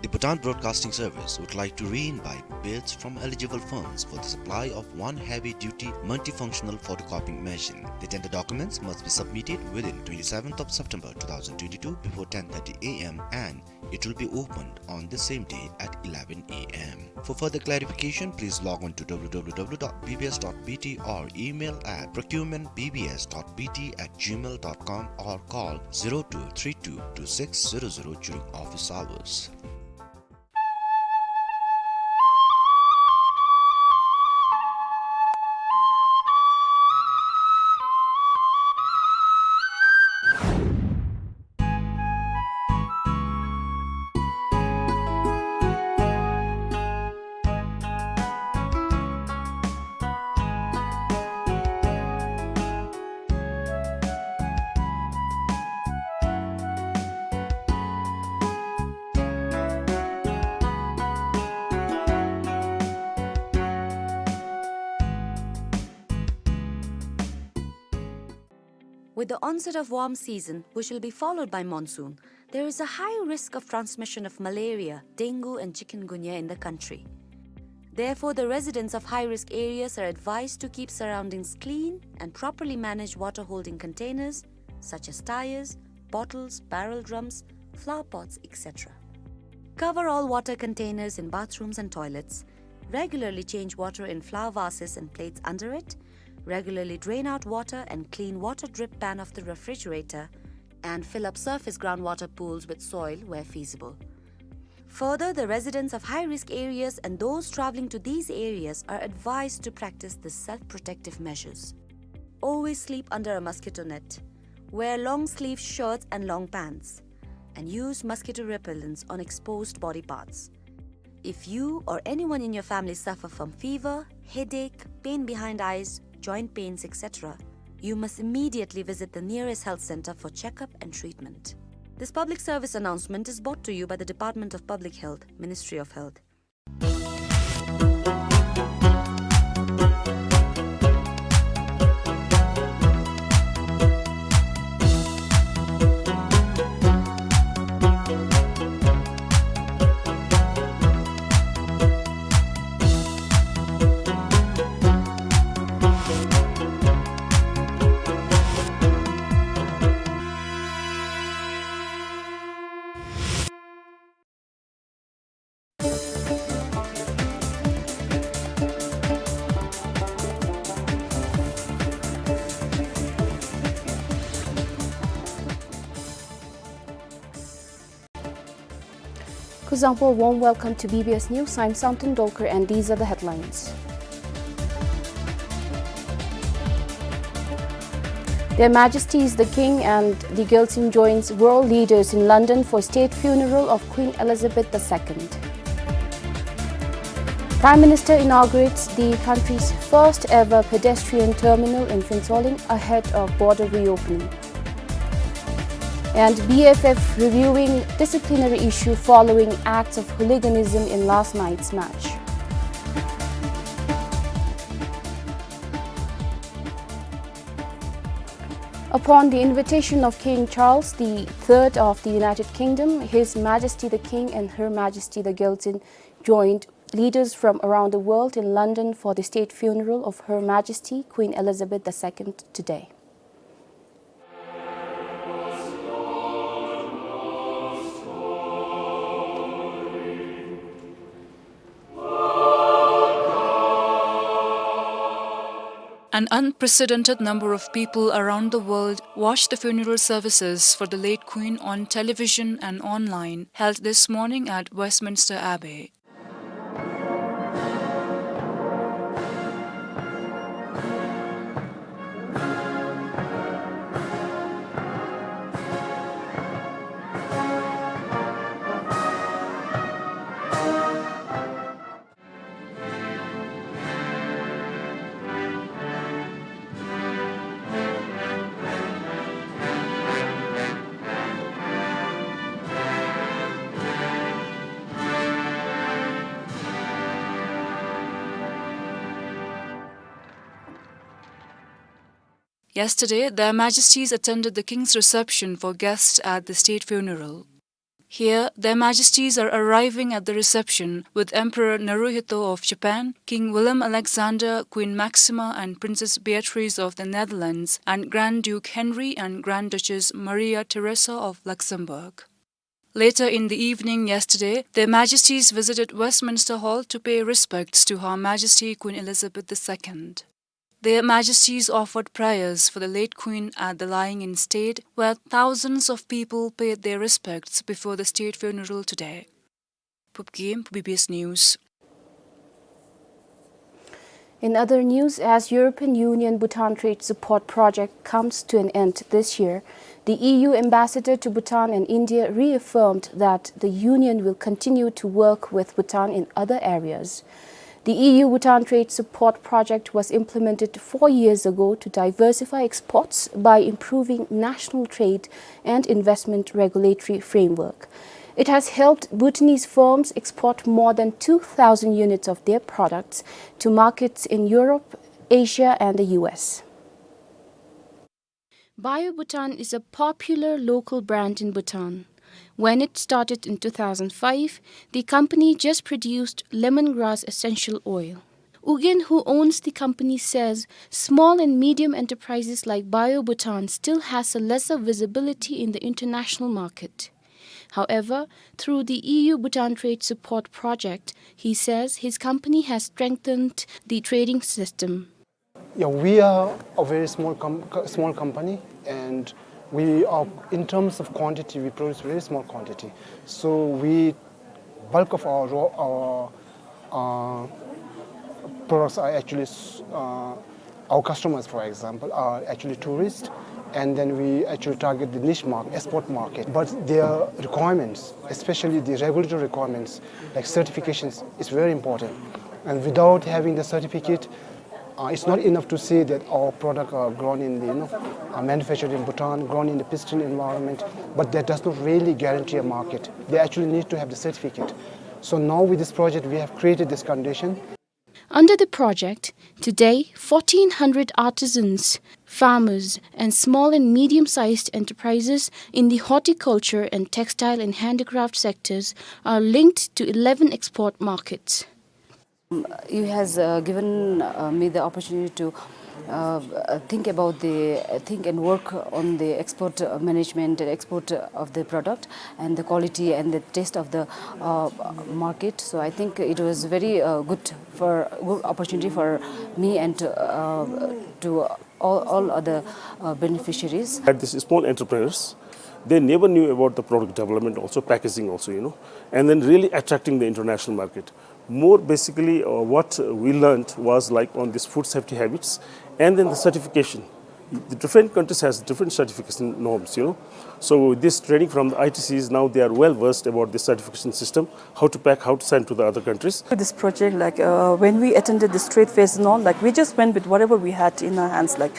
The Bhutan Broadcasting Service would like to re-invite bids from eligible firms for the supply of one heavy-duty multifunctional photocopying machine. The tender documents must be submitted within twenty-seventh of September two thousand twenty-two before ten thirty A M and it will be opened on the same day at eleven A M. For further clarification, please log on to W W W dot B B S dot B T or email at procurement B B S dot B T at gmail dot com or call zero two three two two six zero zero during office hours. With the onset of warm season, which will be followed by monsoon, there is a high risk of transmission of malaria, dengue, and chikungunya in the country. Therefore, the residents of high-risk areas are advised to keep surroundings clean and properly manage water-holding containers, such as tires, bottles, barrel drums, flower pots, et cetera. Cover all water containers in bathrooms and toilets. Regularly change water in flower vases and plates under it. Regularly drain out water and clean water drip pan of the refrigerator, and fill up surface groundwater pools with soil where feasible. Further, the residents of high-risk areas and those traveling to these areas are advised to practice the self-protective measures. Always sleep under a mosquito net. Wear long-sleeve shirts and long pants. And use mosquito repellents on exposed body parts. If you or anyone in your family suffer from fever, headache, pain behind eyes, joint pains, et cetera, you must immediately visit the nearest health center for checkup and treatment. This public service announcement is brought to you by the Department of Public Health, Ministry of Health. Kuzuzangpo, warm welcome to B B S News. I'm Samten Dolkar and these are the headlines. Their Majesties the King and the Gyaltsuen joins world leaders in London for state funeral of Queen Elizabeth the Second. Prime Minister inaugurates the country's first ever pedestrian terminal in Phuentsholing ahead of border reopening. And B F F reviewing disciplinary issue following acts of hooliganism in last night's match. Upon the invitation of King Charles the Third of the United Kingdom, His Majesty the King and Her Majesty the Gyaltsuen joined leaders from around the world in London for the state funeral of Her Majesty Queen Elizabeth the Second today. An unprecedented number of people around the world watched the funeral services for the late Queen on television and online, held this morning at Westminster Abbey. Yesterday, Their Majesties attended the King's reception for guests at the state funeral. Here, Their Majesties are arriving at the reception with Emperor Naruhito of Japan, King Willem-Alexander, Queen Maxima and Princess Beatrice of the Netherlands, and Grand Duke Henry and Grand Duchess Maria Theresa of Luxembourg. Later in the evening yesterday, Their Majesties visited Westminster Hall to pay respects to Her Majesty Queen Elizabeth the Second. Their Majesties offered prayers for the late Queen at the Lying-in-State, where thousands of people paid their respects before the state funeral today. Phub Gyem, B B S News. In other news, as European Union Bhutan Trade Support Project comes to an end this year, the E U ambassador to Bhutan and India reaffirmed that the Union will continue to work with Bhutan in other areas. The E U Bhutan Trade Support Project was implemented four years ago to diversify exports by improving national trade and investment regulatory framework. It has helped Bhutanese firms export more than two thousand units of their products to markets in Europe, Asia, and the U S. Bio Bhutan is a popular local brand in Bhutan. When it started in two thousand five, the company just produced lemongrass essential oil. U Gin, who owns the company, says small and medium enterprises like Bio Bhutan still has a lesser visibility in the international market. However, through the E U Bhutan Trade Support Project, he says his company has strengthened the trading system. Yeah, we are a very small com-, co-, small company, and we are, in terms of quantity, we produce very small quantity. So we, bulk of our raw, our, uh, products are actually s-, uh, our customers, for example, are actually tourists, and then we actually target the niche market, export market. But their requirements, especially the regulatory requirements, like certifications, is very important. And without having the certificate, uh, it's not enough to say that our product are grown in the, you know, are manufactured in Bhutan, grown in the pristine environment, but that does not really guarantee a market. They actually need to have the certificate. So now with this project, we have created this condition. Under the project, today, fourteen hundred artisans, farmers, and small and medium-sized enterprises in the horticulture and textile and handicraft sectors are linked to eleven export markets. You has, uh, given, uh, me the opportunity to, uh, uh, think about the, uh, think and work on the export, uh, management and export, uh, of the product and the quality and the taste of the, uh, market. So I think it was very, uh, good for, good opportunity for me and, uh, to all, all other, uh, beneficiaries. At this small entrepreneurs, they never knew about the product development also, packaging also, you know, and then really attracting the international market. More basically, uh, what we learned was, like, on this food safety habits and then the certification. The different countries has different certification norms, you know. So this training from the I T Cs, now they are well versed about the certification system, how to pack, how to send to the other countries. This project, like, uh, when we attended this trade fairs and all, like, we just went with whatever we had in our hands, like,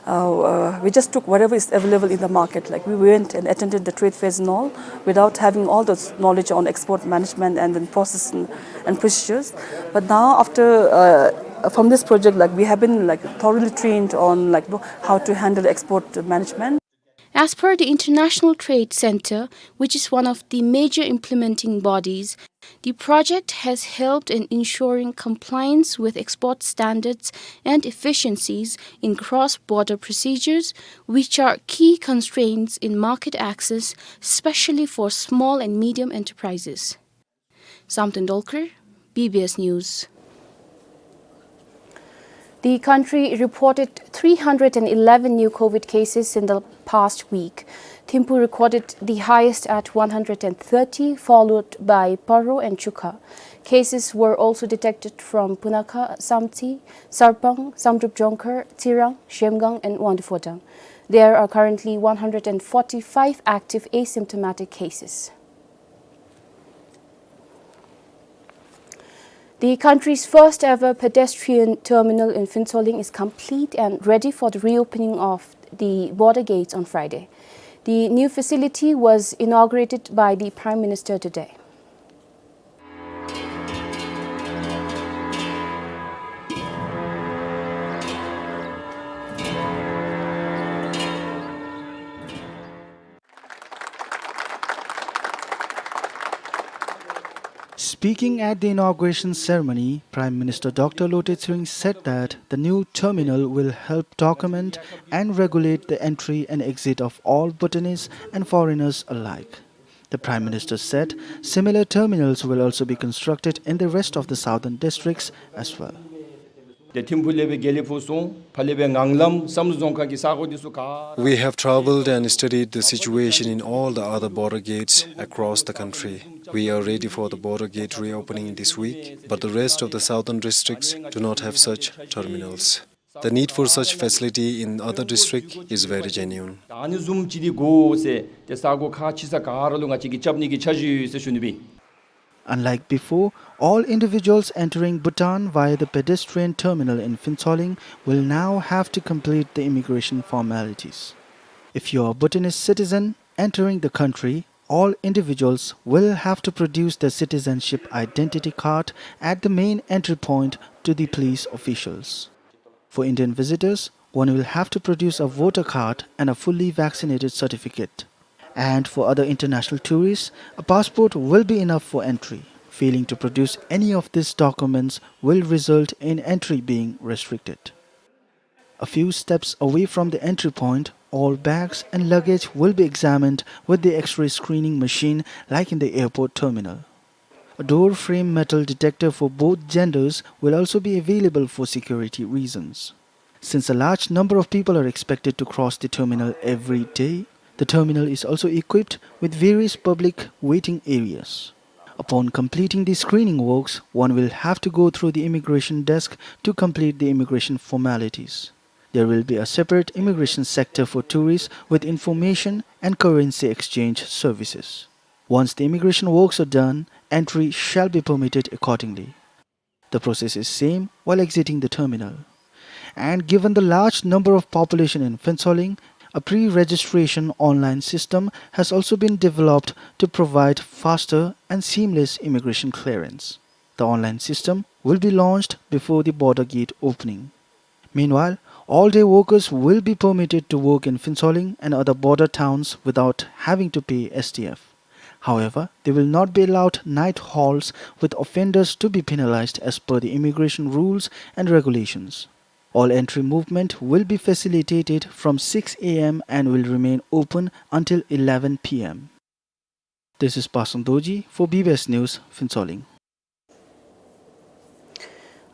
uh, uh, we just took whatever is available in the market. Like, we went and attended the trade fairs and all without having all the knowledge on export management and then process and, and procedures. But now, after, uh, from this project, like, we have been, like, thoroughly trained on, like, how to handle export management. As per the International Trade Center, which is one of the major implementing bodies, the project has helped in ensuring compliance with export standards and efficiencies in cross-border procedures, which are key constraints in market access, especially for small and medium enterprises. Samten Dolkar, B B S News. The country reported three hundred and eleven new COVID cases in the past week. Thimphu recorded the highest at one hundred and thirty, followed by Paro and Chukha. Cases were also detected from Punakha, Samtse, Sarpang, Samdrup Jongkhar, Tsirang, Zhemgang, and Wangdue Phodrang. There are currently one hundred and forty-five active asymptomatic cases. The country's first ever pedestrian terminal in Phuentsholing is complete and ready for the reopening of the border gates on Friday. The new facility was inaugurated by the Prime Minister today. Speaking at the inauguration ceremony, Prime Minister Doctor Lotay Tshering said that the new terminal will help document and regulate the entry and exit of all Bhutanese and foreigners alike. The Prime Minister said similar terminals will also be constructed in the rest of the southern districts as well. ཏེ་ཐིམ་ཕུག་ལས་སྦེ་དགེ་ལེགས་ཕུག་སོང་ཕར་ལས་སྦེ་ངང་ལམ་བསམ་གྲུབ་རྫོང་ཁག་གི་ས་གོ་འདི་ཚུ་ག། We have traveled and studied the situation in all the other border gates across the country. We are ready for the border gate reopening this week, but the rest of the southern districts do not have such terminals. The need for such facility in other district is very genuine. ད་ཨ་ནི་བཟུམ་ཅིག་འདི་དགོ་ཟེར་ཏེ་ས་གོ་ཁག་ཆེ་ས་ག་ར་ལུ་ང་བཅས་ཀྱིས་རྐྱབ་ནི་གི་འཆར་གཞི་ཡོད་ཟེར་ཞུ་ནི་སྦེ། Unlike before, all individuals entering Bhutan via the pedestrian terminal in Phuentsholing will now have to complete the immigration formalities. If you are a Bhutanese citizen entering the country, all individuals will have to produce their citizenship identity card at the main entry point to the police officials. For Indian Visitors, One will have to produce a voter card and a fully vaccinated certificate. And for other international tourists, a passport will be enough for entry. Failing to produce any of these documents will result in entry being restricted. A few steps away from the entry point, all bags and luggage will be examined with the X-ray screening machine like in the airport terminal. A door frame metal detector for both genders will also be available for security reasons. Since a large number of people are expected to cross the terminal every day, the terminal is also equipped with various public waiting areas. Upon completing the screening works, one will have to go through the immigration desk to complete the immigration formalities. There will be a separate immigration sector for tourists with information and currency exchange services. Once the immigration works are done, entry shall be permitted accordingly. The process is same while exiting the terminal. And given the large number of population in Phuentsholing, a pre-registration online system has also been developed to provide faster and seamless immigration clearance. The online system will be launched before the border gate opening. Meanwhile, all-day workers will be permitted to work in Phuentsholing and other border towns without having to pay S T F. However, they will not be allowed night halts, with offenders to be penalized as per the immigration rules and regulations. All entry movement will be facilitated from six A M and will remain open until eleven P M. This is Pasang Dorji for B B S News, Phuentsholing.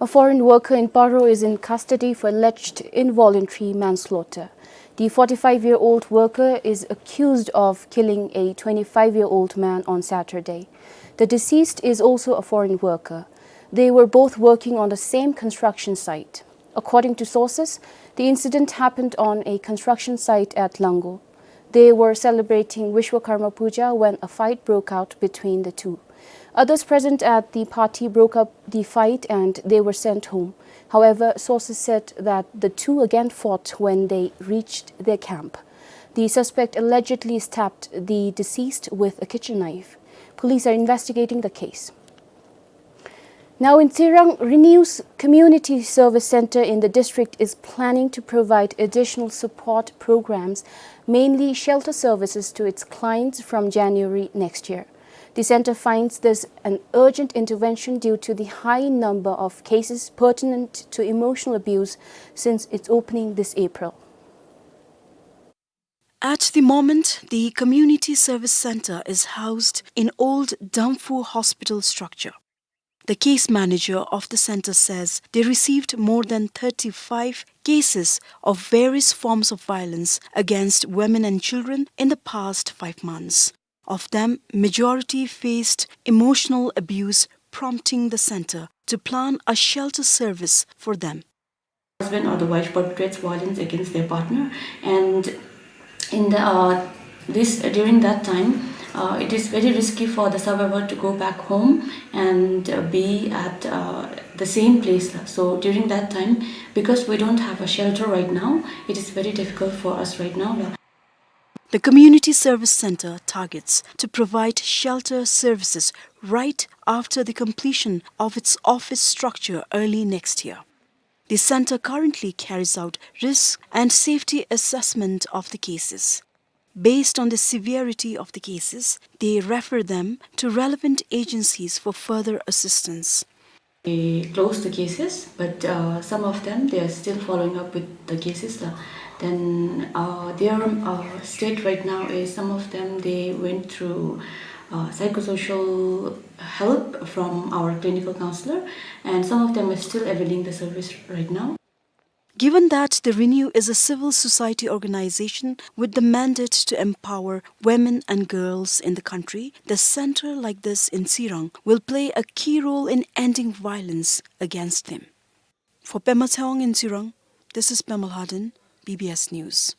A foreign worker in Paro is in custody for alleged involuntary manslaughter. The forty-five-year-old worker is accused of killing a twenty-five-year-old man on Saturday. The deceased is also a foreign worker. They were both working on the same construction site. According to sources, the incident happened on a construction site at Lango. They were celebrating Vishwakarma Puja when a fight broke out between the two. Others present at the party broke up the fight and they were sent home. However, sources said that the two again fought when they reached their camp. The suspect allegedly stabbed the deceased with a kitchen knife. Police are investigating the case. Now in Tsirang, Renew's Community Service Center in the district is planning to provide additional support programs, mainly shelter services, to its clients from January next year. The center finds this an urgent intervention due to the high number of cases pertinent to emotional abuse since its opening this April. At the moment, the Community Service Center is housed in old Damphu Hospital structure. The case manager of the center says they received more than thirty-five cases of various forms of violence against women and children in the past five months. Of them, majority faced emotional abuse, prompting the center to plan a shelter service for them. Husband or the wife perpetrates violence against their partner, and in the, uh, this, during that time, uh, it is very risky for the survivor to go back home and, uh, be at, uh, the same place. So during that time, because we don't have a shelter right now, it is very difficult for us right now. The Community Service Center targets to provide shelter services right after the completion of its office structure early next year. The center currently carries out risk and safety assessment of the cases. Based on the severity of the cases, they refer them to relevant agencies for further assistance. They closed the cases, but, uh, some of them, they are still following up with the cases, la. Then, uh, their, uh, state right now is some of them, they went through, uh, psychosocial help from our clinical counselor, and some of them are still availing the service right now. Given that the Renew is a civil society organization with the mandate to empower women and girls in the country, the center like this in Tsirang will play a key role in ending violence against them. For Pema Tshewang in Tsirang, this is Pema Lhaden, B B S News.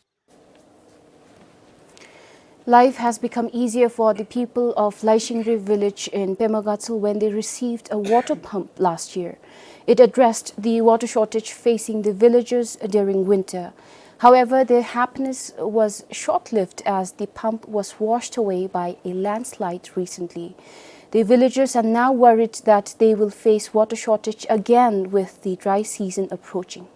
Life has become easier for the people of Laishingri village in Pema Gatshel when they received a water pump last year. It addressed the water shortage facing the villagers during winter. However, their happiness was short-lived as the pump was washed away by a landslide recently. The villagers are now worried that they will face water shortage again with the dry season approaching.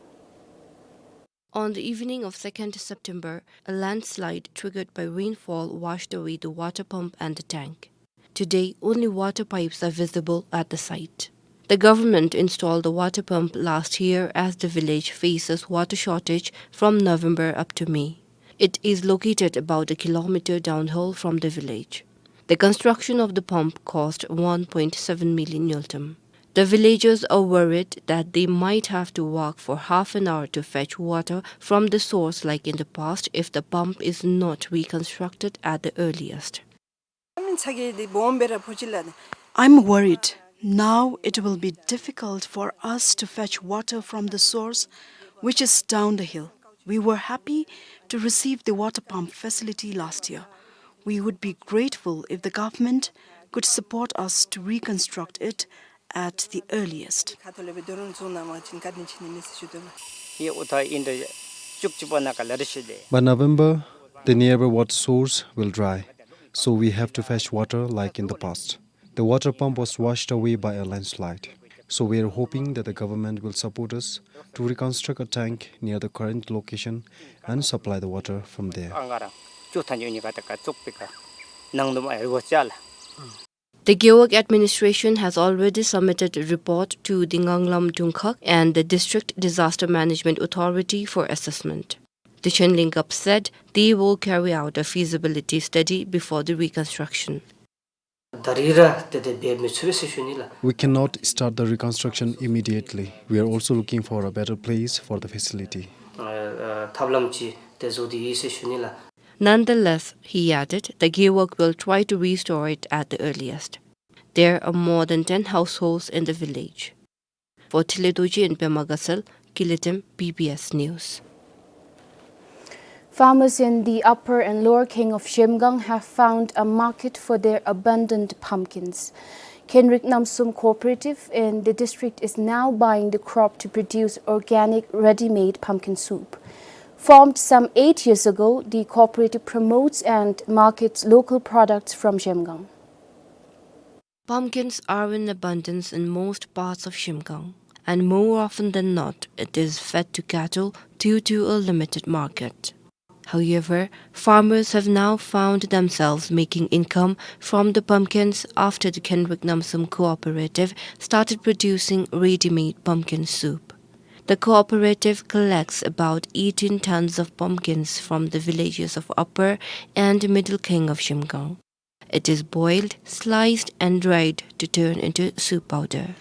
On the evening of second September, a landslide triggered by rainfall washed away the water pump and the tank. Today, only water pipes are visible at the site. The government installed the water pump last year as the village faces water shortage from November up to May. It is located about a kilometer downhill from the village. The construction of the pump cost one point seven million ngultrum. The villagers are worried that they might have to walk for half an hour to fetch water from the source like in the past if the pump is not reconstructed at the earliest. I'm worried. Now it will be difficult for us to fetch water from the source, which is down the hill. We were happy to receive the water pump facility last year. We would be grateful if the government could support us to reconstruct it at the earliest. By November, the nearby water source will dry, so we have to fetch water like in the past. The water pump was washed away by a landslide, so we are hoping that the government will support us to reconstruct a tank near the current location and supply the water from there. The Gewog administration has already submitted a report to the Nganglam Dungkhag and the District Disaster Management Authority for assessment. The Chenlingap said they will carry out a feasibility study before the reconstruction. ད་རིས་ར་ཏེ་ཏེ་འབད་མི་ཚུགས་པས་ཟེར་ཞུ་ནི་ལགས། We cannot start the reconstruction immediately. We are also looking for a better place for the facility. ཨ་ཨ་ཐབས་ལམ་ཅིག་ཏེ་བཟོ་སྟེ་ཡོད་ཟེར་ཞུ་ནི་ལགས། Nonetheless, he added, the Gewog will try to restore it at the earliest. There are more than ten households in the village. For Thile Dorji and Pema Gasal, Kilitem, B B S News. Farmers in the Upper and Lower Keng of Zhemgang have found a market for their abundant pumpkins. Khenrik Namsum Cooperative in the district is now buying the crop to produce organic, ready-made pumpkin soup. Formed some eight years ago, the cooperative promotes and markets local products from Zhemgang. Pumpkins are in abundance in most parts of Zhemgang, and more often than not, it is fed to cattle due to a limited market. However, farmers have now found themselves making income from the pumpkins after the Khenrik Namsum Cooperative started producing ready-made pumpkin soup. The cooperative collects about eighteen tons of pumpkins from the villages of Upper and Middle Keng of Zhemgang. It is boiled, sliced, and dried to turn into soup powder.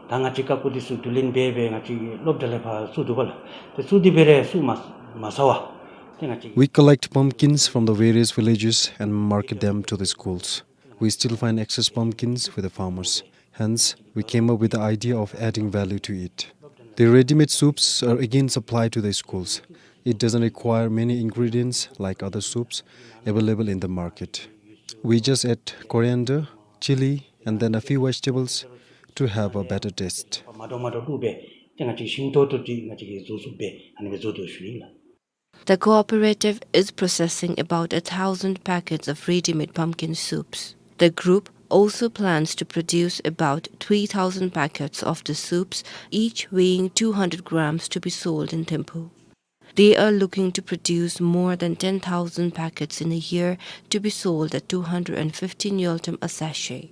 ད་ང་བཅས་ཀ་ཀུ་འདི་ཚུ་བསྡུ་ལེན་འབད་འབད་ང་བཅས་སློབ་གྲྭ་ལས་ཕར་བཙུགས་འདུག་པ་ལགས། ཏེ་བཙུགས་ཏེ་འབད་རུང་སུ་མ་མ་ཟ་བས། ཏེ་ང་བཅས། We collect pumpkins from the various villages and market them to the schools. We still find excess pumpkins with the farmers. Hence, we came up with the idea of adding value to it. The ready-made soups are again supplied to the schools. It doesn't require many ingredients like other soups available in the market. We just add coriander, chili, and then a few vegetables to have a better taste. མ་འདྲཝ་མ་འདྲཝ་བླུགས་སྦེ་ཏེ་ང་བཅས་ཞིམ་ཏོག་ཏོ་ཅིག་ང་བཅས་ཀྱིས་བཟོ་ཚུགས་པས། ཨ་ནི་སྦེ་བཟོ་དོ་ཞུ་ནི་ལགས། The cooperative is processing about a thousand packets of ready-made pumpkin soups. The group also plans to produce about three thousand packets of the soups, each weighing two hundred grams, to be sold in Thimphu. They are looking to produce more than ten thousand packets in a year, to be sold at two hundred and fifty ngultrum a sachet.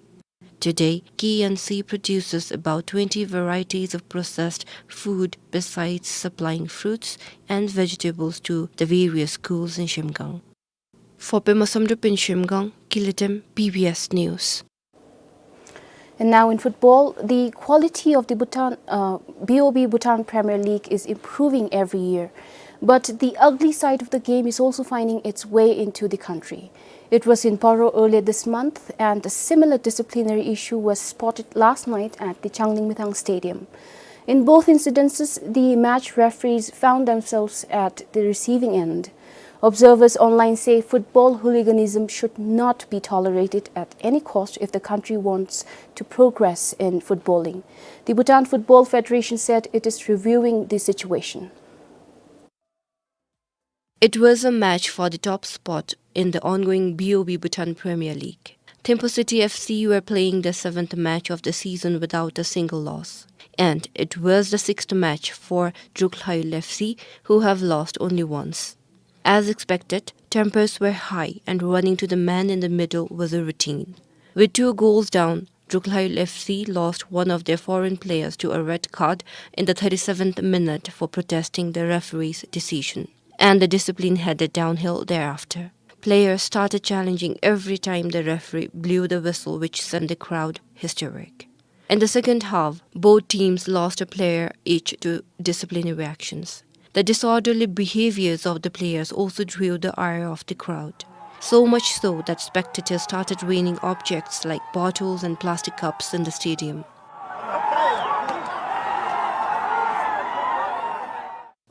Today, K N C produces about twenty varieties of processed food, besides supplying fruits and vegetables to the various schools in Zhemgang. For Pema Samdrup in Zhemgang, Kilitem, B B S News. And now in football, the quality of the Bhutan, uh, B O B Bhutan Premier League is improving every year. But the ugly side of the game is also finding its way into the country. It was in Paro earlier this month, and a similar disciplinary issue was spotted last night at the Changlimithang Stadium. In both incidences, the match referees found themselves at the receiving end. Observers online say football hooliganism should not be tolerated at any cost if the country wants to progress in footballing. The Bhutan Football Federation said it is reviewing the situation. It was a match for the top spot in the ongoing B O B Bhutan Premier League. Thimphu City F C were playing the seventh match of the season without a single loss. And it was the sixth match for Druk Lhayul F C, who have lost only once. As expected, tempers were high and running to the man in the middle was a routine. With two goals down, Druk Lhayul F C lost one of their foreign players to a red card in the thirty-seventh minute for protesting the referee's decision. And the discipline headed downhill thereafter. Players started challenging every time the referee blew the whistle, which sent the crowd hysteric. In the second half, both teams lost a player each to disciplinary actions. The disorderly behaviors of the players also drew the ire of the crowd, so much so that spectators started raining objects like bottles and plastic cups in the stadium.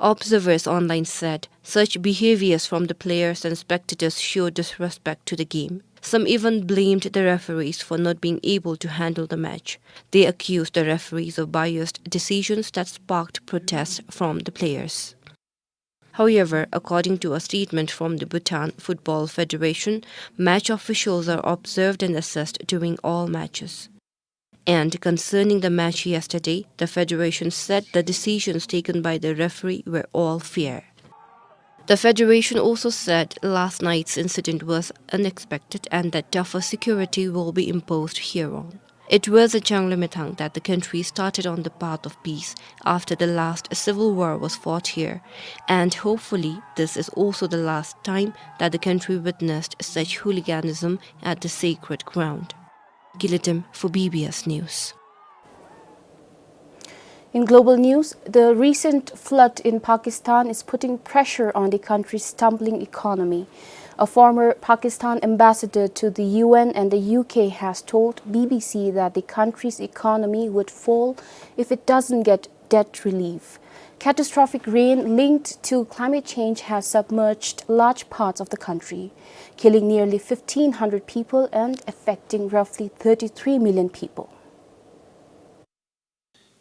Observers online said such behaviors from the players and spectators showed disrespect to the game. Some even blamed the referees for not being able to handle the match. They accused the referees of biased decisions that sparked protests from the players. However, according to a statement from the Bhutan Football Federation, match officials are observed and assessed during all matches. And concerning the match yesterday, the federation said the decisions taken by the referee were all fair. The federation also said last night's incident was unexpected and that tougher security will be imposed hereon. It was in Changlimithang that the country started on the path of peace after the last civil war was fought here, and hopefully this is also the last time that the country witnessed such hooliganism at the sacred ground. Gilidem for B B S News. In global news, the recent flood in Pakistan is putting pressure on the country's stumbling economy. A former Pakistan ambassador to the U N and the U K has told B B C that the country's economy would fall if it doesn't get debt relief. Catastrophic rain linked to climate change has submerged large parts of the country, killing nearly fifteen hundred people and affecting roughly thirty-three million people.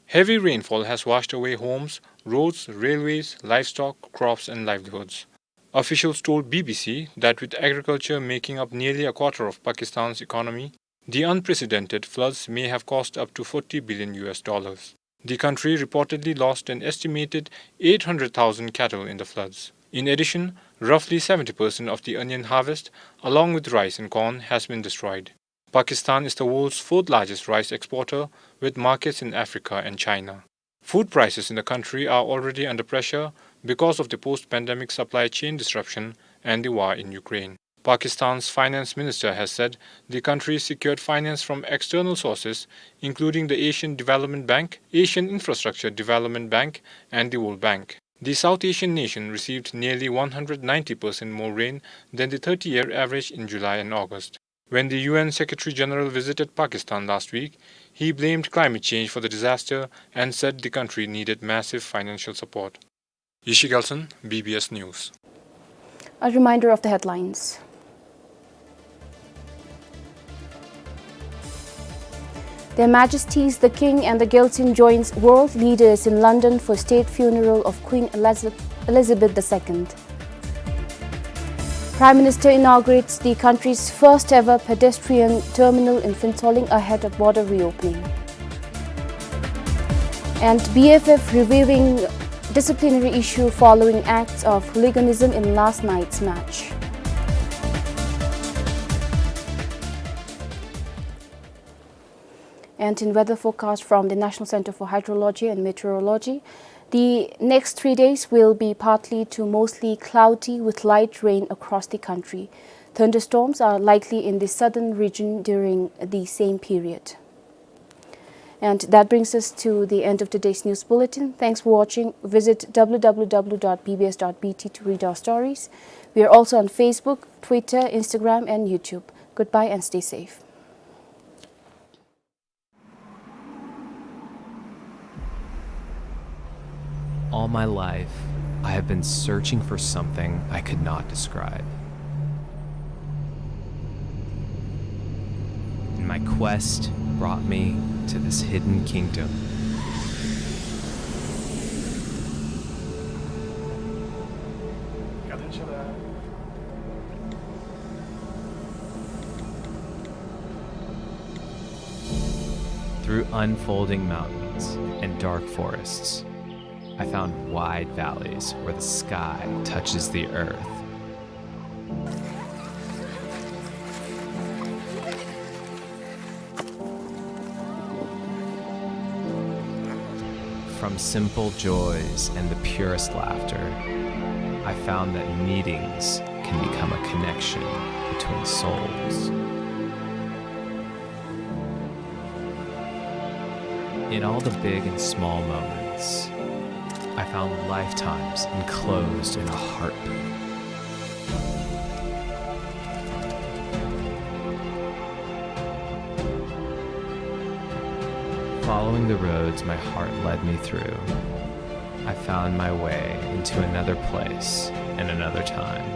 Heavy rainfall has washed away homes, roads, railways, livestock, crops and livelihoods. Officials told B B C that with agriculture making up nearly a quarter of Pakistan's economy, the unprecedented floods may have cost up to forty billion U S dollars. The country reportedly lost an estimated eight hundred thousand cattle in the floods. In addition, roughly seventy percent of the onion harvest, along with rice and corn, has been destroyed. Pakistan is the world's fourth largest rice exporter, with markets in Africa and China. Food prices in the country are already under pressure because of the post-pandemic supply chain disruption and the war in Ukraine. Pakistan's finance minister has said the country secured finance from external sources, including the Asian Development Bank, Asian Infrastructure Development Bank, and the World Bank. The South Asian nation received nearly one hundred ninety percent more rain than the thirty-year average in July and August. When the U N Secretary General visited Pakistan last week, he blamed climate change for the disaster and said the country needed massive financial support. Yishi Gelson, B B S News. A reminder of the headlines. Their Majesties the King and the Gyaltsuen joins world leaders in London for state funeral of Queen Eliz-, Elizabeth the Second. Prime Minister inaugurates the country's first ever pedestrian terminal in Phuentsholing ahead of border reopening. And B F F reviewing disciplinary issue following acts of hooliganism in last night's match. And in weather forecast from the National Center for Hydrology and Meteorology, the next three days will be partly to mostly cloudy with light rain across the country. Thunderstorms are likely in the southern region during the same period. And that brings us to the end of today's news bulletin. Thanks for watching. Visit W W W dot B B S dot B T to read our stories. We are also on Facebook, Twitter, Instagram, and YouTube. Goodbye and stay safe. All my life, I have been searching for something I could not describe. And my quest brought me to this hidden kingdom. Through unfolding mountains and dark forests, I found wide valleys where the sky touches the earth. From simple joys and the purest laughter, I found that meetings can become a connection between souls. In all the big and small moments, I found lifetimes enclosed in a heartbeat. Following the roads my heart led me through, I found my way into another place and another time.